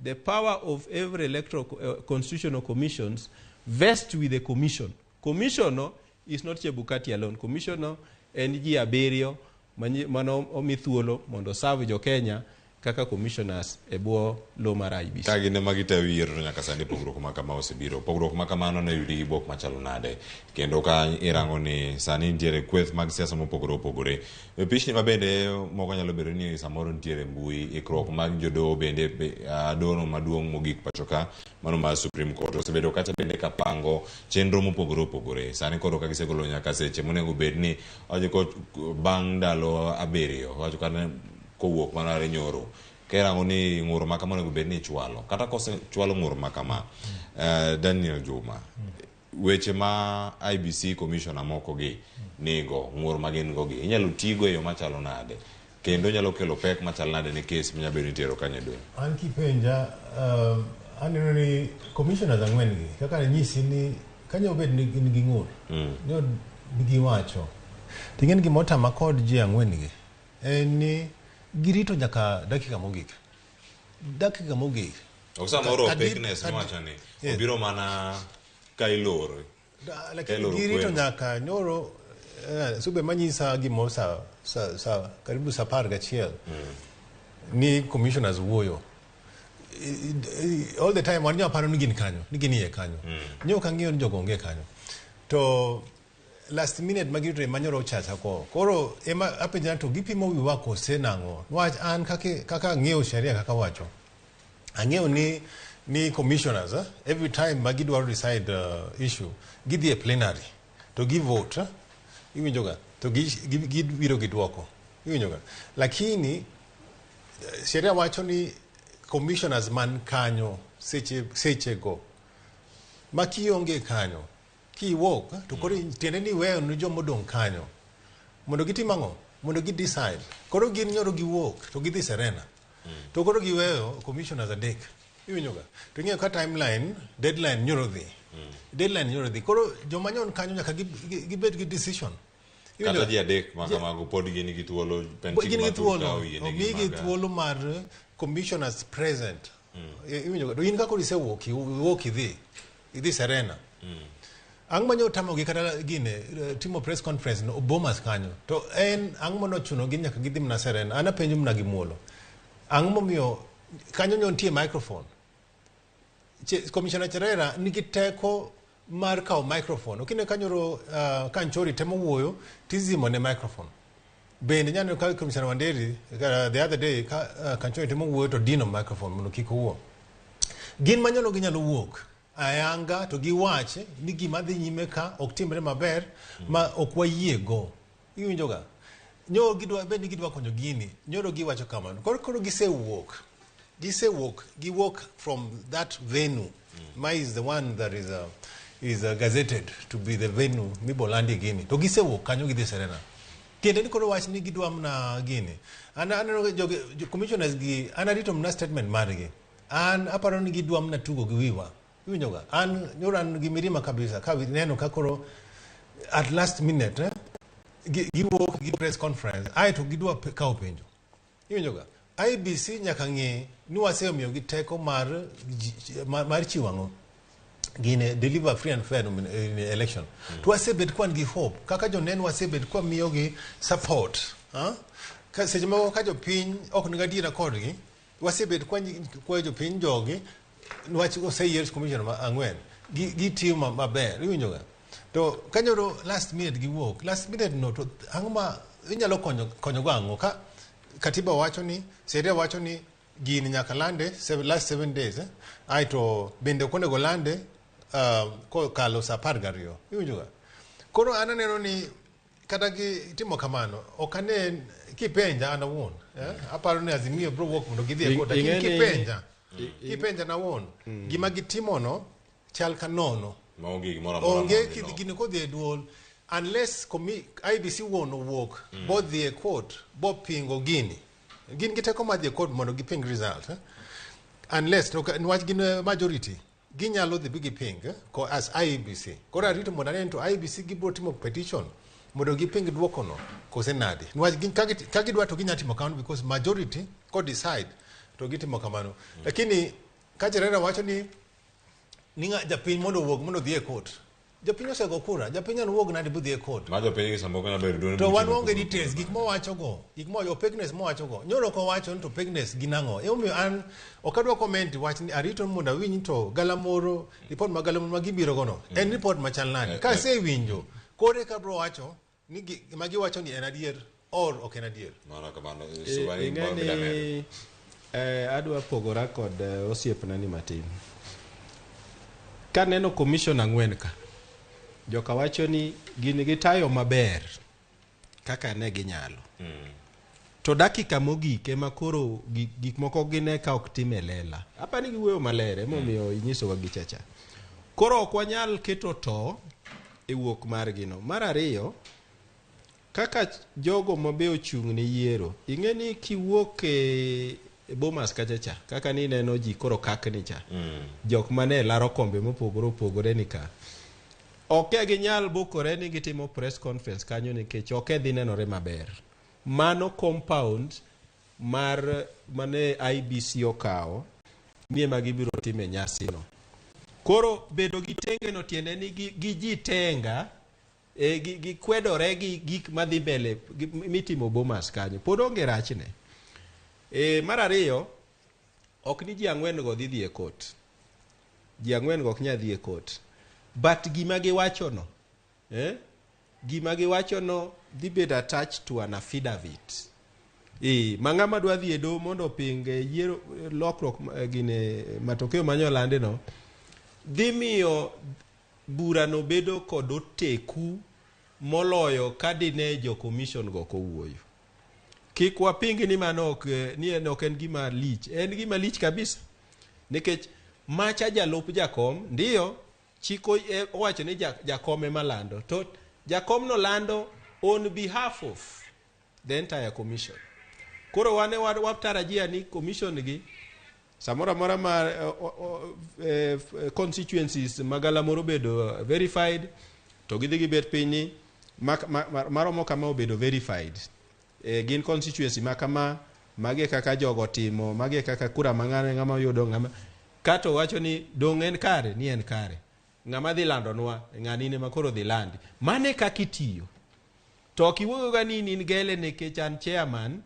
the power of every electoral constitutional commissions vest with the commission commission no is not Chebukati alone commission no en ji abiriyo mano omi thuolo mondo serve jo Kenya kaka commissioners e bwo law mar IEBC. Ka gin ema gitayo yiero to nyaka sani pogruok ma kama osebiro. Pogruok ma kamano ne oyudi gi buok machalo nade? Kendo ka irango ni sani nitiere kweth mag siasa mopogore opogore. E pichni ma bende moko nyalo bedo ni samoro nitiere mbui, ikruok mag jodoho bende dono maduong' mogik pacho ka mano mar Supreme Court osebedo kata bende ka pango chenro mopogore opogore. Sani koro ka gisegolo nyaka seche monego bed ni bang' ndalo 7 wacho kata kowuok mana are nyoro kerango ni ng'ur ma kama onego bed ni ichwalo kata kosechwalo ng'ur ma kama. Daniel Juma, weche ma IEBC commissioner moko gi nigo, ng'ur ma gin go gi inyalo tigo e yo machalo nade kendo nyalo kelo pek machalo nade ne kes manyalo bedo ni itero kanyo e doho? An kipenja, aneno ni commissioners 4 gi kaka nanyisi ni kanyo obed ni gin gi ng'ur, nyo giwacho ting'eni gima otama kod ji 4 gi en ni girito nyaka dakika mogik. Dakika mogik. Ok samoro opaqueness miwacho ni obiro mana ka iloro. Lakini girito nyaka nyoro sube manyisa gimoro sa karibu sa 11 ni commissioners wuoyo. All the time wan aparo ni gin kanyo, ni gin iye kanyo. Nyo ok ang'eyo ni jogo onge kanyo. To last minute magirito ema nyoro ochacha ko. Koro ema apenja to gipimo wiwa kose nang'o? Niwach an kaka ang'eyo sheria kaka wacho. Ang'eyo ni commissioners every time ma gidwaro decide issue, gidhi e plenary to gi vote, iwinjoga, to gibiro gi duoko, iwinjoga. Lakini sheria wacho ni commissioners man kanyo seche go ma kionge kanyo kiwuok to koro tiende ni weyo ni joma odong' kanyo mondo gitim ang'o? Mondo gi decide. Koro gin nyoro giwuok to gidhi Serena. To koro giweyo commissioners 3. Iwinjoga? To ing'eyo ka timeline, deadline nyoro dhi. Deadline nyoro dhi. Koro joma nyon kanyo nyaka gibed gi decision. Kata ji 3 ma kamago pod gin gi thuolo, gin gi thuolo. Omigi thuolo mar commissioners present. Iwinjoga? To in ka koro isewuok, iwuok idhi Serena. Ang' manyo tamogi kata gine timo press conference no Bomas kanyo. To en ang' mano chuno gi nyaka gidhi mana Serena. An apenjo mana gi muolo. Ang' momiyo kanyo nyo nitie microphone. Commissioner Cherera nigi teko mar kawo microphone. Okine kanyoro Kanchori temo wuoyo tizimo ne microphone. Bende nyaneno ka Commissioner Wanderi the other day ka Kanchori temo wuoyo to dino microphone mondo kik owuo. Gin manyalo ginyalo wuok ayanga to giwache ni gima dhi nyime ka ok timre maber ma ok wayiego. Iwinjoga? Nyo gidwa bende gidwa konyo gini. Nyoro giwacho kamano. Koro gisewuok. Gisewuok, giwuok from that venue. Ma is the one that is gazetted to be the venue mibolandi gini. To gisewuok kanyo gidhi Serena. Tiende ni koro wach ni gidwa mna gini. An aneno jogi commissioners gi an arito mna statement margi. An aparo ni gidwa mna tugo gi wiwa. Iwinjoga? An nyoro an gi mirima kabisa ka neno ka koro at last minute giwuok gi press conference aeto gidwa kawo penjo. Iwinjoga? IEBC nyaka ng'e ni wasemiyo gi teko mar chiwo ang'o? Gine deliver free and fair election. To wasebet kwan gi hope kaka joneno wasebet kwa miyogi support. Ka seche moko ka jopiny ok nigi adiera kodgi, wasebet kwa jopiny jogi niwach oseyier commissioner ma 4 gitiyo maber. Iwinjoga? To kanyoro last minute giwuok, last minute no to ang'o ma inyalo konyo go ang'o? Ka katiba wacho ni, sheria wacho ni gini nyaka lande last 7 days, aeto bende ok onego lande kokalo sa 12. Iwinjoga? Koro an aneno ni kata gi timo kamano, ok ane kipenja an awuon. Aparo ni Azimio biro wuok mondo gidhi e court, lakini kipenja an awuon, gima gitimono chal ka nono. Onge gini kodhi e duol unless IEBC wuon owuok bodhi e court bopingo gini. Gin gi teko mar dhi e court mondo giping result. Unless niwach gin majority ginyalo dhi bi giping as IEBC. Koro arito mondo ane to IEBC gibiro timo petition mondo giping duokono kose nade. Niwach ka gidwa to ginyalo timo kamano because majority ko decide to gitimo kamano. Lakini ka Cherera wacho ni japiny mondo owuog mondo odhi e court. Jopiny osego kura, jopiny nyalo wuog nade budhi e court. Ma jopiny gi samoro nyalo bedo duond To buche wan waonge mopogore details, gik mowacho go, gik mowacho, opaqueness mowacho go. Nyoro ok owacho ni to opaqueness gin ang'o. Emomiyo an ok adwa comment wach ni arito mondo awinj to galamoro, report ma galamoro ma gibiro go no, en report machal nade. Ka asewinjo, koro eka abiro wacho ni gima giwacho ni en adier or ok en adier. Mano kamano, Suba ni Ing'e moro mida medo. ni adwa pogora kod osiepna ni matin. Kaneno commission ang'wen ka, joka wacho ni gin gitayo maber kaka ne ginyalo. To dakika mogik ema koro gik moko gine ka ok tim e lela. Apa ni giwuoyo maler emomiyo inyisowa gichacha. Koro ok wanyal keto to e wuok margi no. Mar ariyo, kaka jogo mabe ochung' ne yiero, ing'e ni kiwuok e Bomas kacha cha, kaka ni ineno ji koro kakni cha, jok mane laro kombe mopogore opogore ni ka, ok e ginyal bukore ni gitimo press conference kanyo nikech ok e dhi nenore maber. Mano compound mar mane IEBC okawo ni ema gibiro time nyasino. Koro bedo gi tenge no tiende ni gi ji tenga, gikwedore gi gik madhi mbele mitimo Bomas kanyo. Pod onge rachne. Mar ariyo, ok ni ji ang'wen go dhi dhi e court. Ji ang'wen go ok nyal dhi e court. But gima giwacho no, gima giwacho no dhi bedo attached to an affidavit. Ma ng'ama dwa dhi e doho mondo oping yiero lokruok gine matokeo manyolandi no, dhi miyo burano bedo kod oteku moloyo ka dine jo commission go ok owuoyo. Kik waping ni mano ok, ni en ok en gima lich. En gima lich kabisa. Nikech macha jalup jakom, ndiyo, chik owacho ni jakom ema lando. To jakom no lando on behalf of the entire commission. Koro wane watarajia ni commission gi samoro amora ma constituencies magalamoro bedo verified, to gidhi gibet piny ni maromo kama obedo verified. Gin constituency ma kama, magi e kaka jogo timo, magi e kaka kura ma ng'ama oyudo ng'ama. Kato wacho ni dong' en kare, ni en kare. Ng'ama dhi landonwa, ng'ani ne ma koro dhi landi. Mane kaka itiyo. To ok iwuoyo ga ni in gele nikech an chairman,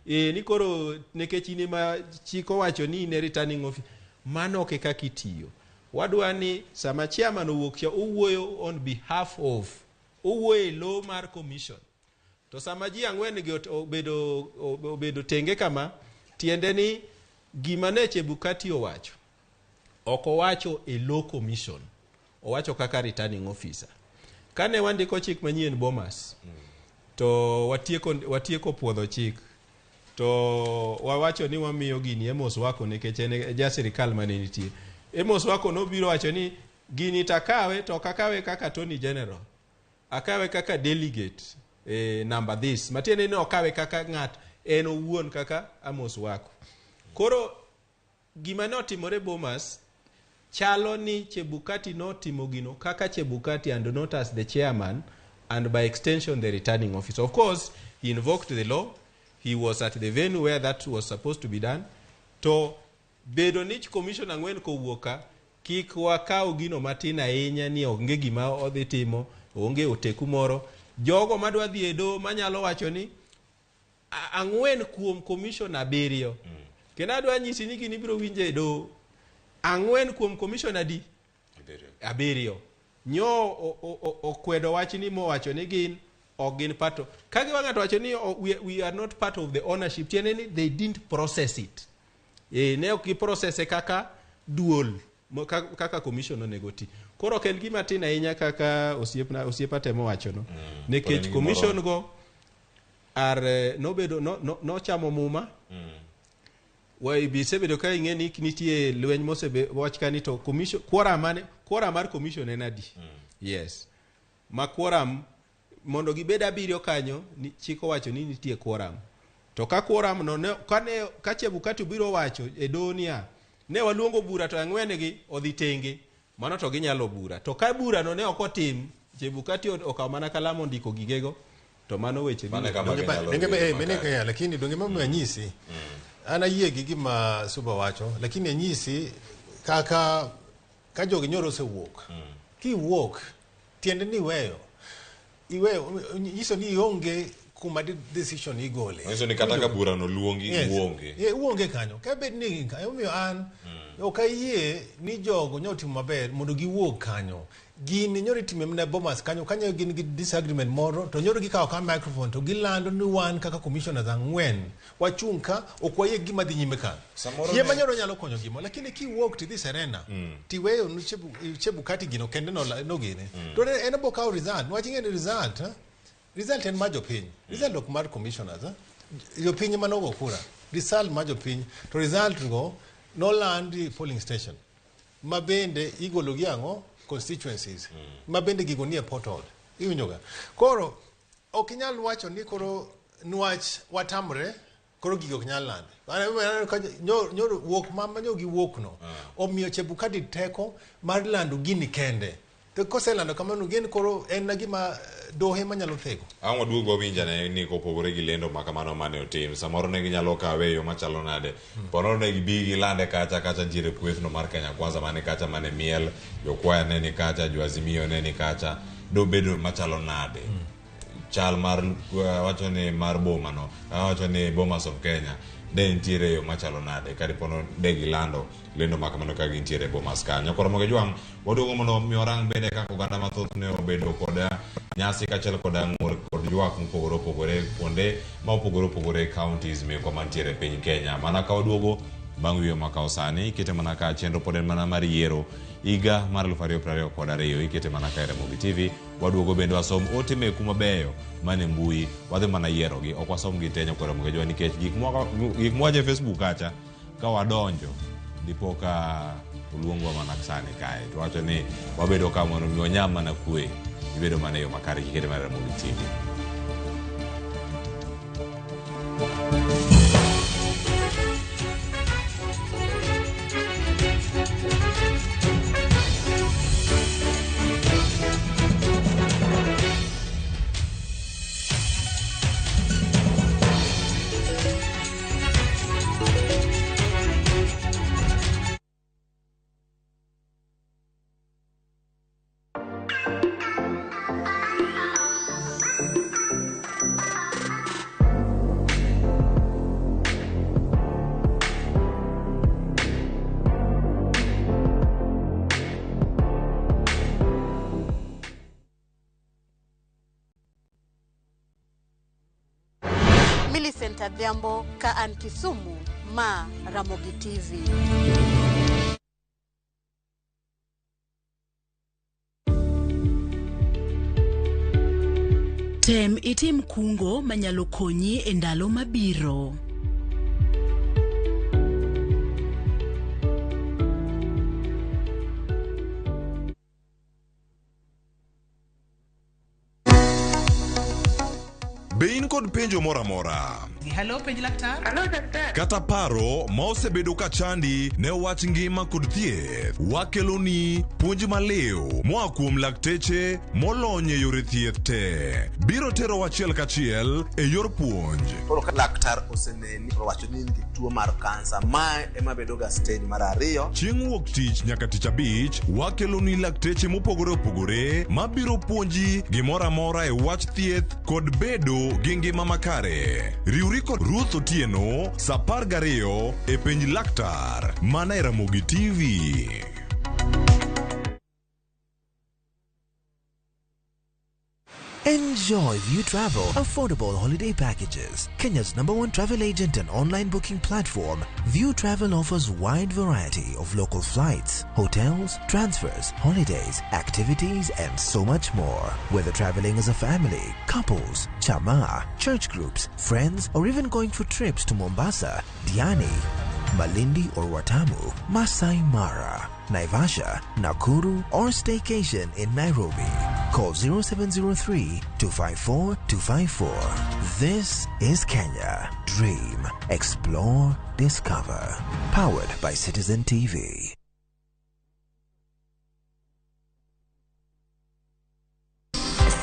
ni koro nikech in ema chik owacho ni in e returning officer. Mano ok e kaka itiyo. Wadwa ni sama chairman owuok cha, owuoyo on behalf of, owuoyo e lo mar commission. To sama ji ang'wen gi obedo tenge kama, tiende ni gima ne Chebukati owacho, ok owacho e lo commission, owacho kaka returning officer. Kane wandiko chik manyien Bomas, to watieko puodho chik, to wawacho ni wamiyo gini Amos Wako nikech en ja sirikal mane nitie. Amos Wako nobiro wacho ni gini takawe, to ok akawe kaka Attorney General, akawe kaka delegate, number this. Matiende ni okawe kaka ng'at en owuon kaka Amos Wako. Koro gima notimore Bomas chalo ni Chebukati notimo gino kaka Chebukati and not as the chairman and by extension the returning officer. Of course, he invoked the law. He was at the venue where that was supposed to be done. To bedo ni commission ang'wen kowuok ka, kik wakaw gino matin ahinya ni onge gima odhi timo, onge oteku moro. Jogo madwa dhi e doho manyalo wacho ni ang'wen kuom commission abiriyo. Kendo adwa nyisi ni gini ibiro winjo e doho. Ang'wen kuom commission adi? Abiriyo. Abiriyo. Nyo okwedo wach ni mowacho ni gin ok gin part of. Ka giwa ng'ato wacho ni we are not part of the ownership, tiende ni they didn't process it. Ne ok giprocesse kaka duol, kaka commission onego ti. Koro ok en gima tin ahinya kaka osiepa temo wacho no. Nikech Koro en gimoro commission go are, nobedo, no, no, nochamo muma. Wa isebedo ka ing'e ni nitie lweny mosebe wach ka ni to commission, quorum mane, quorum mar commission en adi? Yes. Ma quorum mondo gibed abiriyo kanyo, ni, chik owacho ni nitie quorum. To ka quorum no ne, ka ne, ka Chebukati obiro wacho e doho niya, ne waluongo bura to ang'wen gi odhi tenge, mano to ginyalo bura. To ka bura no ne ok otim, Chebukati okawo mana kalam ondiko gigego, to mano weche Mano e biro. kama Donge ginyalo donge bedo mene makare. ka, lakini donge mama anyisi. An ayie gi gima Suba wacho, lakini anyisi kaka ka jogi nyoro osewuok. Kiwuok Tiende ni iweyo. Iweyo nyiso ni ionge kuma decision igole. Nyiso ni kata ka bura no luongi, Yes. uonge. Yeah, uonge kanyo. Ka bed ni emomiyo an ok ayie ni jogo nyo timo maber mondo giwuog kanyo. Gini nyoro itime mana Bomas kanyo, kanyo gin gi disagreement moro to nyoro gikawo ka microphone to gilando ni wan kaka commissioners ang'wen wachung' ka ok wayie gima dhi nyime ka. Samoro Yie ne- manyoro nyalo konyo gimo lakini kiwuok tidhi Serena tiweyo nu Chebukati gino kende no, no gine to en obo kawo result niwach ing'e ni result eh? Result en mar jopiny. Result ok mar commissioners. Eh? Jopiny ema nogo kura. Result mar jopiny. To result go nolandi polling station. Ma bende igolo gi ang'o? Constituencies. Ma bende gigo nie portal. Iwinjo ga? Koro ok inyal wacho ni koro nwach watamre koro gigo ok nyal landi. Aneno ka nyoro wuok ma nyo giwuok no. Omiyo Chebukati teko mar lando gini kende. To koselando kamano gin koro en na gima dohe manyalo thego. Ang' waduog wawinjane ni kopogore gi lendo ma kamano mane otim samoro ne ginyalo kawe e yo machalo nade ponono ne gibi gilande kacha kacha nitiere kwethno mar Kenya Kwanza mane kacha mane miel jokwaya ne ni kacha joazimio ne ni kacha dobedo machalo nade chal mar wacho ni mar boma no wacho ni Bomas of Kenya ne nitiere e yo machalo nade ka dipono de gilando lendo ma kamano ka gintiere e Bomas kanyo. Koro Ramogi Jwang' waduogo mondo mi warang bende kaka oganda mathoth ne obedo kod nyasi kaachiel kod ng'ur kod ywak mopogore opogore kuonde ma opogore opogore e counties mekwa mantiere e piny Kenya. Mana ka waduogo bang' wiyo makawo sani ikete mana ka chenro pod en mana mar yiero higa mar 2022 ikete mana ka e Ramogi TV. Waduogo bende wasom ote meku mabeyo mane mbui wadhi mana yierogi ok wasom gi te nyakwar Ramogi Jwang' nikech gik mwawacho e Facebook kacha ka wadonjo dipo ka oluongwa mana sani kae to wacho ni wabedo ka mondo mi wanyam mana kwe ibedo mana e yo makare kikete mana Ramogi TV. Millicent Adhiambo ka an Kisumu, ma Ramogi TV. Tem itim kungo manyalo konyi e ndalo mabiro. Be in kod penjo moro amora? Hello, penj laktar. Hello, daktari. Kata paro ma osebedo ka chandi ne wach ngima kod thieth, wakeloni puonj maliw moa kuom lakteche molony e yore thieth te. Biro tero achiel kachiel e yor puonj. Koro ka laktar oseneni to owacho ni in gi tuo mar kansa, mae ema bedo ga stage mar ariyo. Chieng' wuok tich nyaka tich abich, wakeloni lakteche mopogore opogore mabiro puonji gimoro amora e wach thieth kod bedo gi ngima makare. Riwri kod Ruth Otieno sa 12 e penj laktar mana e Ramogi TV. Enjoy View Travel affordable holiday packages. Kenya's #1 travel agent and online booking platform, View Travel offers wide variety of local flights, hotels, transfers, holidays, activities, and so much more. Whether traveling as a family, couples, chama, church groups, friends, or even going for trips to Mombasa, Diani, Malindi or Watamu, Masai Mara, Naivasha, Nakuru, or staycation in Nairobi. Call 0703 254 254. This is Kenya. Dream, explore, discover. Powered by Citizen TV.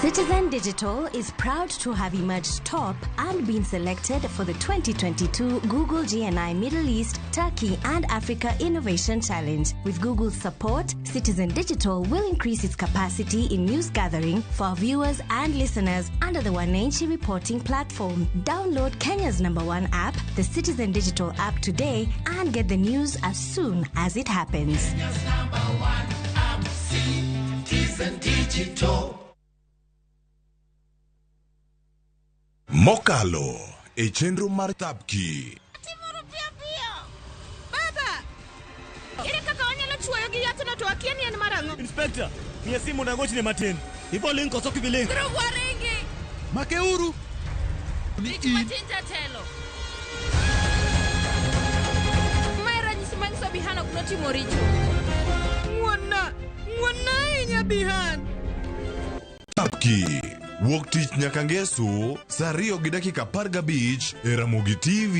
Citizen Citizen Digital is proud to have emerged top and been selected for the 2022 Google GNI Middle East, Turkey and Africa Innovation Challenge. With Google's support, Citizen Digital will increase its capacity in news gathering for our viewers and listeners under the Wananchi reporting platform. Download Kenya's number one app, the Citizen Digital app today and get the news as soon as it happens. Citizen Digital. Mokalo e chenro mar Thapki. Baba! Ere kaka wanyalo chuoyo gi yathno to wakia ni en mar ang'o? Inspector, miya simu nagochne matin. Ibo link koso ok ibi link? Dhruv waringi! Makeuru! Rit matin jatelo. Mae ranyisi manyiso Bihan ok notimo richo. Ng'wonna! Ng'wonna ahinya Bihan! Thapki. Wuok tich nyaka ngeso saa 2:15 e Ramogi TV.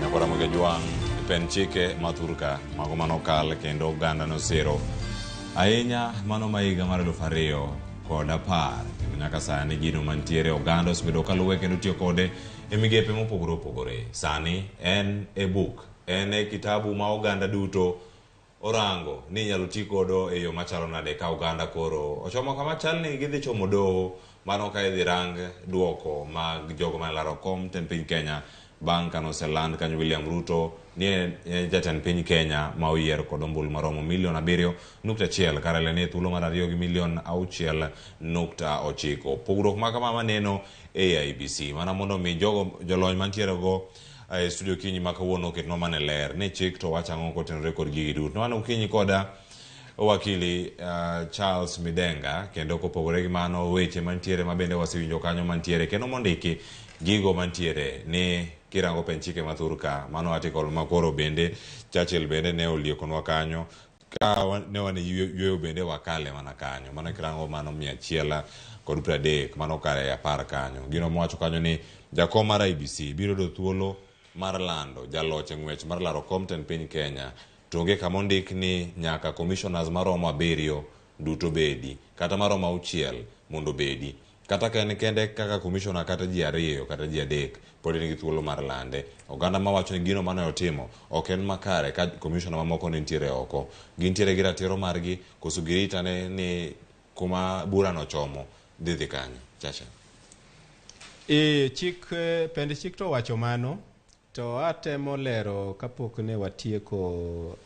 Nyakora Ramogi Jwang' pen chike ma thurka mago manokal kendo oganda nosiro ahinya mano ma higa mar 2010 kendo nyaka sani gino mantiere oganda osebedo kaluwe kendo tiyo kode e migepe mopogore opogore. Sani en e buk, en e kitabu ma oganda duto orango ni inyalo ti godo e yo machalo nade ka oganda koro ochomo kama chal ni gidhi chomo doho mano ka idhi rang duoko mag jogo mane laro kom tend piny Kenya bang' kane oseland kanyo William Ruto ni en jatend piny Kenya ma oyier kod ombulu maromo milion 7.1 ka Raila nie thuolo mar ariyo gi milion 6.9. Pogruok ma kama maneno e IEBC mana mondo mi jogo jolony mantiere go e studio kinyi ma kawuono oketnwa mana e ler ni chik to wacho ang'o kotenore kod gigi duto. Nwaneno okinyi koda wakili Charles Midenga kendo kopogore gi mano weche mantiere ma bende wasewinjo kanyo mantiere kendo mondiki gigo mantiere ni kirango pen chike ma thurka mano article ma koro bende Churchill bende ne oliekonwa kanyo ka ne wan e yweyo bende wakale mana kanyo mano kirango mano 130 mano kare 10 kanyo gino mowacho kanyo ni jakom mar IEBC biro yudo thuolo mar lando jaloch e ng'wech mar laro kom tend piny Kenya to onge kama ondik ni nyaka commissioners maromo 7 duto bedi kata maromo 6 mondo obedi kata ka en kende kaka commissioner kata ji 2 kata ji 3 pod en gi thuolo mar lande. Oganda mawacho ni gino mane otimo ok en makare ka commissioner mamoko ne nitiere oko gintiere gi ratiro margi koso giritane ni kuma bura nochomo dhi kanyo. Chacha. Chik pend chik to wacho mano to atemo lero kapok ne watieko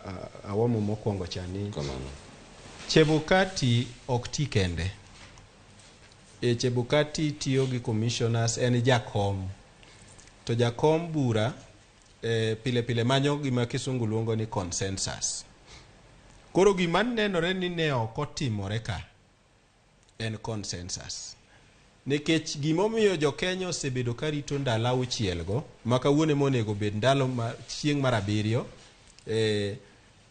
awamu mokwongo chani. Chebukati ok ti kende. Chebukati tiyo gi commissioners en jakom. To jakom bura pile pile manyo gima kisungu luongo ni consensus. Koro gima nenore ni ne ok otimore ka en consensus. Nikech gimomiyo jo-Kenya osebedo ka rito ndalo 6 go, ma kawuono ema onego bed ndalo ma chieng' mar 7,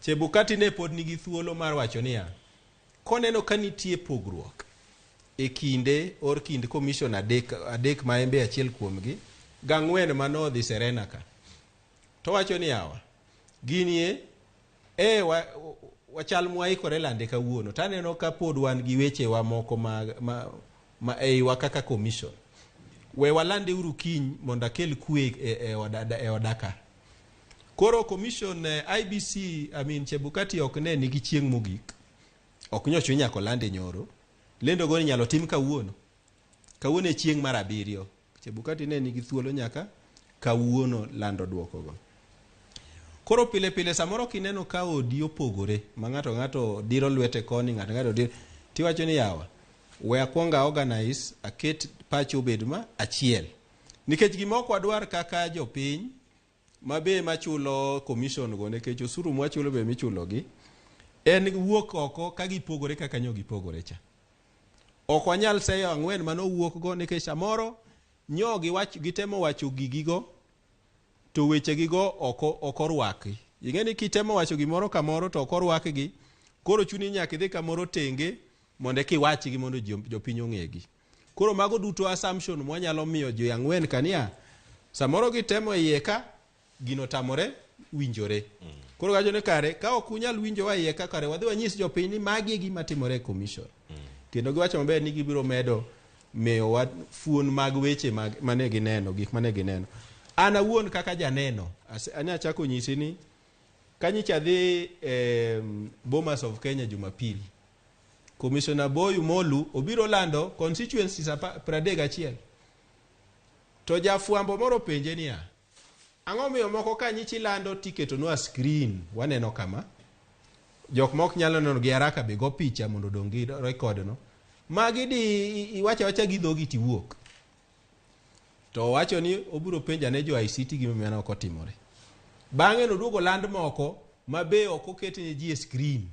Chebukati ne pod nigi thuolo mar wacho niya, koneno ka nitie pogruok e kinde or kind commission adek ma embe achiel kuomgi gang'wen manodhi Serena ka, to wacho ni yawa ginie wachal mwaikore lande kawuono to aneno ka pod wan gi wechewa moko ma eiwa kaka commission, we walande uru kiny mondo akel kwe e odaka. Koro commission IBC I mean Chebukati ok ne nigi chieng' mogik, ok nyocho nyaka olande nyoro, lendo go inyalo tim kawuono. Kawuono e chieng' mar 7, Chebukati ne nigi thuolo nyaka kawuono lando duoko go. Koro pile pile samoro kineno ka odi opogore ma ng'ato diro lwete koni, ng'ato diro, tiwacho ni yawa we akwonga organize aket pacho obed ma achiel. Nikech gima ok wadwar kaka jopiny mabe machulo commission go, nikech osuru mwachulo be michulo gi, en wuok oko ka gipogore kaka nyo gipogore cha. Ok wanyal seyo 4 manowuok go nikech samoro nyo gitemo wacho gigigo to wechegigo ok orwaki. Ing'e ni kitemo wacho gimoro kamoro to ok orwakgi, koro chuni nyaka idhi kamoro tenge mondo eka iwachgi mondo jopiny ong'egi. Koro mago duto assumption mwanyalo miyo ji ang'wen kania samoro gitemo iye ka gino tamore winjore. Koro wacho ni kare ka ok unyal winjowa iye ka kare wadhi wanyis jopiny ni magi e gima timore e commission. Kendo giwacho maber ni gibiro medo miyowa fuon mag weche mane gineno, gik mane gineno. An awuon kaka janeno, anya chako nyisi ni kanyicha adhi Bomas of Kenya Jumapili, Commissioner Boyu Molu obiro lando constituencies 31. To jafwambo moro penje niya, ang'o miyo moko ka nyichi lando tiketonwa screen, waneno kama. Jok mok nyalo neno gi haraka be go picha mondo odong' gi record no. Magi di iwacho awacha gi dhogi tiwuok. To owacho ni obiro penjo ane jo ICT gimomiyo mano ok otimore. Bang'e noduogo land moko ma be ok oket ne ji e screen.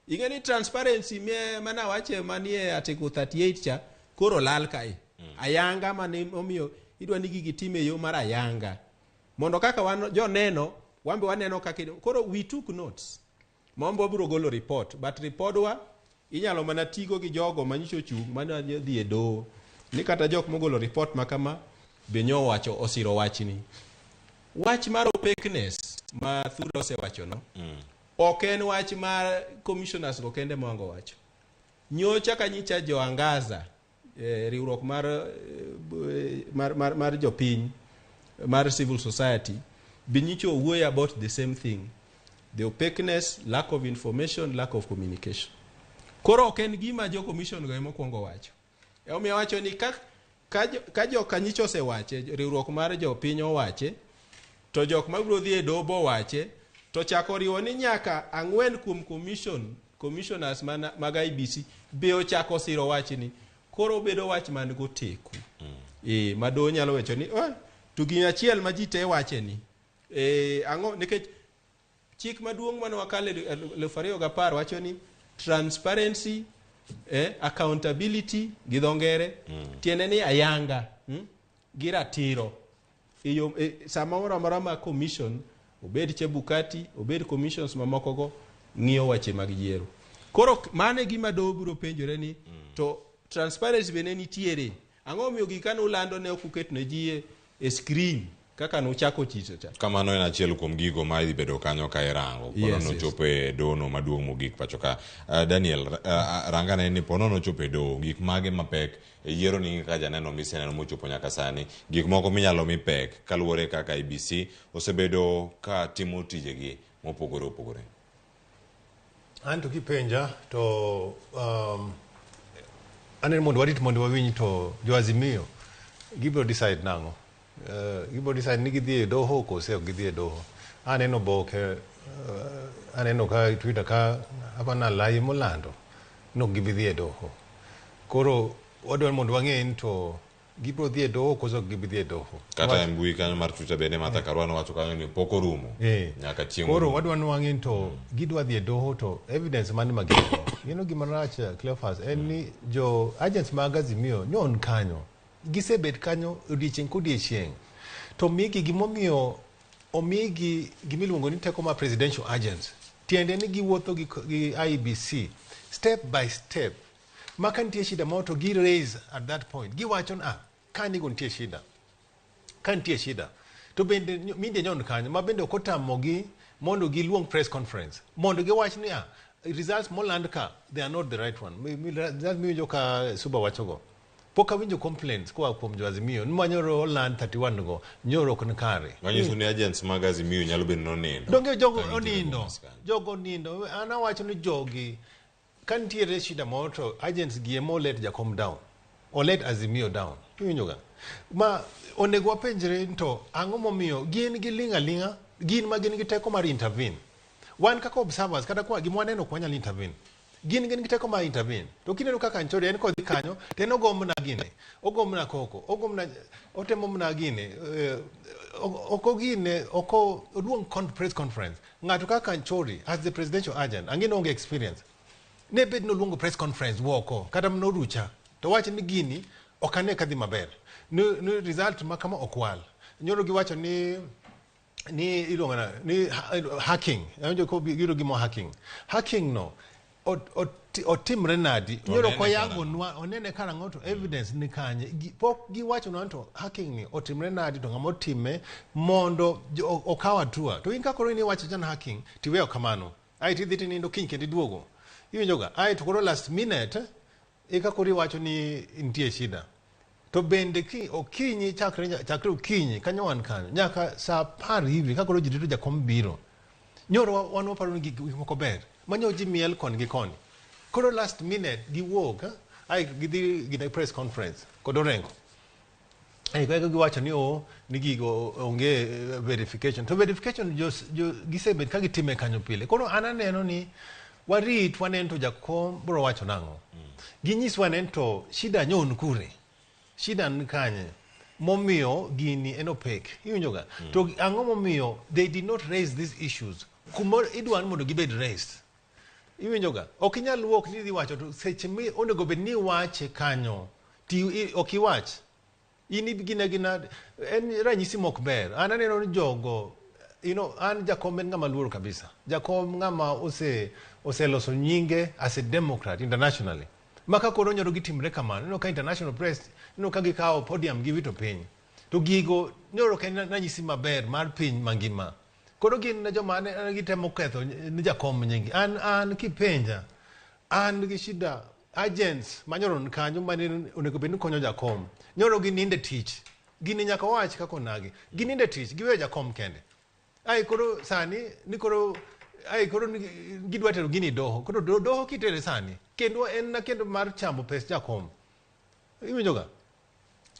Ing'e ni transparency mane awache manie article 38 cha koro lal kae. Ayanga mane omiyo idwa ni gigi tim e yo mar ayanga. Mondo kaka wan joneno, wan be waneno kaka koro we took notes. Mombo wabiro golo report, but report wa inyalo mana tigo gi jogo manyicho ochung' mana dhi e doho. Ni kata jok mogolo report ma kama be nyo owacho osiro wachni. Wach mar opaqueness ma Thura osewacho no, ok en wach mar commissioners go kende mohango wacho. Nyocha ka nyicha jo Angaza, riwruok mar jopiny, mar civil society, be nyicho owuoyo about the same thing. The opaqueness, lack of information, lack of communication. Koro ok en gima jo commission go ema okwongo wacho. Emomiyo awacho ni ka joka nyicho osewache, riwruok mar jopiny owache, to jok mabiro dhi e doho owache, to chako riwo ni nyaka ang'wen kuom commissioners mag IEBC be ochako siro wachni. Koro obedo wach man goteku. Ma doho nyalo wacho ni, oh, to gima achiel ma ji te wache ni, ang'o, nikech chik maduong' mane wakalo e 2010 wacho ni transparency, accountability gi dho ngere, tiende ni ayanga, gi ratiro. E yo, sama moro amora ma commission, obed Chebukati, obed commissions mamoko go, ng'iyo weche mag yiero. Koro mano e gima doho biro penjore ni, to transparency bende nitiere. Ang'o momiyo gik kane ulando ne ok uket ne ji e screen kaka nuchako chicho cha? Kamano en achiel kuom gigo ma idhi bedo kanyo ka irango. Pono nochopo e doho maduong' mogik pacho ka. Daniel, rangane ni pono nochopo e doho, gik mage mapek e yiero ni kaka janeno miseneno mochopo nyaka sani, gik moko minyalo mi pek kaluwore kaka IEBC osebedo ka timo tijegi mopogore opogore. An to kipenja to aneno mondo warit mondo wawinj to jo Azimio gibiro decide nang'o. Gibiro decide ni gidhi e doho kose ok gidhi e doho. Aneno boke, aneno ka Twitter ka apana lai molando ni ok gibi dhi e doho. Koro wadwaro mondo wang'e ni to gibiro dhi e doho koso ok gibi dhi e doho. Kata e mbui kanyo mar Twitter bende Martha Karua nowacho kanyo ni pok orumo. Nyaka chieng' Koro orumo. wadwaro ni wang'e ni to gidwa dhi e doho to evidence mane ma gin go. Gino gima rach Cleophas en ni jo agents mag Azimio nyon kanyo. Gisebet kanyo odiechieng' kodiechieng'. To migi gimomiyo omigi gimiluongo ni teko mar presidential agents. Tiende ni giwuotho gi IEBC step by step. Ma ka nitie shida moro to gi raise at that point. Giwacho ni, ka nigo nitie shida. Ka nitie shida. To bende media nyon kanyo, ma bende ok otamogi mondo giluong press conference. Mondo giwach ni, results moland ka, they are not the right one. Results miwinjo ka Suba wachogo. Pok awinjo complaints koa kuom jo Azimio ni manyoro oland 31 go, nyoro ok ni kare. Manyiso ni agents mag Azimio nyalo bedo nonindo. Donge jogo Ka nitiere onindo. Bomas kanyo. Jogo onindo. An awacho ni jogi, ka nitiere shida moro to agents gi ema olet Jakom down. Olet Azimio down. Iwinjo ga? Ma onego wapenjre ni to ang'o momiyo gin giling' aling'a, gin ma gin gi teko mar intervene. Wan kaka observers, kata kwa gima waneno ok wanyal intervene. Gin gin gi teko mar intervene. To kineno kaka Anchori en kodhi kanyo, to en ogo mana gine, ogo mana koko, ogo mana, otemo mana gine, ok ogine, ok oluong press conference. Ng'ato kaka Anchori, as the presidential agent, ang'e ni onge experience. Ne bed ni oluongo press conference woko, kata mana orucha, to wach ni gini ok ane kadhi maber. Ni result ma kama ok wal. Nyoro giwacho ni iluongo na, ni hacking. Awinjo ko giro gimo hacking. Hacking no, Otimre nadi? Nyoro koyangonwa onene karang'o to evidence ni kanye? Pok giwachonwa ni to hacking ni otimre nadi to ng'ama otime mondo okaw hatua. To in ka koro in iwacho chan hacking tiweyo kamano. Ae to idhi tinindo kiny kendo iduogo. Iwinjoga? Ae to koro last minute eka koro iwacho ni nitie shida. To bende ki okinyi chakre okinyi kanyo wan kanyo nyaka saa 10 hivi ka koro ji rito jakom biro. Nyoro wan waparo ni gik moko ber. Manyo ji miel koni gi koni. Koro last minute giwuok ai gidhi gine press conference kod Orengo. Ai kwa giwacho ni o ni gigo onge verification. To verification jo gisebet ka gitime kanyo pile. Koro an aneno ni warit wanen to jakom biro wacho nang'o. Ginyiswa nen to shida nyon kure. Shida ni kanye. Momiyo gini en opaque. Iwinjoga? To ang'o momiyo they did not raise these issues. Kuma idwa ni mondo gibed raised. Iwinjoga? Ok inyal wuok ni idhi wacho to seche mi onego bed ni iwache kanyo ti ok iwach. In gina en ranyisi mok ber. An aneno ni jogo, you know, an jakom en ng'ama luoro kabisa. Jakom ng'ama oseloso nyinge as a Democrat internationally. Maka koro nyoro gitimre kamano. Ineno ka international press, ineno ka gikawo podium giwito piny. To gigo nyoro ok en ranyisi maber mar piny mangima. Koro gin joma gitemo ketho ni jakom nyingi. An kipenja, an gi shida agents manyoro ni kanyo mane onego bed ni konyo jakom. Nyoro gininde tich. Gini nyaka wach kaka onagi. Gininde tich, giweyo jakom kende. Ai koro sani ni koro ai koro gidwa tero gini doho. Koro doho kitere sani. Kendo en na kendo mar chamo pes jakom. Iwinjoga?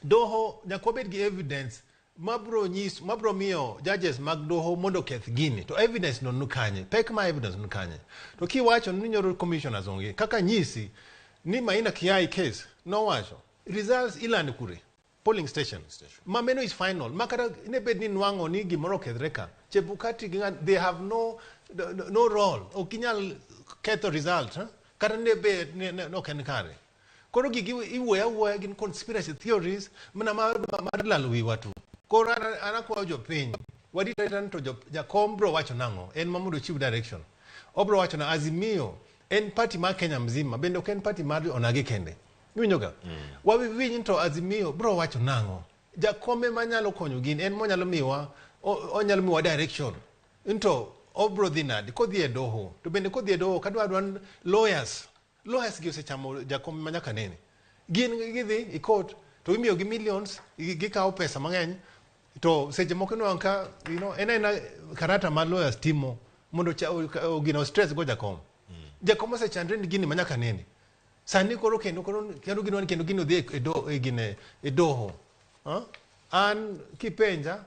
Doho nyaka wabed gi evidence mabro nyis mabro miyo judges mag doho mondo oketh gini. To evidence no nukanye. Pek ma evidence nukanye. To kiwacho ni nyoro commissioners onge. Kaka nyisi ni Maina Kiai case nowacho results ilando kure. Polling station. Mameno is final. Makata ne bed ni nwang'o ni gimoro okethre ka. Chebukati they have no role. Ok inyal ketho result. Huh? Kata ne bed ne ok en kare. Koro gigi iwuoyo awuoya gin conspiracy theories mana mar lalo wiwa tu. Koro an akwayo jopiny. Wadita to jakom bro wacho nang'o. En ma mondo ochiw direction. Obro wacho na Azimio en party mar Kenya mzima. Bende ok en party mar onagi kende. Iwinjoga? Wawinj to Azimio bro wacho nang'o. Jakome manyalo konyo gin en monyalo miwa onyalo miwa direction. Into obro dhi nadi kodhi e doho. To bende kodhi e doho kadwa dwan lawyers. Lawyers gi osechamo jakom manyaka nene. Gin gidhi e court to imiyo gi millions, gikawo pesa mang'eny. To seche moko inwang'o ka you know en aena karata ma lawyers timo mondo gino stress go jakom. Jakom osechandre ni gini manyaka nene. Sani koro kendo kendo gino kendo gino dhi e doho. An kipenja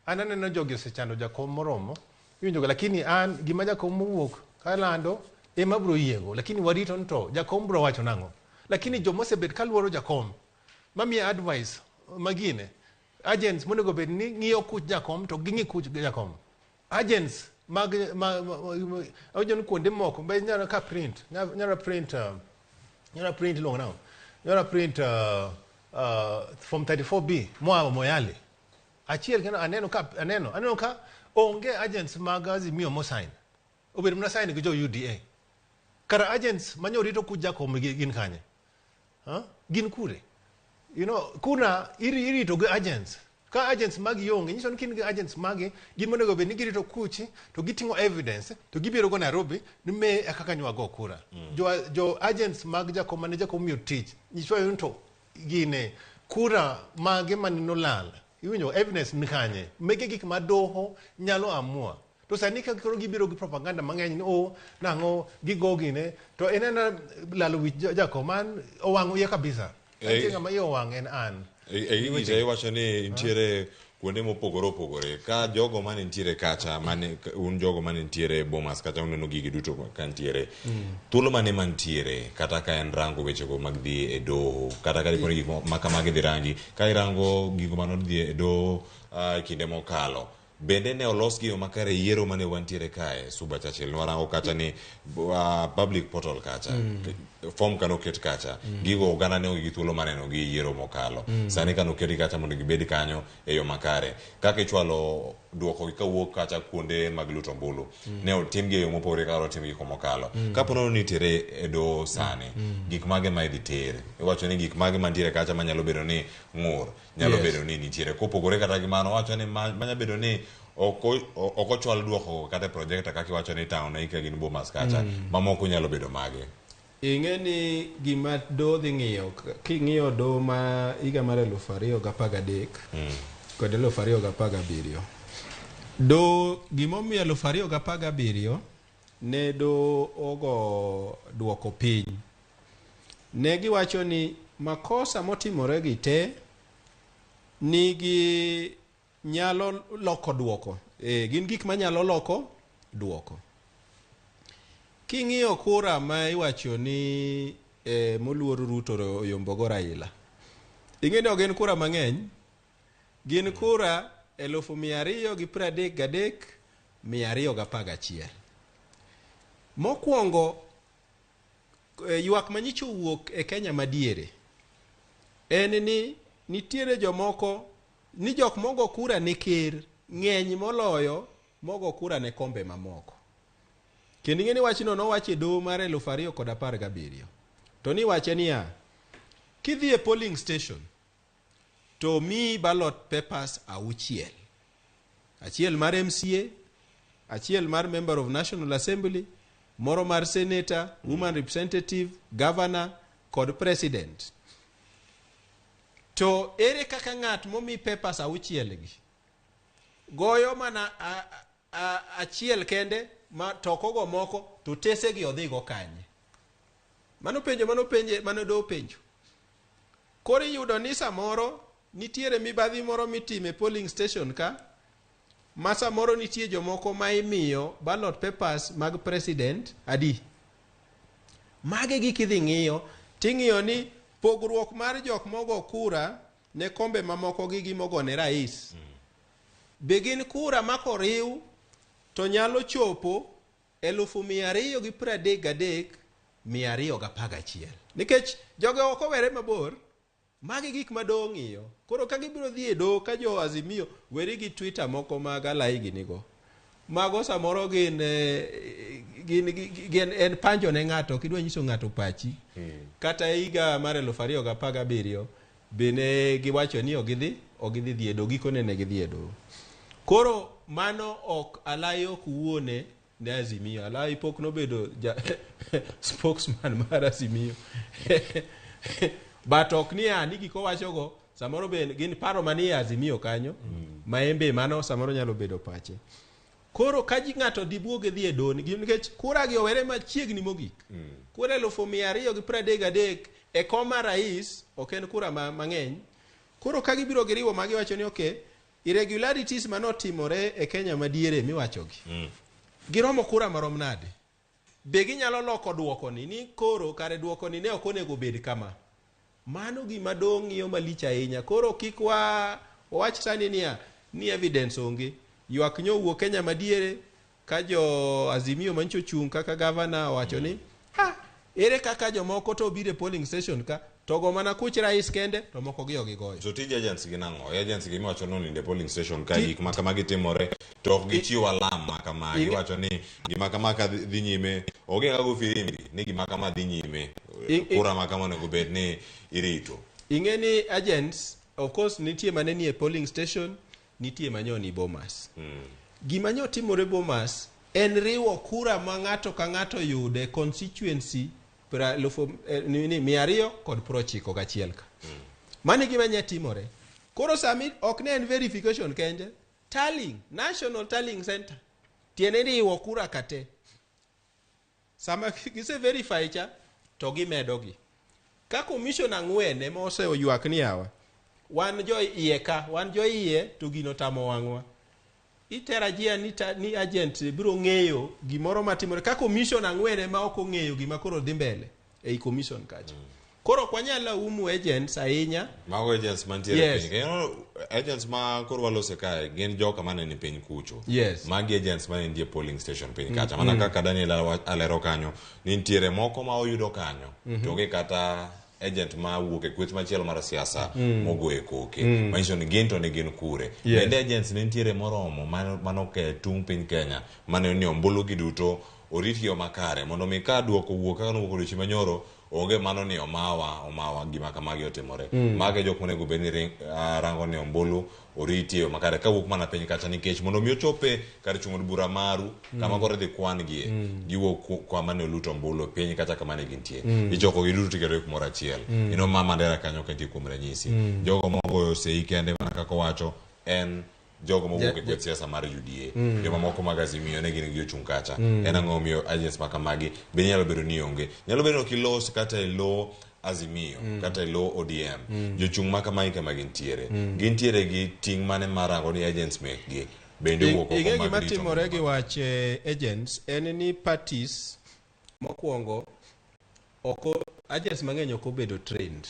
an aneno jogi osechando jakom moromo. Iwinjoga? Lakini an gima jakom mowuok kalando ema bro yiego. Lakini warito ni to jakom bro wacho nang'o. Lakini jomosebet kaluoro jakom mamiye advice magine agents monego bed ni ng'iyo kuch jakom to ging'i kuch jakom. Agents mag awinjo ni kuonde moko be nyalo ka print nyalo print iluongo nang'o? Nyalo print form 34B moa Moyale. Achiel kendo aneno ka onge agents mag Azimio mosign. Obedo mana sign gi jo UDA. Kara agents manyo rito kuch jakom gin kanye? Gin kure? You know, kuna irito gi agents. Ka agents magi onge, nyiso ni kin gi agents magi, gin monego bed ni girito kuchi, to giting'o evidence, to gibiro go Nairobi, ni me e kaka nywago kura. Jo agents mag jakom mane jakom miyo tich, nyiso ni to gine kura mage mane nolal. Iwinjo evidence ni kanye? Mege gik ma doho nyalo amua. To sani ka koro gibiro gi propaganda mang'eny ni o nang'o gigo gine, to en ena lalo wich jakom an owang'o iye kabisa. Nitie ng'ama iye owang' en an. Iwacho ni nitiere kuonde mopogore opogore ka jogo mane nitiere kacha mane un jogo mane nitiere Bomas kacha uneno gigi duto ka nitiere thuolo mane mantiere kata ka en rango wechego mag dhi e doho kata ka diponi gik ma kamagi dhi rangi ka irango gigo mane odhi e doho kinde mokalo bende ne olos gi yo makare yiero mane wantiere kae Suba Churchill nwarango kacha ni public portal kacha form kanoket kacha gigo oganda ne onge gi thuolo mar neno gi yiero mokalo sani kanoketi kacha mondo gibed kanyo e yo makare kaka ichwalo duoko gi kawuok kacha kuonde mag luto ombulu ne otimgi e yo mopogore kaka otimgi komokalo. Kapo nono nitiere e doho sani, gik mage ma idhi ter? Iwacho ni gik mage mantiere kacha manyalo bedo ni ng'ur nyalo bedo ni nitiere kopogore kata gi mano wacho ni manya bedo ni ok ochwal duoko kata e projector kaka iwacho ni town ka gin Bomas kacha. Mamoko nyalo bedo mage? Ing'e ni gima doho dhi ng'iyo, king'iyo doho ma higa mar 2013 kod 2017, doho gimomiyo 2017 ne doho ogo duoko piny, ne giwacho ni makosa motimore gi te nigi nyalo loko duoko. Gin gik manyalo loko duoko. King'iyo kura ma iwacho ni moluor Ruto oyombogo Raila, ing'e ni ok gin kura mang'eny, gin kura 233,211. Mokwongo, ywak manyicho owuok e Kenya madiere en ni nitiere jomoko ni jok mogo kura ne ker ng'eny moloyo mogo kura ne kombe mamoko. Kendo ing'e ni wachno nowach e doho mar 2017. To niwache niya, kidhi e polling station to miyi ballot papers 6. Achiel mar MCA, achiel mar Member of National Assembly, moro mar Senator, Woman Representative, Governor kod President. To ere kaka ng'at momi papers 6 gi goyo mana achiel kende ma to ok ogo moko to tese gi odhi go kanye? Mano penjo mano penje mano do penjo. Koro iyudo ni samoro nitiere mibadhi moro mitime e polling station ka, ma samoro nitie jomoko ma imiyo ballot papers mag president adi. Mage gik idhi ng'iyo, ting'iyo ni pogruok mar jok mogo kura ne kombe mamoko gi gimogo ne rais. Be gin kura ma koriw to nyalo chopo 233,211. Nikech jogo ok owere mabor, magi gik ma doho ng'iyo. Koro ka gibiro dhi e doho ka jo Azimio weri gi Twitter moko mag alai ginigo. Mago samoro gin en panjo ne ng'ato, ok idwa nyiso ng'ato pachi. Kata higa mar 2017 bende giwacho ni ok gidhi dhi e doho, gikone ne gidhi e doho. Koro mano ok alai ok wuone ne Azimio. Alai pok nobedo spokesman mar Azimio. But ok niya ni gik owachogo samoro be gin paro manie Azimio kanyo, ma embe mano samoro nyalo bedo pache. Koro ka ji ng'ato dibuoge dhi e doho, nikech kura gi owere machiegni mogik. Kura 233 e koma rais ok en kura mang'eny. Koro ka gibiro giriwo ma giwacho ni okay, irregularities manotimore e Kenya madiere miwachogi. Giromo kura marom nade? Be ginyalo loko duoko ni koro kare duoko ni ne ok onego bed kama. Mano gima doho ng'iyo malich ahinya. Koro kik wach sani niya ni evidence onge. Ywak nyo owuok Kenya madiere ka jo Azimio mancho chung' kaka governor owacho ni ere kaka jomoko to obiro e polling station ka to go mana kuch rais kende to moko gi ok gigoyo. So tij agents gi nang'o? Agents gi miwacho ni oninde polling station ka gik ma kamagi timore to ok gichiw alarm ma kama. Giwacho ni gima kama ka dhi nyime, onge kaka go firimbi ni gima kama dhi nyime. Kura ma kama onego bed ni irito. Ing'e ni agents of course nitie mane nie polling station, nitie manyo ni Bomas. Gima nyo timore Bomas en riwo kura ma ng'ato ka ng'ato yude constituency 291 ka. Mano gima nya timore. Koro sami ok ne en verification kende, tallying, National Tallying Center. Tiende riwo kura kate. Sama gise verify cha to gimedo gi. Ka commission 4 ema oseywak ni yawa, wan jo iye ka, wan jo iye to gino tamo wang'wa. Itarajia ni agent biro ng'eyo gimoro matimore. Ka commission 4 ema ok ong'eyo gima koro dhi mbele ei commission kacha. Koro ok wanyal laumu agents ahinya. Mago agents mantiere piny. Kendo agents ma koro walose kae gin joka mane ni piny kucho. Magi agents mane nitie polling station piny kacha. Mana kaka Daniel alero kanyo, ni nitiere moko ma oyudo kanyo. To onge kata agent ma wuok e kweth machielo mar siasa mogoye koke manyiso ni gin to ne gin kure. Bende agents ne nitiere moromo mano ke tung' piny Kenya mane ni ombulu gi duto orit yo makare mondo mi ka duoko wuok kaka nowuok odiochieng' manyoro onge mano ni omawa gima kamagi otimore. Mage jok monego bed ni rango ni ombulu oriti e yo makare kawuok mana piny kacha, nikech mondo mi ochope kar chung' od bura maru kama koro idhi kwan gie giwuok kama ne oluto ombulu piny kacha kama ne gintie. Ichoko gi duto tiketogi kumoro achiel. Ino ma Mandera kanyo ka nitie kuom ranyisi jogo mogoyo sei kende mana kaka owacho en jogo mowuok e kweth siasa mar UDA. Jomamoko mag Azimio ne gin gi jochung' kacha. En ang'o miyo agents ma kamagi be nyalo bedo ni onge? Nyalo bedo ni ok ilos kata e lo Azimio kata e lo ODM. Jochung' ma kamagi kama gintiere. Gintiere gi ting' mane mar rango ni agents mekgi bende owuok oko Ing'e mag gima rito timore gi wach agents en ni parties mokwongo oko agents mang'eny ok obedo trained.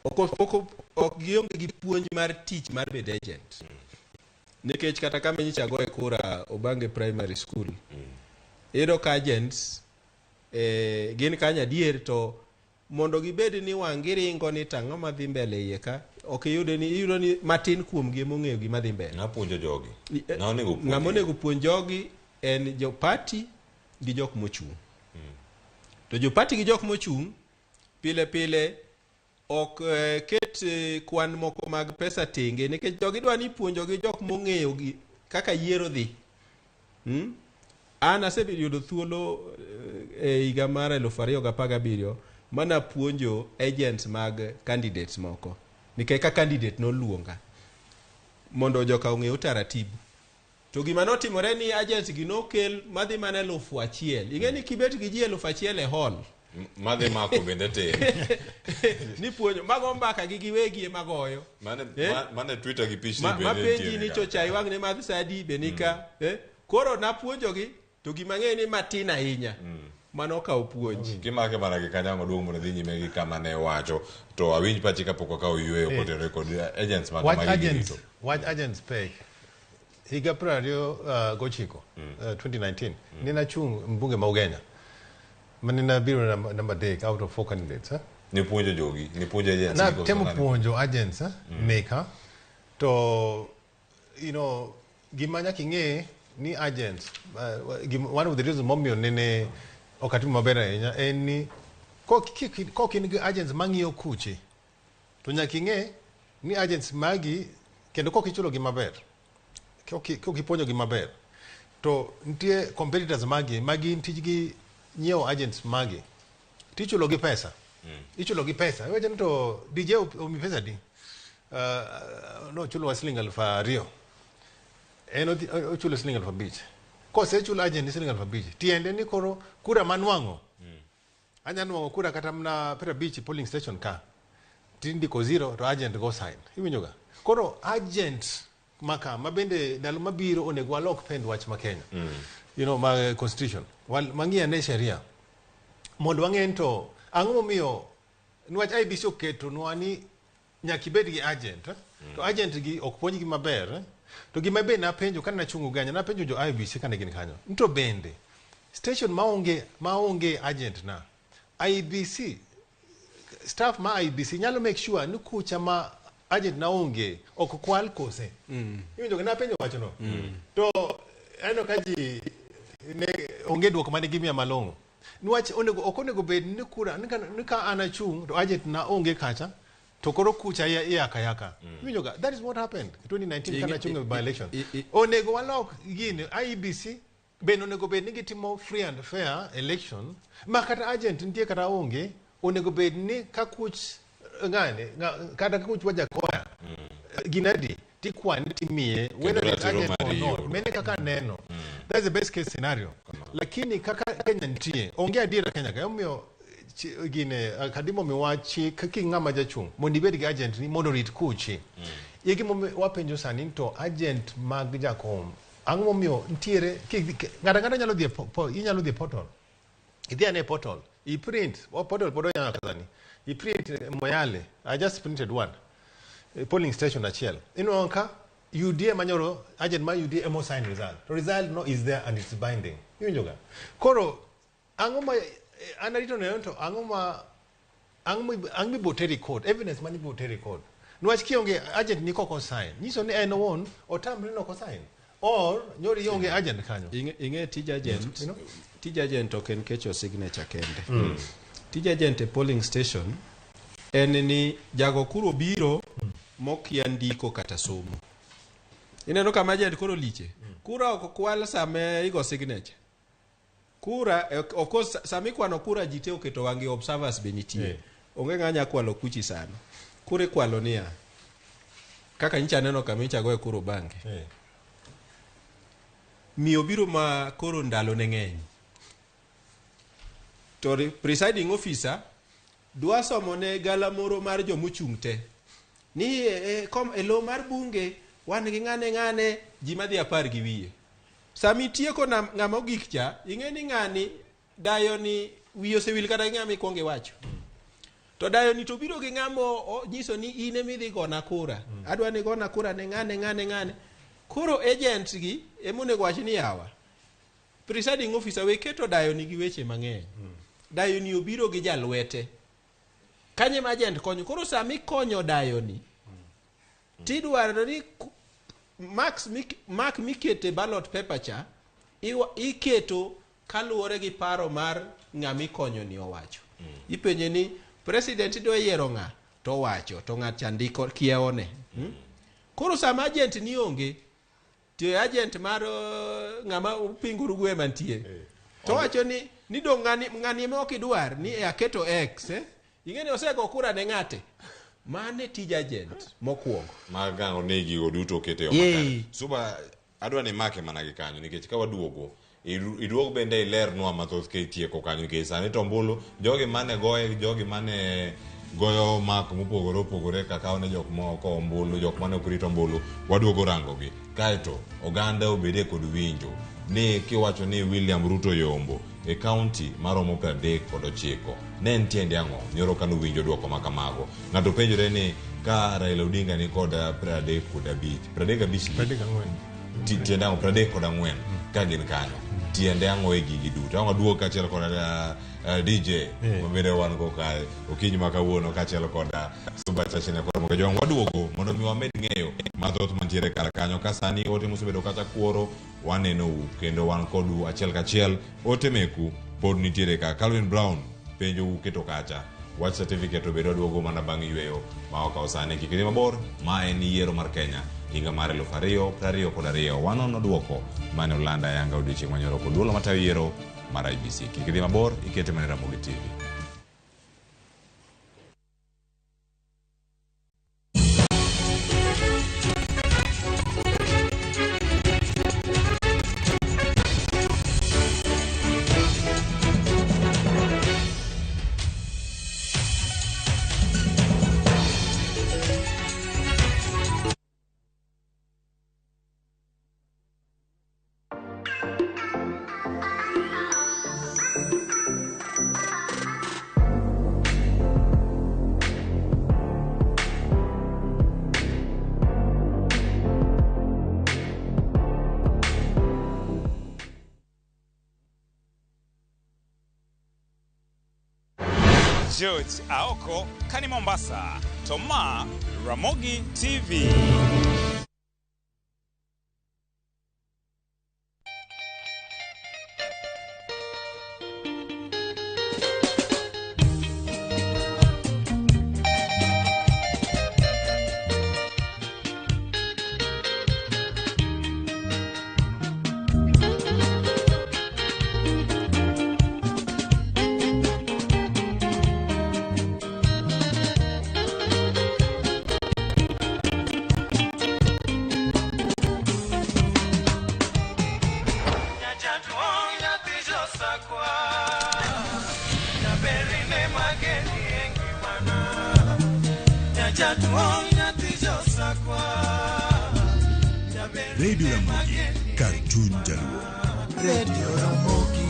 Ok gionge gi puonj mar tich mar bedo agent. Nikech kata kama nyicha goye kura Obange Primary School, iyudo ka agents gin kanyo adier, to mondo gibed ni wang' giringo ni tang'o madhi mbele iye ka, ok iyudo ni iyudo ni matin kuomgi ema ong'eyo gima dhi mbele. Ng'a puonjo jogi? Ng'a onego puonj? Ng'ama onego puonj jogi en jo party gi jok mochung'. To jo party gi jok mochung' pile pile ok ket kwan moko mag pesa tenge, nikech jogi dwa ni puonjo gi jok mong'eyo gi kaka yiero dhi. An aseyudo thuolo e higa mar 2017 mana puonjo agents mag candidates moko, nikech ka candidate noluonga mondo joka ong'e utaratibu. To gima notimore ni agents gi nokel madhi mana 1000. Ing'e ni kibet gi ji 1000 e hall madhi mako bende tin ni puonjo mago mbaka gi giwegi ema goyo. Mane Twitter gi pichni bende mapenji ni to chai wang' ne madh sa adi be nika. Koro napuonjogi to gima ng'e ni matin ahinya mano okawo puonj. Kimake mana gi kanyo maduong' mondo dhi nyime gi kama ne wacho to awinj pachi kapok wakawo yueyo kotenore kod agents ma kamagi girito. Wach agents pek. Higa 2029, 2019, nina chung' mbunge ma Ugenya. Manina biro namba 3 out of 4 candidates. Nipuonjo jogi, nipuonjo agents. Na temo puonjo agents meka to you know gima nyaka ing'e ni agents one of the reasons momiyo nene ok atimo maber ahinya en ni kok in gi agents mang'iyo kuche to nyaka ing'e ni agents magi kendo kok ichulo gi maber, kok ipuonjo gi maber, to nitie competitors magi magin tijgi nyiewo agents magi tichulo gi pesa. Ichulo gi pesa. Iwacho ni to DJ omi pesa di? No chulo siling 2,000. En ochulo siling 5,000. Kosechulo agent ni siling 5,000, tiende ni koro kura manwang'o, anya nwang'o kura kata mana 50 polling station ka, tindiko 0 to agent go sign. Iwinjo ga? Koro agent maka mabende ndalo mabiro onego walok pend wach ma Kenya. You know, ma constitution. Mang'i ane sheria. Mondo wang'e ni to ang'o momiyo niwach IEBC oketonwa ni nyaka ibed gi agent, to agent gi ok puonjgi maber. To gima be napenjo kane nachung' Ugenya, napenjo jo IEBC kane gin kanyo ni to bende station maonge agent na IEBC staff ma IEBC nyalo make sure ni kucha ma agent na onge ok kwal kose. Iwinjo ga napenjo wachono to aneno ka ji ne onge duoko mane gimiya malong'o. Niwach onego ok onego bed ni kura ni ka an achung' to agent na onge kacha to koro kucha iyaka yaka. Iwinjo ga? That is what happened 2019 kana achung' e by election. Onego walok gini. IEBC bende onego bed ni gitimo free and fair election ma kata agent nitie kata onge, onego bed ni ka kuch ng'ane kata ka kuch Wajakoya ginadi tikwani timiye whether it's agent or not. Mene kaka neno, that's the best case scenario, lakini kaka Kenya nitie onge adiera Kenya ka omiyo gine kadimo miwa chik ki ng'ama jachung' mondo ibed gi agent ni mondo orit kuchi. Ye gimomiyo wapenjo sani ni to agent mag jakom ang'o momiyo nitiere ng'ato ang'ata nyalo dhi e inyalo dhi e portal, idhi ane e portal i print o portal pod oyaw sani i print Moyale. I just printed one polling station achiel, inwang'o ka UDA manyoro agent ma UDA emo sign result, to result no is there and it's binding. Iwinjo ga? Koro ang'o ma an arito neno to ang'o ma Ang' mibo teri court, evidence mani ibo teri court. Niwach kionge agent ni kok osign, nyiso ni en owuon otamre ni ok osign. Or nyori ionge agent kanyo. Ing'e tij agent, You know? Tij agent ok en kecho signature kende. Tij agent e polling station en ni jago kuro biro mokia ndiko kata somo. Ineno kama agent koro liche. Kura ok kwal sama igo signature. Kura, of course, sama ikwano kura ji te oketo wang'gi, observers be nitie. Onge ng'a nya kwalo kuchi sana. Kura ikwalo niya. Kaka nyicha aneno kama nyicha goye kura Obange. Miyo biro ma koro ndalo ne ng'eny. To presiding officer dwa somo ne galamoro mar jomochung' te. Ni e lo mar bunge wan gi ng'ane ng'ane ji madhi 10 gi wiye. Sama itieko ng'ama ogik cha, ing'e ni ng'ani dayo ni wiye osewil kata gi ng'ama ikwongo iwacho. To dayo ni to biro gi ng'ama nyiso ni in ema idhi gona kura. Adwa ni gona kura ne ng'ane ng'ane ng'ane. Koro agents gi ema onego wach ni yawa. Presiding officer we keto dayo ni gi weche mang'eny. Dayo ni obiro gi jalwete. Kanye ma agent konyo. Koro sama ikonyo dayo ni, tidwaro ni mark mikete ballot paper cha, iketo kaluwore gi paro mar ng'ama ikonyo ni owacho. Ipenje ni president idwa yiero ng'a to owacho to ng'at cha ndiko kiewone. Koro sama agent ni onge, to agent mar ng'ama pingo Uruguay mantie. To owacho ni dong' ng'ani ema ok idwar ni aketo X, Ing'e ni osego kura ne ng'ate. Mane tij agent mokwongo. Mag gango ni gigo duto okete yo makare. Suba adwa ni make mana gi kanyo nikech ka waduogo iduog bende ilernwa mathoth ka itieko kanyo nikech sani to ombulu jogi mane goye, jogi mane goyo mak mopogore opogore kaka ne jok moko ombulu, jok mane ok rito ombulu, waduogo rangogi. Kaeto oganda obede kod winjo ni kiwacho ni William Ruto yombo e county maromo 39 ne en tiende ang'o? Nyoro ka nowinjo duoko ma kamago. Ng'ato penjore ni ka Raila Odinga ni kod 35, 35 34. Tiende ang'o? 34 ka gin kanyo. Tiende ang'o e gigi duto? Ang' waduog kaachiel kod DJ mabende wan go kae okinyi ma kawuono kaachiel kod Suba Churchill kod Mogo Jong. Waduogo mondo mi wamed ng'eyo mathoth mantiere kar kanyo ka sani ote mosebedo kata kuoro wanenou kendo wan kodu achiel kachiel. Ote meku pod nitiere ka. Calvin Brown penjo u keto kacha wach certificate obedo aduogo mana bang' yweyo ma okawo sani. Kik idhi mabor, ma en yiero mar Kenya higa mar 2022. Wanono duoko mane olanda yanga odiochieng' manyoro kod duolo matayo yiero mar IEBC. Kik idhi mabor, ikete mana Ramogi TV. George Aoko, Kani Mombasa, Toma, Ramogi TV. Radio Ramogi, kar chuny Jaluo. Radio Ramogi.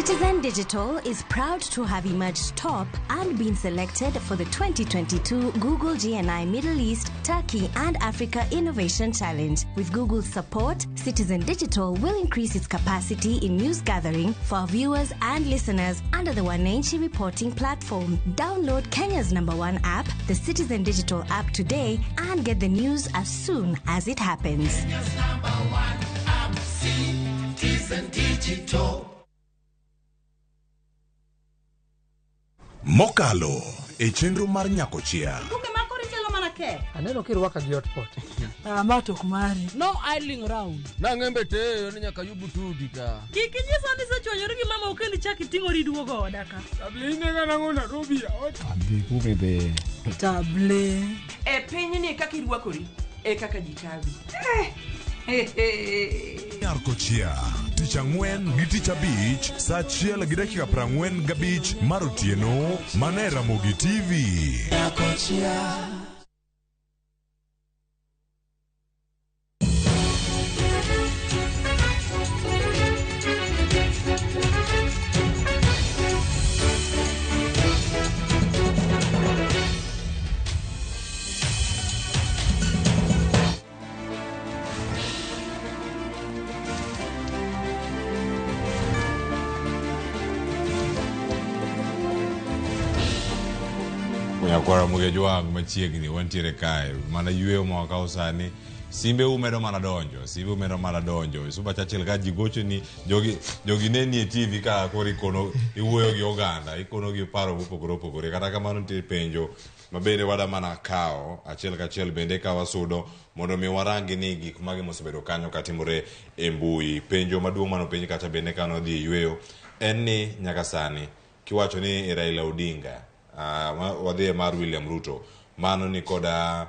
Citizen Digital is proud to have emerged top and been selected for the 2022 Google GNI Middle East, Turkey and Africa Innovation Challenge. With Google's support, Citizen Digital will increase its capacity in news gathering for our viewers and listeners under the Wananchi reporting platform. Download Kenya's number one app, the Citizen Digital app today, and get the news as soon as it happens. Kenya's number one app, Citizen Digital. Mokalo e chenro mar Nyakochia. Buke makoro ichalo mana ke. Aneno kirwaka gi hotpot. Ah, ma to ok mari. No idling round. Nang'embe teyo ni nyaka yubu tudi ka. Kik inyisa ni isechwanyori gi mama kendo ichak iting'ori iduogo oda ka. Table inega nang'o Nairobi ot. Adhi kume be. Table. E pinyni kaka irwakori e kaka ji kawi. Nyarkochia tich ang'wen gi tich abich saa 1:45 mar otieno mana e Ramogi TV. Nyakochia. Nyakwara Mugejwang machiegni wantiere kae mana yweyo ma wakawo sani simbe umedo mana donjo simbe umedo mana donjo Super Churchill ka ji gocho ni jogi ne nie TV ka koro ikono iwuoyo gi oganda ikono gi paro mopogore opogore kata kamano nitie penjo ma bende wada mana kawo achiel kachiel bende ka wasudo mondo mi warangi ni gik mage mosebedo kanyo katimore e mbui penjo maduong' manopenj kacha bende ka nodhi e yweyo en ni nyaka sani kiwacho ni Raila Odinga wadhi mar William Ruto mano ni koda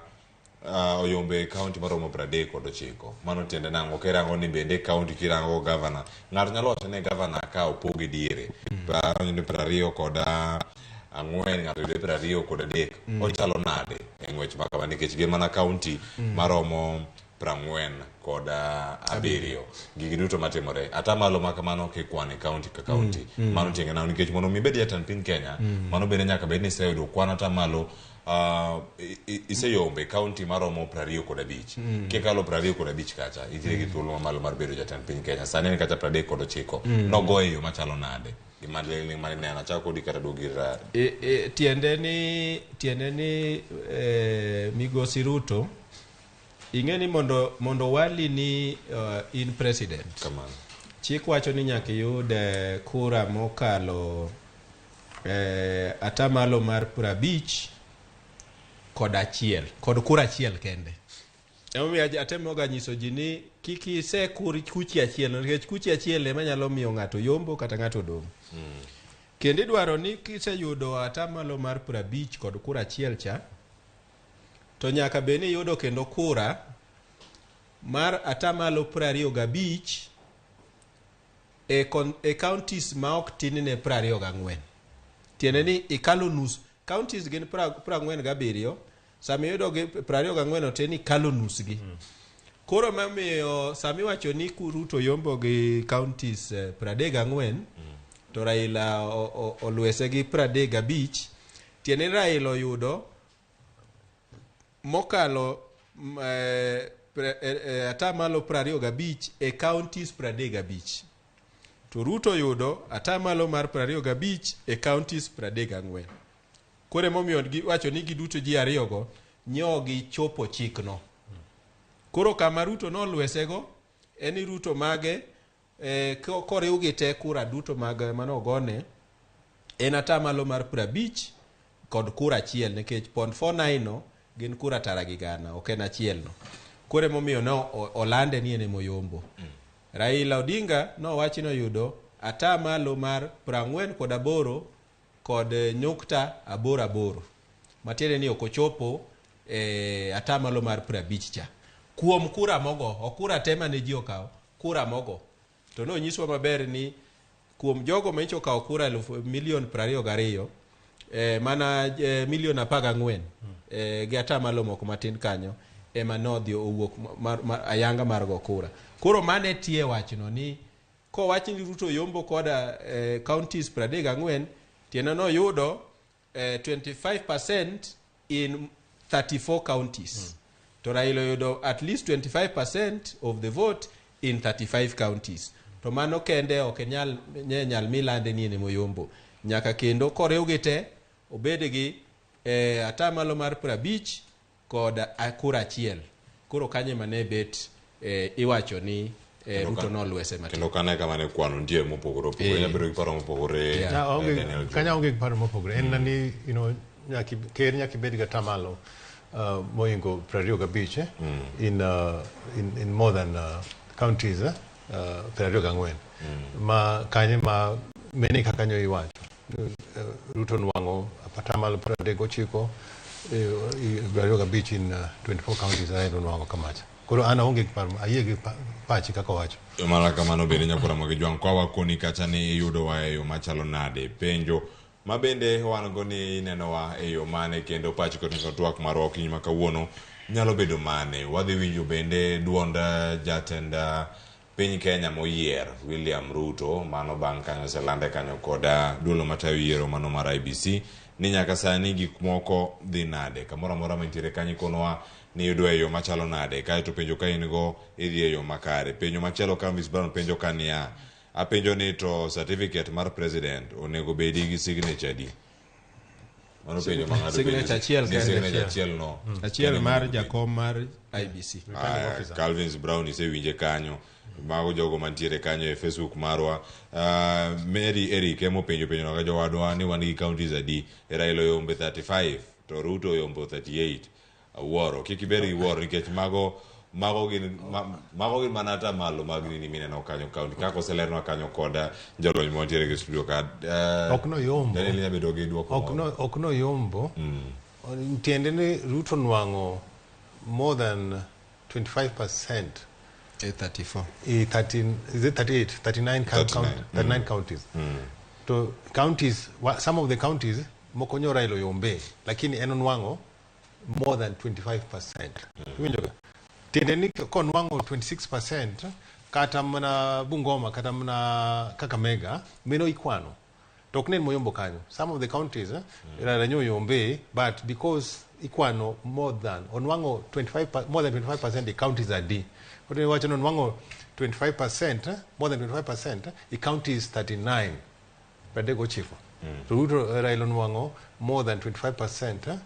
oyombe county maromo 39 mano tiende nang'o kirango ni bende county kirango governor ng'ato nyalo wacho ni governor ka opoge diere 24 ng'ato yudo 23 ochalo nade e ng'wech ma kama nikech gin mana county maromo 47 gigi duto matimore atamalo ma kamano kikwane county ka county mano tiende nang'o nikech mondo mi ibed jatend piny Kenya mano bende nyaka bed ni iseyudo kwan atamalo iseyombe county maromo 25 kikalo 25 kacha itiyo gi thuolo mamalo mar bedo jatend piny Kenya sani en kacha 39 nogoye e yo machalo nade gima ling'ling mane neno achako kodi kata duogi ir Tiende ni Migosi Ruto ing'e ni mondo wali ni in president kamano chik wacho ni nyaka iyud kura mokalo atamalo mar 51 kod kura achiel kende. Emomiyo atemoga nyiso ji ni kik ise kuchi achiel nikech kuchi achiel ema nyalo miyo ng'ato yombo kata ng'ato dong'. Kendo idwaro ni kiseyudo atamalo mar 50 kod kura achiel cha to nyaka bed ni iyudo kendo kura mar atamalo 25 e counties ma ok tin ne 24. Tiende ni ikalo nus counties gin 47 sama iyudo gi 24 to ni ikalo nus gi. Koro mamiyo sama iwacho ni Ruto yombo gi counties 34 to Raila olwese gi 35 tiende ni Raila oyudo mokalo atamalo 25 e counties 35 to Ruto yudo atamalo mar 25 e counties 34. Koro emomiyo giwacho ni giduto ji ariyogo nyo gichopo chikno. Koro kama Ruto nolwesego en ni Ruto mage koriw gi te kura duto mag manogone en atamalo mar 50 kod kura achiel nikech 0.49 no gin kura tara gi gana ok en achiel no. Koro emomiyo no olande ni en emoyombo. Raila Odinga nowachi noyudo atamalo mar 48 kod nyukta 88 matiende ni ok ochopo atamalo mar 50 cha kuom kura mogo ok kura te mane ji okawo kura mogo to nonyiswa maber ni kuom jogo manyicho okawo kura milion 22 mana milion 14 gi atamalo moko matin kanyo ema nodhi owuok ayanga mar go kura. Koro mane tie wachno ni Kowach ni Ruto yombo koda counties 34, tiende noyudo 25% in 34 counties. To Raila oyudo at least 25% of the vote in 35 counties. To mano kende ok nyal nye nyal milande ni en emoyombo. Nyaka kendo koriwgi te obed gi atamalo mar 50 kod kura achiel. Koro kanyo ema ne bet iwacho ni Ruto nolwese matin. Kendo kane kama ne kwano nitie mopogore opogore. Nyalo bedo gi paro mopogore. Daniel Juma. Kanyo onge gi paro mopogore. En ni you know, nyaka ker nyaka ibed gi atamalo mohingo 25 in more than counties 24. Ma kanyo ma mene kaka nyo iwacho. Ruto nwang'o atamalo 39 25 in 24 counties Raila nwang'o kamacha. Koro an aonge gi paro, ayie gi pachi kaka owacho. Mana kamano bende nyakora mag jwang' kwa wakoni kacha ni iyudowa e yo machalo nade. Penjo ma bende wan go ni inenowa e yo mane kendo pachi kod twak marwa okinyi ma kawuono nyalo bedo mane. Wadhi winjo bende duond jatend piny Kenya moyier William Ruto mano bang' kanyo oselande kanyo kod duolo matayo yiero mano mar IEBC ni nyaka sani gik moko dhi nade. Kamoro amora mantiere kanyo ikonowa ni iyudo e yo machalo nade. Kaeto penjo ka in go idhi e yo makare. Penjo machielo ka Miss Brown penjo ka niya, apenjo ni to certificate mar president onego bedi gi signature adi? Mano penjo ma ng'ato Signature penjo. achiel Ni kende. signature achiel no. Achiel mar jakom mar IEBC. Aya, Calvins Brown isewinje kanyo. Mago jogo mantiere kanyo e Facebook marwa. Mary Eric emo penjo penjo no ka jowadwa ni wan gi counties adi. Raila oyombe 35 to Ruto oyombo 38. Awuoro, kik ibed gi wuoro nikech mago gin mana atamalo mag nini mineno kanyo county kaka oselernwa kanyo kod jolony mantiere gi studio ka. Ok noyombo. Daniel nyalo bedo gi dwoko moro. Ok noyombo. Tiende ni Ruto nwang'o more than 25% E 34. E 13, is it 38? 39 39. 39 counties. To counties, some of the counties moko nyo Raila oyombe, lakini en onwang'o more than 25%. Iwinjo ga? Tiende ni konwang'o 26% kata mana Bungoma kata mana Kakamega meno ikwano. To ok ne en moyombo kanyo. Some of the counties Raila nyo oyombe, but because ikwano more than onwang'o 25 more than 25% e counties adi. Koro iwacho ni onwang'o 25%, more than 25% e counties 39. 39. To Ruto Raila onwang'o more than 25%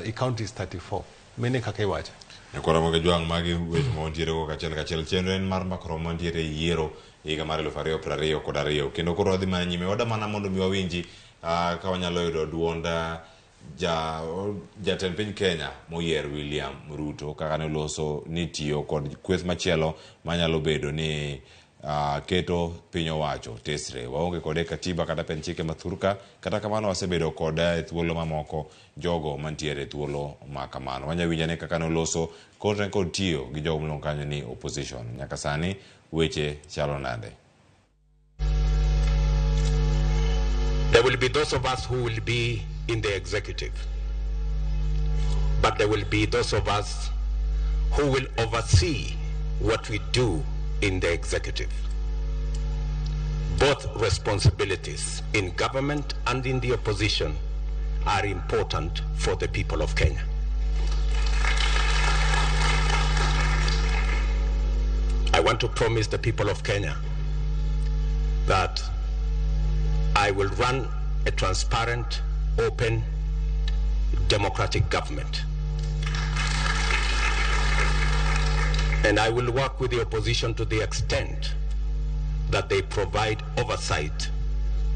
e counties 34. Mene kaka iwacho. Nyakora mag jwang' magi weche ma wantiere go kachiel kachiel. Chenro en mar mbaka romo mantiere e yiero higa mar 2022 kendo koro wadhi mana nyime. Wada mana mondo mi wawinji ka wanyalo yudo duond jatend piny Kenya moyier William Ruto kaka ne oloso ni tiyo kod kweth machielo manyalo bedo ni keto piny owacho tesre. Waonge kode katiba kata pen chike mathurka, kata kamano wasebedo kod e thuolo mamoko jogo mantiere thuolo ma kamano. Wanya winjo ane kaka noloso kod kod tiyo gi jogo miluongo kanyo ni opposition. Nyaka sani weche chalo nade? There will be those of us who will be in the executive, but there will be those of us who will oversee what we do in the executive. Both responsibilities in government and in the opposition are important for the people of Kenya. I want to promise the people of Kenya that I will run a transparent, open, democratic government. And I will work with the opposition to the extent that they provide oversight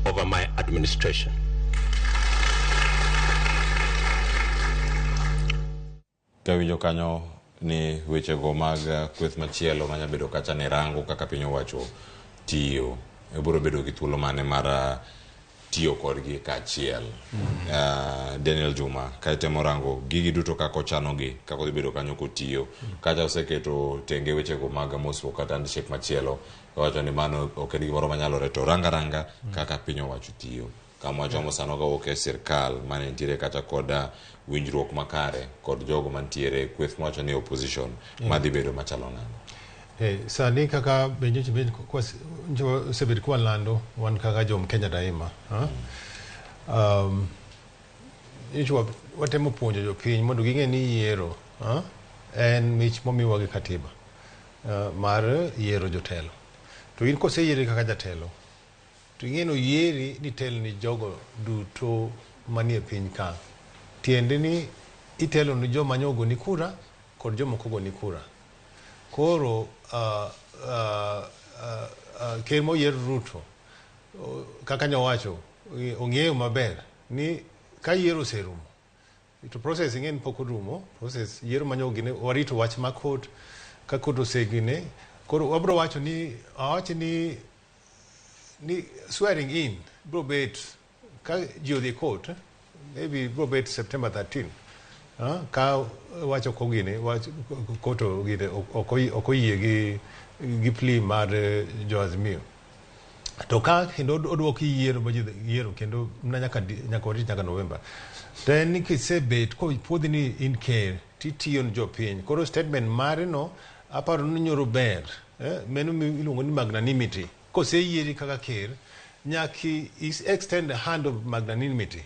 over my administration. Kawinjo kanyo ni wechego mag kweth machielo manya bedo kacha ni rango kaka piny owacho tiyo, ibiro bedo gi thuolo mane mar tiyo kodgi kaachiel. Daniel Juma, ka itemo rango gigi duto kaka ochanogi, kaka odhi bedo kanyo kotiyo, kacha oseketo tenge wechego mag mosruok kata handshake machielo, owacho ni mano ok en gimoro manyalore, to ranga ranga kaka piny owacho tiyo. Kama wachomo sano kawuok e sirkal mane nitiere kacha kod winjruok makare kod jogo mantiere kweth mawacho ni opposition madhi bedo machalo nade? Sani kaka be nyocha be nyocha osebet kwalando wan kaka jom Kenya Daima. Nyocha watemo puonjo jopiny mondo ging'e ni yiero en mich momiwa gi katiba mar yiero jotelo. To in koseyieri kaka jatelo, to ing'e ni oyieri ni itel ni jogo duto manie piny ka. Tiende ni itelo ni joma nyo ogoni kura kod joma ok ogoni kura. Koro ker moyier Ruto, kaka nyowacho, ong'eyo maber ni ka yiero oserumo, to process ing'e ni pok orumo, process yiero manyo gine, warito wach ma court, ka court osegine, koro wabro wacho ni, awacho ni swearing in bro bet ka ji odhi court, maybe bro bet September 13. Ka wacho kogine, wach court ogine ok oyie gi plea mar jo Azimio. To ka kendo odwoki yiero ma ji yiero kendo na nyaka warit nyaka November. To en ni kisebet kopuodhi ni in ker titiyo ni jopiny. Koro statement mare no aparo ni nyoro ber. Meno iluongo ni magnanimity. Koseyieri kaka ker, nyaka extend the hand of magnanimity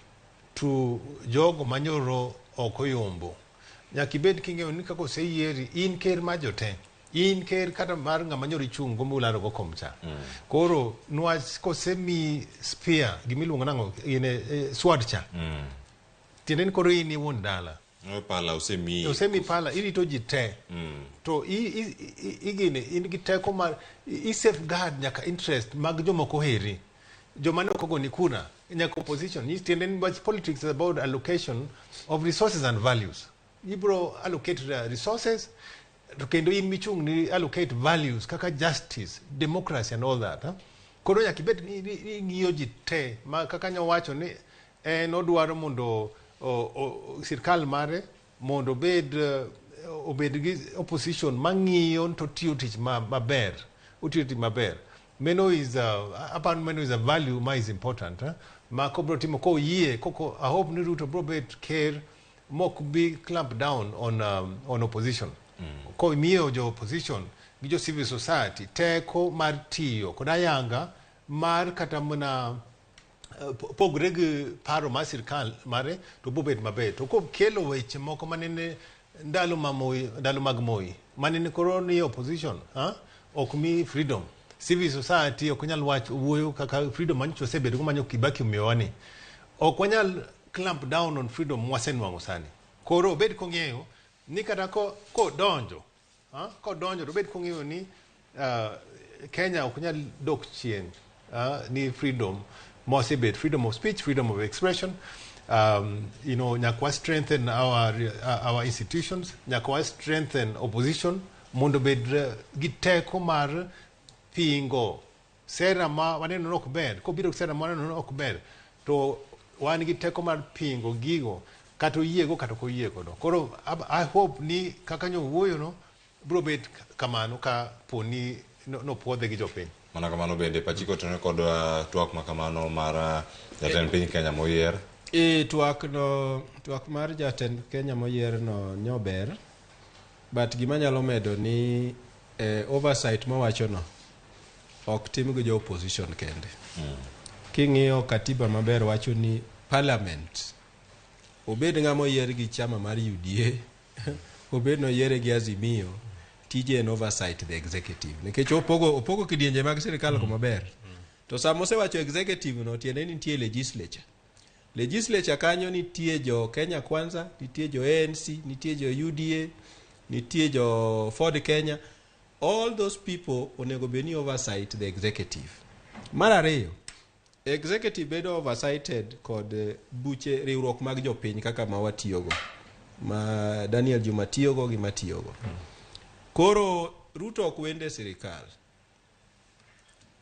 to jogo manyoro ok oyombo. Nyaka ibed king'eyo ni kaka oseyieri in ker mar jote. In ker kata mar ng'ama nyoro ichung' go mularo go kom cha. Koro nwach kosemi spear gimiluongo nang'o sword cha. Tiende ni koro in iwuon dala. Pala osemiyi. Osemi pala irito ji te. To igine in gi teko mar i safeguard nyaka interest mag jomoko oheri. Joma ne ok ogoni kura nyaka opposition. Tiende ni politics is about allocation of resources and values. Ibro allocate resources to kendo in michung' ni allocate values kaka justice, democracy and all that. Koro nyaka ibed ni ing'iyo ji te ma kaka nyowacho ni en odwaro mondo sirkal mare mondo obed gi opposition mang'iyo to tiyo tich maber. Otiyo tich maber. Meno is apart meno is a value ma is important. Ma kobro timo ko yie koko I hope ni Ruto bro bet ker mok bi clamp down on opposition. Ko miyo jo opposition gi jo civil society teko mar tiyo kod ayanga mar kata mana pogre gi paro mar sirkal mare to bobet maber. To kokelo weche moko manene ndalo mag Moi manene koro ni opposition ok mi freedom. Civil society ok nyal wacho wuoyo kaka freedom manyocha osebedo go manyo Kibaki omiyowa ni. Ok wanyal clamp down on freedom mwasenwang'o sani. Koro obed kong'eyo ni kata kodonjo to obed kong'eyo ni Kenya ok nyal dok chien ni freedom mosebet, freedom of speech, freedom of expression. Nyaka wa strengthen our institutions, nyaka wa strengthen opposition mondo obed gi teko mar pingo sera ma waneno ok ber. Kobiro sera ma waneno ok ber to wan gi teko mar pingo gigo kata oyiego kata ok oyiego. Koro I hope ni kaka nyo wuoyo no bro bet kamano ka poni nopuodhe gi jopiny. Mana kamano bende pachiko tone kod twak makamano mar jatend piny Kenya moyier. Twak mar jatend Kenya moyier no nyober, but gima nyalo medo ni oversight mawacho no ok tim gi jo opposition kende. King'iyo katiba maber wacho ni parliament obed ng'ama oyier gi chama mar UDA, obed noyiere gi Azimio, tije en oversight the executive. Nikech opogo kidienje mag sirikal ko maber. To sama osewacho executive no tiende ni nitie legislature. Legislature kanyo nitie jo Kenya Kwanza, nitie jo ANC, nitie jo UDA, nitie jo Ford Kenya. All those people onego bed ni oversight the executive. Mar ariyo, executive bedo oversighted kod buche riwruok mag jopiny kaka ma watiyogo, ma Daniel Juma tiyogo gi matiyogo. Koro Ruto ok wende sirikal.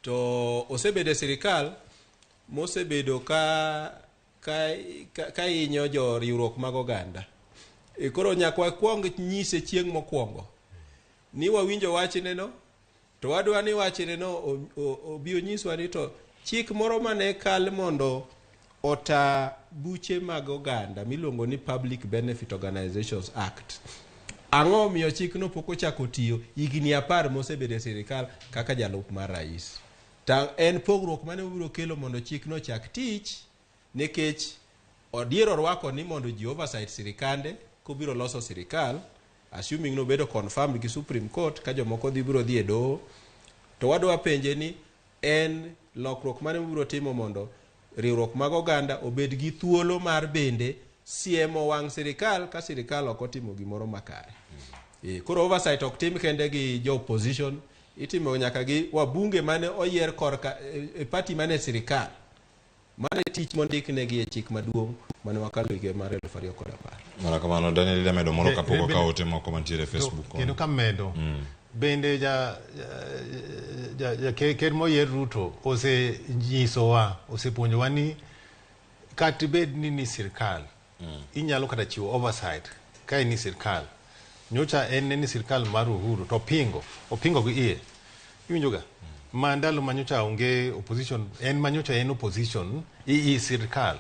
To osebedo e sirikal mosebedo ka inyo jo riwruok mag oganda. Koro nyaka wakwong nyise chieng' mokwongo ni wawinjo wachne no, to wadwa ni wachne no obi onyiswa ni to chik moro mane kal mondo ota buche mag oganda miluongo ni Public Benefit Organizations Act. Ang'o omiyo chikno pok ochako tiyo higni 10 mosebedo e sirikal kaka jalup mar rais? Ta en pogruok mane obiro kelo mondo chikno ochak tich nikech odier orwako ni mondo ji oversight sirikande kobiro loso sirikal assuming nobedo confirmed gi Supreme Court ka jomoko dhi biro dhi e doho to wadwa penje ni en lokruok mane mobiro timo mondo riwruok mag oganda obed gi thuolo mar bende siemo wang' sirikal ka sirikal ok otimo gimoro makare. Koro oversight ok tim kende gi jo opposition, itimo nyaka gi wabunge mane oyier korka e party mane sirikal. Mane tich mondiknegi e chik maduong' mane wakalo higa mar 2010. Mana kamano Daniel ida medo moro kapok okawo ote moko mantiere e Facebook. Kendo kamedo bende ja ker moyier Ruto osenyisowa, osepuonjowa ni kata ibed ni ni sirkal inyalo kata chiwo oversight ka in e sirkal. Nyocha en ne ni sirkal mar Uhuru to opingo gi iye. Iwinjoga? Ma ndalo ma nyocha onge opposition, en ma nyocha en opposition i sirkal.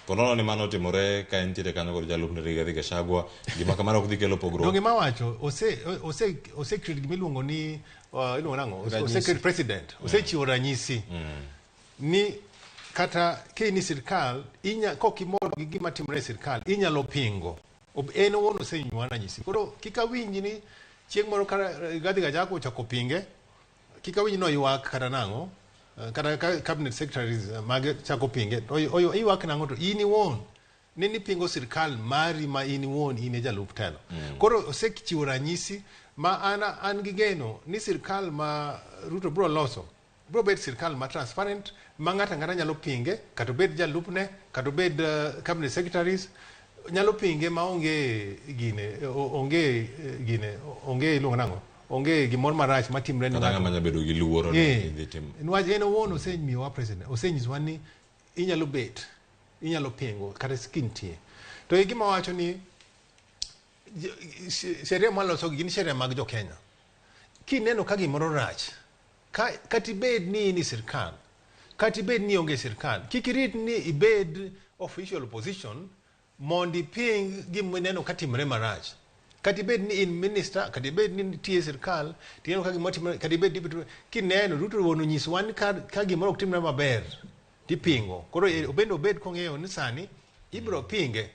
To nono ni mano otimore ka entiere kanyo kod jalupne Rigathi Gachagua, gima kamano ok dhi kelo pogruok. Donge mawacho ose create gima iluongo ni iluongo nang'o? Ose create precedent, osechiwo ranyisi ni kata ka in e sirkal kok imor gi gima timore e sirkal inyalo pingo. En owuon osemiyowa ranyisi. Koro kik awinj ni chieng' moro ka Rigathi Gachagua ochako pinge, kik awinj ni oywak kata nang'o, kata ka cabinet secretaries mage chako pinge, oywak nang'o to in iwuon ne nipingo sirkal mari ma in iwuon in e jalup telo. Koro osechiwo ranyisi ma an gi geno ni sirkal ma Ruto biro loso biro bet sirkal ma transparent ma ng'ato ang'ata nyalo pinge, kata obed jalupne, kata obed cabinet secretaries nyalo pinge ma onge gine, onge gine, onge iluongo nang'o, onge gimoro marach matimre ne Kata ng'ama nyalo bedo gi luoro ni idhi timo. Niwach en owuon osemiyowa president, osenyisowa ni inyalo bet, inyalo pingo kata kintie. To e gima wacho ni sheria mwaloso gin sheria mag jo Kenya. Kineno ka gimoro rach, kata ibed ni in e sirkal, kata ibed ni onge sirkal, kik irit ni ibed official opposition mondo iping gima ineno ka timore marach. Kata ibed ni in minister, kata ibed ni nitie sirkal, tineno ka gimoro timore, kata ibed deputy, kineno Ruto wuon onyisowa ni ka gimoro ok timre maber, tipingo. Koro obende obed kong'eyo ni sani ibiro pinge.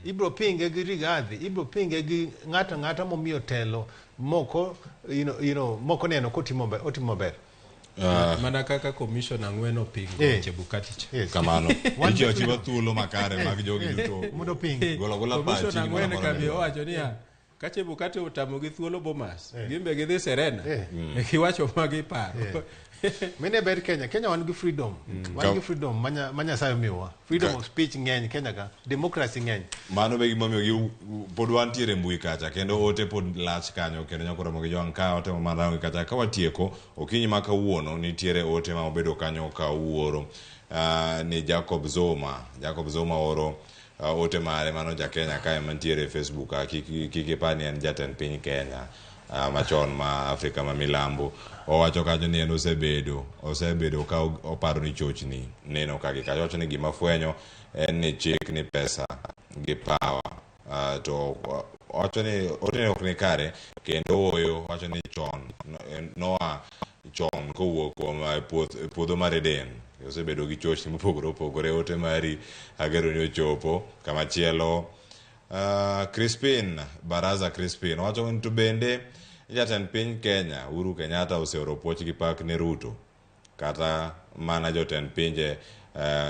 Ibiro pinge gi Rigathi, ibiro pinge gi ng'ato ang'ata momiyo telo moko, moko neno kotimo otimo maber. Mana kaka commission ang'wen opingo Chebukati cha. Kamano. Ichiwo achiwa thuolo makare mag jogi duto. Mondo oping. Golo agola pachi Commission gimoro ang'wen amora ka be midwaro. owacho niya, ka Chebukati otamogi thuolo Bomas, gin be gidhi Serena. Giwacho ma giparo. Mine ber Kenya. Kenya wan gi freedom. Wan gi freedom ma Nyasaye omiyowa. Freedom of speech ng'eny Kenya ka. Democracy ng'eny. Mano be gimomiyo pod wantiere e mbui kacha kendo ote pod lach kanyo kendo nyaka romo gi jowang' ka watemo mana rango kacha ka watieko okinyi ma kawuono nitiere ote ma obedo kanyo ka wuoro ni Jacob Zuma. Jacob Zuma oro ote mare mano ja Kenya kae mantiere e Facebook kik ipar ni en jatend piny Kenya machon ma Afrika ma milambo. Owacho kanyo ni en osebedo ka oparo ni chochni neno ka gi kacha. Owacho ni gima fwenyo en ni chik ni pesa gi power. To owacho ni ote ok ni kare kendo oyo owacho ni chon noa chon kowuok kuom puodho mar Eden osebedo gi chochni mopogore opogore. Ote mari ageno ni ochopo kamachielo. Crispin Baraza Crispin owacho ni to bende jatend piny Kenya Uhuru Kenyatta oseoro puoch gi pak ne Ruto kata mana jotend pinje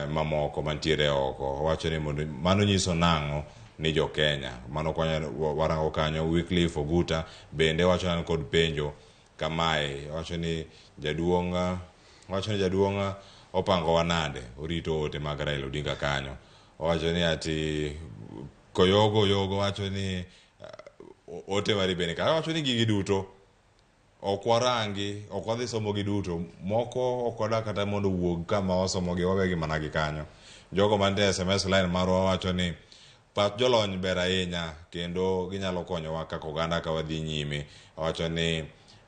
mamoko mantiere oko. Owacho ni mondo mano nyiso nang'o ni jo Kenya. Mano konyo warango kanyo. Wycliffe Oguta bende wacho an kod penjo kamae. Owacho ni jaduong' opango wa nade orito ote mag Raila Odinga kanyo. Owacho ni ati Koyogo Yogo wacho ni ote mari bende kanyo. Owacho ni gigi duto ok warangi, ok wadhi somo gi duto. Moko ok wadak kata mondo owuog kama wasomogi, wawegi mana gi kanyo. Jogo mantie SMS line marwa wacho ni pach jolony ber ahinya kendo ginyalo konyowa kaka oganda ka wadhi nyime. Owacho ni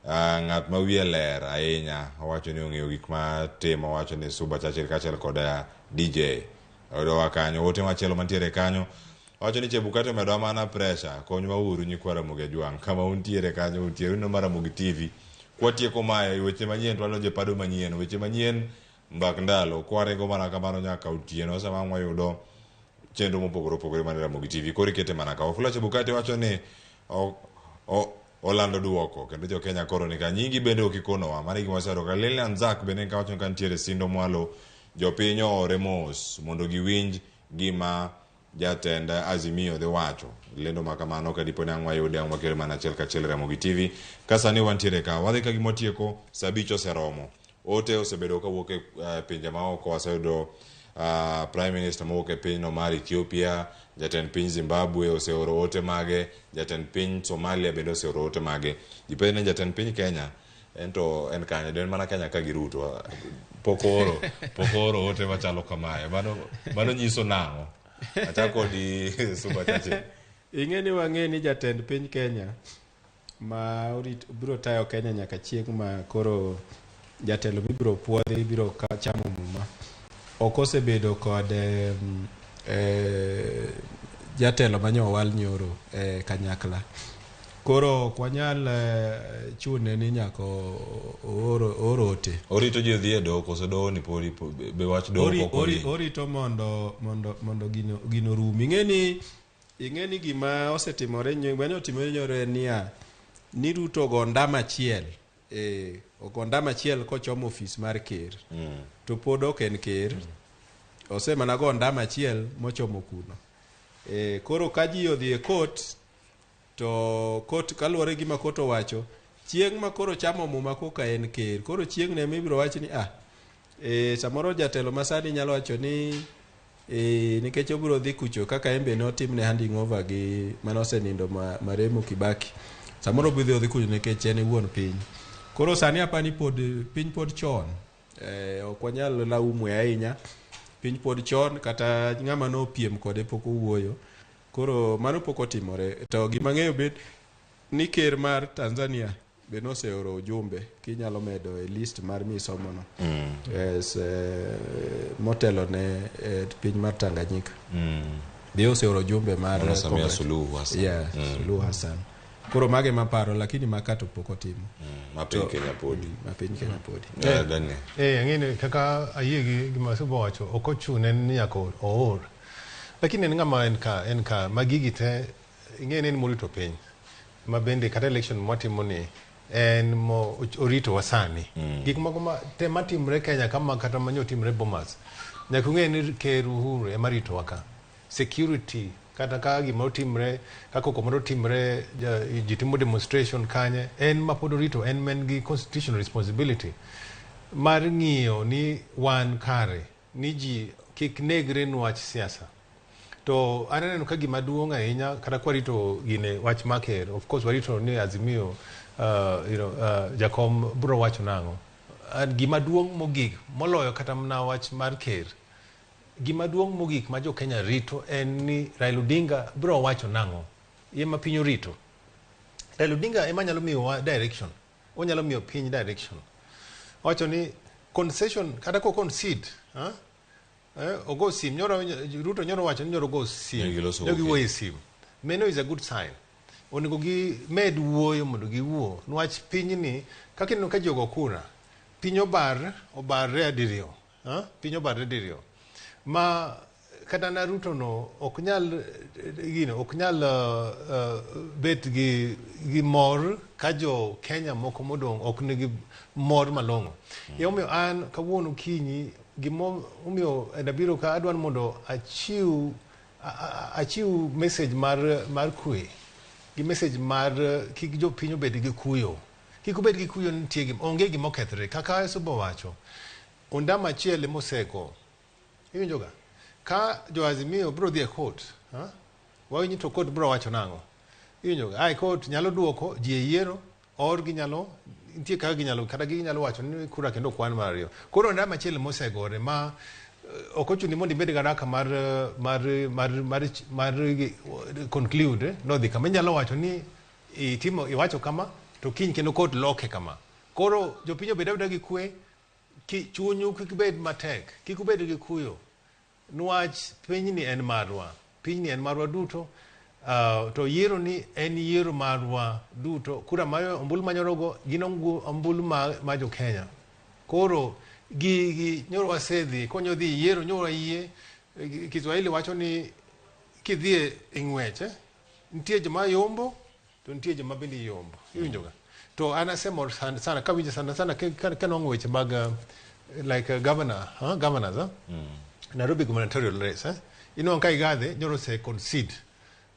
ng'at ma wiye ler ahinya, owacho ni ong'eyo gik ma timo, owacho ni Suba Churchill kaachiel kod DJ. Oyudowa kanyo. Ote machielo mantiere kanyo Wacho ni Chebukati omedowa mana pressure, konywa uru nyikwa Ramogi Ajwang' kama untiere kanyo untiere uneno mar Ramogi TV. Kwatieko mae weche manyien to wadonjo e pado manyien, weche manyien mbak ndalo kwaringo mana kamano nyaka otieno sama ang' wayudo chenro mopogore opogore man e Ramogi TV. Koro ikete mana ka. Wafula Chebukati wacho ni o, o, olando duoko kendo jo Kenya koro ni ka nyingi bende ok ikonowa. Mano e gima waseyudo ka Lilian Zack bende kawacho ni ka nitiere sindo mwalo jopiny oore mos mondo giwinj gima jatend Azimio dhi wacho. Lendo ma kamano ka dipo ni ang' wayude ang' wakele mana achiel kachiel e Ramogi TV. Ka sani wantiere ka, wadhi ka gima watieko, saa abich oseromo. Ote osebedo kawuok e eh, pinje maoko, waseyudo uh, Prime Minister mowuok e pinyno mar Ethiopia, jatend piny Zimbabwe oseoro ote mage, jatend piny Somalia bende oseoro ote mage. Ji penjo ni jatend piny Kenya en to en kanye? En mana Kenya ka gi Ruto. Pok ooro, pok ooro ote machalo kamae. Mano, mano nyiso nang'o? Achako kodi Suba Chache. Ing'e ni wang'e ni jatend piny Kenya ma orit, biro tayo Kenya nyaka chieng' ma koro jatelo mibiro puodhi biro ka chamo muma ok osebedo kod eh, jatelo manye owal nyoro e kanyakla. Koro ok wanyal eh, chune ni nyaka oor oor ote. Orito ji odhi e doho koso doho ni podi be wach doho pok ori Orito mondo mondo mondo gino gino rum. Ing'e ni ing'e ni gima osetimore mane otimore nyoro en niya ni Ruto ogo ondamo achiel eh, ogo ondamo achiel kochomo ofis mar ker to pod ok en ker osemana go ondamo achiel mochomo kuno. Eh, koro ka ji odhi e court to court kaluwore gi gima court owacho chieng' ma koro chamo muma koka en ker koro chieng' ne mibiro wach ni ah e, samoro jatelo masani nyalo wacho ni e, nikech obiro dhi kucho kaka en be notimne handing over gi mane osenindo ma, marehemu Kibaki samoro obiro dhi kucho nikech en e wuon piny koro sani apani pod piny pod chon e, ok wanyal laumwe ahinya piny pod chon kata ng'ama nopiem kode pok owuoyo koro mano pok otimore to gima ng'eyo bed ni ker mar Tanzania be noseoro ujumbe kinyalo medo e list mar misomono yes, eh, motelo ne eh, piny mar Tanganyika be oseoro ujumbe mar Mano Samia congrat- Suluhu Hassan. yeah, Suluhu Hassan koro mage maparo lakini maka to pok otimo Ma piny Kenya podi. ma piny Kenya podi Yeah, Daniel. Eh, ang'e ni kaka ayie gi gima Suba owacho, ok ochune ni nyaka oor. Lakini en ng'ama en ka, en ka, ma gigi te, ing'e ni en morito piny. Ma bende kata election mwatimo ni, en mo oritowa sani. Gik moko ma te matimre Kenya kama kata manyo timre Bomas. Nyaka ung'e ni Ker Uhuru ema ritowa ka. Security, kata ka gimoro timre, ka koko moro timre, ji timo demonstration kanye, en ma pod orito, en ma en gi constitutional responsibility mar ng'iyo ni wan kare, ni ji kik negre nwach siasa. To an aneno ka gima duong' ahinya kata kwarito gine wach mar ker, of course warito ni Azimio you know, jakom bro wacho nang'o. Gima duong' mogik moloyo kata mana wach mar ker, gima duong' mogik ma jo Kenya rito en ni Raila Odinga bro wacho nang'o. Ema piny orito. Raila Odinga ema nyalo miyowa direction. Onyalo miyo piny direction. Owacho ni concession kata ko concede, huh? Ogo sim nyoro Ruto nyoro wacho ni nyoro go sim. Ne giloso Ne gokinyi. giwuoyo e sim. Meno is a good sign. Onego gimed wuoyo mondo giwuo. Niwach pinyni kaka ineno ka ji ogo kura, piny obar obarre diriyo. Ha? Piny obarre diriyo. Ma kata na Ruto no ok nyal gino ok nyal bet gi gi mor ka jo Kenya moko modong' ok nigi mor malong'o. Emomiyo an kawuono kinyi gimo omiyo abiro ka adwaro mondo achiw achiw message mar mar kwe gi message mar kik jopiny obed gi kuyo. Kik ubed gi kuyo ni nitie gima onge gima okethre kaka Suba owacho. Ondamo achiel ema osego. Iwinjo ga? Ka jo Azimio biro dhi e court, ha? Wawinj to court biro wacho nang'o? Iwinjo ga? Ai court nyalo duoko ji e yiero or ginyalo nitie kaka ginyalo kata ginyalo wacho ni kura kendo okwan mar ariyo. Koro ondamo achiel ema osegore ma ok ochuno ni mondo ibed gi haraka mar mar mar mar mar conclude nodhi kama inyalo wacho ni itimo iwacho kama to kiny kendo court loke kama. Koro jopiny obed abeda gi kwe, ki, chunyu kik bed matek, kik ubed gi kuyo, niwach pinyni en marwa. Pinyni en marwa duto. To yiero ni en yiero marwa duto. Kura ma ombulu manyorogo gin ombulu ma jo Kenya. Koro gigi nyoro wasedhi konyo dhi yiero nyoro yie. Kiswahili wacho ni kidhi e ng'wech nitie joma yombo to nitie joma bende yombo. Iwinjo ga? To an asemor sana sana kawinjo sana sana kanwang'o weche mag like governor, huh? Governors, huh? Nairobi gubernatorial race, eh? Inwang'o ka Igathe nyoro ose concede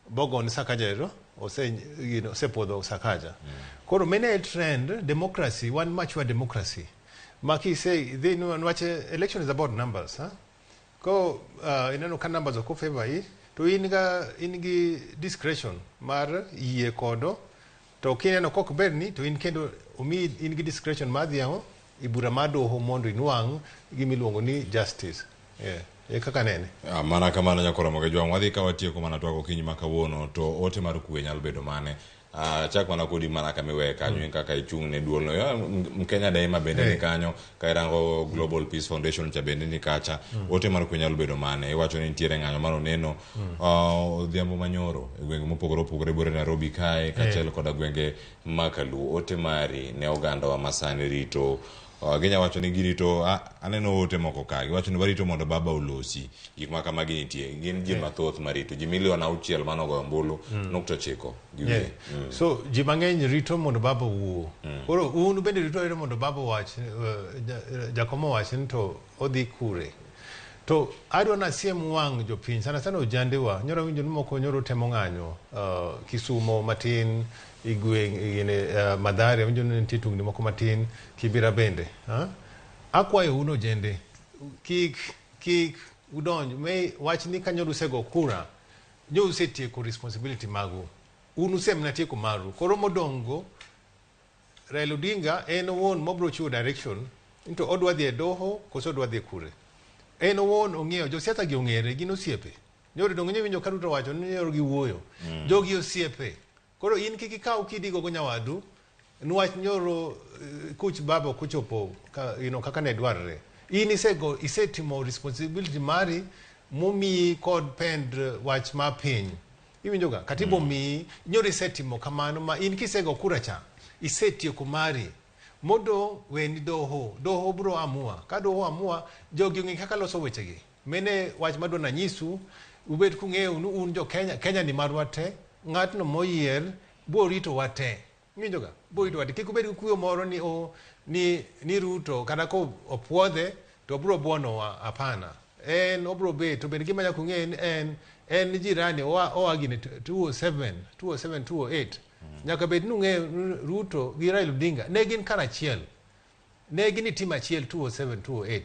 bogon Sakaja ero ose you know, osepuodho Sakaja. Koro mano e trend democracy, wan mature democracy. Ma kise dhi nwach election is about numbers, huh? Ko ineno ka numbers ok favor i to in ga in gi discretion mar yie kodo to kineno kok berni to in kendo omiyi in gi discretion mar dhi ang'o i bura mar doho mondo inwang' gimiluongo ni justice. Yeah. E kaka nene. Ah, mana kamano nyakoro moge jwang' wadhi ka watieko mana twak okinyi ma kawuono to ote mar kwe nyalo bedo mane? Ah, chak mana kodi mana kama iweye kanyo in kaka ichung' ne duol no. Ya, Mkenya Daima bende ni kanyo ka irango Global Peace Foundation cha bende ni kacha. Ote mar kwe nyalo bedo mane? Iwacho ni nitiere ng'anyo mar oneno odhiambo manyoro e gwenge mopogore opogore buore Nairobi kae kaachiel koda gwenge ma Kaluo. Ote mari ne ogandawa masani rito ginya wacho ni girito aneno ote moko ka giwacho ni warito mondo baba olosi gik ma kamagi nitie gin ji mathoth marito ji milion 6 manogoyo ombulu 9.9 gi wiye. So ji mang'eny rito mondo baba owuo. Koro un bende rito arita mondo baba owach, Jakom owach ni to odhi kure. To adwa nasiem wang' jopiny sana sana ojandewa nyoro winjo ni moko nyoro temo ng'anyo Kisumo matin i gweng' gine Mathare awinjo ni nitie tungni moko matin Kibera bende. Akwayo un ojende kik udonj me wach ni kanyoro usego kura nyo usetieko responsibility magu. Un usemna tieko maru. Koro modong' go Raila Odinga en owuon mobro chiwo direction ni to odwa dhi e doho koso odwa dhi kure. En owuon ong'eyo josiasa gi ong'ere gin osiepe. Nyoro donge iwinjo ka Ruto wacho ni nyoro giwuoyo. Jogi osiepe. Koro in kik ikaw kidi gogo nyawadu niwach nyoro kuch baba ok ochopo ka, you know, kaka ne dwarre. In isego isetimo responsibility mari momiyi kod pend wach mar piny. Iwinjo ga? Katiba omiyi nyoro isetimo kamano ma in kisego kura cha isetieko mari. Modong' weni doho. Doho bro amua. Ka doho amua, jogi ong'e kaka loso wechegi. Mene wach madwa nanyisu, ubed kung'eyo ni un jo Kenya, Kenya ni marwa te, ng'atno moyier biro ritowa te. Iwinjo ga? Biro ritowa te. Kik ubed gi kuyo moro ni, oh, ni Ruto kata ko opuodhe to obiro buonowa. Hapana. En obiro bet to bende gima nyaka ung'e ni en jirani oa gine 207, 207, 208. Nyaka bed ni ung'eyo Ruto gi Raila Odinga ne gin karachiel. Ne gin e team achiel 207, 208.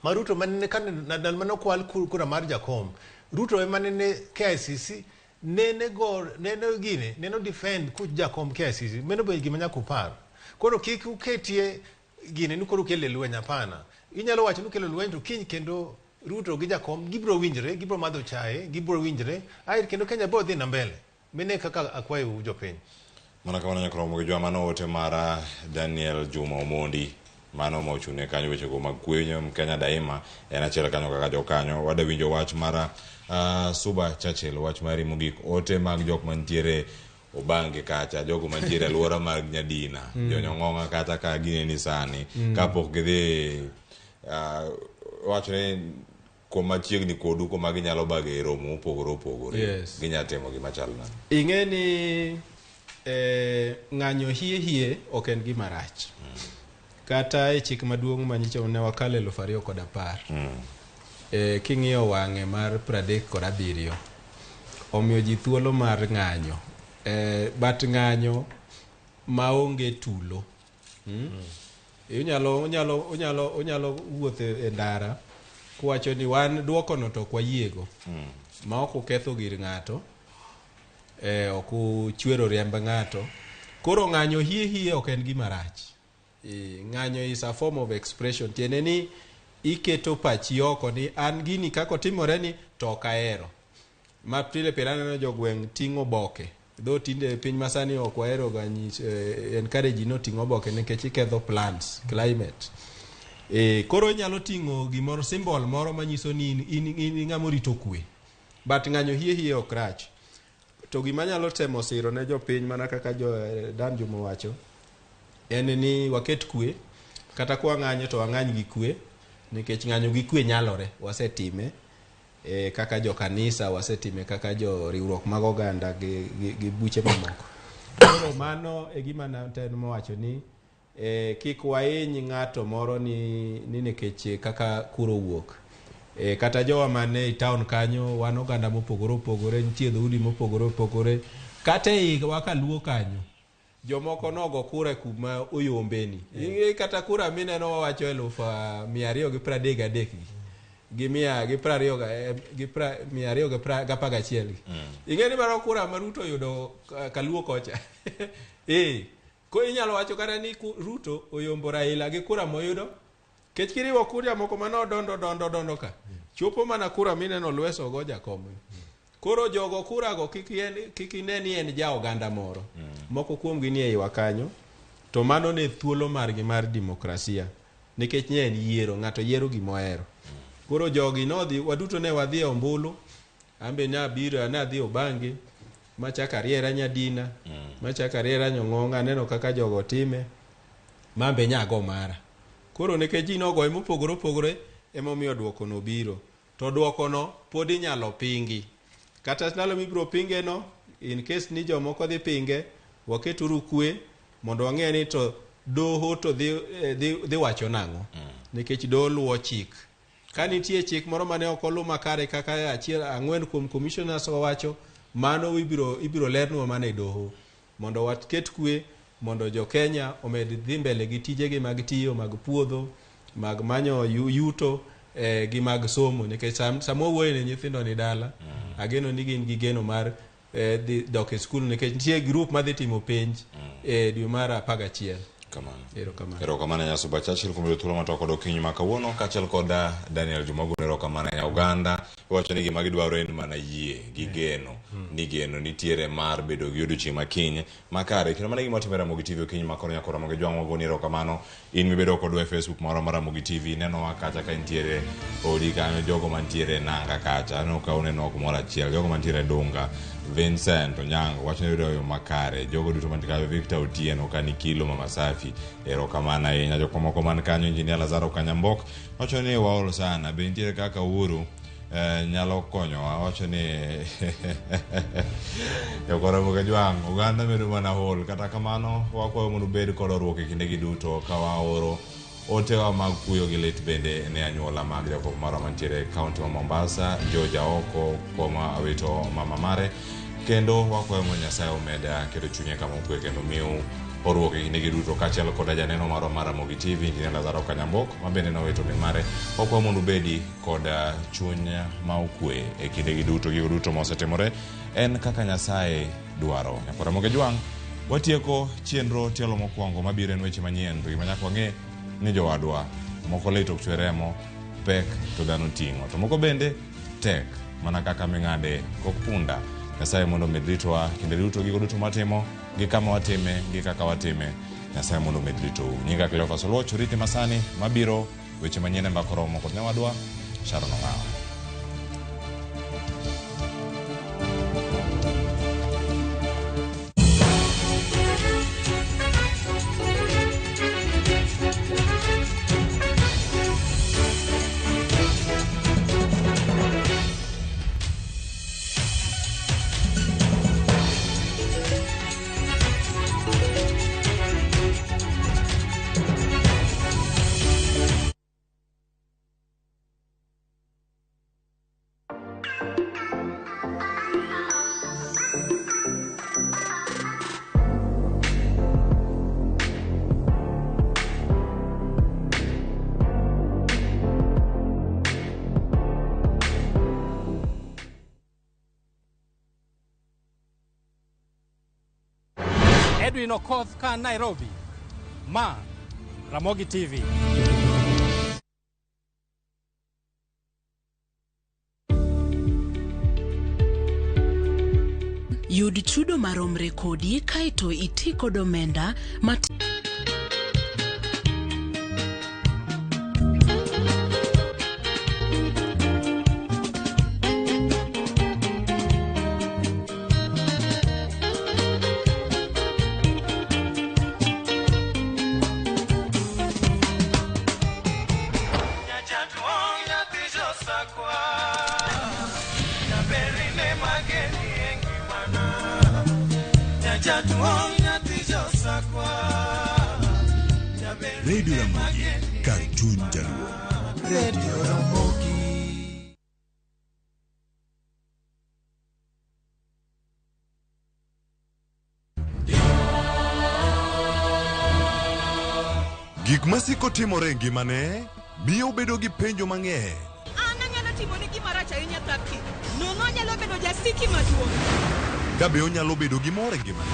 Ma Ruto mane ndalo mane okwal kura mar Jakom, Ruto ema nene KICC nene go nene gine nene defend kuch Jakom KICC. Mano be gima nyaka upar. Koro kik uketie gine ni koro ukele lweny, hapana. Inyalo wacho ni ukelo lweny to kiny kendo Ruto gi Jakom gibiro winjre, gibiro madho chae, gibiro winjre, ae kendo Kenya biro dhi na mbele. Mene kaka akwayo jopiny. Mana kamano nyakromo gi jwa mano ote mara Daniel Juma Omondi mano ma ochung'ne kanyo wechego mag kwe Kenya Daima en achiel kanyo kaka jokanyo wada winjo wach mara Suba Churchill wach mari mogik ote mag jok mantiere Obange kacha jogo mantiere alwora mag Nyadina jonyong'ong'a kata ka gineni sani kapok gidhi wacho ni kuma chiegni kodu kuma ginyalo bage e romo mopogore opogore ginyalo timo gima chal nade? Ing'e ni ng'anyo hie hie ok en gima rach. Kata e chik maduong' manyicho ne wakalo 2010. King'iyo wang'e mar 37 omiyo ji thuolo mar ng'anyo. But ng'anyo maonge tulo. Unyalo wuotho e ndara kuwacho ni wan duoko no to ok wayiego. Ma ok uketho gir ng'ato, ok uchwero riemb ng'ato. Koro ng'anyo hie hie ok en gima rach. Ng'anyo is a form of expression. Tiende ni iketo pachi oko ni an gini kaka otimore ni to ok ahero. Ma pile pile aneno jogweng' ting'o oboke. Though tinde piny masani ok wahero ga encourage ji ni oting' oboke nikech iketho plants, climate. Koro inyalo ting'o gimoro, symbol moro manyiso ni in ng'ama orito kwe. But ng'anyo hie hie ok rach. To gima nyalo temo siro ne jopiny mana kaka jo Dan Juma wacho en ni waket kwe kata kwa ng'anyo to wang'any gi kwe nikech ng'anyo gi kwe nyalore wasetime kaka jo kanisa wasetime kaka jo riwruok mag oganda gi buche mamoko. Koro mano e gima natemo wacho ni kik wahiny ng'ato moro ni nikech kaka kura owuok. Kata jowa mane e town kanyo wan oganda mopogore opogore, nitie dhoudi mopogore opogore. Kata e wa kaluo kanyo jomoko nogo kura kuma oyombeni. Kata kura mineno wawacho 233 gi 211 gi. Ing'e ni mano kura ma Ruto oyudo kaluo kocha. Ko inyalo wacho kata ni Ruto oyombo Raila gi kura moyudo. Kech kiriwo kura moko mano dondo ka. Chopo mana kura mineno Lweso go jakom. Koro jogo kura go kik ine ni en ja oganda moro. Moko kuom gi ni e iwa kanyo. To mano ne thuolo margi mar demokrasia. Nikech ne en yiero, ng'ato yiero gima ohero. Koro jogi nodhi, waduto ne wadhi e ombulu. Ambe nabiro, nadhi Obange, machak ariera Nyadina, machak ariera Nyong'ong, aneno kaka jogo time, mambe nyago mara. Koro nikech ji nogoye mopogore opogore, emomiyo duoko no biro. To duoko no pod inyalo pingi. Kata ndalo mibiro pinge no, in case ni jomoko dhi pinge, waketuru kwe mondo wang'e ni to doho to dhi wacho nang'o. Nikech doho luwo chik. Ka nitie chik moro mane ok oluw makare kaka achiel ang'wen kuom commissioners owacho, mano ibiro lernwa mana e doho mondo waket kwe mondo jo Kenya omed dhi mbele gi tijegi mag tiyo, mag puodho, mag manyo yuto, gi mag somo. Nikech sama wawuoyo ne nyithindo ni dala, ageno ni gin gi geno mar dhi dok e skul nikech nitie group madhi timo penj e dwe mar 11. Kamano. Erokamano. Erokamano Nyasuba Churchill kuom yudo thuolo ma kod okinyi ma kawuono kaachiel kod Daniel Juma Oguno. Erokamano e oganda. Iwacho ni gima gidwaro en mana yie gi geno. Ni geno nitiere mar bedo gi odiochieng' ma kiny makare. Kendo mano e gima timore Ramogi TV okinyi ma koro nyakoro Ramogi Jwang' wagoni erokamano. In mibedo kodwa e Facebook marwa mar Ramogi TV, nenowa kacha ka intiere odi kanyo, jogo mantiere nanga kacha, aneno ka uneno kumoro achiel, jogo mantiere Dunga, Vincent Onyango wacho ni yudo yo makare, jogo duto mantie kanyo, Victor Otieno Kanikilo Mama Safi, erokamano ahinya. Jok mamoko man kanyo, Engineer Lazaro Kanyambok wacho ni waol sana, be nitiere kaka Uhuru nyalo konyowa, wacho ni Jokoro Jwang' oganda medo mana hol. Kata kamano wakwayo mondo ubed kod horuok e kindegi duto ka waoro otewa mag kuyo gi lit bende ne anyuola mag jakop marwa mantiere e kaunti ma Mombasa, George Aoko kuom wito mama mare, kendo wakwayo mondo Nyasaye omed keto chunye kama okwe kendo miyo horuok e kindegi duto, kaachiel kod janeno marwa mar Ramogi TV Engineer Lazaro Kanyambok ma bende nowito min mare. Wakwayo mondo ubedi kod chuny ma okwe e kindegi duto. Gigo duto mosetimore en kaka Nyasaye dwaro. Nyakwa Ramogi Jwang' watieko chenro tielo mokwongo mabiro en weche manyien. To gima nyaka wang'e ni jowadwa moko lit ok chwe remo, pek to dhano ting'o, to moko bende tek mana kaka ming'ade kok punda. Nyasaye mondo omed ritowa kinde duto, gigo duto matimo gi kama watime gi kaka watime. Nyasaye mondo omed ritou. Nyinga Cleophas Oluoch, oriti masani mabiro weche manyien e mbaka oromo kod nyawadwa Sharon Ong'awa. Edwin Okoth ka Nairobi. Ma Ramogi TV. Yud chudo maromre kodi kaeto iti kod omenda Radio Ramogi, kar chuny Jaluo. Radio Ramogi. Gik masiko timore e ngimane miyo obedo gi penjo mang'eny. An anyalo timoni gima rach ahinya Thapki. Nono anyalo bedo jasiki maduong'. Ka be onyalo bedo gi mor e ngimane.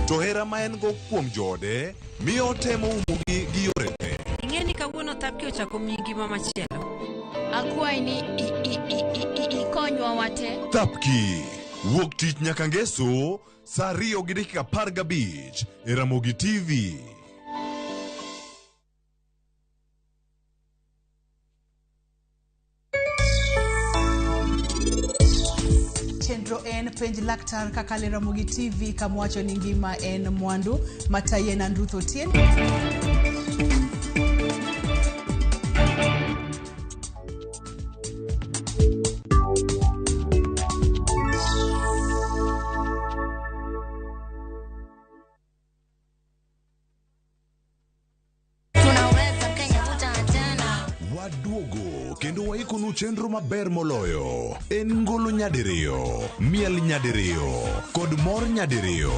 To hera ma en go kuom joode miyo otemo umogi gi yore te. Ing'e ni kawuono Thapki ochako miyi ngima machielo. Akwayi ni ikonywa wate. Thapki wuok tich nyaka ngeso saa 2:15 e Ramogi TV. Chenro en penj laktar kaka le Ramogi TV kamwacho ni ngima en mwandu matayi en Andrew Otieno. Waduogo kendo waikonu chenro maber moloyo. En ngolo nyadiriyo, miel nyadiriyo, kod mor nyadiriyo.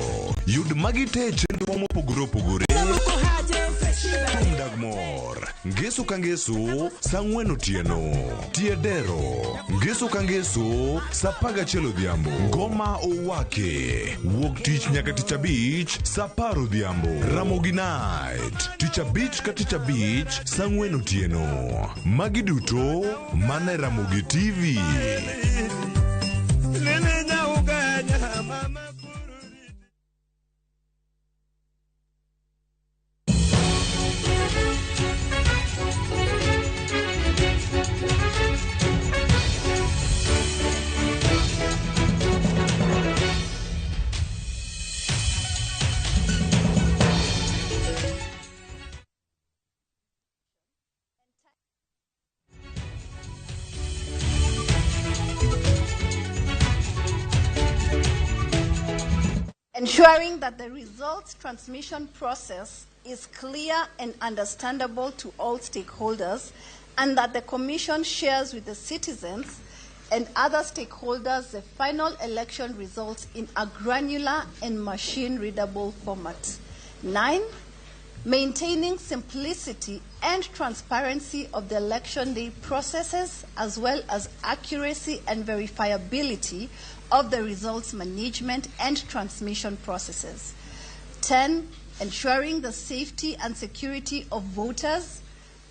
Yud magi te e chenro mopogore opogore. Thum dag mor. Ngeso ka ngeso, saa 4 otieno. Tie dero. Ngeso ka ngeso, saa 11 odhiambo. Ngoma owake. Wuok tich nyaka tich abich, saa 10 odhiambo. Ramogi Night. Tich abich ka tich abich, saa 4 otieno. Magi duto mana e Ramogi TV. Ensuring that the results transmission process is clear and understandable to all stakeholders, and that the Commission shares with the citizens and other stakeholders the final election results in a granular and machine-readable format. 9, maintaining simplicity and transparency of the election day processes, as well as accuracy and verifiability of the results management and transmission processes. 10, ensuring the safety and security of voters,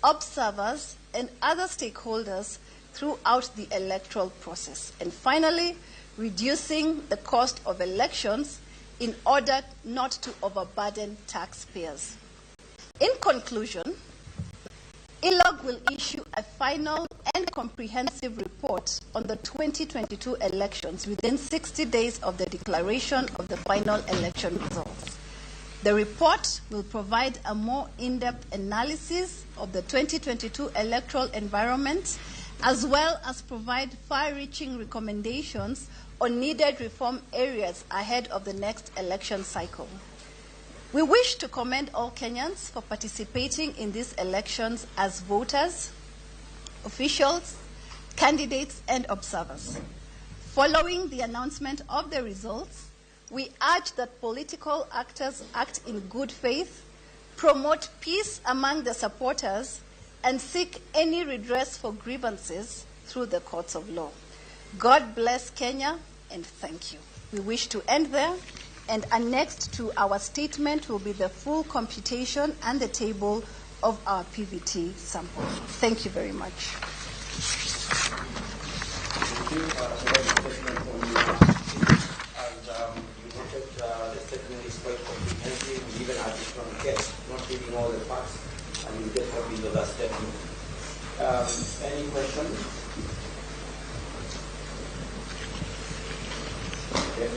observers, and other stakeholders throughout the electoral process. And finally, reducing the cost of elections in order not to overburden taxpayers. In conclusion, ILOG will issue a final and comprehensive report on the 2022 elections within 60 days of the declaration of the final election results. The report will provide a more in-depth analysis of the 2022 electoral environment, as well as provide far-reaching recommendations on needed reform areas ahead of the next election cycle. We wish to commend all Kenyans for participating in these elections as voters, officials, candidates, and observers. Following the announcement of the results, we urge that political actors act in good faith, promote peace among the supporters, and seek any redress for grievances through the courts of law. God bless Kenya, and thank you. We wish to end there, and annexed to our statement will be the full computation and the table of our PVT sample. Thank you very much. Thank you. So that is the statement from you. And you noted the statement is quite comprehensive. We even additional text, not reading all the facts, and you get copies of that statement. Any questions? Okay.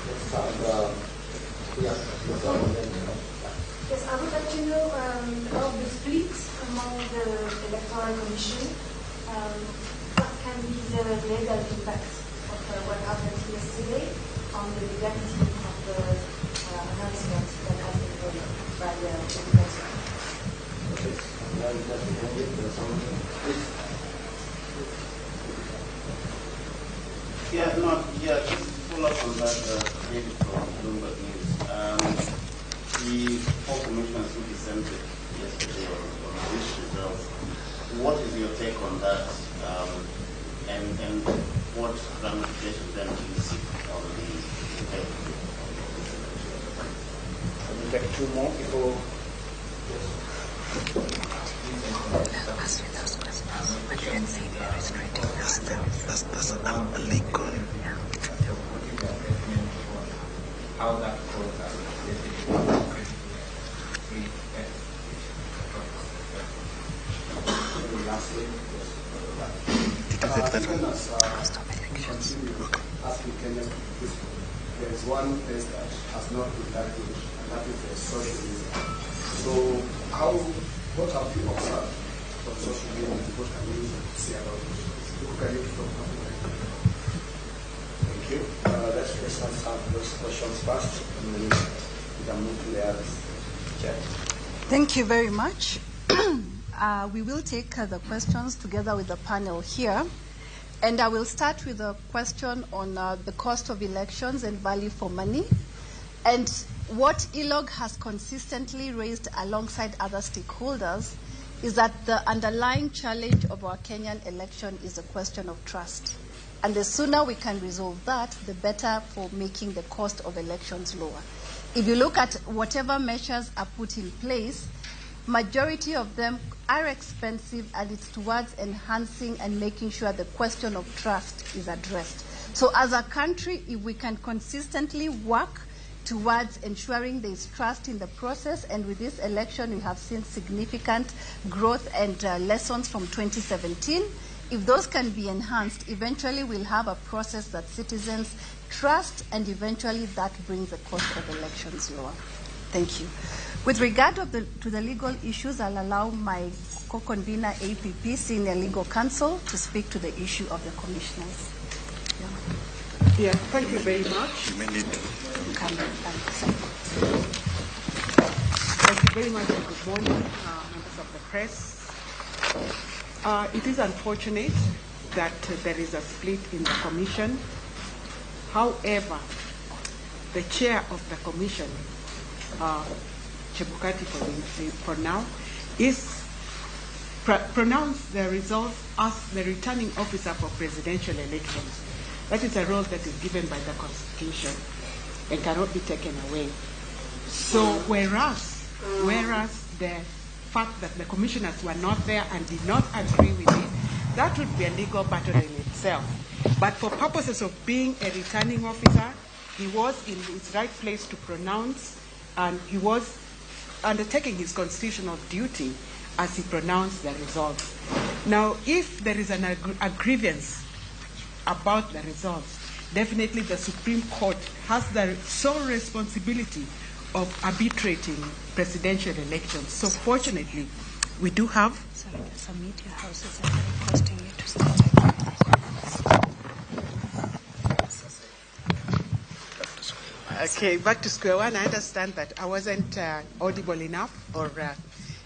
Let's have, Yes, I would like to know about the split among the Electoral Commission. What can be the legal impact of what happened yesterday on the legality of the up on that, David from Bloomberg News. The four commissioners who dissented yesterday on these results, what is your take on that, and what ramifications then do you see on the integrity of this election? Can we take two more before? Yes. That's a legal. How that quota three Lastly, Did you take that one? Continue asking Kenyans to be peaceful. There is one place that has not been that good, and that is the social media. So, what have you observed from social media, and what can you say about it? From Africa. Thank you. Let's first answer those questions first, and then we can move to the others. Chair. Thank you very much. We will take the questions together with the panel here. And I will start with a question on the cost of elections and value for money. And what ELOG has consistently raised alongside other stakeholders is that the underlying challenge of our Kenyan election is a question of trust. And the sooner we can resolve that, the better for making the cost of elections lower. If you look at whatever measures are put in place, majority of them are expensive, and it's towards enhancing and making sure the question of trust is addressed. So as a country, if we can consistently work towards ensuring there is trust in the process, and with this election we have seen significant growth and lessons from 2017. If those can be enhanced, eventually we'll have a process that citizens trust, and eventually that brings the cost of elections lower. Thank you. With regard to the legal issues, I'll allow my co-convener, APP, Senior Legal Counsel, to speak to the issue of the commissioners. Yeah, thank you very much. You may need to come. Thank you very much and good morning, members of the press. It is unfortunate that there is a split in the commission. However, the chair of the commission, Chebukati for now, is pronounced the results as the returning officer for presidential elections. That is a role that is given by the Constitution and cannot be taken away. So whereas the fact that the commissioners were not there and did not agree with it, that would be a legal battle in itself. But for purposes of being a returning officer, he was in his right place to pronounce, and he was undertaking his constitutional duty as he pronounced the results. Now, if there is a grievance about the results, definitely the Supreme Court has the sole responsibility of arbitrating presidential elections. So fortunately, we do have... Sorry, some media houses are requesting you to start. Okay, back to square one. I understand that I wasn't audible enough, or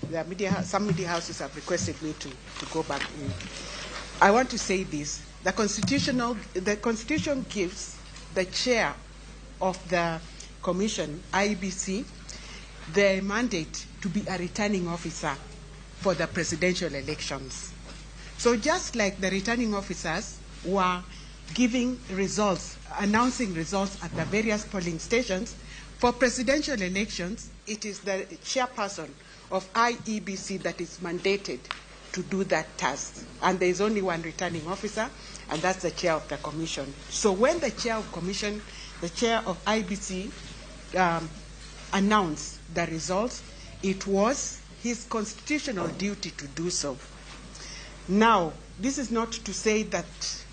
the media, some media houses have requested me to go back in. I want to say this. The Constitution gives the chair of the Commission, IEBC, the mandate to be a returning officer for the presidential elections. So just like the returning officers were giving results, announcing results at the various polling stations, for presidential elections, it is the chairperson of IEBC that is mandated to do that task. And there is only one returning officer, and that's the chair of the commission. So when the chair of commission, the chair of IBC announced the results, it was his constitutional duty to do so. Now, this is not to say that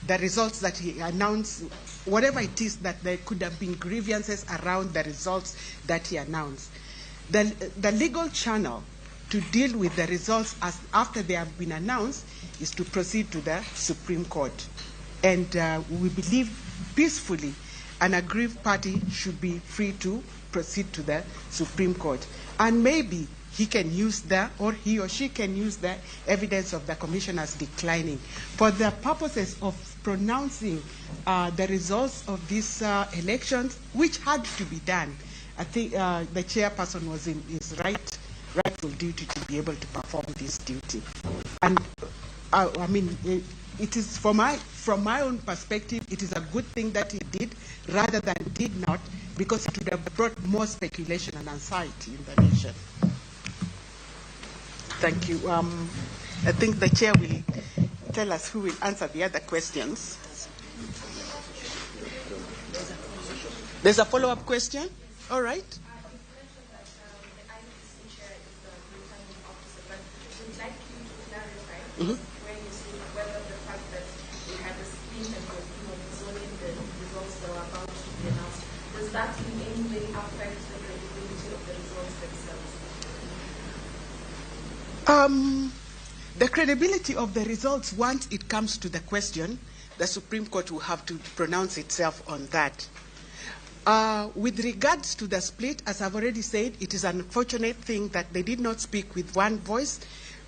the results that he announced, whatever it is, that there could have been grievances around the results that he announced. The legal channel to deal with the results as after they have been announced is to proceed to the Supreme Court. And we believe peacefully an aggrieved party should be free to proceed to the Supreme Court. And maybe He can use the, or he or she can use the evidence of the commissioners declining. For the purposes of pronouncing the results of these elections, which had to be done, I think the chairperson was in his rightful duty to be able to perform this duty. And I mean, it is from my own perspective, it is a good thing that he did rather than did not, because it would have brought more speculation and anxiety in the nation. Thank you. I think the chair will tell us who will answer the other questions. There's a follow-up question? All right. Mm-hmm. Where you see whether the fact that we had a split and zoning the results that were about to be announced, does that in any way affect the credibility of the results themselves? The credibility of the results, once it comes to the question, the Supreme Court will have to pronounce itself on that. With regards to the split, as I've already said, it is an unfortunate thing that they did not speak with one voice,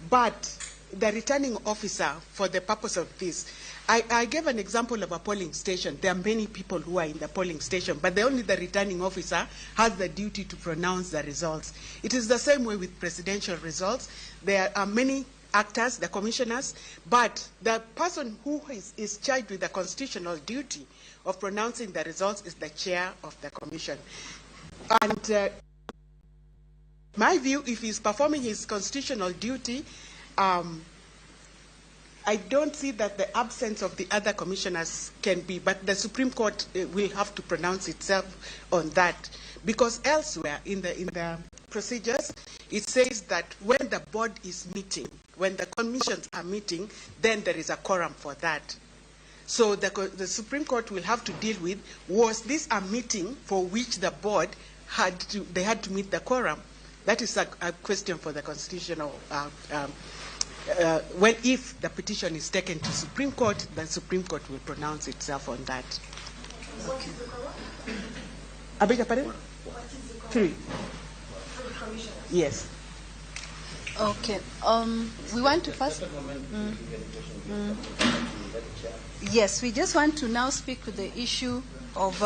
but the returning officer, for the purpose of this, I gave an example of a polling station. There are many people who are in the polling station, but only the returning officer has the duty to pronounce the results. It is the same way with presidential results. There are many actors, the commissioners, but the person who is charged with the constitutional duty of pronouncing the results is the chair of the commission. And my view, if he's performing his constitutional duty, I don't see that the absence of the other commissioners can be, but the Supreme Court will have to pronounce itself on that, because elsewhere in the procedures, it says that when the board is meeting, when the commissions are meeting, then there is a quorum for that. So the Supreme Court will have to deal with, was this a meeting for which the board had to meet the quorum? That is a question for the constitutional. Well, if the petition is taken to Supreme Court, the Supreme Court will pronounce itself on that. What is the quorum? I beg your pardon? What is the quorum? 3. Three. Yes. Okay. We want to first. Yes, we just want to now speak to the issue of.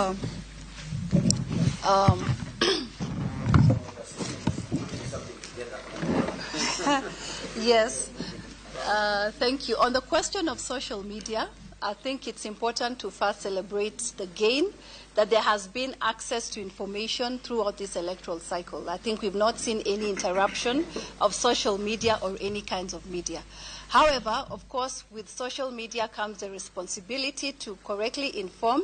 Yes, thank you. On the question of social media, I think it's important to first celebrate the gain that there has been access to information throughout this electoral cycle. I think we've not seen any interruption of social media or any kinds of media. However, of course, with social media comes the responsibility to correctly inform,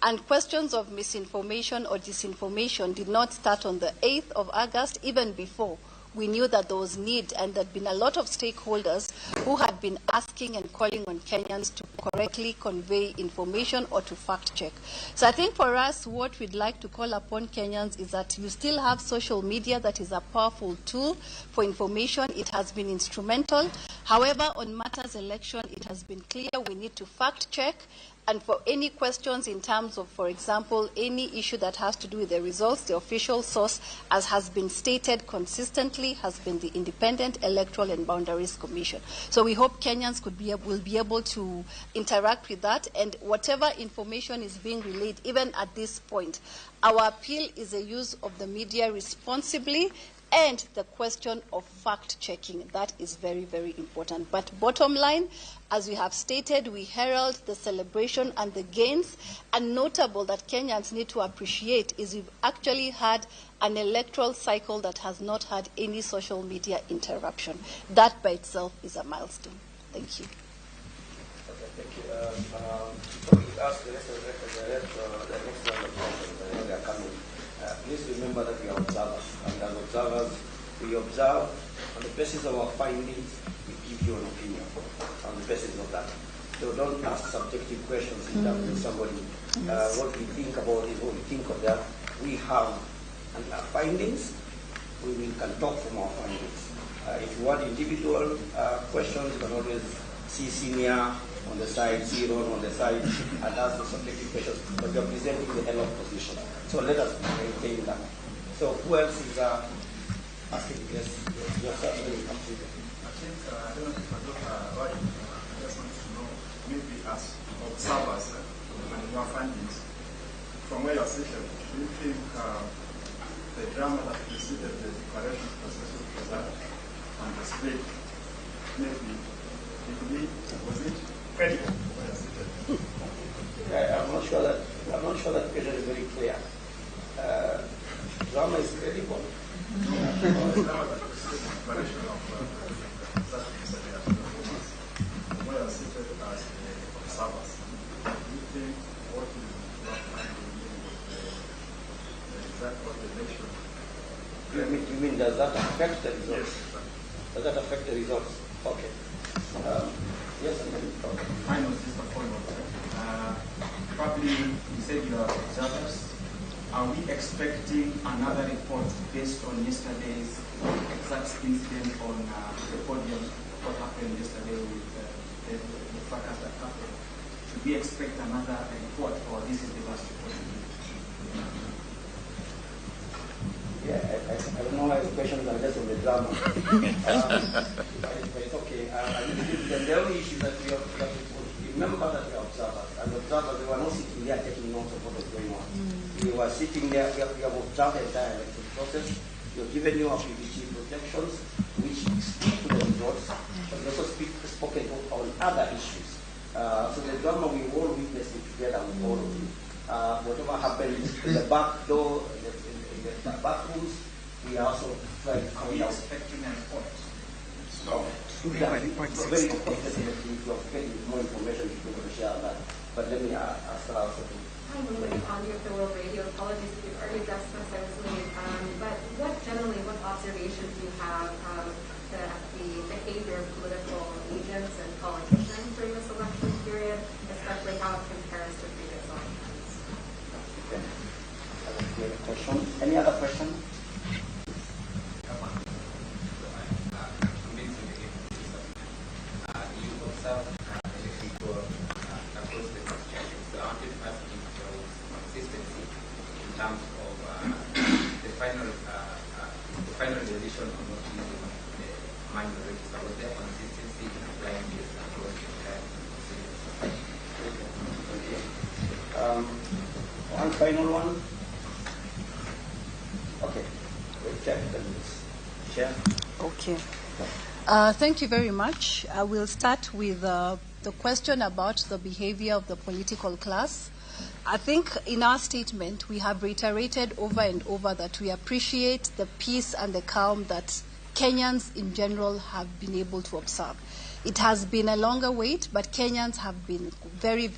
and questions of misinformation or disinformation did not start on the 8th of August, even before. We knew that there was need, and there had been a lot of stakeholders who had been asking and calling on Kenyans to correctly convey information or to fact check. So I think for us, what we'd like to call upon Kenyans is that you still have social media that is a powerful tool for information. It has been instrumental. However, on matters election, it has been clear we need to fact check. And for any questions in terms of, for example, any issue that has to do with the results, the official source, as has been stated consistently, has been the Independent Electoral and Boundaries Commission. So we hope Kenyans will be able to interact with that, and whatever information is being relayed, even at this point, our appeal is the use of the media responsibly and the question of fact-checking. That is very, very important. But bottom line, as we have stated, we herald the celebration and the gains, and notable that Kenyans need to appreciate is we've actually had an electoral cycle that has not had any social media interruption. That by itself is a milestone. Thank you. Okay, thank you. Before we ask the rest of the next round of questions, I know they are coming. Please remember that we are observers, and as observers, we observe on the basis of our findings, we give you an opinion on the basis of that. So don't ask subjective questions in terms of somebody, Yes. What we think about this, what we think of that. We have our findings, we can talk from our findings. If you want individual questions, you can always see senior on the side, see Ron on the side, and ask the subjective questions, but we are presenting the LO position. So let us maintain that. So who else is Asking, yes, yes, sir, then we come to you. I think, I don't know if I got right, I just want to know, maybe as observers and your findings, from where you are seated, do you think the drama that preceded the declaration process result and the split, maybe, was it credible where you are seated? I'm not sure that question is very clear. Drama is credible. No, the drama that preceded the declaration of that yesterday at the performance, where you are seated as the observers, do you think what is your finding with the result of the election? You mean does that affect the results? Yes, exactly. Does that affect the results? Okay. Yes, and then mine was just a follow-up. Probably you said you are observers. Are we expecting another report based on yesterday's exact incident on the podium, what happened yesterday with the fracas that happened? Should we expect another report, or this is the last report? Yeah, I don't know why the questions are just on the drama. But it's okay. I mean, the only issue that we have to remember that we are observers. And observers, we were not sitting there taking notes of what was going on. We were sitting there, we have observed the entire election process. We have given you our PVT projections, which speak to the results, but we also spoken on other issues. So the drama, we all witnessed it together with all of you. Whatever happened in the back door, in the back rooms, we are also trying to Are we expecting a report? So, we are very confident if you are getting more information, you can share that. But let me ask her also. Hi, Mumbai Pandey of the World Radio. Apologies if you've already addressed this, I was late. But what observations do you have of the behavior of political agents and politicians during this election period, especially how it compares to previous elections? Okay. That's a clear question. Any other question? You observed election fraud across the constituency. So I wanted to ask if there was consistency in terms of the final decision on not using the manual register. Was there consistency in applying this across the entire constituency? Okay. One final one. Okay, we'll check and share. Okay. Thank you very much. I will start with the question about the behavior of the political class. I think in our statement we have reiterated over and over that we appreciate the peace and the calm that Kenyans in general have been able to observe. It has been a longer wait, but Kenyans have been very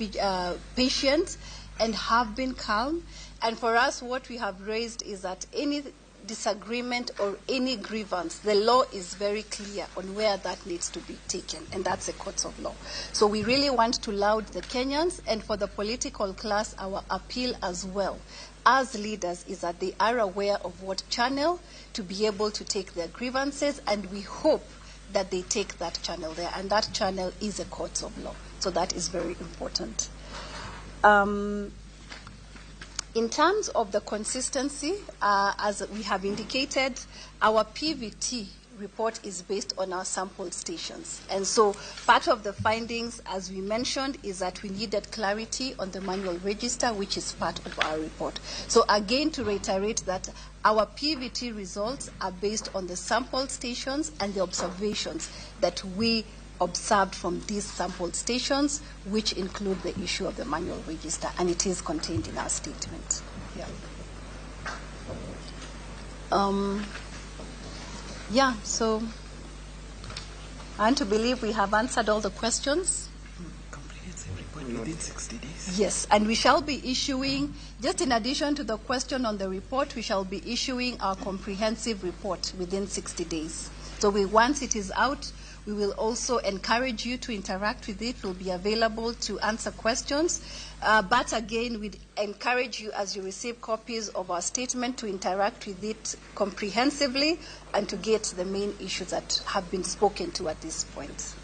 patient and have been calm. And for us, what we have raised is that any disagreement or any grievance, the law is very clear on where that needs to be taken, and that's a court of law. So we really want to laud the Kenyans, and for the political class, our appeal as well as leaders is that they are aware of what channel to be able to take their grievances, and we hope that they take that channel there, and that channel is a court of law. So that is very important. In terms of the consistency, as we have indicated, our PVT report is based on our sample stations. And so part of the findings, as we mentioned, is that we needed clarity on the manual register, which is part of our report. So again, to reiterate that our PVT results are based on the sample stations and the observations that we observed from these sample stations, which include the issue of the manual register, and it is contained in our statement. Yeah. Yeah, so I want to believe we have answered all the questions. Comprehensive report within 60 days. Yes, and we shall be issuing, just in addition to the question on the report, we shall be issuing our comprehensive report within 60 days. So once it is out, we will also encourage you to interact with it. We'll be available to answer questions. But again, we'd encourage you as you receive copies of our statement to interact with it comprehensively and to get the main issues that have been spoken to at this point.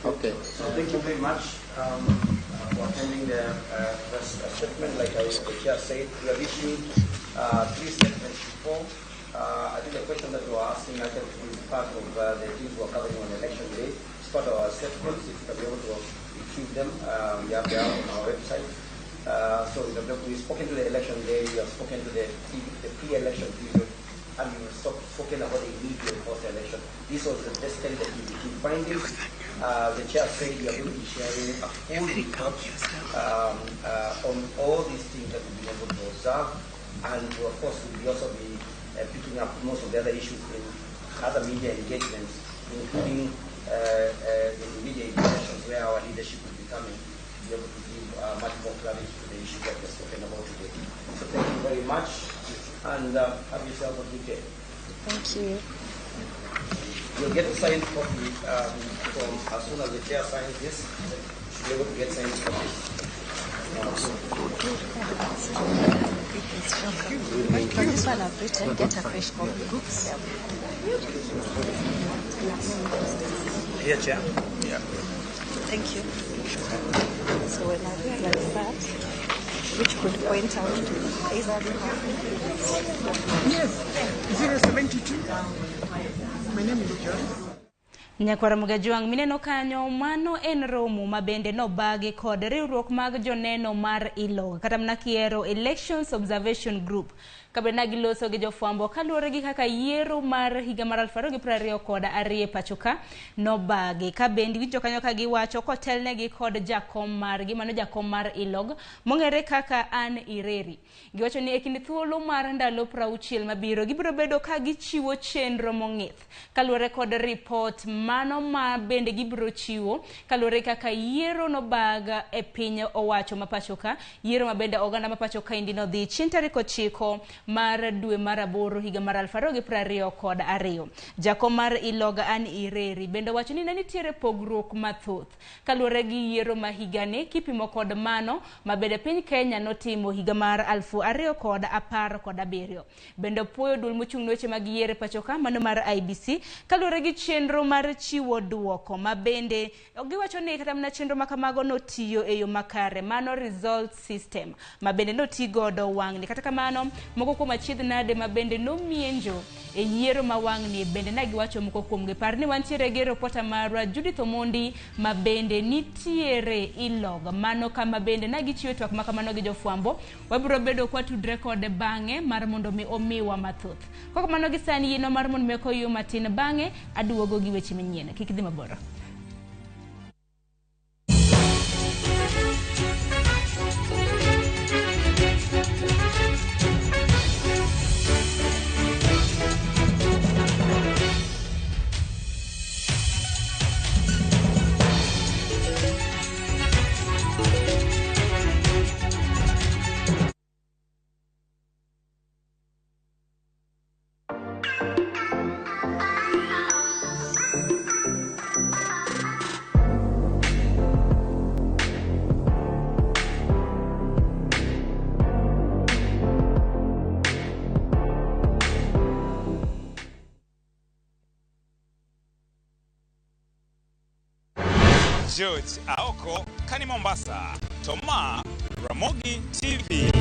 Okay, so thank you very much. for attending the press statement. Like the chair said, we have issued 3 statements before. I think the question that you are asking actually is part of the things we are covering on election day. It's part of our statements. If you can be able to retrieve them, we have them on our website. So we've spoken to the election day, we have spoken to the pre-election period, and we have spoken about the immediate post-election. This was basically the PVT findings. The chair said we are going to be sharing a full report on all these things that we've been able to observe, and of course we'll also be picking up most of the other issues in other media engagements, including in media interventions where our leadership will be coming to be able to give much more clarity to the issues that we're spoken about today. So thank you very much, and have yourself a good day. Thank you. You'll get a signed copy from as soon as the chair signs this. You should be able to get signed copies. For this one I've written, get a fresh copy. Here, chair. Yeah. Thank you. So when I realized that, which could point out to either. Yes, 072. My name is Joyce. Nyakwara Mugajuang mineno kanyo mano en romo mabende nobagi kod riwruok mag joneno mar ILOG kata mana kiero Elections Observation Group kabende giloso gi jofwambo kaluwore gi kaka yiero mar higa mar 2022 pacho ka nobagi kabendi winjo kanyo ka giwacho kotelnegi kod jakom margi mano jakom mar ILOG mong'ere kaka Anne Ireri. Giwacho ni e kind thuolo mar ndalo 60 mabiro gibiro bedo ka gichiwo chenro mong'ith kaluwore kod report mano ma bende gibiro chiwo kaluwore kaka yiero nobag e piny owacho ma pacho ka yiero ma bende oganda ma pacho ka indi nodhi chieng' tarik 9 mar dwe mar 8 higa mar 2022. Jakom mar ILOG Anne Ireri bende wacho ni ne nitiere pogruok mathoth kaluwore gi yiero ma higani kipimo kod mano ma bende piny Kenya notimo higa mar 2017. Bende opuoyo duol mochung' ne weche mag yiero e pacho ka mano mar IEBC kaluwore gi chenro mar chiwo duoko ma bende giwacho ni kata mana chenro ma kamago notiyo e yo makare mano result system ma bende noti godo wang'ni. Kata kamano moko kuom achiedh nade ma bende nomienjo e yiero ma wang'ni bende ne giwacho moko kuomgi. Par ni wantiere gi reporter marwa Judith Omondi ma bende nitiere ILOG mano kama bende ne gichiwo twak ma kamano gi jofwambo. Wabiro bedo kwatudre kode bang'e mar mondo mi omiwa mathoth. Kok mano gi sani yino mar mondo mi okoyo matin bang'e aduogo gi weche manyien. Kik idhi mabor. George Aoko, Kani Mombasa, Toma, Ramogi TV.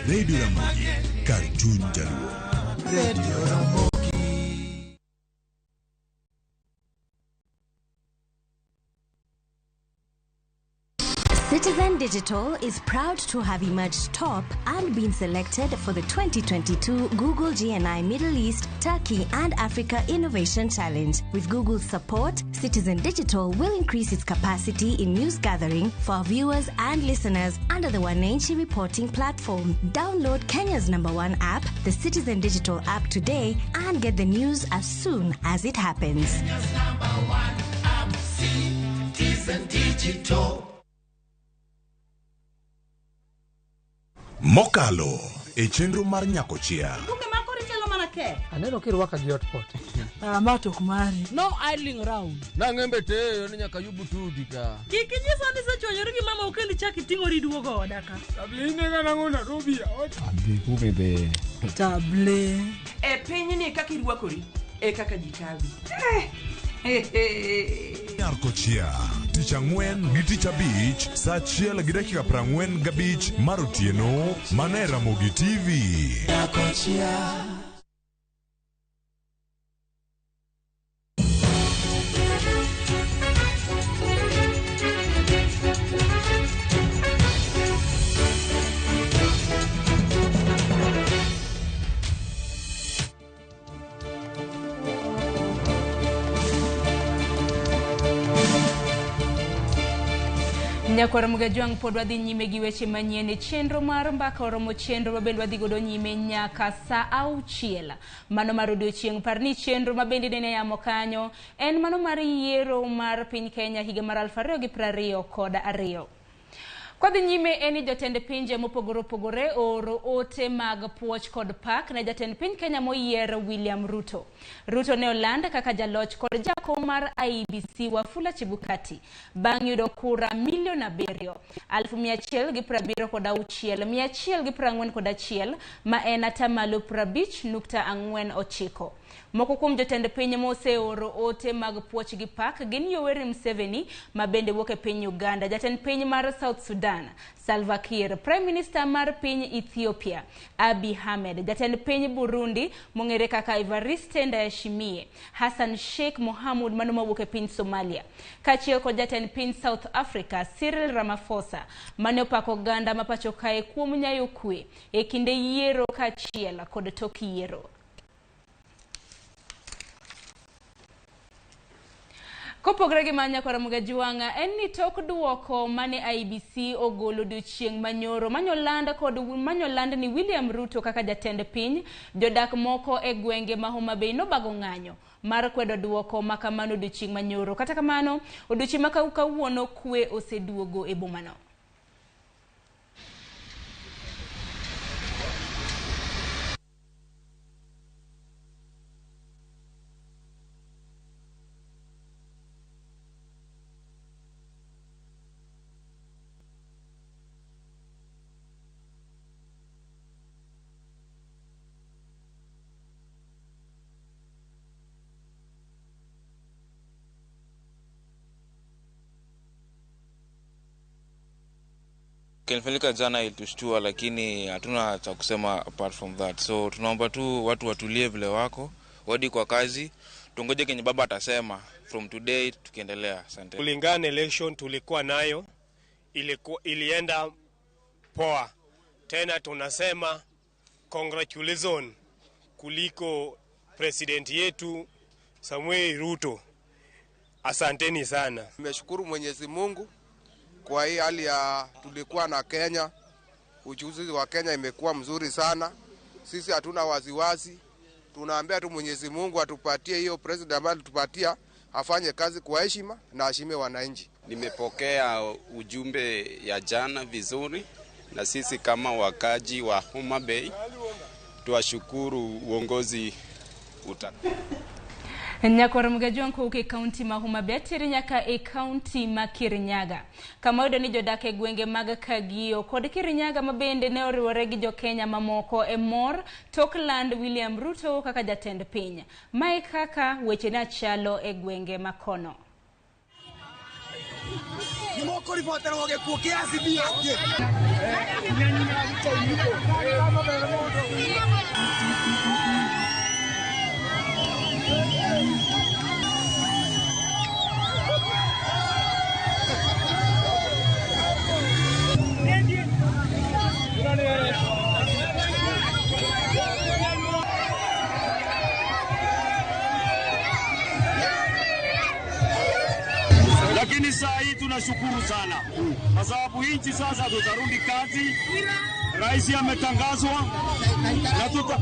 Radio Ramogi, Cartoon Jaluo. Radio Ramogi. Citizen Digital is proud to have emerged top and been selected for the 2022 Google GNI Middle East, Turkey and Africa Innovation Challenge. With Google's support, Citizen Digital will increase its capacity in news gathering for our viewers and listeners under the Wananchi reporting platform. Download Kenya's #1 app, the Citizen Digital app today, and get the news as soon as it happens. Kenya's #1 app, Citizen Digital. Mokalo e chenro mar Nyakochia. Buge makori chalo mana ke. Aneno kirwaka gi hotpot. Ma to ok mari. No idling round. Nang'embe teyo ni nyaka yubu tudi ka. Kik inyisa ni isechwanyori gi mama okendi chak iting'ori iduogo oda ka. Table inega nang'o Nairobi ot. Adhi kume be. Table. E pinyni kaka irwakori e kaka ji kawi. Nyakochia tich ang'wen gi tich abich saa 1:45 mar otieno mana e Ramogi TV. Nyakochia. Nyakwar Mugajwang' pod wadhi nyime gi weche manyien e chenro mar mbaka oromo chenro mabende wadhi godo nyime nyaka saa 6 mano mar odiochieng'. Par ni chenro mabende nene yamo kanyo en mano mar yiero mar piny Kenya higa mar 2022. Kwadhi nyime en ni jatend pinje mopogore opogore ooro ote mag puoch kod pak ne jatend piny Kenya moyier William Ruto. Ruto ne oland kaka jaloch kod jakom mar IEBC Wafula Chebukati bang' yudo kura 7,176,141 ma en atamalo 50.49. Moko kuom jotend piny moseoro ote mag puoch gi pak gin Yoweri Museveni ma bende wuok e piny Uganda, jatend piny mar South Sudan Salva Kiir, Prime Minister mar piny Ethiopia Abiy Ahmed, jatend piny Burundi mong'ere kaka Evariste Ndayishimiye, Hassan Sheikh Mohamud mano mawuok e piny Somalia, kaachiel kod jatend piny South Africa Cyril Ramaphosa mane opako oganda ma pacho kae kuom nyayo kwe e kinde yiero kaachiel kod tok yiero. Kopogore gi mano Nyakwar Mugajwang' en ni tok duoko mane IEBC ogolo odiochieng' manyoro manyoland ni William Ruto kaka jatend piny, jodak moko e gwenge ma Homa Bay nobago ng'anyo mar kwedo duoko ma kamano odiochieng' manyoro. Kata kamano, odiochieng' ma kawuono kwe oseduogo e bomano. Kilifanyika jana ilitushtua, lakini hatuna cha kusema apart from that. So tunaomba tu watu watulie vile wako, wadi kwa kazi, tungoje kenye baba atasema from today tukiendelea. Asante. Kulingana election tulikuwa nayo ilienda poa. Tena tunasema congratulations kuliko president yetu Samuel Ruto. Asanteni sana. Nimeshukuru Mwenyezi Mungu kwa hii hali ya tulikuwa na Kenya. Uchaguzi wa Kenya imekuwa mzuri sana. Sisi hatuna wasiwasi. Tunaambia tu Mwenyezi Mungu atupatie hiyo president ambaye alitupatia, afanye kazi kwa heshima na aheshime wananchi. Nimepokea ujumbe ya jana vizuri, na sisi kama wakaji wa Homa Bay tuwashukuru uongozi uta. Nyakwar Mugajwang' kowuok e kaunti ma Homa Bay ateri nyaka e kaunti ma Kirinyaga, kama oyudo ni jodak e gwenge mag Kagio kod Kirinyaga ma bende ne oriwore gi jokenya mamoko e mor tok land William Ruto kaka jatend piny. Mae kaka weche ne chalo e gwenge makono. tunashukuru sana kwa sababu nchi sasa tutarudi kazi. Rais ametangazwa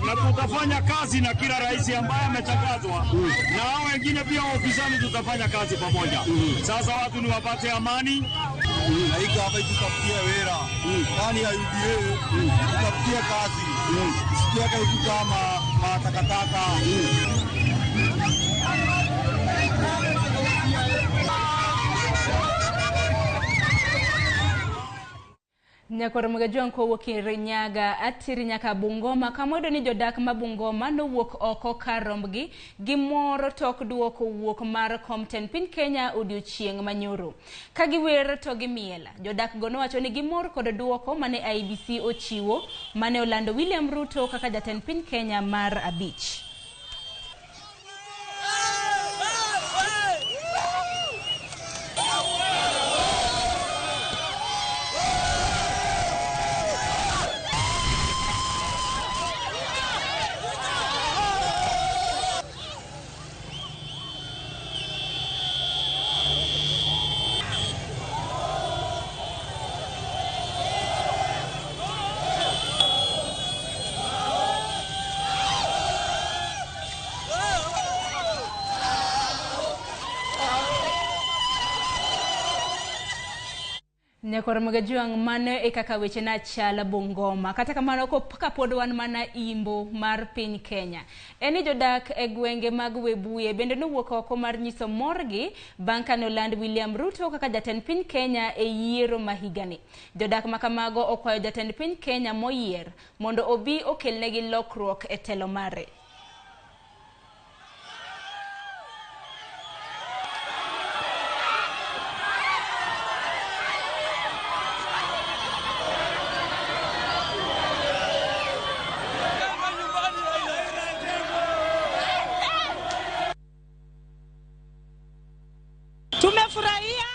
na tutafanya kazi na kila rais ambaye ametangazwa na hao wengine pia ofisani, tutafanya kazi pamoja. Sasa watu ni wapate amani na hii gava itutafutie wera ndani ya UDA, tutafutie kazi, isituweke huku kama matakataka. Nyakwar Mugajwang' kowuok Kirinyaga atiri nyaka Bungoma kama ni jodak ma Bungoma nowuok oko kar rombgi gi mor tok duoko wuok mar kom tend piny Kenya odiochieng' manyoro. Ka giwer to gimiel, jodak go nowacho ni gimor kod duoko mane IEBC ochiwo mane olando William Ruto kaka jatend piny Kenya mar 5. Nyakwar Mugajwang' mano e kaka weche na chal Bungoma. Kata kamano kapod wan mana imbo mar piny Kenya. En ni jodak e gwenge mag Webuye bende nowuok oko mar nyiso morgi bang' kane oland William Ruto kaka jatend piny Kenya e yiero ma higani. Jodak ma kamago okwayo jatend piny Kenya moyier mondo obi okelnegi lokruok e telo mare. Tumefurahia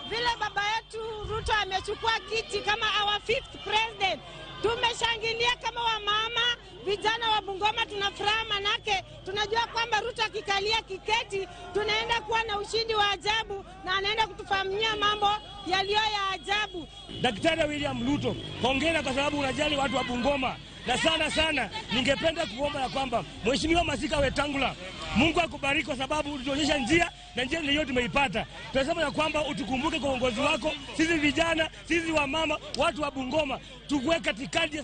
vile baba yetu Ruto amechukua kiti kama our 5th president. Tumeshangilia kama wamama, vijana wa Bungoma tunafuraha manake tunajua kwamba Ruto akikalia kiketi tunaenda kuwa na ushindi wa ajabu na anaenda kutufanyia mambo yaliyo ya ajabu. Daktari William Ruto, hongera kwa sababu unajali watu wa Bungoma. Na sana sana ningependa kuomba ya kwamba Mheshimiwa Masika Wetangula, Mungu akubariki kwa sababu ulituonyesha njia na njia ndio tumeipata. Tunasema ya kwamba utukumbuke kwa uongozi wako, sisi vijana, sisi wamama, watu wa Bungoma, tuwe katikati ya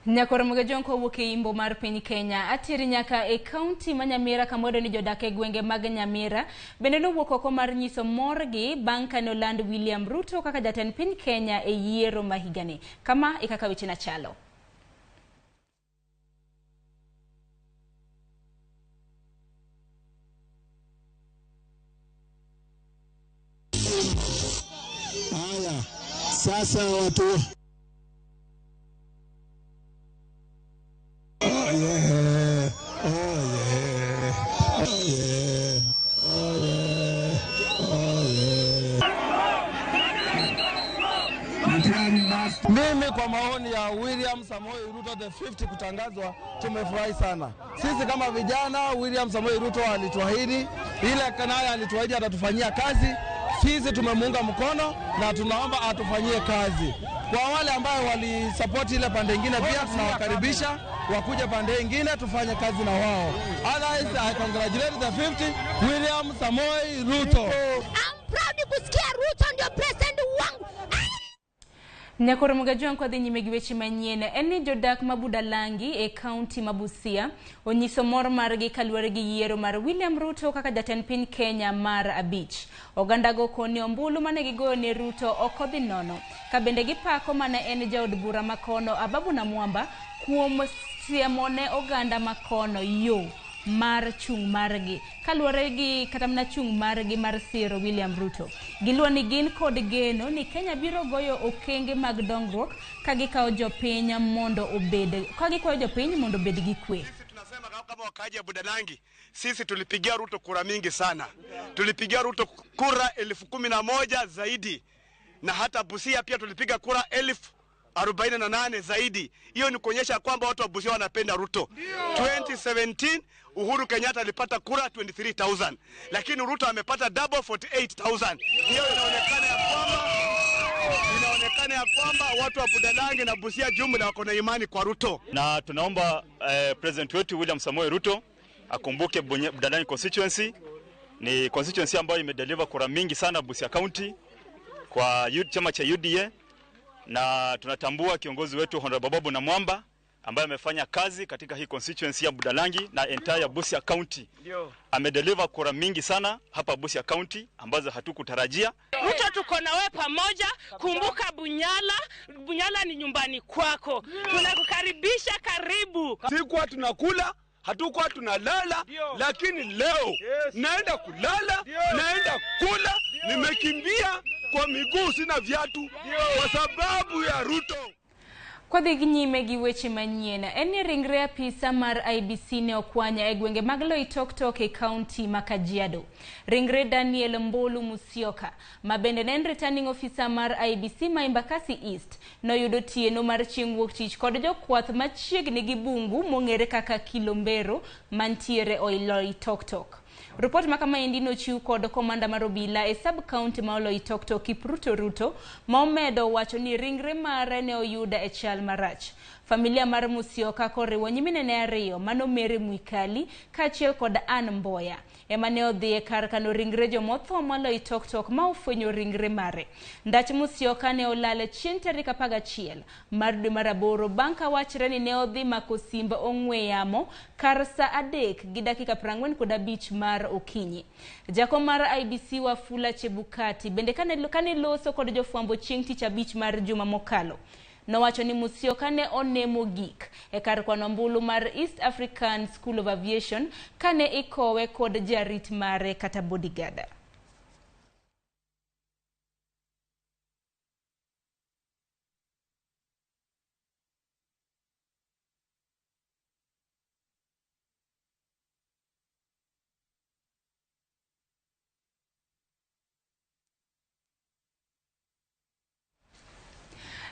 Nyakwar Mugajwang' kowuok e imbo mar piny Kenya atiri nyaka e kaunti ma Nyamira kamwedo ni jodak e gwenge mag Nyamira bende nowuok oko mar nyiso morgi bang' kane oland William Ruto kaka jatend piny Kenya e yiero ma higani. Kama e kaka weche nachalo. Haya, sasa watu. Oh yeah, oh yeah, oh yeah, oh yeah, oh yeah. Mimi kwa maoni ya William Samoei Ruto the 50 kutangazwa, tumefurahi sana. Sisi kama vijana, William Samoei Ruto alituahidi, ile kanaya alituahidi atatufanyia kazi. Sisi tumemuunga mkono na tunaomba atufanyie kazi. Kwa wale ambao walisupport ile pande nyingine pia tunawakaribisha wakuje pande nyingine tufanye kazi na wao. Otherwise, I congratulate the 50 William Samoei Ruto. I'm proud kusikia Ruto ndio president wangu. Nyakwar Mugajwang' kwadhi nyime gi weche manyien en ni jodak ma Budalangi e kaunti ma Busia onyiso mor margi kaluwore gi yiero mar William Ruto kaka jatend piny Kenya mar 5. Ogandago koni ombulu mane gigoyo ne Ruto ok odhi nono, ka bende gipako mane en jaod bura makono Ababu Namwamba kuom siemo ne oganda makono yo mar chung' margi kaluwore gi kata mana chung' margi mar siro William Ruto. Giluwo ni gin kod geno ni Kenya biro goyo okenge mag dongruok ka gikawo jopiny mondo obed ka gikwayo jopiny mondo obed gi kwe. Tunasema kama wakaaji wa Budalangi, sisi tulipigia Ruto kura mingi sana. Tulipigia Ruto kura 11,000 zaidi, na hata Busia pia tulipiga kura 48 zaidi. Hiyo ni kuonyesha kwamba watu wa Busia wanapenda Ruto. 2017 Uhuru Kenyatta alipata kura 23,000, lakini Ruto amepata double 48,000. Hiyo inaonekana ya kwamba watu wa Budalangi na Busia jumla wako na imani kwa Ruto. Na tunaomba President wetu William Samoei Ruto akumbuke Budalangi constituency ni constituency ambayo imedeliver kura mingi sana Busia County kwa chama cha UDA, na tunatambua kiongozi wetu Honorable Babu Namwamba ambaye amefanya kazi katika hii constituency ya Budalangi na entire Busia County. Amedeliver kura mingi sana hapa Busia County ambazo hatukutarajia. Ruto, tuko na wewe pamoja. Kumbuka Bunyala, Bunyala ni nyumbani kwako. Tunakukaribisha, karibu. Sikuwa tunakula, hatukuwa tunalala, lakini leo naenda kulala, naenda kula, nimekimbia kwa miguu, sina viatu kwa sababu ya Ruto. Kodhi gi nyime gi weche manyien en ni ringre apisa mar IEBC ne okwanya e gwenge mag Loitoktok e kaunti ma Kajiado. Ringre Daniel Mbolu Musyoka, ma bende ne en returning officer mar IEBC ma Embakasi East, noyudo tieno mar chieng' wuok tich kod jokwath machiegni gi bungu mong'ere kaka Kilombero mantiere Oloitoktok. Ripot ma kamaendi nochiw kod komanda mar obila e sub-county ma Oloitoktok Kipruto Ruto, ma omedo wacho ni ringre mare ne oyudo e chal marach. Familia mar Musyoka koriwo nyiminene ariyo mano Mary Mwikali kaachiel kod Ann Mboya ema ne odhi e kar kano ringre jomotho ma Oloitoktok ma ofwenyo ringre mare. Ndach Musyoka ne olal chieng' tarik 11 mar dwe mar aboro bang' ka wachre ni ne odhi mako simb ong'we yamo kar saa 3:45 mar okinyi. Jakom mar IEBC Wafula Chebukati bende kane loso kod jofwambo chieng' tich abich mar juma mokalo, nowacho ni Musyoka ne onemo gik e kar kwano ombulu mar East African School of Aviation kane ikowe kod jarit mare kata bodyguard.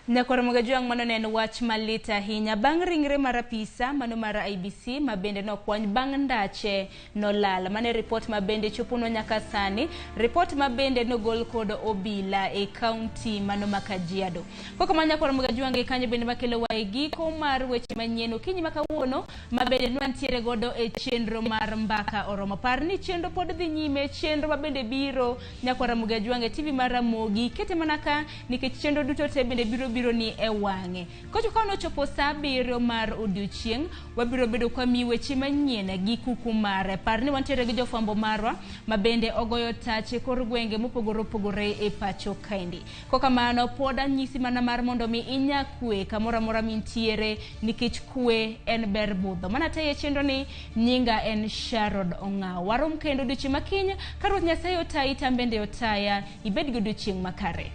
Nyakwar Mogajwang' mano ne en wach malit ahinya bang' ringre mar apisa mano mar IEBC ma bende nokwany bang' ndache nolal. Mane ripot ma bende choponwa nyaka sani, ripot ma bende nogol kod obila e kaunti mano ma Kajiado. Koko ma Nyakwar Mogajwang' e kanyo bende makelo wa e giko mar weche manyien okinyi ma kawuono ma bende nwantiere godo e chenro mar Mbaka Oromo. Par ni chenro pod dhi nyime, chenro ma bende biro Nyakwar Mogajwang' e TV mar Ramogi, kete mana ka nikech chenro duto te bende biro ni e wang'e. Kocho ka nochopo saa 7 mar odiochieng', wabiro bedo kwa mi weche manyien gi kuku mare. Par ni wantiere gi jofwambo marwa ma bende ogoyo tache kor gwenge mopogore opogore e pacho kaendi. Kokamano pod anyisi mana mar mondo mi inya kwe kamoro amora mintiere nikech kwe en ber budho. Mana te chenro ni nyinga en Sharod Ong'aw. Warom kendo odiochieng' ma kiny ka Ruoth Nyasaye otayi tambende otaya, ibed gi odiochieng' makare.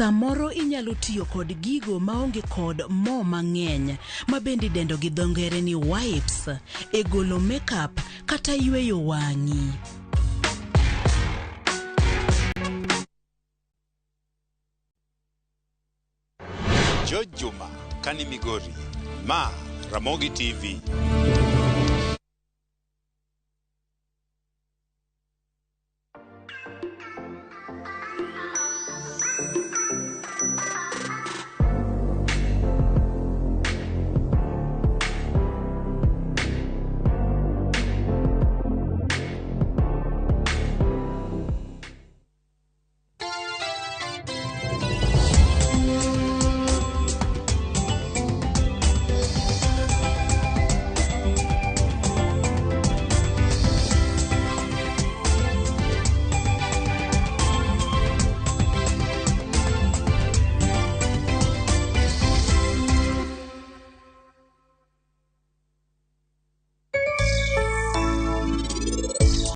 Samoro inyalo tiyo kod gigo maonge kod mo mang'eny ma bende idendo gi dho ngere ni wipes e golo makeup kata yweyo wang'i. George Juma, Kani Migori, ma Ramogi TV.